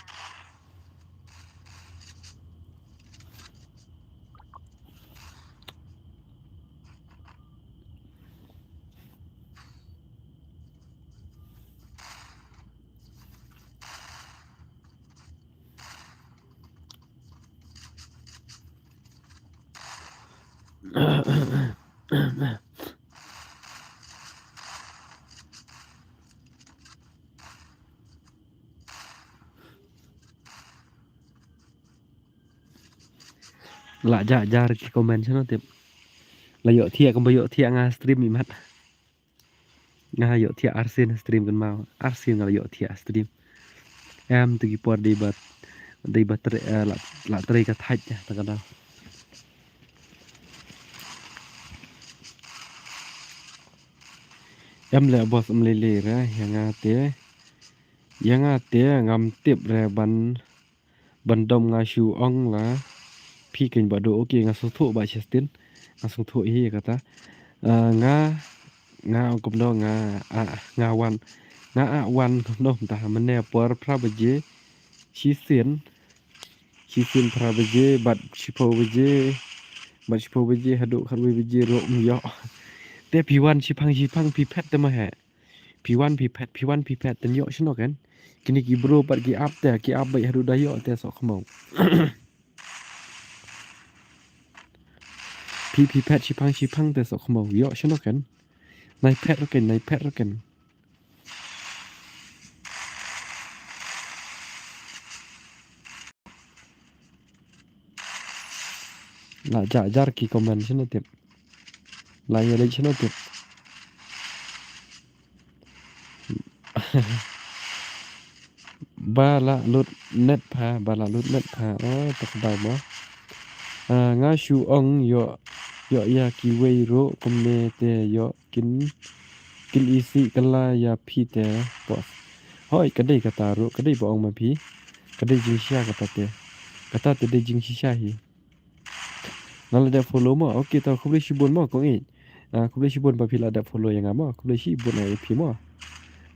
La ja jar ki comment shano tip. La ïoh thiah kumba ïoh thiah nga stream imat. Nga ïoh thiah arsien stream kan mau. Arsien nga la ïoh thiah stream. Em tu ki por dei ba, dei ba tre, eh, la, la trei ka thait ja ta ka daw. Em le boss em le le re ïa nga te. Ïa nga te ngam tip re ban ban dom nga shu ong la. Phi keiñ ba do, okay, nga sngewthuh ba Justin. Nga sngewthuh hi kata. Ah, nga, nga ong kumno nga, ah, nga wan. Nga ah wan kumno mynta mynne por phra baje. Shisien. Shisien phra baje, bad shiphew baje. Bad shiphew baje, haduh khatwei baje, ruh ym ïoh. Te phi wan shiphang, shiphang phi phet te ma he. Phi wan phi phet, phi wan phi phet, ten ïoh shano ken. Kine ki bro pat ki ap te, ki ap beit haduh da ïoh te soh khmaw. Phi phi phet shiphang shiphang te soh khmaw. Ïoh shano ken. Nai phet ruh ken, nai phet ruh ken. La ja jar ki comment shano tip. La ïa leit shano tip. Ba la lut net pha, ba la lut net pha. Oh, tak dau mo. Ah, nga shu ong ïoh, ïoh ïa kiwei ruh kumne te ïoh kin, kin isih kylla ïa phi te boss. Hoi, ka dei kata ruh, ka dei ba ong ma phi. Ka dei jingshisha kata te. Kata te dei jingshisha hi. Nga la dep follow mo. Okay, to khublei shibun mo kong ïeit. Ah, khublei shibun ba phi la dep follow ïa nga mo. Khublei shibun ïa phi mo.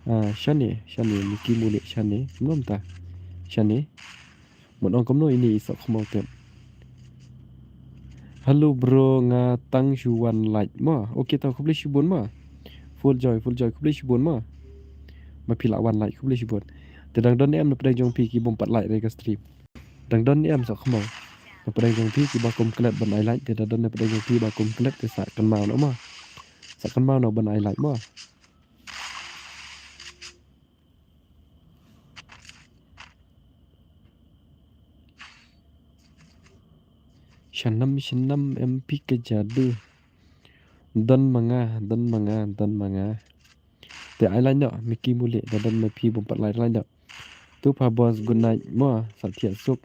Ah, shane, shane, Mickey Mule shane. Kumno mynta? Shane. Mut ong kumno ine i soh khmaw tip. Hello bro, nga tang shu wan like mo. Okay, to khublei shibun mo. Full joy, full joy, khublei shibun mo. Ba phi la wan like, khublei shibun. Te dang don em na pdeng jong phi ki bym pat like re ka stream. Dang don em soh khmaw. Na pdeng jong phi ki ba kum klet ban ai like, te da don na pdeng jong phi ba kum klet te sa kynmaw noh mo. Sa kynmaw noh ban ai like mo. Shanam shanam em phi ka jadu. Don ma nga, don ma nga, don ma nga. Te ai like noh, Mickey Mule, da don ma phi bym pat like, like noh. Tu pha boss, good night mo, sa thiah suk.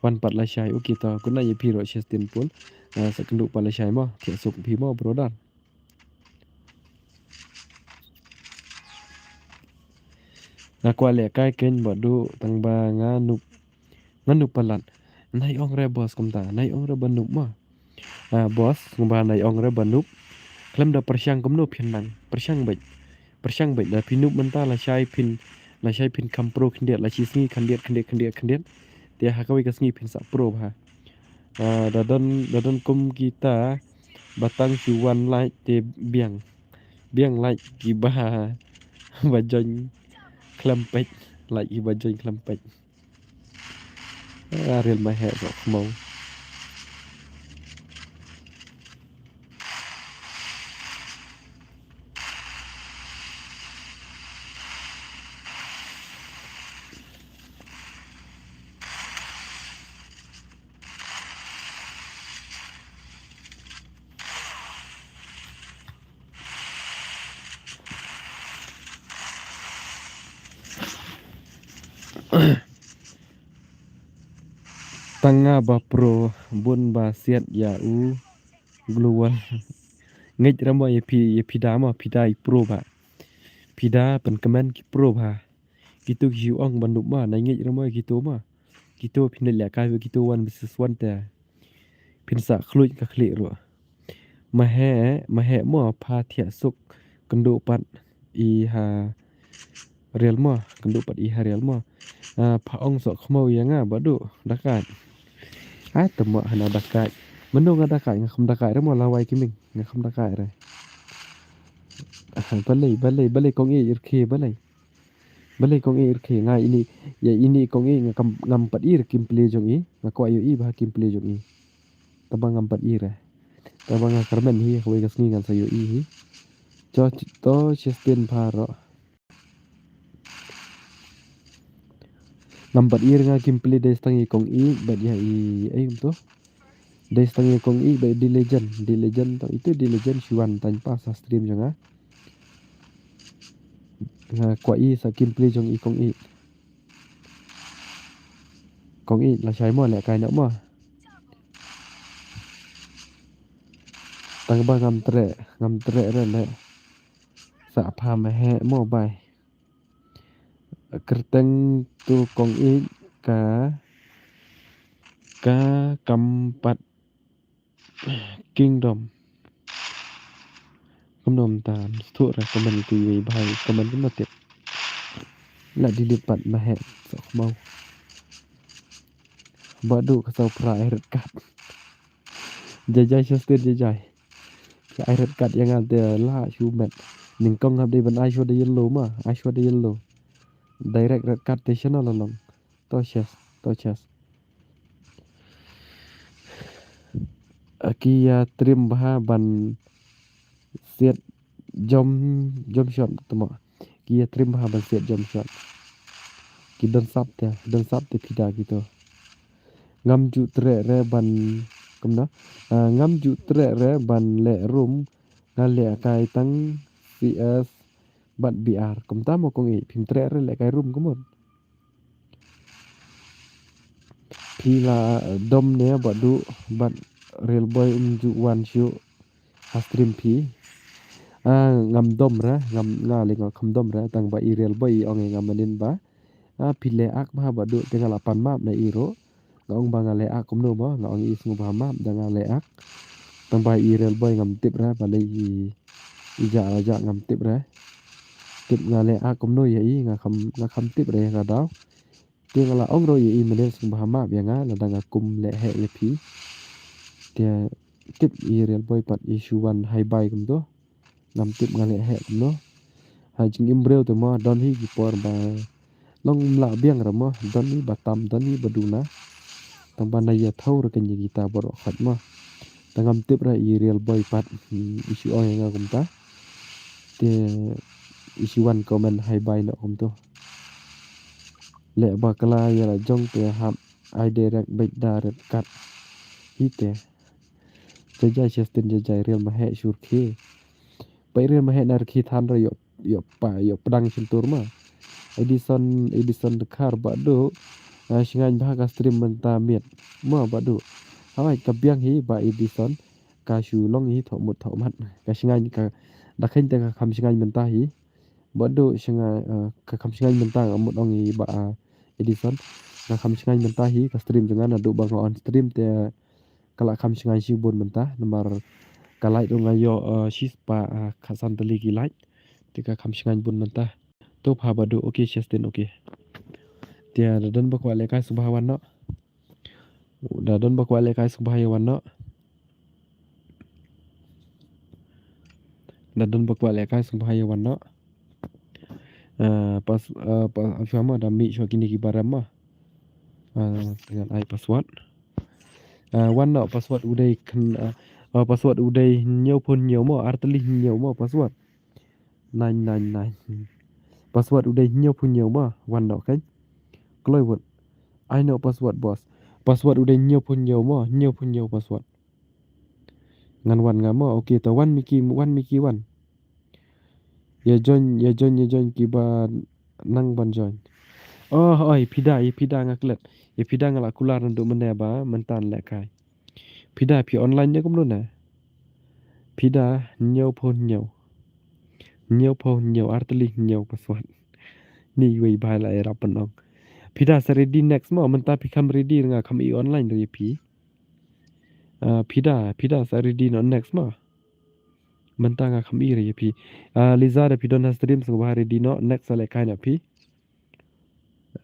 Wan pat lashai, okay to, good night ïa phi ruh Justin Paul. Ah, sa kynduh pat lashai mo, thiah suk phi mo brother. Nga kwah leh kai keiñ ba duh tang ba nga nup, nga nup palat. Nai ong re boss kumta, nai ong re ba nup mo. Ah, boss, kumba nai ong re ba nup. Khlem da pyrshang kumno phin nang, pyrshang beit. Pyrshang beit, da phi nup mynta lashai phin, lashai phin kham pro khyndiat, la shi sngi khyndiat, khyndiat, khyndiat, khyndiat. Te ha kawei ka sngi phin sa pro bha. Ah, da don, da don kum kita ba tang shu wan like te biang. Biang like ki ba, ba join khlem peit, like ki ba join khlem peit. Ah, rel ma heh soh khmaw. Tang nga ba pro bun ba siat ïa u global. Ngeit ra mo ïa phi, ïa phi da mo, phi da i pro ba. Phi da pynkmen ki pro ba. Kitu ki shu ong ba nup ma, nai ngeit ra mo ïa kitu ma. Kitu phin leh kai ba kitu one versus one te. Phin sa khluit ka khlieh ruh. Ma heh, ma heh mo pha thiah suk kynduh pat i ha rel mo, kynduh pat i ha rel mo. Ah, pha ong soh khmaw ïa nga ba duh, da kait. Ah, te mo hana da kait. Mano nga da kait, nga kham da kait re mo lawei ki ming, nga kham da kait re. Ah, balei, balei, balei kong i irkhi, balei. Balei kong i rkhe nga ini, ïa ini kong i nga kam, ngam pat i re kim plie jong i, nga kwah ïoh i bha kim plie jong i. Taba ngam pat i re. Taba nga kyrmen hi, kawei ka sngi ngan sa ïoh i hi. To, to, Justin pha ro. Ngam pat i re nga kim plie dei stang i kong i, bad ïa i, ai kumto. Dei stang ïa kong i ba i The Legend, The Legend tang itu The Legend shu wan tang pass ha stream jong nga. Nga kwah i sa gameplay jong i kong i. Kong i lashai mo lehkai noh mo. Tang ba ngam treh, ngam treh re leh. Sa pha ma he mo bai. Kyrteng tu kong i ka, ka kam pat Kingdom. Kumno mynta, sthur ra comment tu iwei bha i comment kumno tip. La delete pat ma he, sok mau. Ba du ka sau pra ai red card. Jai jai Justin jai jai. Ka ai red card ïa nga te la shu met. Nyngkong hap dei ban ai shu da yellow ma, ai shu da yellow. Direct red card te shano la long. To chess, to chess. Ki ïa trim bha ban siat jom, jom shot tama. Ki ïa trim bha ban siat jom shot. Ki don sap te, don sap te phi da ki to. Ngam ju treh re ban, kumno? Ah, ngam ju treh re ban leh room, nga lehkai tang C S bad B R. Kumta mo kong i, phim treh re lehkai room kumno. Phi la dom ne ba du bad Real Boy um ju wan shu ha stream phi. Ah, ngam dom re, ngam nga le nga kham dom re, tang ba i Real Boy i ong ïa nga mynnin ba. Ah, phi leh ak bha ba du te nga la pan map na i ruh. Nga ong ba nga leh ak kumno ba, nga ong i sngewbha map da nga leh ak. Tang ba i Real Boy ngam tip re, ba leh i, i ja la ja ngam tip re. Tip nga leh ak kumno ïa i, nga kham, nga kham tip re ïa ka daw. Te nga la ong ruh ïa i mynnin sngewbha map ïa nga, lada nga kum leh heh ïa phi. Te tip i Real Boy pat i shu wan hi bye kumto. Ngam tip nga leh heh kumno. Ha jingim briew te mo don hi ki por ba long mlah biang ra mo, don hi ba tam, don hi ba duna. Tang ba na ïa thaw ra kane kita baroh khat mo. Tang ngam tip ra i Real Boy pat, hmm, i shu ong ïa nga kumta. Te i shu wan comment hi bye noh kumto. Leh ba kala ïa la jong te hap ai direct beit da red card. Hi te. Jai jai Justin jai jai Real ma he shur khi. Pai Real ma he nar khi than ra ïoh, ïoh pa, ïoh pdang shyntur ma. Edison, Edison Dkhar ba du. Ah, shngain bha ka stream mynta miet. Ma ba du. Hawai ka biang hi ba Edison. Ka shu long hi thoh mut thoh mat. Ka shngain ka da khein te ka kham shngain mynta hi. Ba du shngain, ah, ka kham shngain mynta nga mut ong hi ba, ah, Edison. Ka kham shngain mynta hi ka stream jong nga naduh ba nga on stream te ka la kham shngain shibun mynta namar ka like ruh nga ïoh, eh, shispah, eh, khatsan tylli ki like. Te ka kham shngain bun mynta. To pha ba du, okay Justin, okay. Te da don ba kwah lehkai sngewbha wan noh. Da don ba kwah lehkai sngewbha ïa wan noh. Da don ba kwah lehkai sngewbha ïa wan noh. Eh, pas, eh, pas, shuwa ma da mih shuwa kine ki baram ma. Eh, ngan ai password. Ah, wan noh password u dei khyndai, ah, ah, password u dei hynñiewphew hynñiew mo, artylli hynñiew mo password. Nine nine nine. Password u dei hynñiewphew hynñiew mo, wan noh kan. Kloi wut. Ai noh password boss. Password u dei hynñiewphew hynñiew mo, hynñiewphew hynñiew password. Ngan wan nga mo, okay, to wan Miki, wan Miki wan. Ïa join, ïa join, ïa join kiba nang ban join. Oh, oi, phi da, ïa phi da nga klet. Ïa phi da nga la kular naduh mynne ba mynta lehkai. Phi da phi online ne kumno ne? Phi da hynñiewphew hynñiew. Hynñiewphew hynñiew artylli hynñiew password. Ni iwei bha la ïarap pynong. Phi da sa ready next mo, mynta phi kham ready nga kham ïa online ruh ïa phi. Ah, phi da, phi da sa ready noh next mo. Mynta nga kham ïa phi. Ah, Liza da phi don ha stream sngewbha ready noh next sa lehkai noh phi.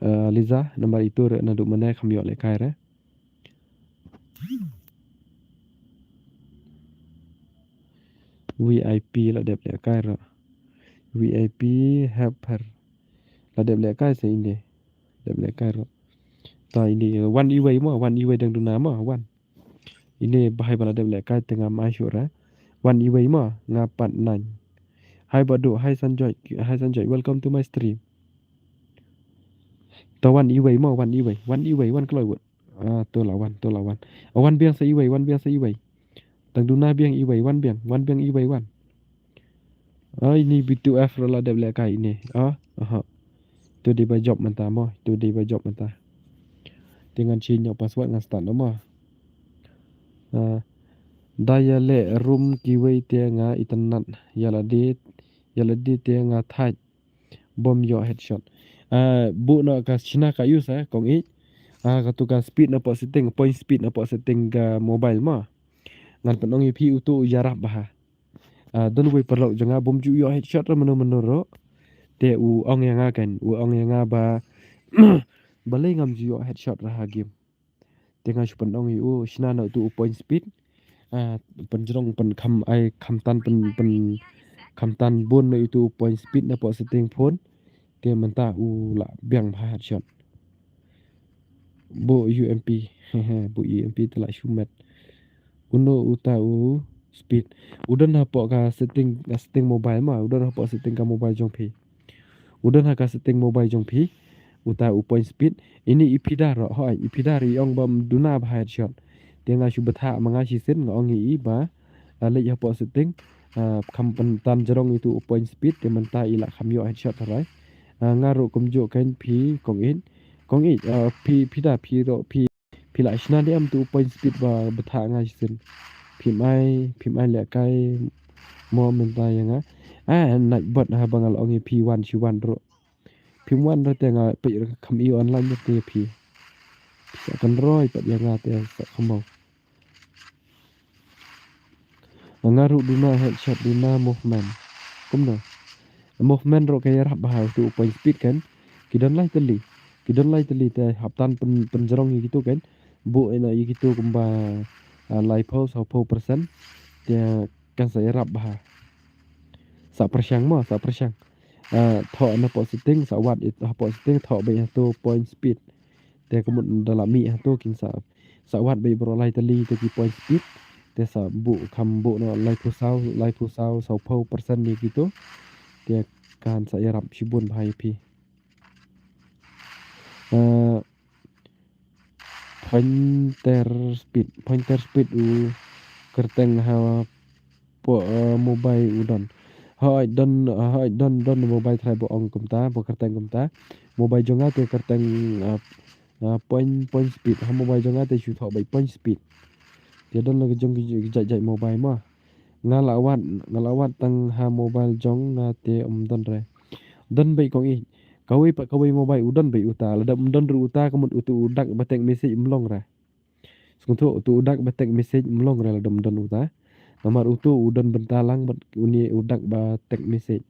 Ah, Liza, namar itu re naduh mynne kham ïoh lehkai re. V I P la dep lehkai re. V I P helper. La dep lehkai sa ine. Dep lehkai re. Ta ine wan iwei mo, wan iwei dang duna mo, wan. Ine ba hai ba la dep lehkai te ngam ai shuh re. Wan iwei mo, nga pat nine. Hai ba du, hai Sanjoy, hai Sanjoy, welcome to my stream. Ta wan iwei mo, wan iwei, wan iwei, wan kloi wut. Ah, to la wan, to la wan. Ah, wan biang sa iwei, wan biang sa iwei. Tang duna biang iwei, wan biang, wan biang iwei wan. Ah, ini B two F ruh la dep lehkai ini. Ah, aha. To dei ba jop mynta mo, to dei ba jop mynta. Te ngan change ïa u password ngan start noh mo. Ah, da ïaleh room kiwei te nga itynnat. Ïa lade, ïa lade te nga thait. Bym ïoh headshot. Ah, buh noh ka shna ka use eh, kong ïeit. Ah, katu ka speed na pok setting, point speed na pok setting ka mobile mo. Ngan pynong ïa phi utu u ïarap bha. Ah, don uwei paralok jong nga bym ju ïoh headshot ruh mano mano ruh. Te u ong ïa nga kan, u ong ïa nga ba balei ngam ju ïoh headshot ruh ha game. Te nga shu pynong ïa u, shna na utu u point speed. Ah, pynjrong pynkham ai khamtan pyn, pyn khamtan bun na utu u point speed na pok setting phone. Te mynta u la biang bha headshot. Buh U M P. Buh U M P te la shu met. Uno uta u speed. U don hapoh ka setting, ka setting mobile mo. U don hapoh setting ka mobile jong phi. U don ha ka setting mobile jong phi. Uta u point speed. Ini i phi da ruh, hoi, i phi da ruh i ong bym duna bha headshot. Te nga shu bthah ma nga shisien nga ong ïa i ba. Ah, leit hapoh setting. Ah, kham pyntan jrong itu u point speed te mynta i la kham ïoh headshot hynrei. Ah, nga ruh kumjuh kan phi kong ïeit. Kong ïeit, ah, phi, phi da phi ruh phi Phi la shna ne em tu point speed ba bthah nga shisien. Phim ai, phim ai lehkai mo mynta ïa nga. Ah, night bot ha ba nga la ong ïa phi wan shi wan ruh. Phim wan ruh te nga peit ruh kham ïoh online ruh te ïa phi. Phi sa kynroi pat ïa nga te sa kham mo. Nga ruh duna headshot duna movement. Kumno? Movement ruh ka ïarap bha tu point speed kan. Ki don lai tylli. Ki don lai tylli te hap tan pyn, pynjrong ïa kitu kan. Buh ïa na ïa kitu kumba, ah, laiphew, sawphew percent. Te kan sa ïarap bha. Sa pyrshang mo, sa pyrshang. Ah, thoh na pok setting, sa wad it, hapoh setting, thoh beit hatu point speed. Te ka mut da la mih hatu kin sa, sa wad beit baroh lai tylli te ki point speed. Te sa buh kham buh noh laiphew saw, laiphew saw, sawphew percent ïa kitu. Te kan sa ïarap shibun bha ïa phi. Eh, pointer speed, pointer speed u kyrteng ha po, eh, mobile u don. Hoi don, hoi don, don mobile trai ba ong kumta, ba kyrteng kumta. Mobile jong nga te kyrteng, eh, eh, point, point speed. Ha mobile jong nga te shu thoh beit point speed. Te don la ka jong ki, ki jait jait mobile mo. Nga la wad, nga la wad tang ha mobile jong nga te um don re. Don beit kong ïeit. Kawei pa kawei mobile u don beit uta. Lada um don ruh uta ka mut utu u dak ba text message um long re. Sngewthuh utu u dak ba text message um long re lada um don uta. Namar utu u don bynta lang bad uni u dak ba text message.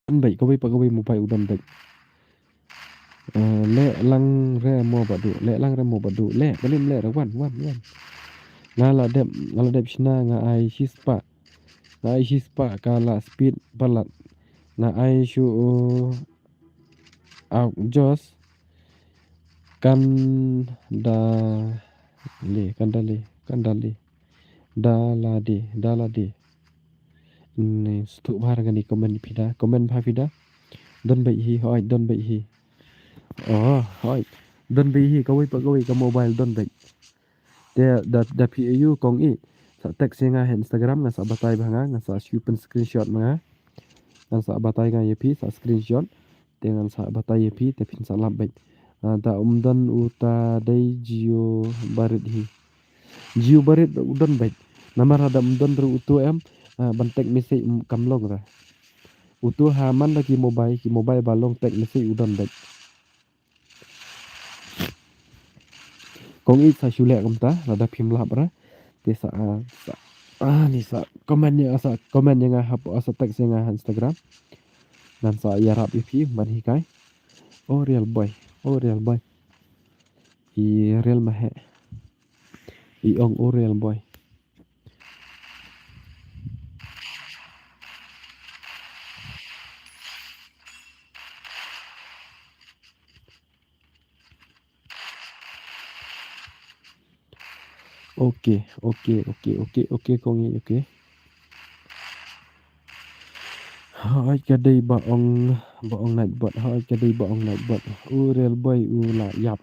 Don beit, kawei pa kawei mobile u don beit. Eh, leh lang re mo Bah Duh, leh lang re mo Bah Duh, leh, balei ym leh re, wan, wan, wan. Nga la dep, nga la dep shna nga ai shispah. Nga ai shispah ka la speed palat. Nga ai shu, uh, au, Josh. Kan da le, kan da le, kan da le. Da la de, da la de. Ni sngewthuh bha kane comment phi da, comment bha phi da. Don beit hi, hoi, don beit hi. Oh, hoi. Don beit hi, kawei pa kawei ka mobile don beit. Te da, da phi ïoh kong ïeit. Sa text ïa nga ha Instagram, nga sa batai bha nga, nga sa shu pyn screenshot ma nga. Nga sa batai nga ïa phi, sa screenshot. Te ngan sa batai ïa phi, te phin sa lap beit. Ah, da um don uta dei Jio barit hi. Jio barit u don beit. Namar da um don ruh utu em, ah, ban text message um kam long re. Utu ha man da ki mobile, ki mobile ba long text message u don beit. Kong ïeit sa shu leh kumta, lada phim lap re. Te sa, ah, sa, ah, ni sa comment ïa, sa comment ïa nga ha, sa text ïa nga ha Instagram. Ngan sa ïarap ïa phi ban hikai. Oh, real boy. Oh, real boy. I real ma he. I ong oh, real boy. Okay, okay, okay, okay, okay, kong ïeit, okay. Hoi ka dei ba ong, ba ong night bot, hoi ka dei ba ong night bot. U real boy u la ïap.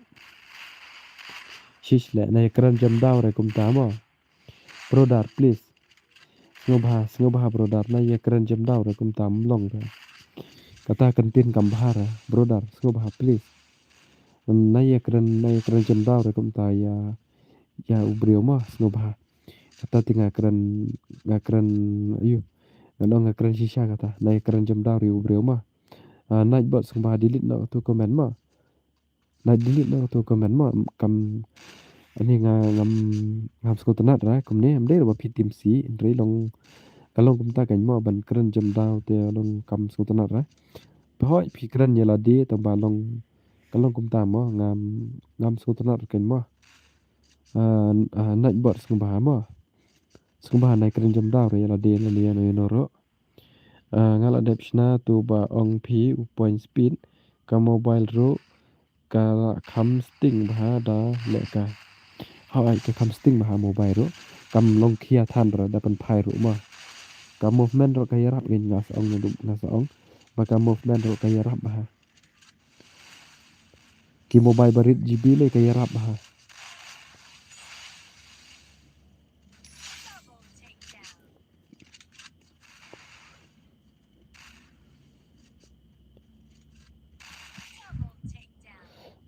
Chish le, na ïa kren jemdaw re kumta mo. Brother, please. Sngewbha, sngewbha brother, na ïa kren jemdaw re kumta mlong re. Kata kyntien kam bha re, brother, sngewbha, please. Na ïa kren, na ïa kren jemdaw re kumta ïa, ïa u briew mo, sngewbha. Kata te nga kren, nga kren, ayu. Nga ong nga kren shisha kata, na ïa kren jemdaw re u briew mo. Ah, Nightbot sngewbha delete noh tu comment mo. Na delete noh tu comment mo. Kam, ani nga ngam, ngam sngewtynnat re, kumne, ym dei re ba phi tim si, hynrei long, ka long kumta kan mo, ban kren jemdaw te long kam sngewtynnat re. Pahoi phi kren ïa lade, tang ba long, ka long kumta mo, ngam, ngam sngewtynnat re kan mo. Ah, ah, Nightbot sngewbha mo. Sngewbha na ïa kren jemdaw re ïa lade lane ïa no ïa no ruh. Ah, nga la dep shna tu ba ong phi u point speed, ka mobile ruh, ka la kham sting bha da lehkai. Hooid, ka kham sting bha mobile ruh, kam long khia than re da pynphai ruh mo. Ka movement ruh ka ïarap, ngin nga sa ong, nga sa ong. Ba ka movement ruh ka ïarap bha. Ki mobile barit G B le ka ïarap bha.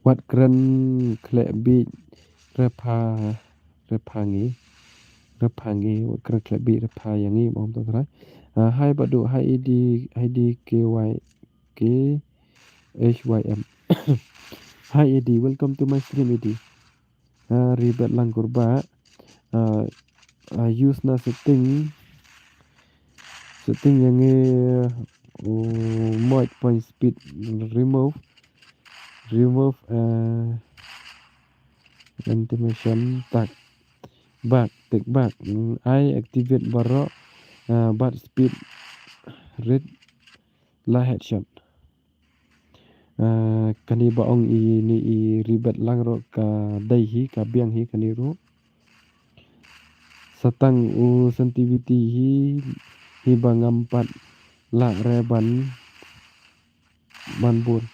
Wat kren khleh bit re pha, re pha ngi. Re pha ngi, wat kren khleh bit re pha ïa ngi, mom to krai. Ah, hi Badu, hi E D, hi D K Y, K H Y M. Hi E D, welcome to my stream E D. Ah, ri bet lang kurba. Ah, ah, use na setting. Setting ïa ngi, oh, mic point speed remove. Remove, ah, animation tag. Back, take back. Mm, ai activate baroh, ah, bad speed read la headshot. Ah, kane ba ong i ni i ri bet lang ruh ka dei hi, ka biang hi kane ruh. Sa tang u sensitivity hi, hi ba ngam pat lah re ban, ban bun.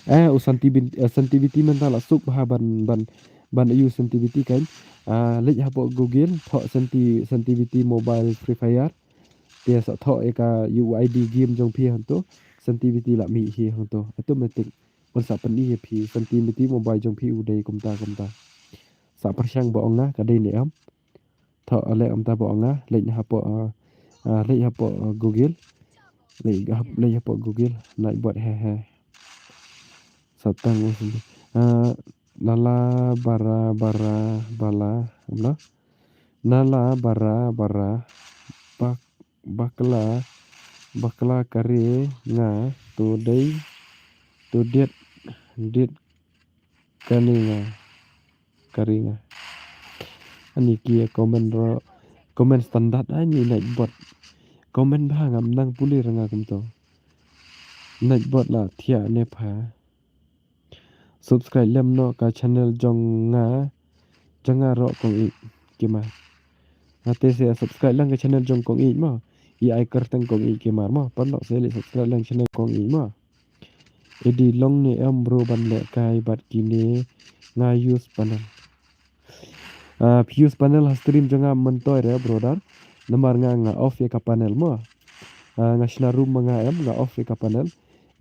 Eh, u sensitivity, eh, sensitivity mynta la suk bha ban, ban, ban ïoh sensitivity kan. Ah, leit hapoh Google, thoh senti-, sensitivity mobile Free Fire. Te sa thoh ïa ka U I D game jong phi hangto, sensitivity la mih hi hangto. Automatic. Ban sa pyni ïa phi, sensitivity mobile jong phi u dei kumta kumta. Sa pyrshang ba ong nga ka dei ne em. Thoh ale kumta ba ong nga, leit hapoh, ah, ah, leit hapoh, ah, Google. Leit hap-, leit hapoh Google, Nightbot he he. Sa tang u sini. Ah, nala bara bara bala, em no? Nala bara bara bak-, bakla, bakla kare nga, to dei, to diet, diet kane nga, kare nga. Ani ki comment ro, comment standard ani Nightbot. Comment bha, ngam nang pule ra nga kumto. Nightbot la thiah ne pha. Subscribe lem noh ka channel jong nga, jong nga ruh kong ïeit Kimar. Nga te se subscribe lang ka channel jong kong ïeit mo. I ai kyrteng kong ïeit Kimar mo. Pan noh se leh subscribe lang channel kong ïeit mo. Edi long ne em bro ban lehkai bad kine nga use panel. Ah, phi use panel ha stream jong nga myntoi re brother. Namar nga nga off ïa ka panel mo. Ah, nga shna room ma nga em, nga off ïa ka panel.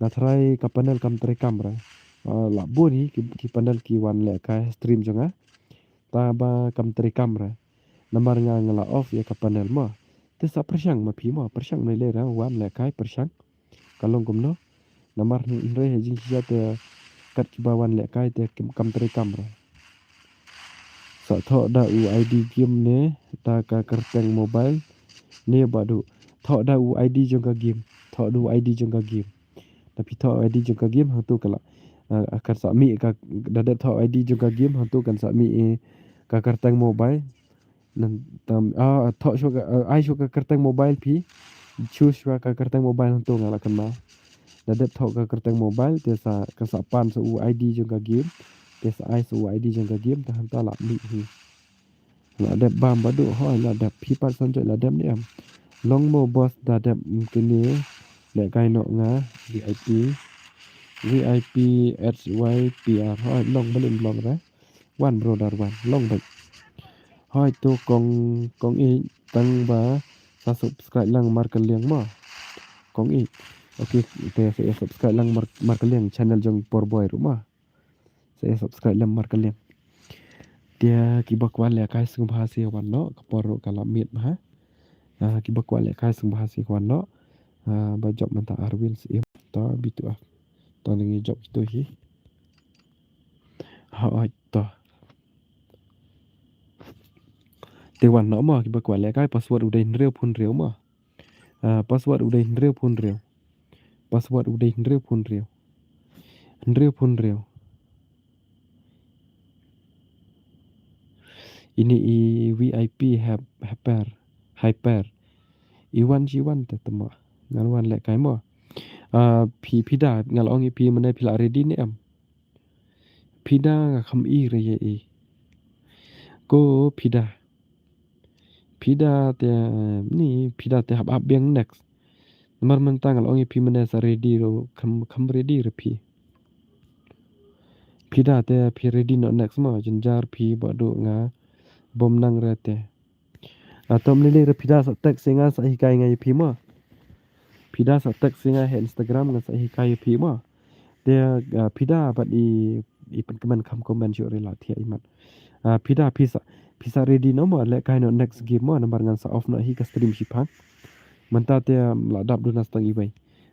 Nga try ka panel kam trei kam re. Ah, la bun hi ki, ki panel ki wan lehkai ha stream jong nga. Ta ba kam trei kam re. Namar nga nga la off ïa ka panel mo. Te sa pyrshang ma phi mo, pyrshang ne le re wan lehkai pyrshang. Ka long kumno? Namar hynrei ha jingshisha te kat kiba wan lehkai te kim kam trei kam re. Sa thoh da u I D game ne da ka kyrteng mobile ne Badu. Thoh da u I D jong ka game. Thoh da u I D jong ka game. Da phi thoh I D jong ka game hangto ka la, ah, kan sa mih ka, da dep thoh I D jong ka game hangto kan sa mih, eh, ka kyrteng mobile. Nang tam, ah, thoh shuwa ka, ah, ai shuwa ka kyrteng mobile phi. Choose shuwa ka kyrteng mobile hangto nga la kynmaw. Da dep thoh ka kyrteng mobile te sa, kan sa pan sa u I D jong ka game. Te sa ai sa u I D jong ka game te hangta la mih hi. La dep bam Badu, hooid la dep, phi pat san jot la dep ne em. Long mo boss, da dep, mm, kine lehkai noh nga V I P. V I P H Y P R, hooid long, balei ym long re. Wan brother wan. Long beit. Hoi to kong, kong i tang ba sa subscribe lang markylliang mo. Kong i. Okay, te sa subscribe lang mar, markylliang channel jong Por Boy ruh mo. Sa subscribe lang markylliang. Te kiba kwah lehkai sngewbha sa wan noh, ka por ruh ka la miet bha. Ah, kiba kwah lehkai sngewbha sa wan noh. Ah, ba jop mynta arwin sa im. To bitu ah. To ngi jop itu hi. Ha oi to. Te wan noh mo kiba kwah lehkai password u dei hynriew phew hynriew mo. Ah, password u dei hynriew phew hynriew. Password u dei hynriew phew hynriew. Hynriew phew hynriew. Ini i V I P hap, haper, hyper. I wan shi wan te temo. Ngan wan lehkai mo. Ah, phi, phi da, nga la ong i phi mynne phi la ready ne em. Phi da nga kham i re ïa i. Ko phi da. Phi da te, ni, phi da te hap hap biang next. Namar mynta nga la ong i phi mynne sa ready ruh kham, kham ready re phi. Phi da te phi ready noh next mo, jynjar phi ba duh nga bym nang re te. Ah, to mlili re phi da sa text ïa nga sa hikai nga ïa phi mo. Phi da sa text ïa nga ha Instagram nga sa hikai ïa phi mo. Te, ah, phi da bad i, i pynkmen kham comment shuh re la thiah i mat. Ah, phi da phi sa, phi sa ready noh mo lehkai noh next game mo namar ngan sa off noh hi ka stream shiphang. Mynta te, um, la dap duna stang iwei.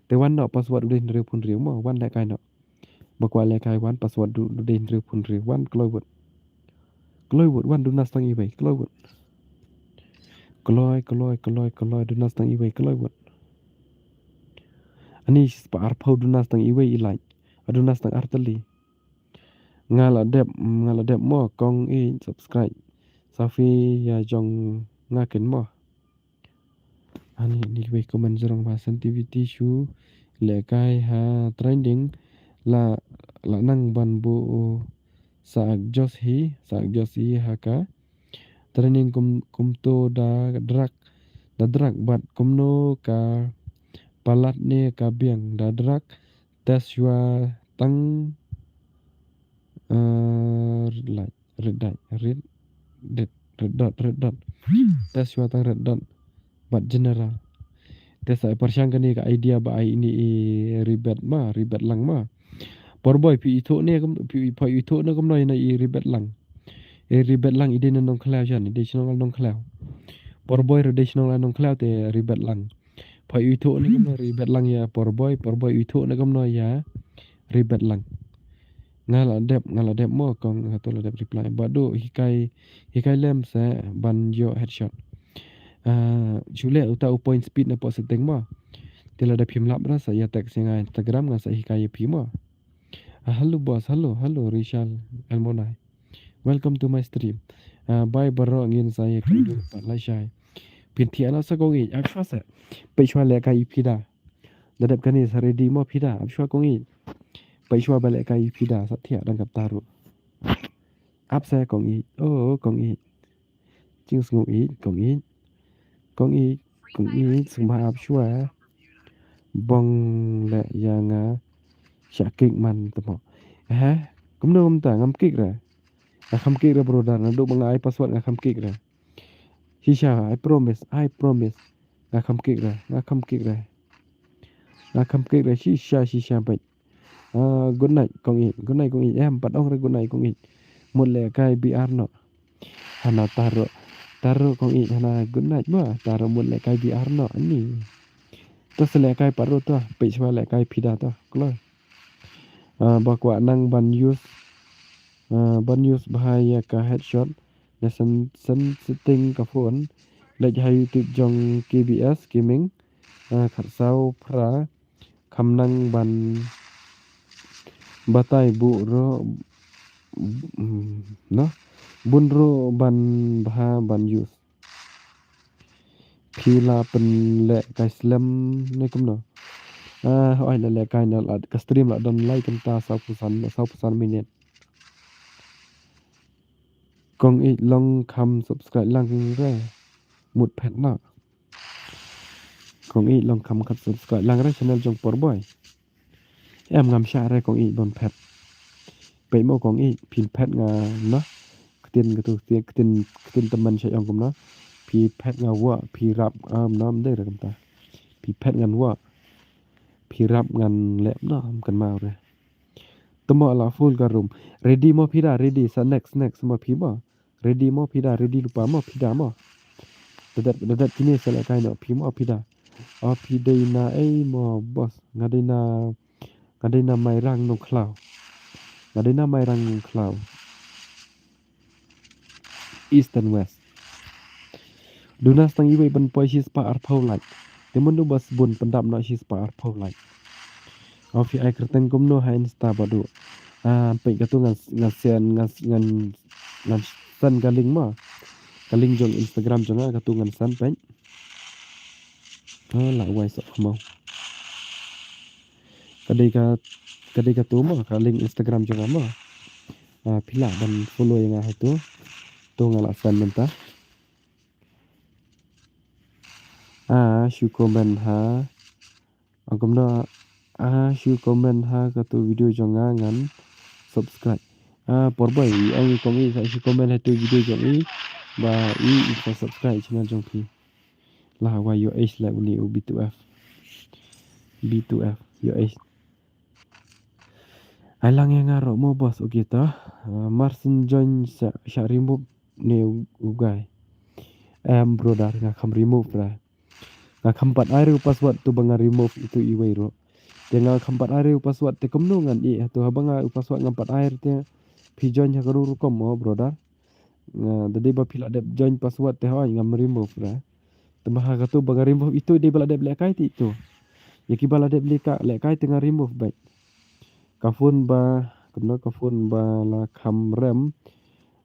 Te wan noh password u dei hynriew phew hynriew mo, wan lehkai noh. Ba kwah lehkai wan password u, u dei hynriew phew hynriew, wan kloi wut. Kloi wut, wan duna stang iwei, kloi wut. Kloi, kloi, kloi, kloi, duna stang iwei, kloi wut. Ani shispah arphew duna stang iwei i like. A duna stang artylli. Nga la dep, nga la dep mo kong i subscribe. Sa phi ïa jong nga ken mo. Ani ni wei comment jrong ba sensitivity shu lehkai ha trending la, la nang ban bu sa ak jos hi, sa ak jos hi ha ka trending kum, kumto da drak, da drak bad kumno ka palat ne ka biang da drak. Test shuwa tang, eh, red light, red light, red, red, red dot, red dot. Test shuwa tang red dot. Bad general. Te sa pyrshang kane ka idea ba ai ini i rebet ma, rebet lang ma. Por Boy phi ithuh ne, phi, phi ithuh ne kumno ïa i rebet lang. I rebet lang i dei na Nongkhlaw jan, i dei shnong Nongkhlaw. Por Boy re dei shnong Nongkhlaw te rebet lang. Phi ithuh ne kumno rebet lang ïa Por Boy, Por Boy ithuh ne kumno ïa rebet lang. Nga la dep, nga la dep mo kong, nga to la dep reply. Ba duh hikai, hikai lem sa ban ïoh headshot. Ah, shu leh uta u point speed na pok setting mo. Te lada phim lap ra sa ïa text ïa nga Instagram nga sa hikai ïa phi mo. Ah, hello boss, hello, hello Rishal Elmonai. Welcome to my stream. Ah, bye baroh ngin sa ïa kynduh pat lashai. Pynthiah noh sa kong i, ap shuwa sa. Peit shuwa lehkai i phi da. Da dep kane sa ready mo phi da, ap shuwa kong i. Peit shuwa ba lehkai i phi da, sa thiah dang kata ruh. Ap sa kong i, oh kong i. Jingsngew i, kong i. Kong i, kong i, sngewbha ap shuwa. Bong leh ïa nga shah kick man tamo. Eh, kumno kumta ngam kick re. Nga kham kick re brother, naduh ba nga ai password nga kham kick re. Shisha, I promise, I promise. Nga kham kick re, nga kham kick re. Nga kham kick re, shisha, shisha beit. Ah, good night kong i, good night kong i. Em, pat ong re good night kong i. Mut lehkai B R noh. Hana taruh, taruh kong i, hana good night ma, taruh mut lehkai B R noh ani. To sa lehkai pat ruh to, peit shuwa lehkai phi da to, kloi. Ah, ba kwah nang ban use, ah, ban use bha ïa ka headshot, da sen, sen setting ka phone, leit ha YouTube jong K B S Gaming, ah, khatsaw phra, kham nang ban batai bu ruh, mm, no? Bun ruh ban bha ban use. Phi la pynlehkai slem ne kumno? Ah, oi la lehkai na la ka stream la don lai kynta saw phew san, saw phew san minit. Kong i long kham subscribe lang re. Mut phet na. Kong i long kham khat subscribe lang re channel jong Por Boy. Em ngam shah re kong i ban phet. Peit mo kong i phin phet nga na. ktien, katu ktien, ktien, ktien tymmen sha ïong kumno. Phi phet nga wah, phi rap, am, nam dei re kumta. Phi phet ngan wah. Phi rap ngan leh, no, am kan mau re. Tymmo la full ka room. Ready mo phi da, ready. Sa next, next mo phi mo. Ready mo phi da, ready lypa mo phi da mo. Da dep, da dep kine sa lehkai noh phi mo phi da. O phi dei na ei mo boss. Nga dei na, nga dei na Mairang Nongkhlaw. Nga dei na Mairang Nongkhlaw. East and West. Duna stang iwei ban poi shispah arphew like. Te mynno ba sbun pyndap noh shispah arphew like. O phi ai kyrteng kumno ha Insta badu. Ah, peit katu ngan, ngan send, ngan, ngan, ngan send ka link mo. Ka link jong Instagram jong nga katu ngan send peit. Ah, la wai sok mo. Ka dei ka, ka dei katu mo, ka link Instagram jong nga mo. Ah, phi lah ban follow ïa nga ha tu. Tu nga la send mynta. Ah, shu comment ha. Ong kumno, ah, shu comment ha katu video jong nga ngan subscribe. Ah, por boi, ong kong i sa shu comment ha tu video jong i. Ba i, i sa subscribe channel jong phi. La wa yo eish la uni u B two F. B two F, yo eish. Ai lang ïa nga ruh mo boss, okay ta. Ah, Marcin join sa, sa remove ne u, u guy. Em, brother, nga kham remove ra. Nga kham pat ai re u password tu ba nga remove itu iwei ruh. Te nga kham pat ai re u password te kumno ngan ïeh ha tu haba nga u password ngam pat ai re te. Phi join ha ka ruh rukom mo brother. Nga da dei ba phi la dep join password te hoi ngam remove ra. Te ma ha katu ba nga remove itu dei ba la dep lehkai te itu. Ïa ki ba la dep lehkai, lehkai te nga remove beit. Ka phone ba, kumno ka phone ba la kham rem.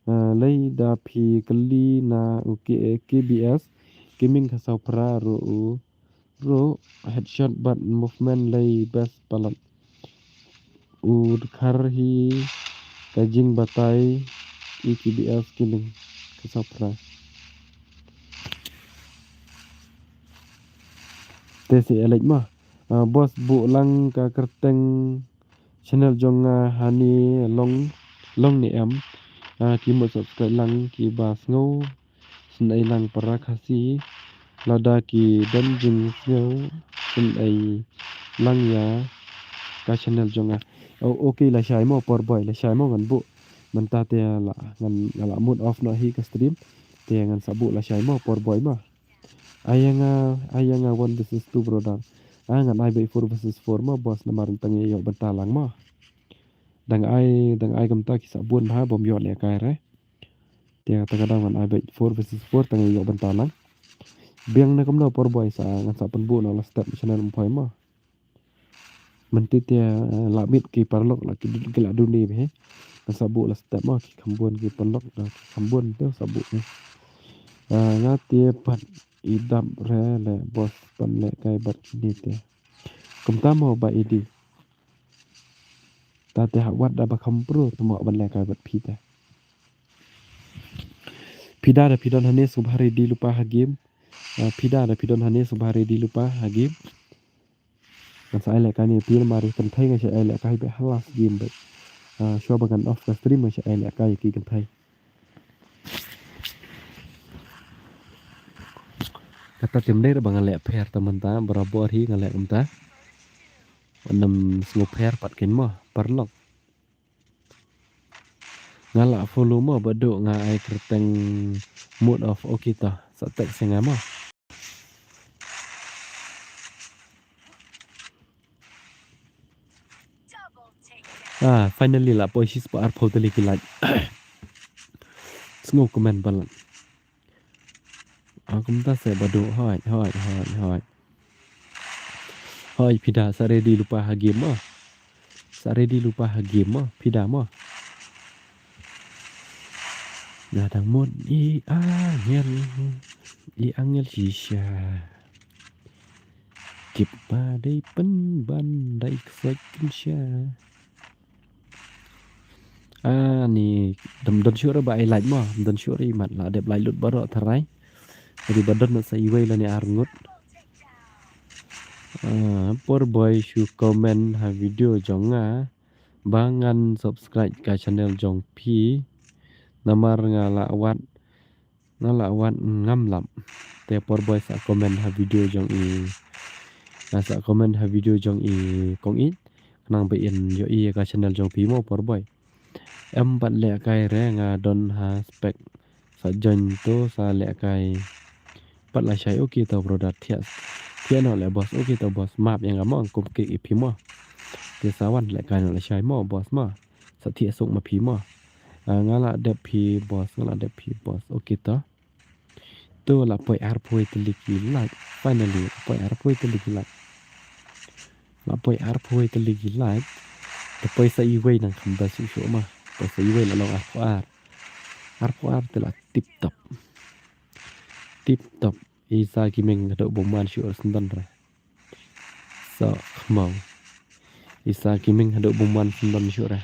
Ah, lei da phi kylli na u K-, K B S, Gaming ka saw phra ruh u, ruh headshot bad movement lei best palat. U dkhar hi ka jingbatai i K B S Gaming ka saw phra. Te se elek ma. Ah, boss buh lang ka kyrteng channel jong nga hani long, long ne em. Ah, ki mut subscribe lang ki ba sngew. Sngewei lang para Khasi. Lada ki don jingsngew sngewei lang ïa ka channel jong nga. Oh, okay, lashai mo por boi, lashai mo ngan buh. Mynta te la ngan, nga la mut off noh hi ka stream. Te ngan sa buh lashai mo por boi mo. Ai ïa nga, ai ïa nga one versus two brother. Ah, ngan ai beit four versus four mo boss namar tang ïoh bynta lang mo. Dang ai, dang ai kumta ki sa bun bha bym ïoh lehkai re. Te kata ka daw ngan ai beit four versus four tang ïoh bynta lang. Biang na kumno por boi sa ngan sa pynbuh na la step channel ym phoi mo. Mynta te, eh, la miet ki paralok la ki, ki la duni bha. Ngan sa buh la step mo ki kham bun ki paralok da ki kham bun te sa buh ne. Ah, nga te pat i dap re le boss pan lehkai bad kine te. Kumta mo ba idi. Ta te ha wat da ba kham pro te mo ban lehkai bad phi te. Phi da da phi don hane sngewbha ready lypa ha game. Ah, phi da da phi don hane sngewbha ready lypa ha game. Ngan sa ai lehkai ne phi namar kynthei nga sa ai lehkai beit ha last game beit. Ah, shuwa ba ngan off ka stream nga sa ai lehkai ki kynthei. Kata te ym dei re ba nga leh pher ta mynta, barabor hi nga leh kumta. Ym sngewpher pat kein mo, paralok. Nga la follow mo, ba duk nga ai kyrteng mode of okay ta, sa text ïa nga mo. Ah, finally la poi shispah arphew tylli ki like. Sngew kmen palat. Ah, kumta se ba duk, hoi, hoi, hoi, hoi. Hoi, phi da sa ready lypa ha game mo. Sa ready lypa ha game mo, phi da mo. Nga dang mut i angel, i angel shisha. Kip ba dei pynban dei ksuid kynsha. Ah, ni, dam don shuh re ba ai like mo, don shuh re mat la dep like lut baroh tharai. Jadi ba don sa iwei lane ar ngut. Ah, por boi shu comment ha video jong nga. Ba ngan subscribe ka channel jong phi. Namar nga la wad, nga la wad ngam lap. Te por boy sa comment ha video jong i. Nga sa comment ha video jong i kong i. Khnang ba in ïohi ïa ka channel jong phi mo por boy. Em pat lehkai re nga don ha spek. Sa join to sa lehkai. Pat la shai okay to brother thiah. Thiah noh leh boss okay to boss map ïa nga mo kum kik i phi mo. Te sa wan lehkai noh la shai mo boss mo. Sa thiah suk ma phi mo. Ah, nga la dep phi boss nga la dep phi boss okay to. To la poi arphew tylli ki like. Finally la poi arphew tylli ki like. La poi arphew tylli ki like. Te poi sa iwei nang kham da suk suk ma. Poi sa iwei la long arphew ar. Arphew ar te la tip top. Tip top. Isa ki meng ka dok bom man shu ur sendon re. So kemau. Isa ki meng ka dok bom man sendon shu re.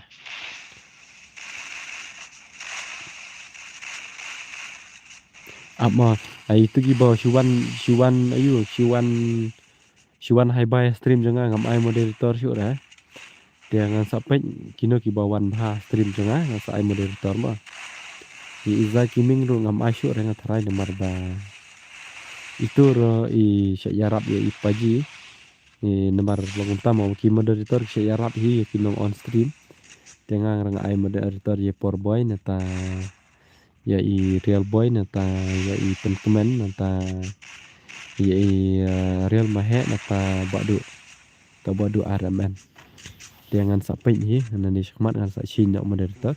Ap ma, ai tu ki bau shu wan, shu wan ayu, shu wan, shu wan hai bai stream jong nga ngam ai moderator shu re. Te ngan sa peit kino ki ba wan bha stream jong nga, ngan sa ai moderator ba. Ki Iza Gaming ruh ngam ai shuh re nga tharai namar ba itu ruh i shah ïarap ïa i paji. I namar ba kumta ma ki moderator ki shah ïarap hi ïa ki nong on stream. Te nga nga ai moderator ïa Poor Boy nata ïa i Real Boy nata ïa i Pynkmen nata ïa i, eh, Real Maheh nata Bah Duh. Ta Bah Duh R M N. Te ngan sa peit hi, ngan ni shakmat ngan sa shin ïa moderator.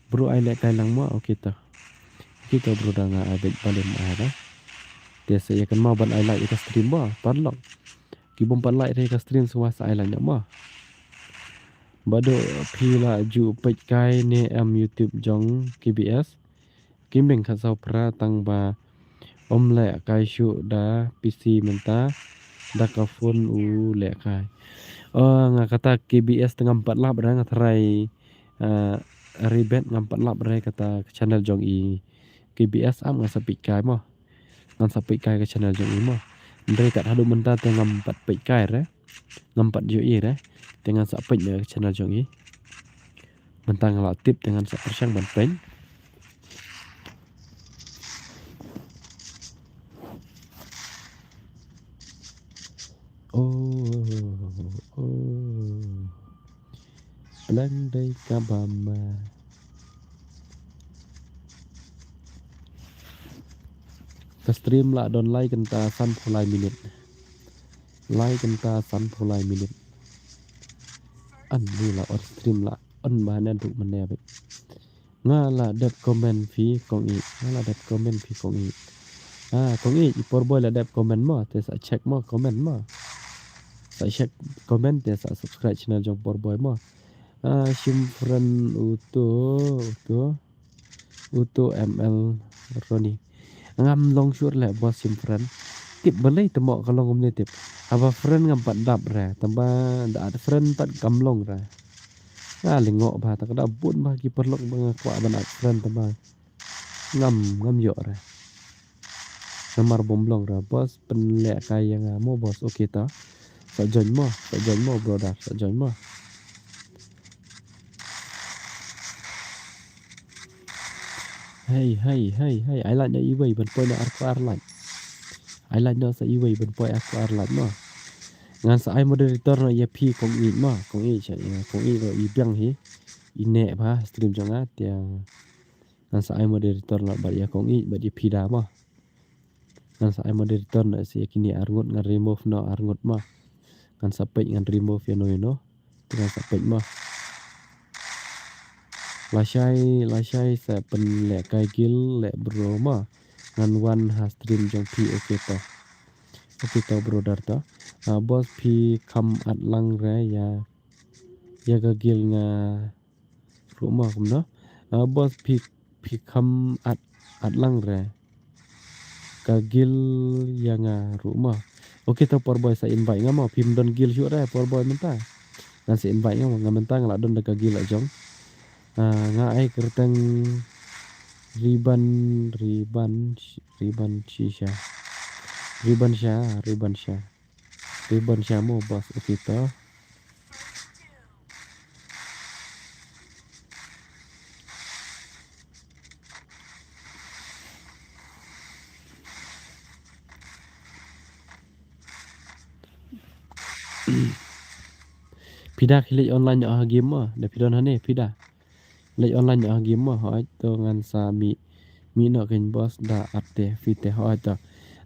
Bro ai lehkai lang mo, okay ta. Okay ta bro da nga ai beit balei mo ai ta. Te sa ïa kynmaw ban ai like ïa ka stream mo, paralok. Ki bym pat like ïa ka stream shuwa sa ai like mo. Bah Duh phi la ju peit kai ne em YouTube jong K B S. Ki meng khatsaw phra tang ba ym lehkai shuh da P C mynta da ka phone u lehkai. Oh, nga kata K B S te ngam pat lap re nga tharai, eh, Rebet ngam pat lap re kata ka channel jong i K B S ap ngan sa peit kai mo. Ngan sa peit kai ka channel jong i mo. Hynrei kat haduh mynta te ngam pat peit kai re. Ngam pat ïohi re. Te ngan sa peit na ka channel jong i. Mynta nga la tip te ngan sa pyrshang ban peit. Oh, oh. Blang dei ka bama. Ka stream la don lai kynta sanphew lai minit. Lai kynta sanphew lai minit. Ani la on stream la on ba ne duk mane beit. Nga la dep comment phi kong i. Nga la dep comment phi kong i. Ah, kong i, i Poor Boy la dep comment mo, te sa check mo comment mo. Sa check comment te sa subscribe channel jong Poor Boy mo. Ah, shim friend uto, uto. Uto M L Ronnie. Ngam long shuh re leh boss shim friend. Tip balei te mo ka long kumne tip. Haba friend ngam pat dap re. Tangba da add friend pat kam long re. Nga lyngngoh bha ta ka da bun bha ki paralok ba nga kwah ban add friend tangba ngam, ngam ïoh re. Namar bym long re boss pynlehkai ïa nga mo boss okay ta. Sa join mo, sa join mo brother, sa join mo. Hei, hei, hei, hei, ai like noh iwei ban poi noh arphew ar like. Ai like noh sa iwei ban poi arphew ar like mo. Ngan sa ai moderator noh ïa phi kong i mo, kong i sha ïa kong i noh i biang hi. I neh bha stream jong nga te ngan sa ai moderator noh bad ïa kong i bad ïa phi da mo. Ngan sa ai moderator noh sa ïa kine arngut ngan remove noh arngut mo. Ngan sa peit ngan remove ïa no ïa no. Te ngan sa peit mo. Lashai, lashai sa pynlehkai guild leh bro mo. Ngan wan ha stream jong phi okay to. Okay to brother to. Ah, boss phi kham add lang re ïa, ïa ka guild nga ruh mo kumno. Ah, boss phi, phi kham add, add lang re. Ka guild ïa nga ruh mo. Okay to Poor Boy sa invite nga mo. Phim don guild shuh re Poor Boy mynta. Ngan sa invite nga mo. Nga mynta nga la don da ka guild la jong. Ah, nga ai kyrteng Riban, Riban, Riban Shisha. Riban Sha, Riban Sha. Riban Sha mo boss okay to. Phi da ki leit online noh ha game mo, da phi don hangne phi da. Leit online noh ha game mo, hooid to ngan sa mih, mih noh kein boss da arte phi te hooid to.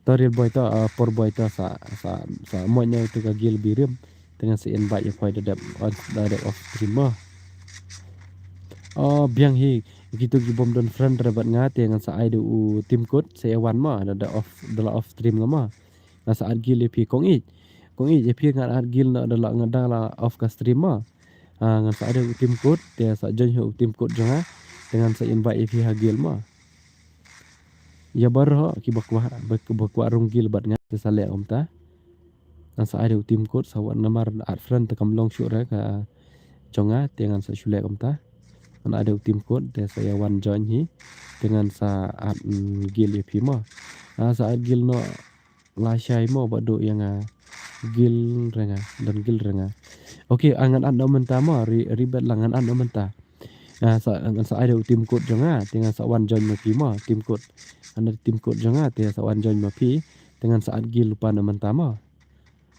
To real boy to, ah, por boy to sa, sa, sa mo noh to ka guild birim. Te ngan sa invite ïa phi da dep on, da dep off stream mo. Oh, biang hi, kito ki bym don friend re bad nga te ngan sa ai da u team code sa ïa wan mo, da, da off, da la off stream nga mo. Ngan sa add guild ïa phi kong ïeit. Kong ïeit ïa phi ngan add guild noh da la nga da la off ka stream mo. Ah, ngan sa add u team code, te sa join ha u team code jong nga. Te ngan sa invite ïa phi ha guild mo. Ïa baroh kiba kwah, ba, ba kwah rung guild bad nga, te sa leh kumta. Ngan sa add u team code, sa wan namar add friend te kam long shuh re ka jong nga, te ngan sa shu leh kumta. Ngan add u team code, te sa ïa wan join hi. Te ngan sa add, mm, guild ïa phi mo. Ah, sa add guild noh lashai mo, ba duh ïa nga guild re nga, don guild re nga. Okay, ah, ngan add noh mynta mo, ri, ri bet lang ngan add noh mynta. Ah, sa, ngan sa ai da u team code jong nga, te ngan sa wan join ma phi mo, team code. Ngan add team code jong nga, te sa wan join ma phi, te ngan sa add guild lypa noh mynta mo.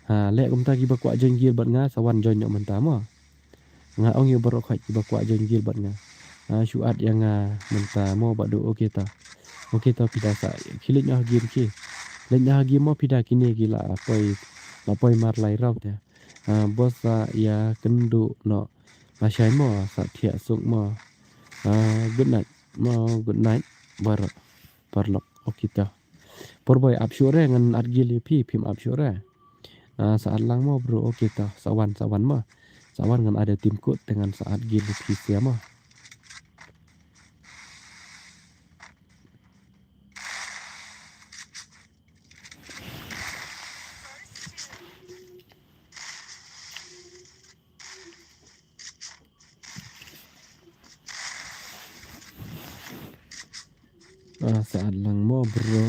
Ha, leh kumta kiba kwah join guild bad nga, sa wan join noh mynta mo. Nga ong ïa baroh khoit kiba kwah join guild bad nga. Ah, shu add ïa nga mynta mo ba duh, okay to. Okay to phi da sa, ki leit noh ha game ki. Leit noh ha game mo phi da kine ki la poi, la poi mar lai raw te. Ah, boss sa ïa kynduh noh. Lashai mo, sa thiah suk mo. Ah, good night mo, good night. Baroh, paralok, okay to. Por boy ap shuh re, ngan add guild ïa phi, phim ap shuh re. Ah, sa add lang mo bro, okay to, sa wan, sa wan mo. Sa wan ngan add team code, te ngan sa add guild ïa phi sia mo. Ah, sa add lang mo bro.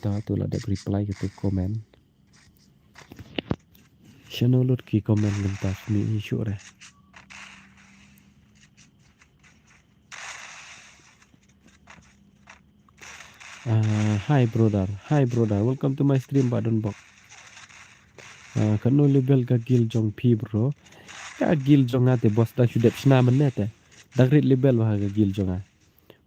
Ta tu la dep reply katu comment. Shano lut ki comment mynta, mih shuh re. Ah, hi brother, hi brother, welcome to my stream, Bah Donbok. Ah, katno level ka guild jong phi bro? Ka guild jong nga te boss dang shu dep shna mynne te. Dang rit level bha ka guild jong nga.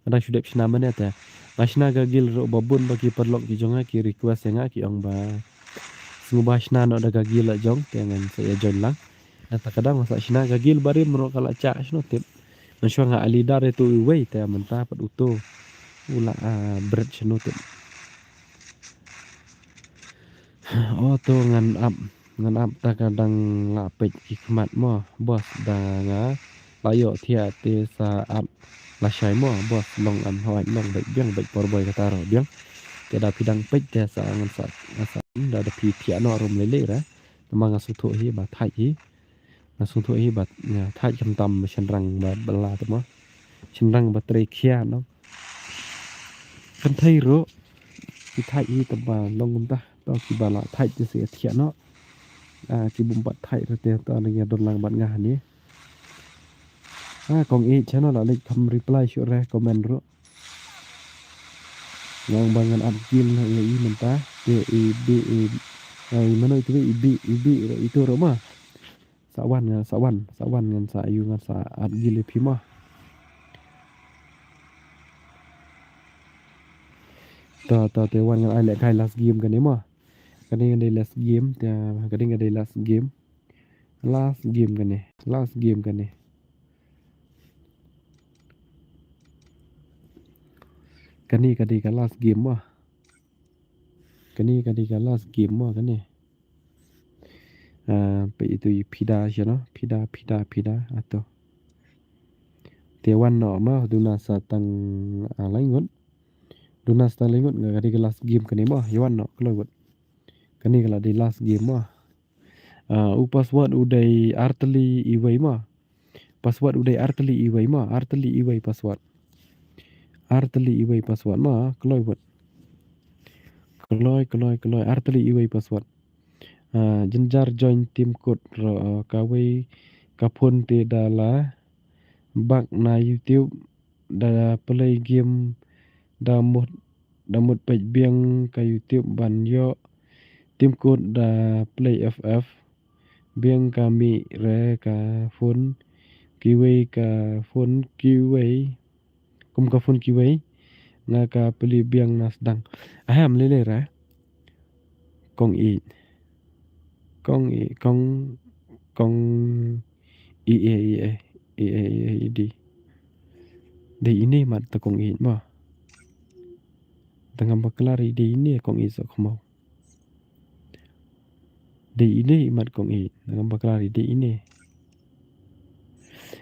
Dang shu dep shna mynne te. Nga shna ka guild ruh ba bun ba ki paralok ki jong nga ki request ïa nga ki ong ba sngewbha shna noh da ka guild la jong te ngan sa ïa join lang. Nangta ka dang sa shna ka guild barim ruh ka la chah shano tip. Mynshuwa nga a leader ïa tu iwei te mynta pat utu u la, ah, bret shano tip. Oh to ngan ap, ngan ap ta ka dang la peit ki khmat mo, boss da nga la ïoh thiah te sa ap lashai mo, boss long am hoi long beit biang beit por boy kata ruh biang. Te da phi dang peit te sa ngan sa, ngan sa da da phi thiah noh rum lei lei re. Namar nga sngewthuh hi ba thait hi. Nga sngewthuh hi ba, nga thait khamtam shynrang ba bylla te mo. Shynrang ba trei khia noh. Kynthei ruh ki thait hi te ba long kumta. To kiba la thait te sa thiah noh. Ah, ki bym pat thait ruh te to nang ïa don lang bad nga hangne. Ah, kong ïeit shano la leit kham reply shuh re comment ruh. Nga ong ba ngan add guild noh ïa i mynta. Te i bi i, ah, i mano itu i bi, i bi ruh itu ruh ma. Sa wan ngan, sa wan, sa wan ngan sa ïoh ngan sa add guild ïa phi mo. To, to, te wan ngan ai lehkai last game kane mo. Kane ka dei last game, te kane ka dei last game. Last game kane, last game kane. Kane ka dei ka last game mo. Kane ka dei ka last game mo kane. Ah, peit itu i phi da shano, phi da, phi da, phi da, ato. Te wan noh mo, duna sa tang, ah, lai ngut. Duna sa tang lai ngut, nga ka dei ka last game kane mo, ïa wan noh, kloi ngut. Kane ka la dei last game mo. Ah, u password u dei artylli iwei mo. Password u dei artylli iwei mo, artylli iwei password. Artylli iwei password mo, kloi ngut. Kloi, kloi, kloi, artylli iwei password. Ah, jynjar join team code ruh, ah, kawei ka phone te da la back na YouTube da play game da mut, da mut peit biang ka YouTube ban ïoh team code da play F F. Biang ka mih re ka phone kiwei, ka phone kiwei. Kum ka phone kiwei. Nga ka peli biang na sdang. Ahem, lele re. Kong i. Kong i, kong, kong i, e, i, e, i, e, i, e, i, di. Dei ine mat ta kong i ma. Tengam bakla ri dei ine kong i sok mau. Dei ine i mat kong i, ngam bakla ri dei ine.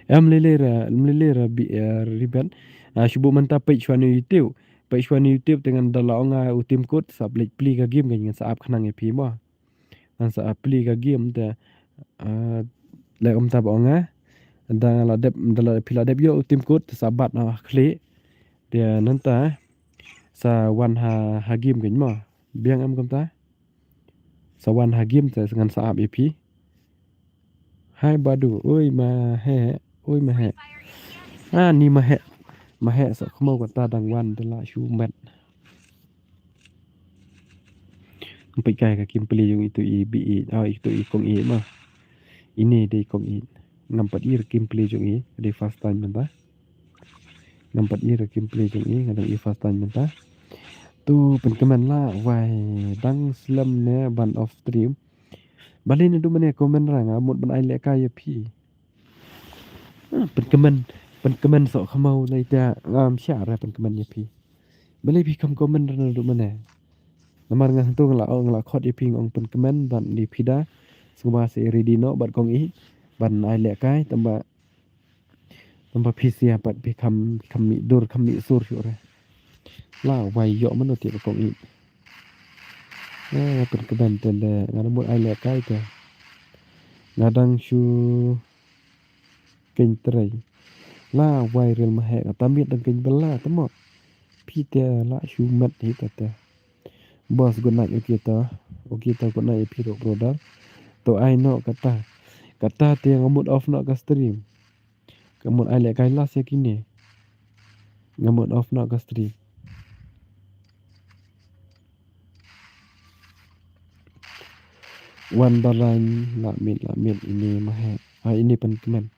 Em lele ra, em lele ra bi, eh, ribet. Ah, shubu mynta peit shwa ne YouTube. Peit shwa ne YouTube te ngan da la ong nga u tim kut, sa pli pli ka game ngan sa ap khnang ïa phi mo. Ngan sa ap pli ka game te, ah, leh kumta ba ong nga. Da la dep, da la phi la dep ïoh u tim kut, sa bat na khlieh. Te nangta, sa wan ha, ha game ngan mo. Biang em kumta. Sa wan ha game te ngan sa ap ïa phi. Hai badu, oi ma he, oi ma he. Ah, ni ma he. Ma he sa khmo kata dang wan da la shu met. Ngam pat kai ka gameplay jong itu i bi i, ah, itu i kong i ma. Ine dei kong i. Ngam pat i gameplay jong i, dei first time mynta. Ngam pat i gameplay jong i, nga dang i first time mynta. Tu pynkmen la wai dang slem ne ban off stream. Balei naduh mynne comment ra nga mut ban ai lehkai ïa phi. Ah, pynkmen, pynkmen sok khmau lai ta ngam shah ra pynkmen ïa phi. Balei phi kham comment ra naduh mynne. Namar nga hyntu nga la ong, nga la khot ïa phi nga ong pynkmen bad ïa phi da. Sngewbha sa ready noh bad kong i ban ai lehkai tang ba Tang ba phi sia pat phi kham, kham mih dur, kham mih sur shuh re. La wai ïoh mano te ba kong i. Eh, pynkmen te le, nga mut ai lehkai te. Nga dang shu kyntrei. La wai rel ma he, kata miet dang kynbela te mo. Phi te la shu met hi te te. Boss, good night, okay to. Okay to, good night, phi dok brother. To ai noh kata. Kata te nga mut off noh ka stream. Ka mut ai lehkai last ïa kine. Nga mut off noh ka stream. Wan ba lain la miet, la miet ine ma he. Ah, ine pynkmen.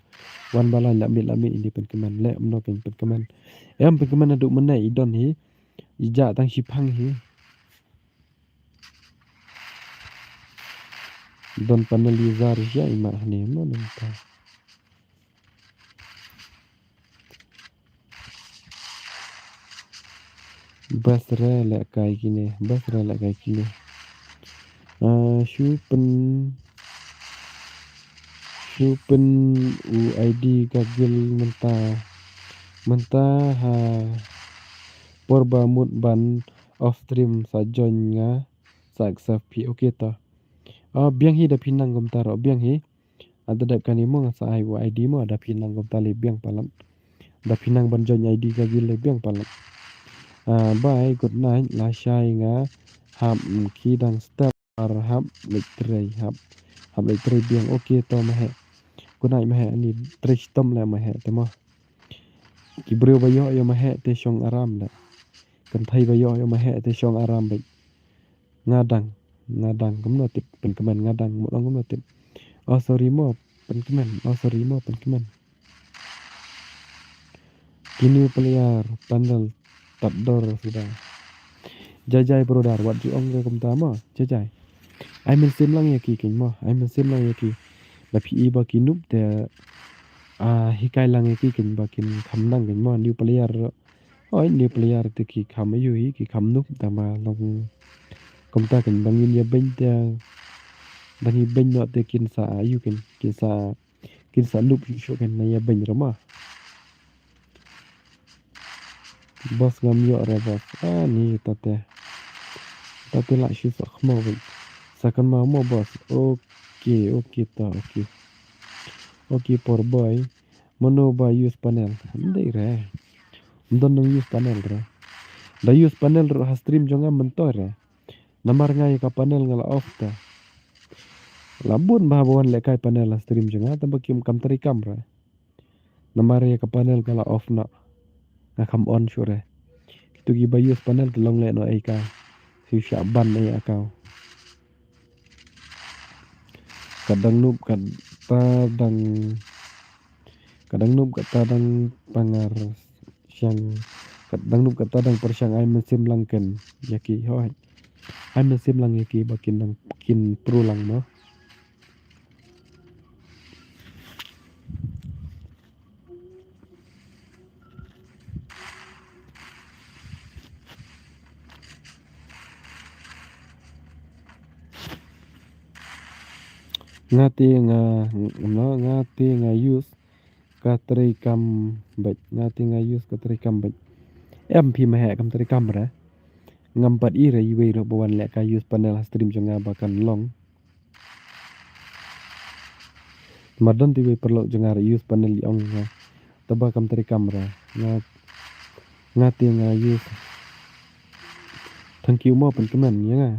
Wan ba lain la miet, la miet ine pynkmen. Leh mno ken pynkmen. Em pynkmen naduh mynne i don hi. I jah tang shiphang hi. Don panel user hi ïa i ma hane mno nangta. Bas re lehkai kine, bas re lehkai kine. Ah, shu pyn, shu pyn u I D ka guild mynta, mynta ha por ba mut ban off stream sa join nga sa accept phi, okay to. Ah, biang hi da phi nang kumta ro, biang hi. Ada dep kane mo nga sa ai u I D mo da phi nang kumta le biang palat. Da phi nang ban join I D ka guild le biang palat. Ah, bye, good night, la shai nga hap, mm, ki dang step ar hap leit trei hap. Hap leit trei biang, okay to ma he. Good night ma he, ani trei shitom le ma he te mo. Ki briew ba ïoh ïa ma he te shong aram da. Kynthei ba ïoh ïa ma he te shong aram beit. Nga dang, nga dang, kumno tip, pynkmen nga dang, mut ong kumno tip. Oh, sorry mo, pynkmen. Oh, sorry mo, pynkmen. Ki new player, panel, tat dor suda. Jai jai brother, wat ju ong ka kumta mo, jai jai. Ai mynsiem lang ïa ki ken mo, ai mynsiem lang ïa ki. Da phi i ba ki noob te, ah, hikai lang ïa ki ken ba kin kham nang ken mo, new player. Oi, new player te ki kham ïohi, ki kham noob, tang ba long kumta ken ba ngin ïa beiñ te, ba ngin beiñ noh te kin sa ïoh ken, kin sa, kin sa noob shuh shuh ken na ïa beiñ rama. Boss ngam ïoh re boss. Ah, ni tate. Tate la shu sa khmo beiñ. Sa kan ma mo boss. Okay, okay ta, okay. Okay, por boy. Mano ba use panel? Ndei re. Ndon nang use panel re. Da use panel re ha stream jong nga mynta re. Namar nga ïa ka panel nga la off ta. La bun ba haba wan lehkai panel ha stream jong nga tang ba kim kam trei kam re. Namar ïa ka panel nga la off noh. Nga kham on shuh re. Kitu ki ba use panel ki long leh noh ei ka. Shu shah ban ei account. Ka dang nup kata dang, ka dang nup kata dang pangar shang, ka dang nup kata dang pyrshang ai mynsiem lang ken ïa ki, hooid. Ai mynsiem lang ïa ki ba kin dang kin pro lang mo. Nga te nga, nga, nga te nga use ka trei kam beit, nga te nga use ka trei kam beit. Em phi ma heh kam trei kam re. Ngam pat i re iwei ruh ba wan leh ka use panel ha stream jong nga ba kan long. Mar don te iwei paralok jong nga ruh use panel i ong nga. Taba kam trei kam re. Nga, nga te nga use. Thank you mo pynkmen ïa nga.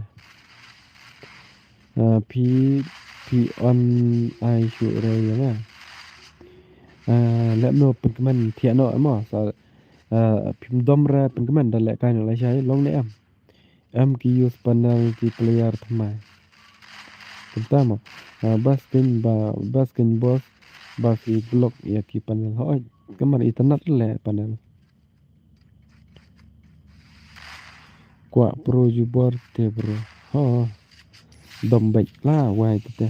Ah, phi, phi on ai shuh re ïa nga. Ah, leh no pynkmen thiah no mo. Sa, ah, phim dom re pynkmen da leh kai no lashai long ne em. Em ki use panel ki player thymmai. Kumta mo. Ah, bas ken ba, bas ken boss ba ki block ïa ki panel hooid. Kamar internet leh panel. Kwah pro jubor te bro. Ho. Dom beit la wai te te.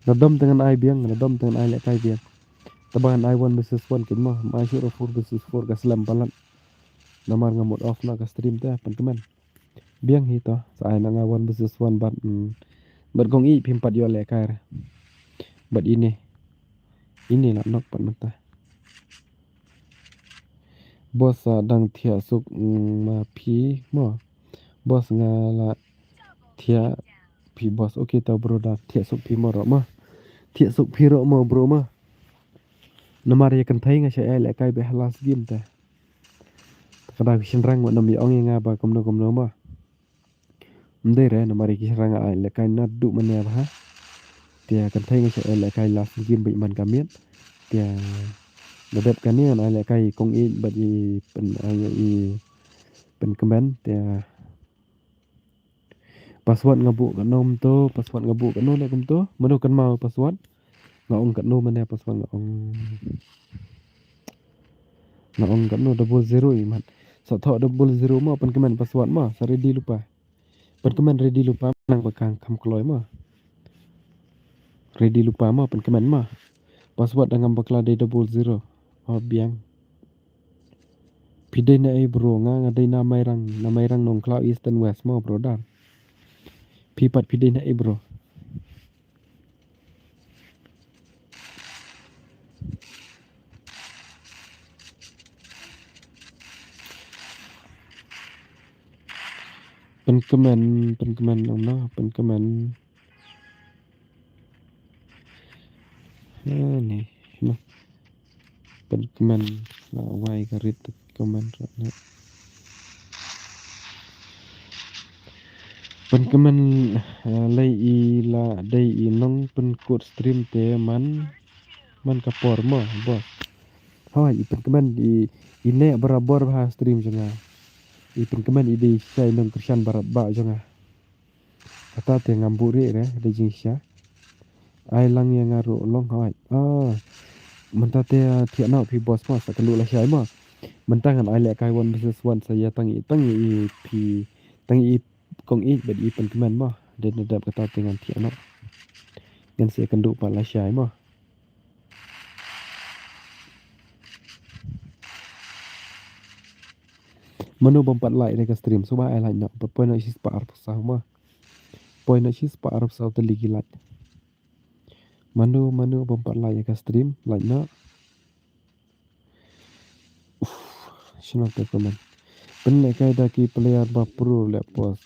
Na dom te ngan ai biang, na dom te ngan ai leh kai biang. Taba ngan ai one versus one kin mo, ma ai shuh four versus four ka slem palat. Namar nga mut off na ka stream te pynkmen. Biang hi to, sa ai na nga one versus one bad, mm, bad kong i phim pat ïoh leh kai re. Bad ine. Ine la nok pat mynta. Boss, ah, dang thiah suk, mm, ma phi mo. Boss nga la thiah phi boss. Okay to bro da thiah suk phi mo ruh mo. Thiah suk phi ruh mo bro mo. Namar ïa kynthei nga shu ai leh kai beit ha last game te. Ka da ki shynrang wat nym ïa ong ïa nga ba kumno kumno mo. Ym dei re namar ïa ki shynrang ai leh kai naduh mynne bha. Te kynthei nga shu ai leh kai last game beit man ka miet. Te na dep kane ngan ai leh kai kong ïeit bad i pyn, ai i pynkmen te. Password nga buh katno kumto, password nga buh katno leh kumto. Mano kynmaw password? Nga ong katno mynne password nga ong. Nga ong katno double zero i mat. Sa thoh double zero mo pynkmen password mo, sa ready lypa. Pynkmen ready lypa nang ba kham kham kloi mo. Ready lypa mo pynkmen mo. Password da ngam bakla dei double zero. O biang. Phi dei na ei bro, nga nga dei na Mairang, na Mairang Nongkhlaw East and West mo bro da. Phi pat phi dei na ei bro. Pynkmen, pynkmen ong no, pynkmen. Ha ni, no. Pynkmen la wai ka rit kmen rat ne. Pynkmen, eh, lei i la dei i nongpynkut stream te man, man ka por mo, boss. Hooid, i pynkmen i, i neh barabor bha stream jong nga. I pynkmen i dei shai nongkyrshan baroh ba jong nga. Kata te ngam buhrieh re, da jingshisha. Ai lang ïa nga ruh long hooid. Ah. Mynta te thiah noh phi boss mo, sa kynduh lashai mo. Mynta ngan ai leh kai one versus one sa ïa tang i, tang i phi, tang i kong i bad i pynkmen mo. Dei na dep kata te ngan thiah noh. Ngan sa ïa kynduh pat lashai mo. Mano bym pat like re ka stream, suba ai like noh, pat poi noh shispah arphew saw mo. Poi noh shispah arphew saw tylli ki like. Mano, mano bym pat like ïa ka stream, like noh. Uff, shano te comment. Pynlehkai da ki player ba pro leh post.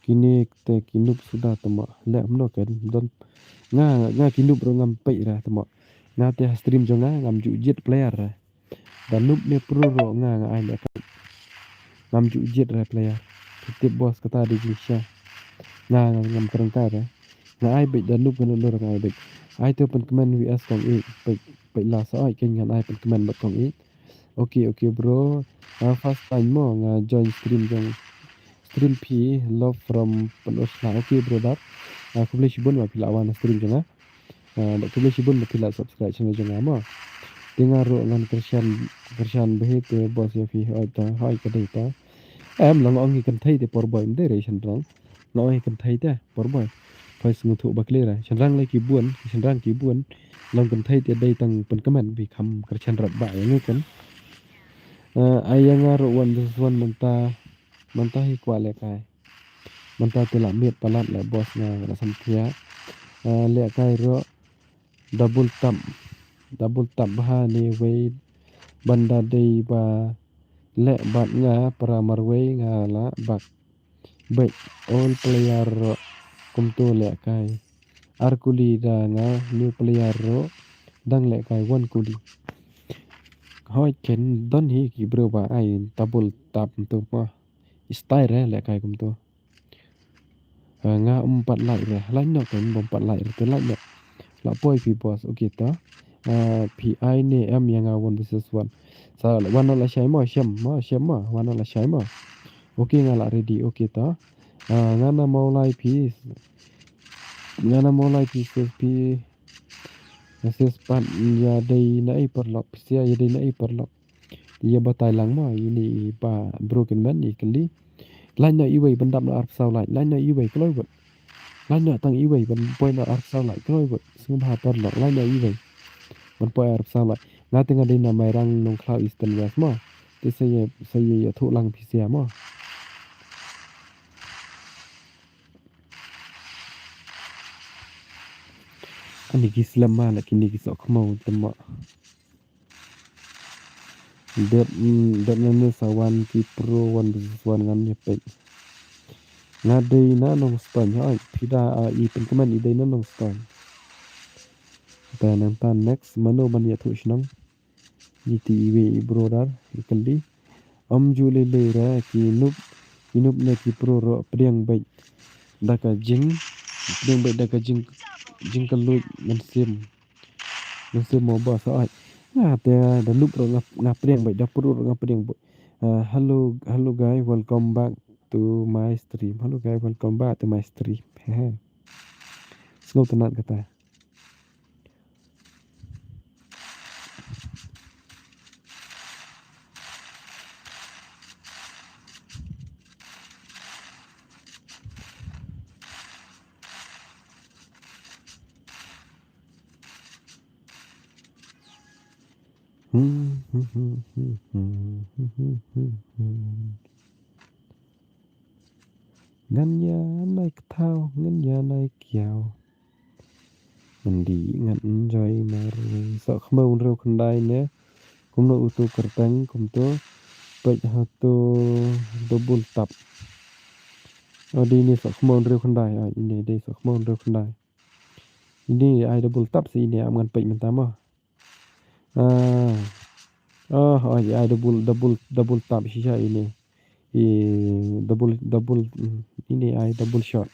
Kine te ki noob suda te mo. Leh kumno ken don. Nga, nga ki noob ruh ngam peit re te mo. Nga te ha stream jong nga ngam ju jied player re. Da noob ne pro ruh nga, nga ai leh kai. Ngam ju jied re player. Ki tip boss kata dei jingshisha. Nga, nga ngam kren kai re. Nga ai beit da noob kano kano ruh nga ai beit. Ai to pynkmen V S kong i peit, peit la sa ai ken ngan ai pynkmen bad kong i. Okay, okay bro. Ah, first time mo nga join stream jong, stream phi, love from Pynursla. Okay bro dat. Ah, khublei shibun ba phi la wan stream jong nga. Ah, bad khublei shibun ba phi la subscribe channel jong nga mo. Te nga ruh ngan kyrshan, kyrshan bha te boss ïa phi, hooid ta, hooid ka dei ta. Em, long ong hi kynthei te por boi, ym dei re shynrang. Long ong hi kynthei te por boi. Phi sngewthuh ba clear re. Shynrang lei ki bun, shynrang ki bun. Long kynthei te dei tang pynkmen, phi kham kyrshan rat ba ïa ngi kan. Ah, ai ïa nga ruh wan bus wan mynta, mynta hi kwah lehkai. Mynta te la miet palat la boss nga la samthiah. Ah, lehkai ruh double tap. Double tap bha ne wei ban da dei ba leh bad nga para marwei nga la bak. Bad all player ruh kumto lehkai. Ar kuli da nga new player ruh dang lehkai wan kuli. Hooid ken don hi ki briew ba ai double tap kumto mo. Style re lehkai kumto. Ah, nga um pat like re. Like noh kan bym pat like re. Te like noh. La poi phi boss. Okay ta. Ah, phi ai ne em ïa nga one versus one. Sa wan noh lashai mo, shem mo, shem mo. Wan noh lashai mo. Okay nga la ready. Okay ta. Ah, nga na Mawlai phi. Nga na Mawlai phi sis phi. Sis pat ïa dei na i paralok. Phi sia ïa dei na i paralok. Ïa batai lang mo, ine i ba broken man i kylli. Lain noh iwei ban dap na arphew saw lain. Lain noh iwei kloi bud. Lain noh tang iwei ban poi na arphew saw lain kloi bud. Sngewbha paralok lain noh iwei ban poi arphew saw lain. Nga te nga dei na Mairang Nongkhlaw Eastern West mo. Te sa ïa, sa ïa ïathuh lang phi sia mo. Ani ki slem ma la kine ki sohkhmaw te mo. Dep, mm, dep nane sa wan ki pro one versus one ngan ïa peit. Nga dei na Nongstoiñ, hooid, phi da, ah, i pynkmen i dei na Nongstoiñ. Te nangta next, mano ban ïathuh shnong. Iti iwei i brother, i kylli. Ym ju lei lei re, ki noob, ki noob ne ki pro ruh pdiang beit da ka jing, pdiang beit da ka jing, jingkylluid mynsiem. Mynsiem mo ba sa ai. Nga te da noob ruh nga, nga pdiang beit, da pro ruh nga pdiang beit. Ah, hello, hello guy, welcome back to my stream. Hello guy, welcome back to my stream. Hehe. Sngewtynnat kata. Ngan ïa nai kthaw, ngan ïa nai kiaw. Ngan dih, ngan enjoy mar. Sohkhmaw hynriew khyndai ne. Kumno uto kyrteng, kumto. Peit hato double tap. Oh, dei ne sohkhmaw hynriew khyndai. Ah, ine dei sohkhmaw hynriew khyndai. Ine ai double tap sa ine am ngan peit mynta mo. Ah. Oh, oh, ai double, double, double tap shisha ine. I double, double, mm, ine ai double shot.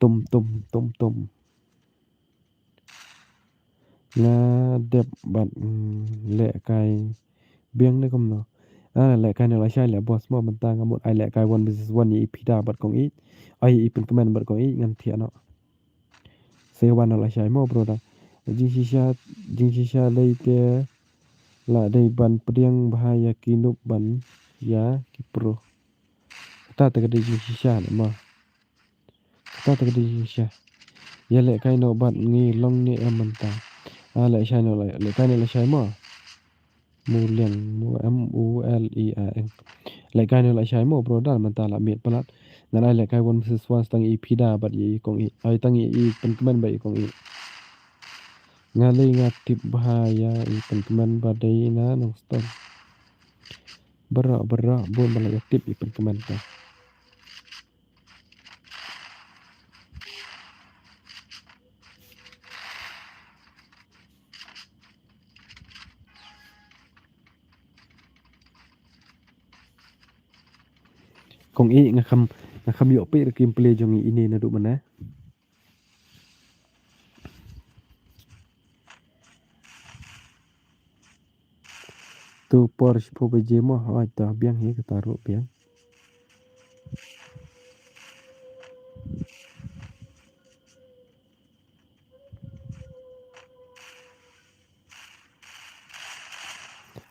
Tum, tum, tum, tum. Nga dep bad, mm, lehkai biang ne kumno. Ah, lehkai ne lashai leh boss mo mynta nga mut ai lehkai one versus one ïa i Pida bad kong i. Ai i pynkmen bad kong i ngan thiah noh. Sa wan noh lashai mo brother. Jingshisha, jingshisha lei te la dei ban pdiang bha ïa ki noob ban ïa ki pro. Kata te ka dei jingshisha ne mo. Kata te ka dei jingshisha. Ïa lehkai noh bad ngi long ne em mynta. Ah, lehshai noh, lehkai noh lashai mo. Muliang, mu, M U L I A N. Lehkai ne lashai mo brother mynta la miet palat. Ngan ai lehkai one versus one tang i Pida bad i kong i. Ai tang i pynkmen bad i kong i. Nga lei nga tip bha ïa i pynkmen ba dei na Nongstoiñ. Baroh baroh bun ba la ïa tip i pynkmen ta. Kong i nga kham, nga kham ïoh peit ruh ka gameplay jong i ine naduh mynne. Tu por shiphew baje mo, hooid ta biang hi kata ruh biang.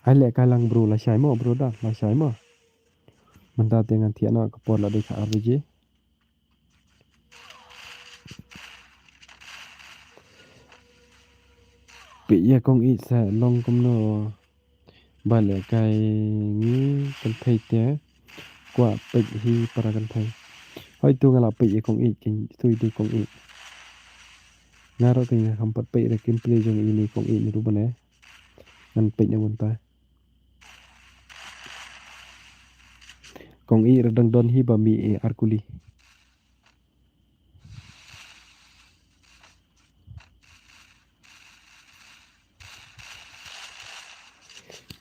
Ai lehkai lang bro, lashai mo bro da, lashai mo. Mynta te ngan thiah noh ka por la dei kha ar baje. Peit ïa kong ïeit sa long kumno. Ba lehkai ngi kynthei te kwah peit hi para kynthei. Hoi tu nga la peit ïa kong ïeit, kin tu ïa kong ïeit. Nga ruh te nga kham pat peit re gameplay jong ine kong ïeit ne ruh bane. Ngan peit na mynta. Kong ïeit re dang don hi ba mih ar kuli.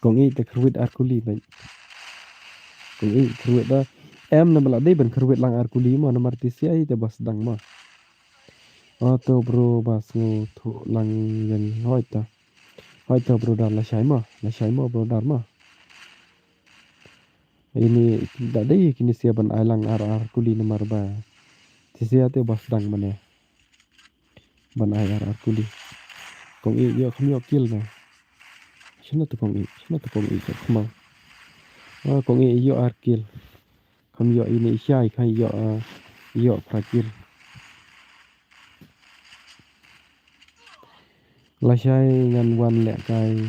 Kong ïeit te kyrwit ar kuli bad. Kong ïeit kyrwit da. Em namar la dei ban kyrwit lang ar kuli mo namar te sia hi te ba sdang mo. O to bro ba sngewthuh lang ïa ngi hoi ta. Hoi ta bro dar lashai mo, lashai mo bro dar mo. Ini da dei kine sia ban ai lang ar ar kuli namar ba. Te sia te ba sdang mane. Ban ai ar ar kuli. Kong ïeit ïoh kham ïoh kill na. Shano tu kong ïeit, shano tu kong ïeit kham. Ah, kong ïeit ïoh ar kill. Kham ïoh ine i shai, kham ïoh, ah, ïoh phra kill. Lashai ngan wan lehkai.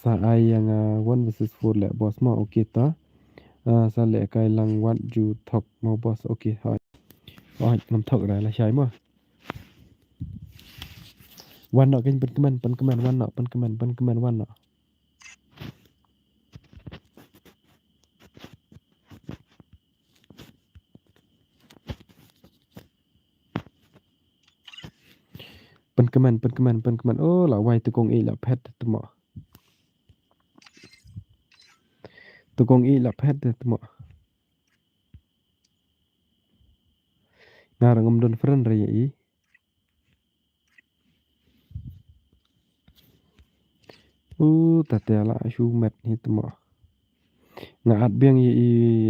Sa ai ïa nga one versus four leh boss mo, okay ta. Ah, sa lehkai lang wat ju thok mo boss, okay hoi. Hoi, ngam thok ra lashai mo. Wan noh kin pynkmen, pynkmen, wan noh, pynkmen, pynkmen, wan noh. Pynkmen, pynkmen, pynkmen. Oh, la wai tu kong ïeit la phet tu mo. Tu kong ïeit la phet tu mo. Nga ruh ngam don friend re ïa i. U ta te la shu met hi tu mo. Nga at biang ïa i,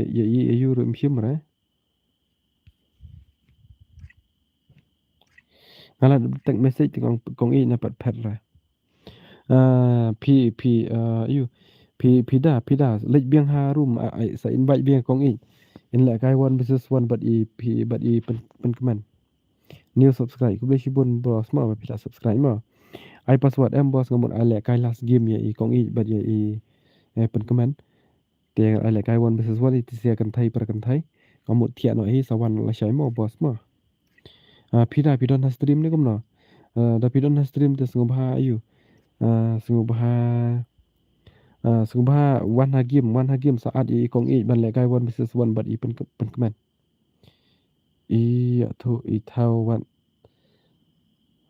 ïa i, ïa i ruh im shim re. Nga la text message te kong, kong ïeit na pat phet re. Ah, phi, phi, ah, ïa u. Phi, phi da, phi da. Leit biang ha room, ah, ai, sa invite biang kong ïeit. In lehkai one versus one bad i, phi, bad i pyn, pynkmen. New subscribe. Khublei shibun boss mo, ba phi la subscribe mo. Ai password em boss nga mut ai lehkai last game ïa i kong ïeit bad ïa i, eh, pynkmen. Te ai lehkai one versus one i te sia kynthei para kynthei. Nga mut thiah noh hi sa wan lashai mo boss mo. Ah, phi da phi don ha stream ne kumno. Ah, da phi don ha stream te sngewbha ïa u. Ah, sngewbha. Ah, sngewbha wan ha game, wan ha game sa at ïa i kong ïeit ban lehkai one versus one bad i pyn, pynkmen. I ïathuh i thaw wat.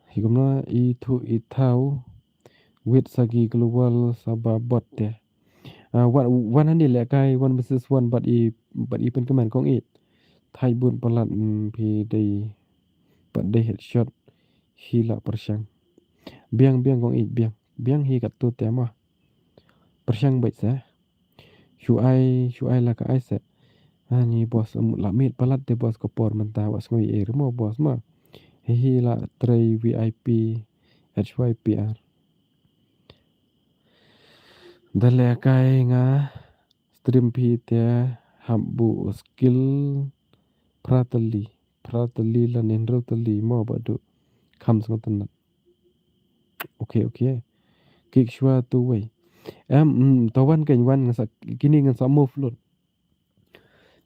Hi kumno i thuh i thaw. Wit sa ki global sa ba bot te. Ah, wan, wan hangne lehkai one versus one bad i, bad i pynkmen kong ïeit. Thait bun palat, mm, phi dei. Pat dei headshot. Hi la pyrshang. Biang, biang kong ïeit, biang. Biang hi katto te mo. Pyrshang beit sa. Shu ai, shu ai la ka ai sa. Ani boss, um, la miet palat te boss ka por mynta wat sngew ei ruh mo boss mo. Hi hi la trei V I P H Y P R. Da lehkai nga stream phi te hap buh skill phra tylli, phra tylli lane hynriew tylli mo ba duh kham sngewtynnat. Okay, okay. Kik shuwa tu wei. Em, mm, to wan kein wan ngan sa, kine ngan sa move lut.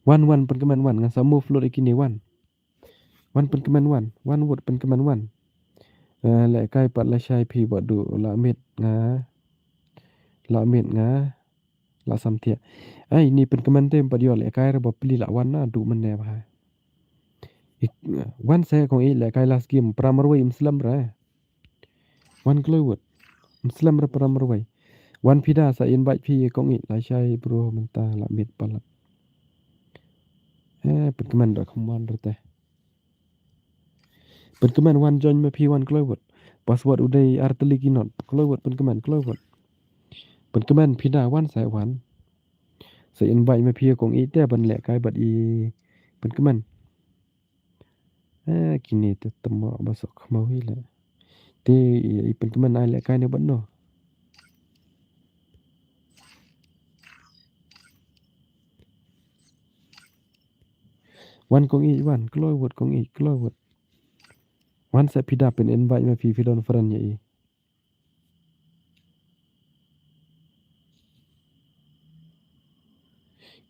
Wan, wan, pynkmen wan, ngan sa move lut ïa kine wan. Wan pynkmen wan, wan wut pynkmen wan. Eh, lehkai pat lashai phi ba duh la miet nga. La miet nga. La sam thiah. Ai, ni pynkmen te pat ïoh lehkai re ba pli la wan na duh mynne ba ha. Ik, wan se kong ïeit lehkai last game, para marwei im slem re. Wan kloi wut. Im slem re para marwei. Wan phi da sa invite phi kong ïeit lashai bro mynta la miet palat. Eh, pynkmen re kham wan re te. Pynkmen wan join ma phi wan kloi wut. Password u dei ar tylli ki not. Kloi wut pynkmen, kloi wut. Pynkmen phi da wan sa wan. Sa invite ma phi kong ïeit te ban lehkai bad i pynkmen. Eh, kine te tymma ba sok khmaw hi le. Te i, i pynkmen ai lehkai ne bad no. Wan kong ïeit wan, kloi wut kong ïeit, kloi wut. Wan sa phi da pyn invite ma phi, phi don friend ïa i.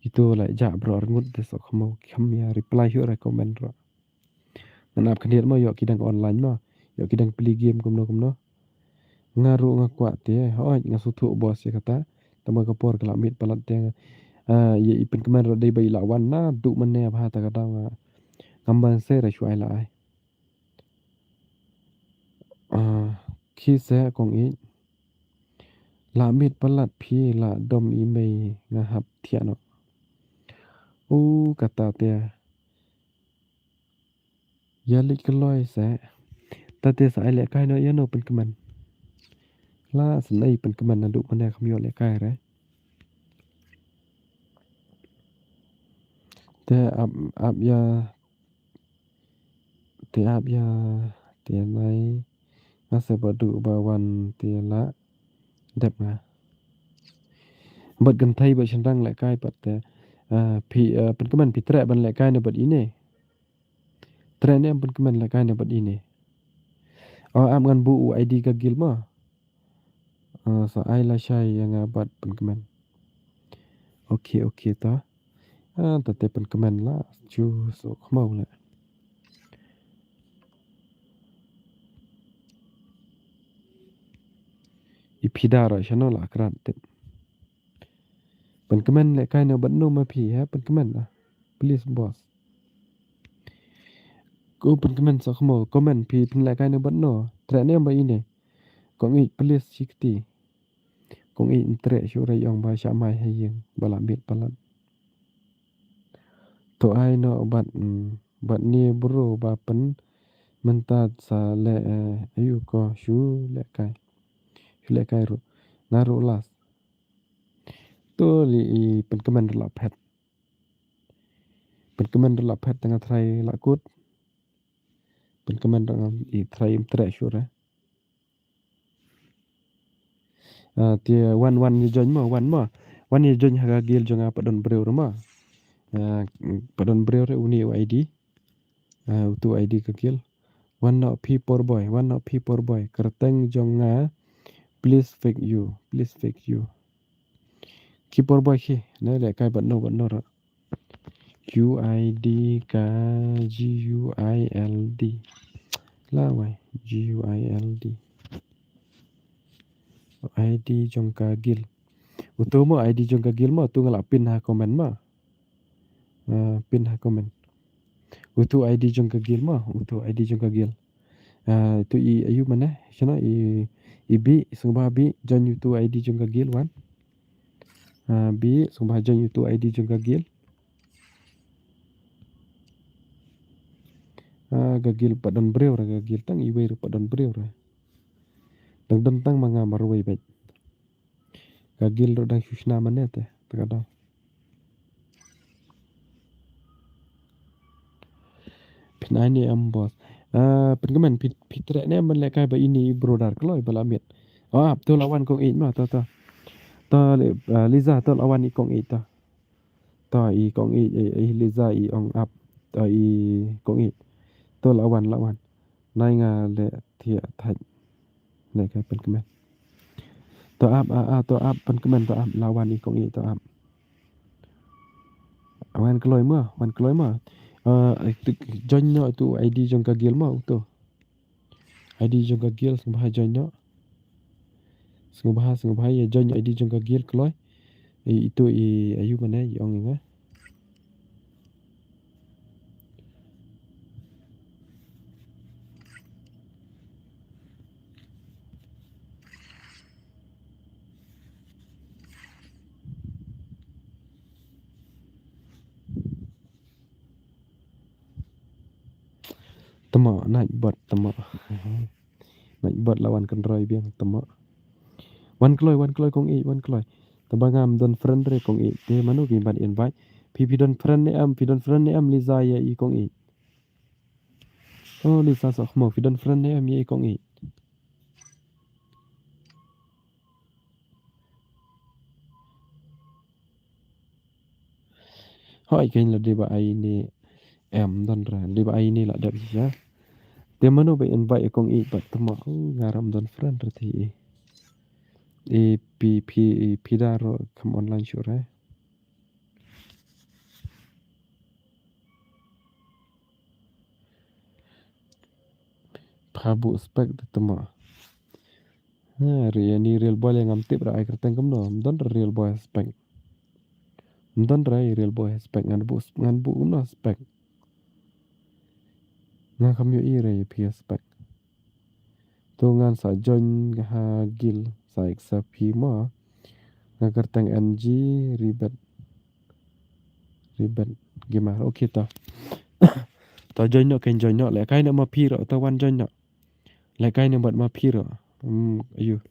Ito la jah bro, arngut de sok mo, kham ïa reply shuh re comment ro. Ngan ap khyndiat mo, ïoh ki dang online mo, ïoh ki dang plie game kumno kumno. Nga ruh nga kwah te, hooid nga sngewthuh boss ïa kata. Tangba ka por ka la miet palat te. Ah, ïa i pynkmen ruh dei ba i la wan naduh mynne bha, ta ka daw nga, ngam ban sei re shu ai la ai. Ah, khi se kong ïeit. La miet palat phi la dom i mei, nga hap thiah noh. U kata te. Ïa leit kloi se. Ta te sa ai lehkai noh ïa no pynkmen. La sa ai pynkmen naduh mynne kham ïoh lehkai re. Te ap, ap ïa, te ap ïa, te nai. Nga sa ba duh ba wan te la dep nga. Bad kynthei bad shynrang lehkai bad te, ah, phi, ah, pynkmen phi treh ban lehkai ne bad ine. Treh ne em pynkmen lehkai ne bad ine. O, ap ngan buh u I D ka guild mo. Ah, sa ai lashai ïa nga bad pynkmen. Okay, okay ta. Ah, ta te pynkmen la shu suk khmau la. I phi da ruh shano la krat te. Pynkmen lehkai ne bad no ma phi ha, pynkmen ah. Please boss. Ko pynkmen sa khmo, comment phi pynlehkai ne bad no. Treh ne em ba ine. Kong ïeit please shi kti. Kong ïeit treh shuh re, ong ba sha mai ha ïing ba la miet palat. To ai noh bad, mm, bad ne bro ba pyn mynta sa leh, eh, ayu ko shu lehkai. Shu lehkai ruh. Nga ruh last. To li i pynkmen ruh la phet. Pynkmen ruh la phet, tang nga trai la kut. Pynkmen ruh nga i trai im treh shuh re. Ah, te wan, wan ïa join mo, wan mo. Wan ïa join ha ka guild jong nga, pat don briew re mo. Ah, pat don briew re, uni u I D. Ah, utu I D ka guild. Wan noh phi poor boy, wan noh phi poor boy. Kyrteng jong nga, please fake you, please fake you. Ki poor boy ki, ne lehkai bad no, bad no ruh. Q I D ka G U I L D. La wai, G U I L D. I D jong ka guild. Utu mo I D jong ka guild mo, utu nga la pin ha comment mo. Ah, pin ha comment. Utu I D jong ka guild mo, utu I D jong ka guild. Ah, utu i ayu mane, shano i, i Bi, sngewbha Bi, join utu I D jong ka guild wan. Ah, Bi, sngewbha join utu I D jong ka guild. Ah, ka guild pat don briew re, ka guild tang iwei re pat don briew re. Dang don tang ma nga marwei beit. Ka guild ruh dang shu shna mane te, te ka dang. Phin ai ne em boss. Ah, pynkmen phi, phi treh ne em ban lehkai ba ine i brother kloi ba la miet. Ah, to la wan kong ïeit ma, to, to. To le, ah, Liza, to la wan i kong ïeit to. To i kong ïeit, i, i Liza i ong ap. To i kong ïeit. To la wan, la wan. Nai nga leh thiah thait. Lehkai pynkmen. To ap, a, a, to ap pynkmen, to ap, la wan i kong ïeit, to ap. Wan kloi mo, wan kloi mo. Eh, join noh utu I D jong ka guild mo utu. I D jong ka guild, sngewbha join noh. Sngewbha, sngewbha ïa join I D jong ka guild kloi. I, itu i ayu mane i ong ïa nga. Tama, Nightbot, tama. Nightbot la wan kynroi biang, tama. Wan kloi, wan kloi kong ïeit, wan kloi. Taba ngam don friend re kong ïeit. Te mano ki ban invite. Phi, phi don friend ne em, phi don friend ne em Liza ïa i kong ïeit. Oh, Liza Sohmo, phi don friend ne em ïa i kong ïeit. Hooid, kein la dei ba ai ne, Em don re, dei ba ai ni la dep shisha. Te mano ba invite ïa kong i pat tama, oh, nga ram don friend re te i. I pi pi i pi da ro kam online shuh re. Pha buh spec te tama. Ha, ri ni real boy le ngam tip ra ai kyrteng kumno. Don re real boy spec. Don re real boy spec ngan buh, ngan buh kumno spec. Nga kam ïohi re phi spec. To ngan sa join ha guild sa accept phi mo. Nga kyrteng N G Ribet. Ribet Gamer. Okay to. To join noh, kan join noh. Lehkai noh ma phi ro, to wan join noh. Lehkai noh bad ma phi ro. Hmm, ayu.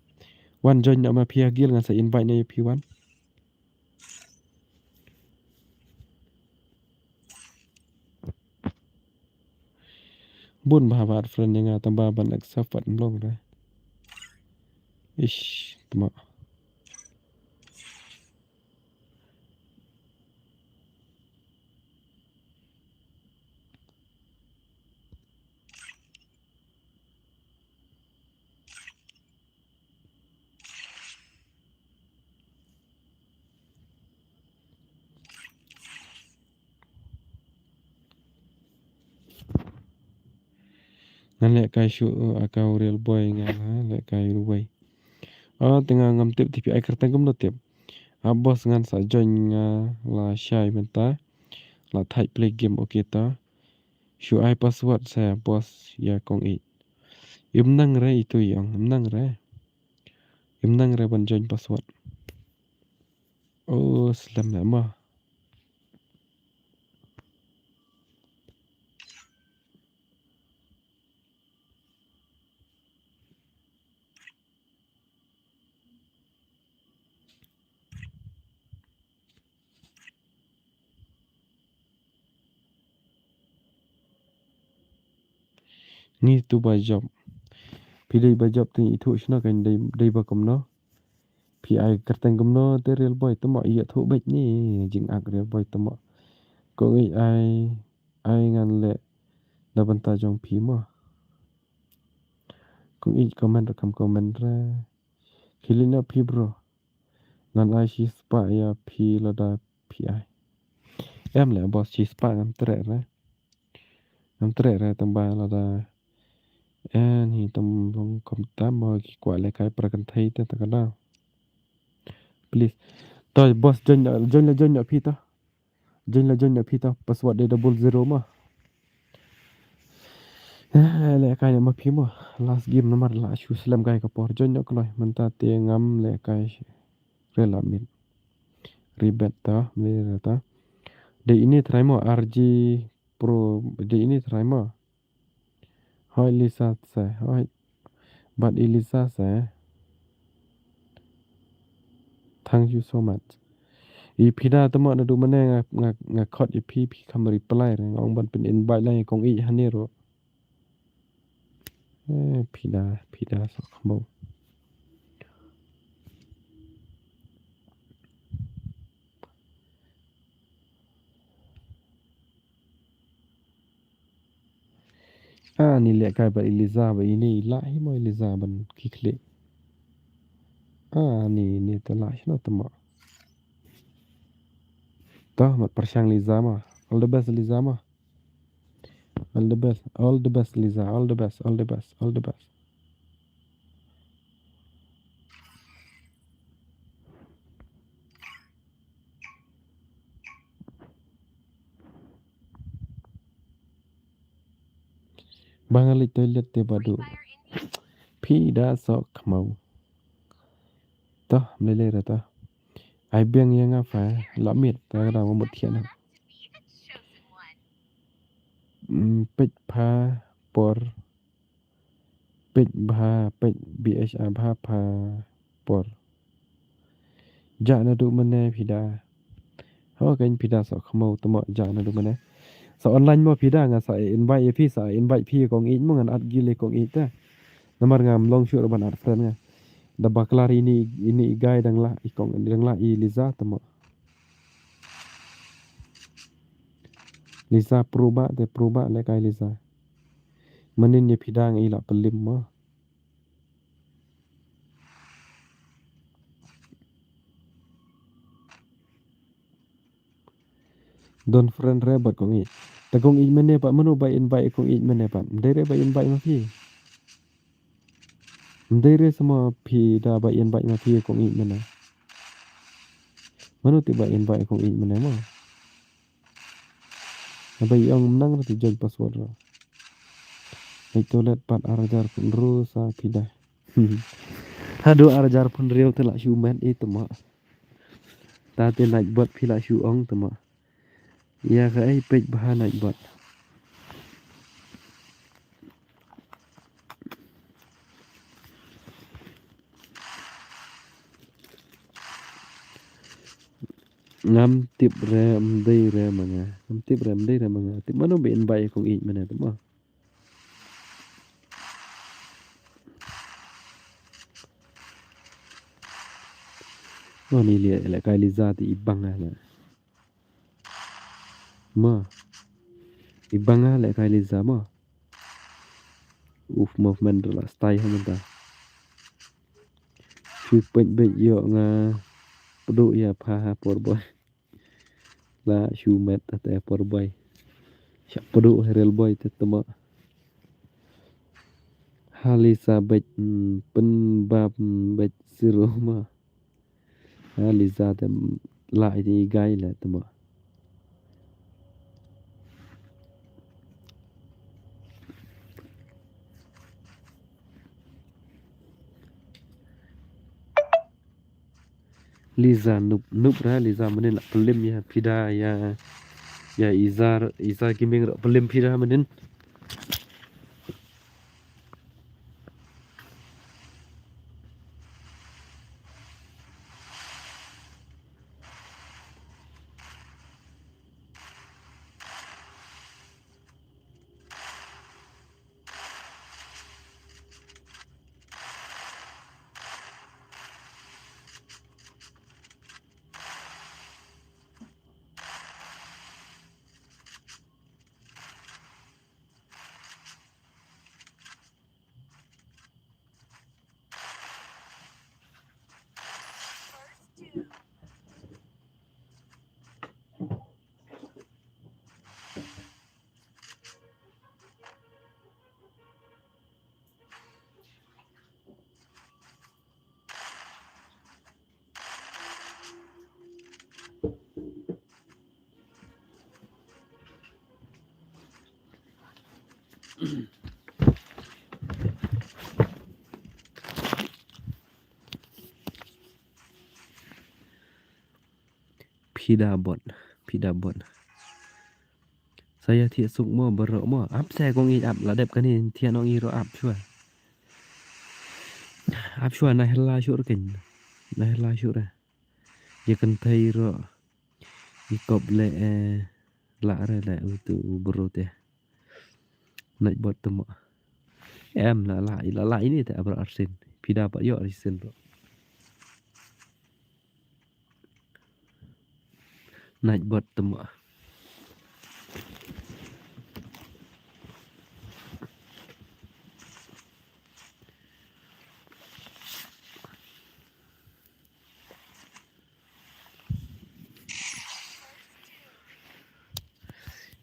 Wan join noh ma phi ha guild, ngan sa invite noh ïa phi wan. Bun bha bad friend ïa nga tang ba ban accept pat ym long re. Ish, tama. Ngan lehkai shuh, uh, aka u real boy nga, ha, lehkai ruh wei. Oh, te nga ngam tip te phi ai kyrteng kumno tip. Ah, boss ngan sa join nga la shai mynta. La thait play game, okay to. Shu ai password sa boss ïa kong i. Im nang re itu ïong, im nang re. Im nang re ban join password. Oh, slem na ma. Ngi tu ba job. Phi dei ba job te ithuh shna kan dei, dei ba kumno. Phi ai kyrteng kumno te real boy tama ïathuh beit ni jingak real boy tama. Kong i ai, ai ngan leh na bynta jong phi mo. Kong i comment ra kam comment ra. Khie leit noh phi bro. Ngan ai shispah ïa phi lada phi ai. Em leh boss shispah ngam treh re. Ngam treh re tang ba lada. Eh, ni tang bang kom tam ba ki kwah lehkai para kynthei te ta ka daw. Please. To boss join, join la join phi to. Join la join phi to. Password de double zero ma. Eh, lehkai ma phi ma. Last game namar la shu slem kai ka por. Join noh kloi. Mynta te ngam lehkai. Re la mit. Ribet ta, mle ta. Dei ini try mo R G Pro, dei ini try mo. Hoi Lisa sa, hoi. But Elisa sa. Thank you so much. I phi da tama naduh mynne nga, nga, nga khot i phi, phi kam reply re, nga ong ban pyn invite lang i kong i hane ro. Eh, phi da, phi da sa khmo. Ah, ni lehkai bad Eliza ba ini i lah hi mo Eliza ban ki khlieh. Ah, ni, ni te lah hi no te mo. To, mat pyrshang Eliza mo. All the best Eliza mo. All the best, all the best Eliza, all the best, all the best, all the best. Ba nga leit toilet te ba duh. Phi da sok khmau. To, mlei lei ra to. Ai biang ïa nga pha, la miet, ta ka da mut thiah na. Mm, peit pha por. Peit bha, peit B H A bha pha por. Jah naduh mynne phi da. Ho kein phi da sa khmau te mo jah naduh mynne. Sa online mo phi da nga sa invite ïa phi sa invite phi kong ïeit mo ngan at gil ïa kong ïeit te. Namar ngam long shuh ruh ban at friend nga. Da bakla ri ini ini i guy dang lah i kong dang lah i Liza te mo. Lisa pruba te pruba le kai Lisa. Manin ye pidang ila pelim ma. Don friend re bat kong ij. Ta kong ij mene pat mano ba invite kong ij mene pat. Mdei re ba invite ma phi. Mdei re sama phi da ba invite ma phi kong ij mene. Mano ti ba invite kong ij mene ma. Ba ong mnang re ti join password re. Ai toilet pat arjar pun ru sa phi da. Hadu arjar pun riu te la shu met i tama. Ta te naik bot phi la shu ong tama. Ya ka ai pek baha naik bot. Ngam tip re mdei re manga. Ngam tip re mdei re manga. Tip mano be invite kong ij mene tama. Mani le le kai Lisa ti ibang le. Ma. Ibang le kai Lisa ma. Uf movement la style ha mynta. Shu pek bek yo nga. Pdu ya pha ha por boy. La shu met te por boy. Sha pdu ha rel boy te tama. Ha Lisa bek pen bab bek zero ma. Ha Lisa te la i gai le tama. Lisa nup nup ra Lisa manin la pelim ya pida ya ya Iza Iza Gaming ra pelim pida manin. Pida bot, pida bot. Saya thiah suk mo baroh mo. Ap sa kong ïeit ap la dep kane thiah nong ïeit ruh ap shuwa. Ap shuwa na hela shuh ruh kane. Na hela shuh ruh. Ïa kynthei ruh. I kop le eh la re le utu u baroh te. Naik bot temo. Em la la la la ini te abra arsin. Pida pat ïoh arsin ruh. Naik bot temo.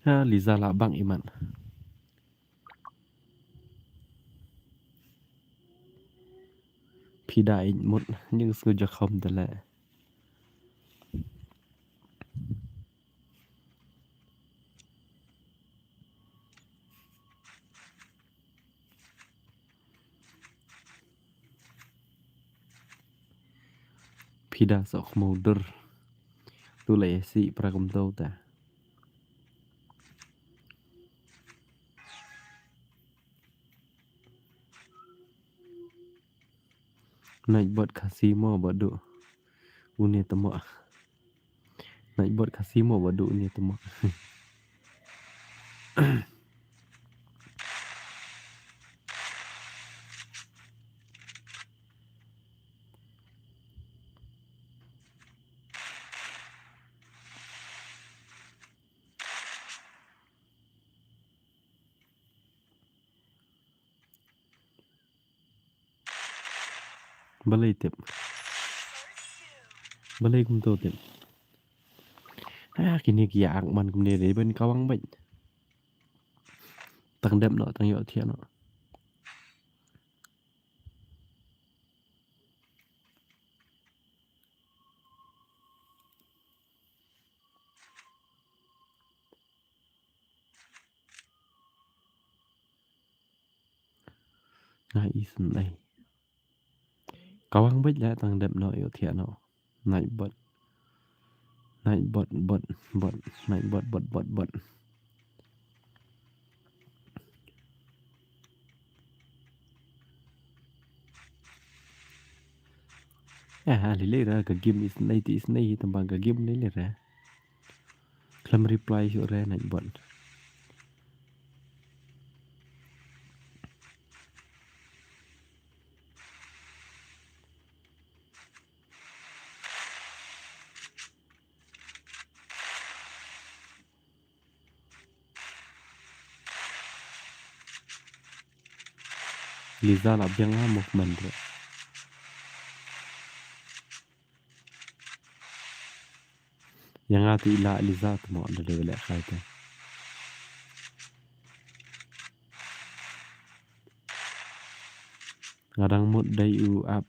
Ha Liza la bang iman. Pida in mut ning sngu jakhom dele. Pida sok mau dur. Tu lai si pra kum tau ta. Naik bot Khasi mo badu. Une temo. Naik bot Khasi mo badu une temo. Balei tip. Balei kumto tip. Ah, kine ki ïa ak man kumne de ban kawang bad. Tang dep noh, tang ïoh thiah noh. Nga isynei. Kawang bad la tang dep noh ïoh thiah noh. Nightbot. Nightbot, bot, bot. Nightbot, bot, bot, bot. Ah, lei lei ra ka game isynei te isynei tang ba ka game lei lei ra. Khlem reply shuh re Nightbot. Liza la biang ha movement re. Ïa nga te i la Liza te mo da dei leh khai te. Nga dang mut dei u ap.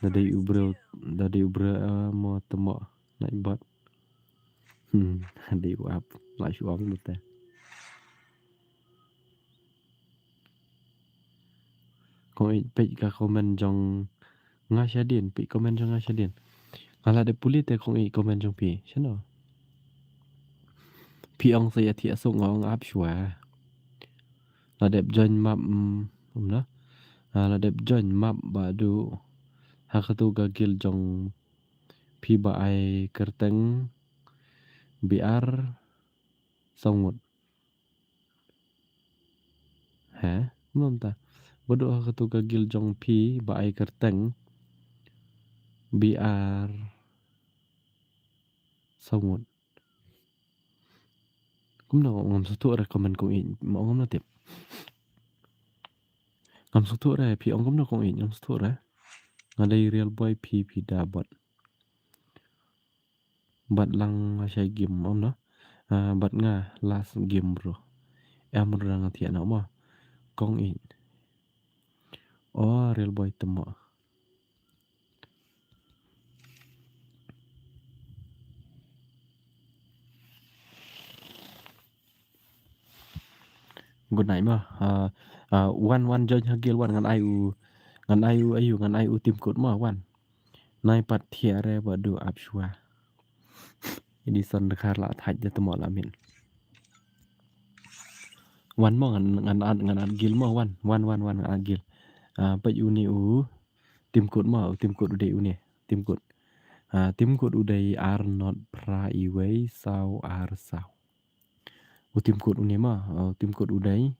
Da dei u briew, da dei u briew, eh, mo te mo. Nightbot. Hmm, dei u ap. La shu ong te. Kong Ïeit peit ka comment jong nga shadien, peit comment jong nga shadien. Nga la dep pule te Kong Ïeit comment jong phi. Shano? Phi ong sa ïa thiah suk nga ong ap shuwa. La dep join map, mm, um, na. Ah, la dep join map ba du. Ha katu ka guild jong phi ba ai kyrteng B R Sawngut. He? Kumno mynta? Ba du ha katu ka guild jong phi ba ai kyrteng B R Sawngut. Kumno ngam sngewthuh re comment Kong Ïeit, ma ong ngam tip. Ngam sngewthuh re, phi ong kumno Kong Ïeit, ngam sngewthuh re. Nga dei real boy phi, phi da bot. Bad lang nga shai game, ym no. Ah, bad nga last game bro. Em bro dang thiah noh mo. Kong Ïeit. Oh, real boy te mo. Good night mo. Ah, ah, wan, wan join ha guild wan ngan ai u, ngan ai u, ai u, ngan ai u tim code mo wan. Nai pat thiah re ba du ap shuwa. Edison Dkhar la thait da te mo la min. Wan mo ngan, ngan add, ngan add guild mo wan. Wan, wan, wan ngan add guild. Ah, peit une u tim code mo, u tim code u dei une. Tim code. Ah, tim code u dei ar not phra iwei saw ar saw. U tim code une mo, ah, u tim code u dei.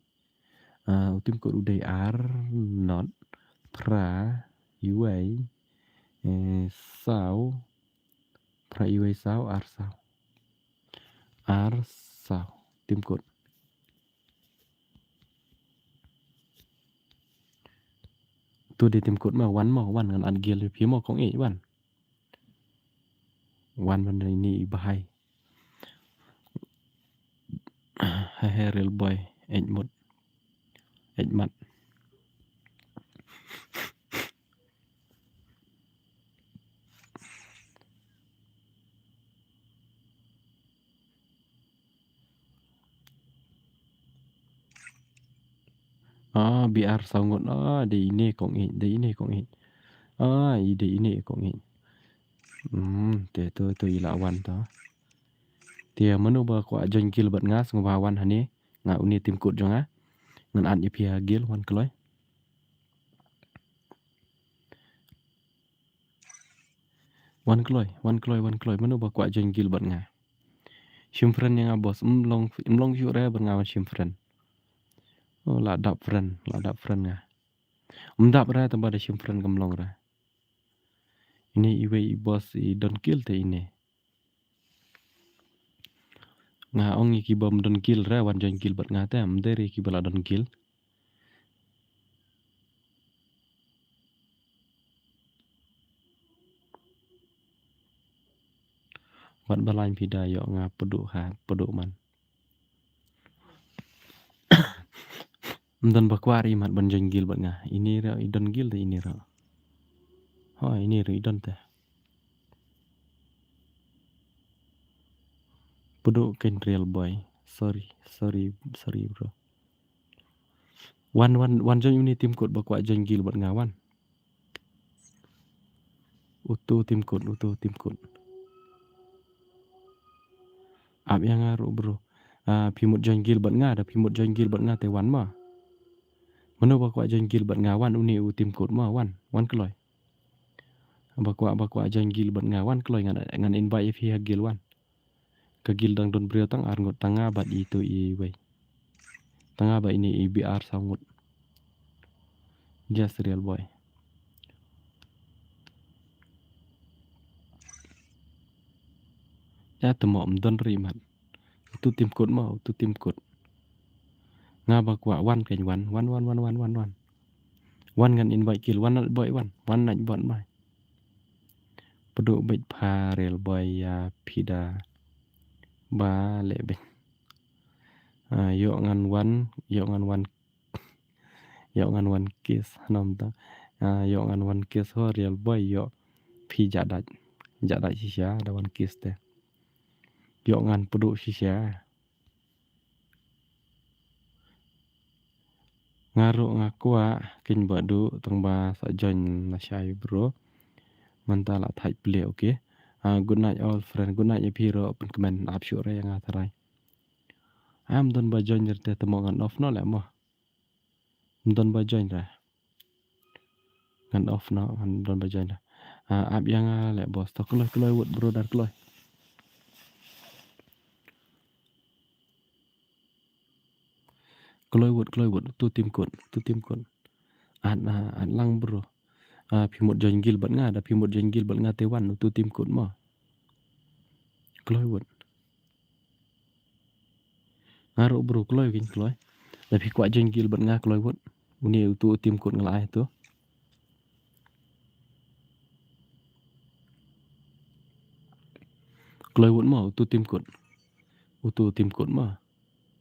Ah, u tim code u dei ar not phra iwei, eh, saw, phra iwei saw ar saw. Ar saw. Tim code. Tu dei tim code mo, wan mo, wan ngan add guild phi mo Kong Ïeit wan. Wan ban dei ni i bahai. He he real boy, eit mut. Eit mat. Ah, B R Sawngut, ah, dei ine Kong Ïeit, dei ine Kong Ïeit. Ah, i dei ine Kong Ïeit. Hmm, te to, to i la wan to. Te mano ba kwah join guild bad nga sngewbha wan hangne. Nga une tim code jong nga. Ngan add ïa phi ha guild wan kloi. Wan kloi, wan kloi, wan kloi. Mano ba kwah join guild bad nga. Shim friend ïa nga boss. Ym long, ym long shuh re bad nga wan shim friend. Oh, la dap friend, la dap friend nga. Ym dap re tang ba da shim friend kam long re. Ine iwei i boss i don guild te ine. Nga ong ïa ki bym don guild re wan join guild bad nga te, ym dei re ki ba la don guild. Wat ba lain phi da ïoh nga pduh ha, pduh man. Ym don ba kwah ri mat ban join guild bad nga. Ini ruh, i don guild te ini ruh. Ho, ini ruh, i don te. Pduh kein real boy. Sorry, sorry, sorry bro. Wan, wan, wan join uni team code ba kwah join guild bad nga wan. Utu team code, utu team code. Ap ïa nga ruh bro. Ah, phi mut join guild bad nga, da phi mut join guild bad nga te wan ma. Mano ba kwah join guild bad nga wan uni u team code ma wan, wan kloi. Ba kwah, ba kwah join guild bad nga wan kloi ngan, ngan invite ïa phi ha guild wan. Ka guild dang don briew tang ar ngut tang nga bad itu iwei. Tang nga bad ini i B R saw ngut. Just real boy. Ya te mo ym don ri mat. Utu team code mo, utu team code. Nga ba kwah wan kein wan, wan, wan, wan. Wan ngan invite guild, wan nat boy wan, wan nat bot mai. Pduh beit pha real boy ïa phi da ba leh beit. Ah, ïoh ngan wan, ïoh ngan wan, ïoh ngan wan kiss, hangne ta. Ah, ïoh ngan wan kiss ho real boy, ïoh phi jadat. Jadat shisha da wan kiss te. Ïoh ngan pduh shisha. Nga ruh nga kwah kein ba duh tang ba sa join na shai bro. Mynta la thait plie, okay. Ah, good night all friend. Good night ïa phi ruh, pynkmen ap shuh re ïa nga tharai. Am don ba join re te te mo ngan off noh leh mo. Ym don ba join re. Ngan off noh, ym don ba join re. Ah, ap ïa nga leh boss. To kloi, kloi wut bro, dar kloi. Kloi wut, kloi wut, utu team code, utu team code. At, ah, at lang bro. Ah, phi mut join guild bad nga, da phi mut join guild bad nga te wan, utu team code mo. Kloi wut. Nga ruh bro kloi kein kloi. Da phi kwah join guild bad nga kloi wut. Uni utu team code nga la ai tu. Kloi wut mo, utu team code. Utu team code mo.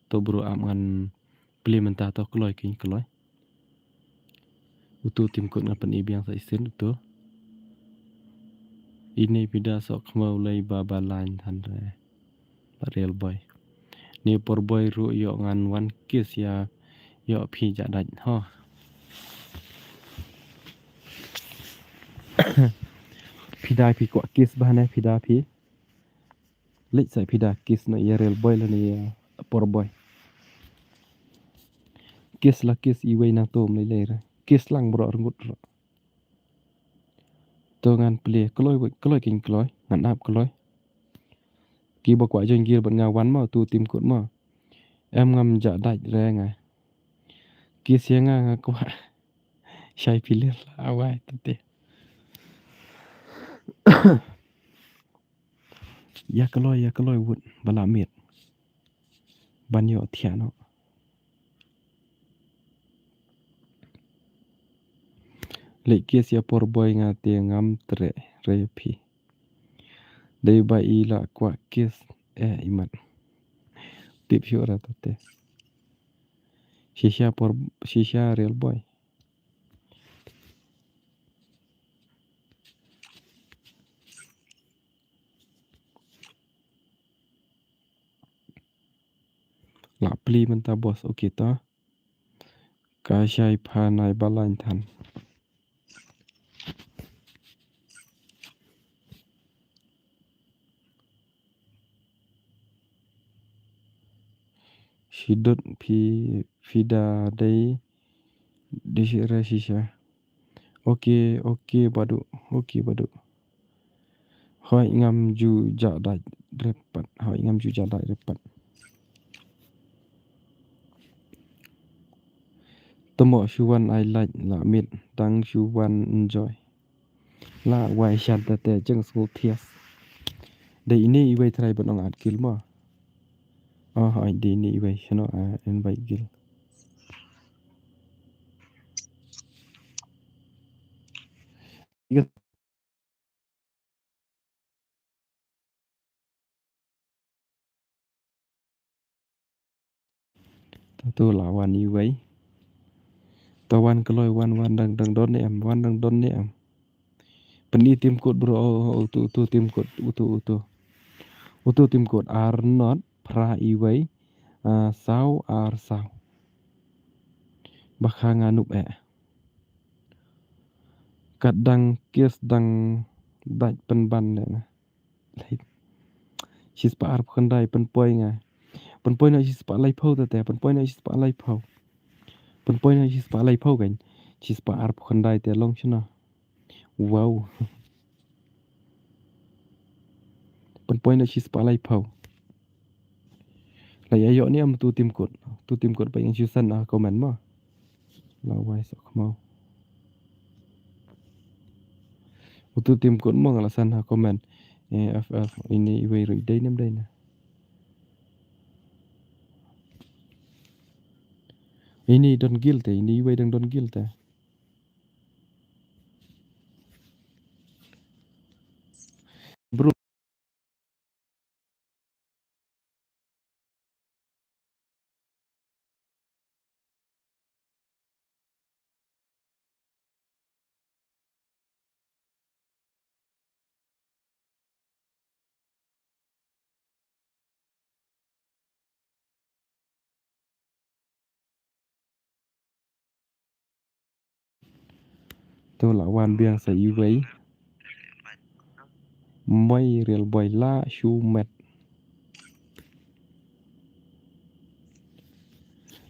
To bro ap ngan plie mynta to kloi kein kloi. Utu team code ngan pyni biang sa shisien utu. Ini phi da sok khmiew lei ba ba lain than re. Ba real boy. Ni por boy ruh ïoh ngan wan kiss ïa ïoh phi jadat ho. Phi da phi kwah kiss ba ne phi da phi. Leit sa phi da kiss na ïa real boy lane ïa por boy. Kiss la kiss iwei na tom lei lei re. Kiss lang bro rngut ro. To ngan plie kloi wut kloi kein kloi ngan ap kloi. Ki ba kwah join guild bad nga wan mo tu team code mo. Em ngam jadat re nga. Kiss ïa nga nga kwah. Shai phi lir la awai tete. Ïa kloi, ïa kloi wut ba la miet. Ban ïoh thiah noh. Leit kiss ïa por boy nga te ngam treh re phi. Dei ba i la kwah kiss eh imat. Tip shuh ra tete. Shisha por, shisha real boy. La plie mynta boss, okay ta. Ka shai pha nai ba lain than. Shi dut phi, phi da dei, dei shi re shisha. Okay, okay, Badu. Okay, Badu. Hoi ngam ju ja dait re pat. Hoi ngam ju ja dait re pat. Te mo shu wan ai like la miet. Tang shu wan enjoy. La wai shan te te jeng smooth thias. Dei ini iwei trai ban ong at guild mo. Oh, hoi dei ini iwei shano, ah, invite guild. To la wan iwei. To wan kloi, wan, wan dang, dang don ne em, wan dang don ne em. Pyni tim kut bro, oh, oh, utu, utu tim kut, utu, utu. Utu tim kut, ar not, phra iwei, ah, saw, ar saw. Ba kha nga nup eh. Kat dang kis dang dait pynban ne nga. Lai. Shispah arphew khyndai pynpoi nga. Pynpoi noh shispah laiphew te te, pynpoi noh shispah laiphew. Pynpoi noh shispah laiphew kan. Shispah arphew khyndai te long shano. Wow. Pynpoi noh shispah laiphew. La ïa ïoh ne em utu tim kut. Utu tim kut ba ïa shu send ha comment mo. La wai sa khmau. Utu tim kut mo nga la send ha comment. Eh, F F, ini iwei ruh i dei ne em dei na. Ini don gil te, ini iwei dang don gil te. Bro. To la wan biang sa iwei. Moi Real Boy la shu met.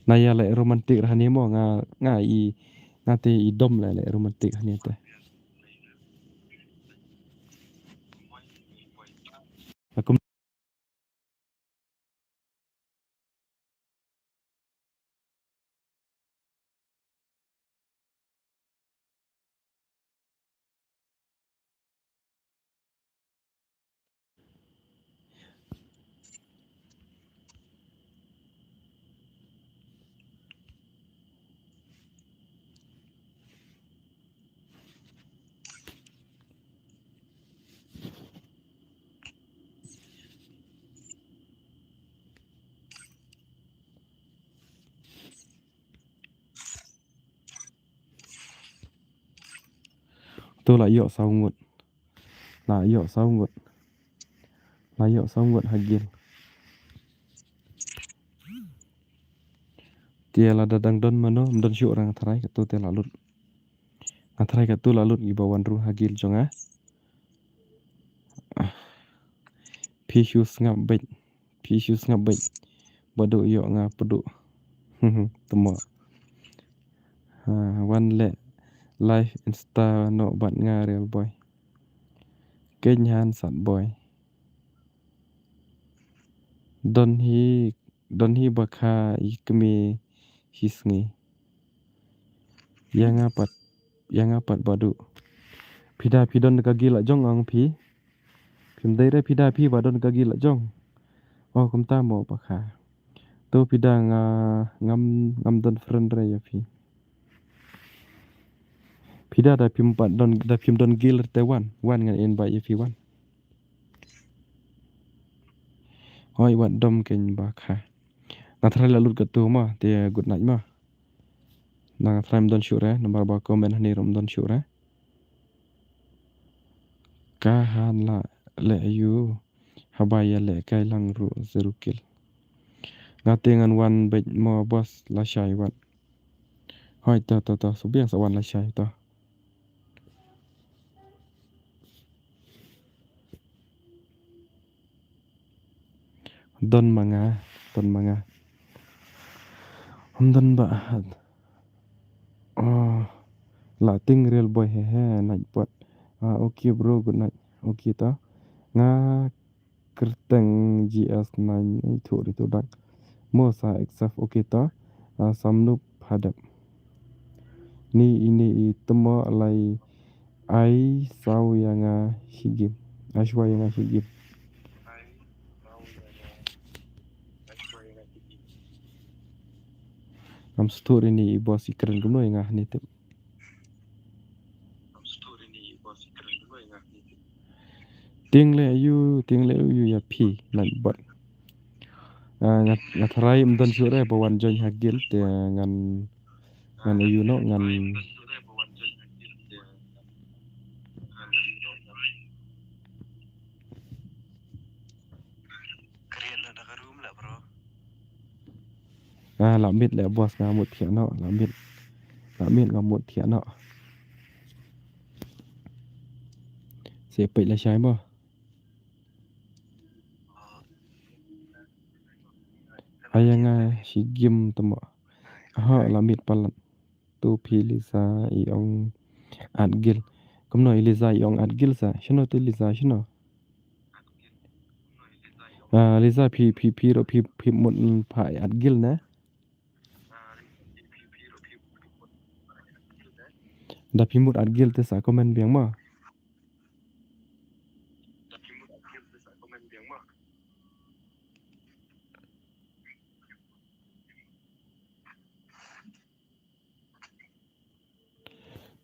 Na ïa leh romantic ra hangne mo nga, nga i, nga te i dom leh, leh romantic hangne te. Aku To la ïoh saw ngut. La ïoh saw ngut. La ïoh saw ngut ha gil. Te lada dang don mano, ym don shuh ra nga tharai katu te la lut. Nga tharai katu la lut kiba wan rung ha gil jong nga. Phi shu sngap beit. Phi shu sngap beit. Ba duh ïoh nga pduh. Tymmo. Ha, wan leh live Insta noh bad nga Real Boy. Keiñ han sat boy. Don hi, don hi ba kha i kmie hi sngi. Ïa nga pat, ïa nga pat ba duh. Phi da phi don ka gil la jong ong phi. Phim dei re phi da phi ba don ka gil la jong. Oh, kumta mo ba kha. To phi da nga, ngam, ngam don friend re ïa phi. Phi da da phim pat don, da phim don gil te wan, wan ngan invite ïa phi wan. Hoi wat dom keiñ ba kha. Nga tharai la lut katu ma, te good night ma. Nga tharai ym don shuh re, namar ba comment hangne ruh ym don shuh re. Ka han la leh aïu, haba ïa leh kai lang ruh zero kill. Nga te ngan wan beit mo boss lashai wat. Hoi to to to, shu biang sa wan lashai to. Don ma nga, don ma nga. Ym don ba. Oh, la tieng Real Boy he he, night bot. Ah, okay bro, good night. Okay to. Nga kyrteng G S nine, eh, thu ri thu dak. Mo sa accept, okay to. Ah, samnup hadap. Ni ini i temo alai ai saw ïa nga hi gim. Ai shwa ïa nga hi gim. Ngam stur ini i boss i kren kumno ïa nga hani tip. Tieng le aïu, tieng le aïu ïa phi, night bot. Ah, nga, nga tharai ym don shuh re ba wan join ha guild te ngan, ngan ïa u noh, ngan. Ah, la miet leh boss, nga mut thiah noh, la miet. La miet nga mut thiah noh. Sa peit lashai mo. Aya nga shi game tamo. Aha, la miet palat. Tu phi Lisa i ong add guild. Kumno i Lisa i ong add guild sa? Shano tu Lisa shano? Ah, Lisa phi, phi, phi ruh phi, phi mut pha add guild na? Da phi mut add guild te sa comment biang mo.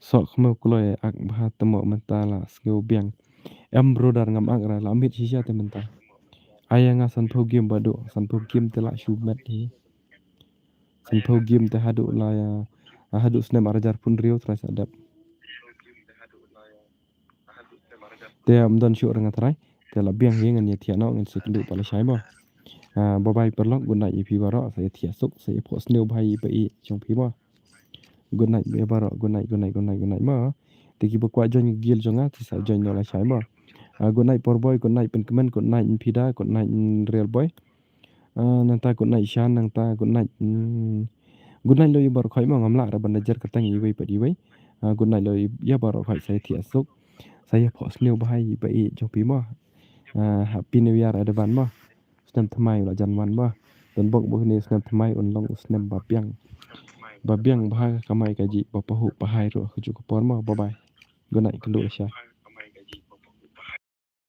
Sok khmew kloi ak bha tamo mynta la sngew biang. Em brother ngam ak ra la miet shisha te mynta. Aya nga sanphew game ba duk, sanphew game te la shu met hi. Sanphew game te haduh la ïa, haduh snem ar hajar phew hynriew trai sa dep. Te ym don shuh re nga trai. Te la biang hi ngan ïa thiah noh ngan sa kynduh pat lashai mo. Ah, bye bye paralok, good night ïa phi baroh, sa ïa thiah suk, sa ïa phohsniew bha ïa i ba i jong phi mo. Good night ïa baroh, good night, good night, good night, good night mo. Te kiba kwah join guild jong nga, te sa join noh lashai mo. Ah, good night Porboy, good night Pynkmen, good night Npida, good night Real Boy. Ah, nangta good night Shan, nangta good night, hmm, good night lo ïa baroh khoit mo, ngam lah re ban da jer kyrteng iwei pat iwei. Ah, good night lo ïa baroh khoit, sa ïa thiah suk. Sa ïa phohsniew bha ïa i ba i jong phi mo. Ah, happy new year advance mo. Snem thymmai u la jan wan mo. Don bok bok ne snem thymmai un long u snem ba biang. Ba biang bha ka kamai kajih, ba pahuh pahai ruh ha kajuh ka por mo. Bye bye. Good night, kynduh lashai.